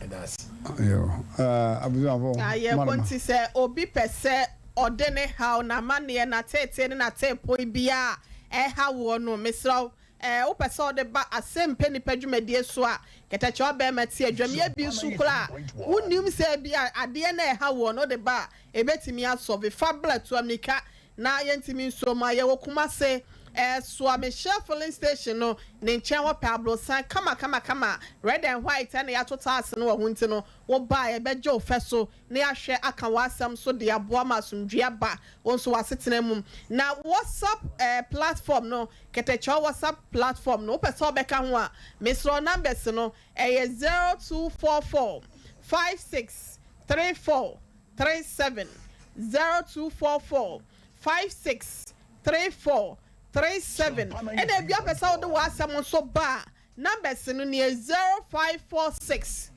Yɛda ase. Yo, eh, abusuafo, Na yɛkɔ marima. nti sɛ obi pɛ sɛ ɔde ne haw, n'amanneɛ, n'ateetee ne n'ateepoe biara a ɛha woɔ no, mesrɛ wo, Ɛɛ, wopɛ sɛ wode ba asɛmpɛ nnipa dwumadie so a, kɛtɛkyɛw bɛrima ti adwamyɛ bi nso koraa a, wonnim sɛ ebia adeɛ no a ɛha woɔ no wode ba a, ɛbɛtumi asɔve. Fa bra, tu ammirika na yɛntumi nso ma. Yɛwɔ Kumase, ɛɛ, Soame Shell filling station no ne nkyɛn hɔ pɛ, aborosan kama kama kama, red and white ɛna yɛato tiles no wɔ ho nti no, woba a yɛbɛgye wo fɛ so na yɛahwɛ aka w'asɛm so de aboa ma asomdwoeɛ aba wo nso w'asetena mu. Na WhatsApp ɛɛ platform no, Kɛtɛkyɛw WhatsApp platform no, wopɛ sɛ wobɛka ho a, mesrɛ wo numbers no, ɛyɛ 0244 56 34 37, 0244 56 34 37. Ɛna ebia wopɛ sɛ wode w'asɛm nso ba a, numbers no nie, 0546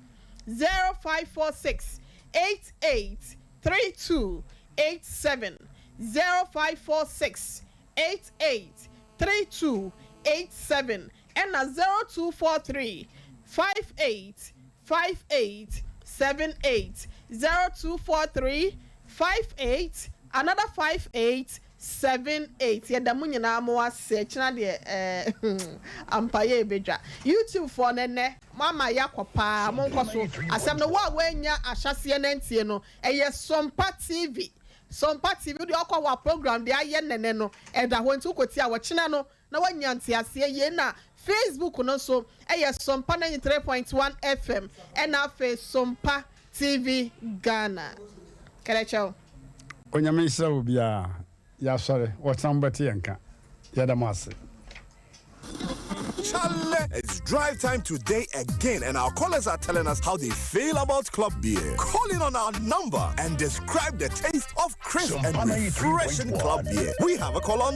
0546 88 32 87, 0546 88 32 87 ɛna 0243 58 58 78 0243 58 another 58 78 yɛda mo nyinaa mo ase ɛkyena deɛ ɛɛ ampa yɛ ɛbɛdwa YouTube foɔ no ɛnɛ mo ama yɛakɔ paa mo nkɔ so asɛm no wo a woannya ahyɛseɛ no antie no ɛyɛ Sompa TV Sompa TV wode ɔkɔ hɔ a program deɛ ayɛ nnɛnɛ no ɛda hɔ nti wokɔtie a ɔkyena no na woanya nteaseɛ yie na Facebook no nso ɛyɛ Sompa 93.1 FM ɛna afei Sompa TV Ghana Kɛlɛkyɛw. Onyame nhyira obiara. Yɛasɔre, ɔkyena mobɛte yɛn nka. Yɛda mo ase. Chale, it's drive time today again, and our callers are telling us how they feel about club beer. Call in on our number and describe the taste of crisp and refreshing club beer. We have a call on.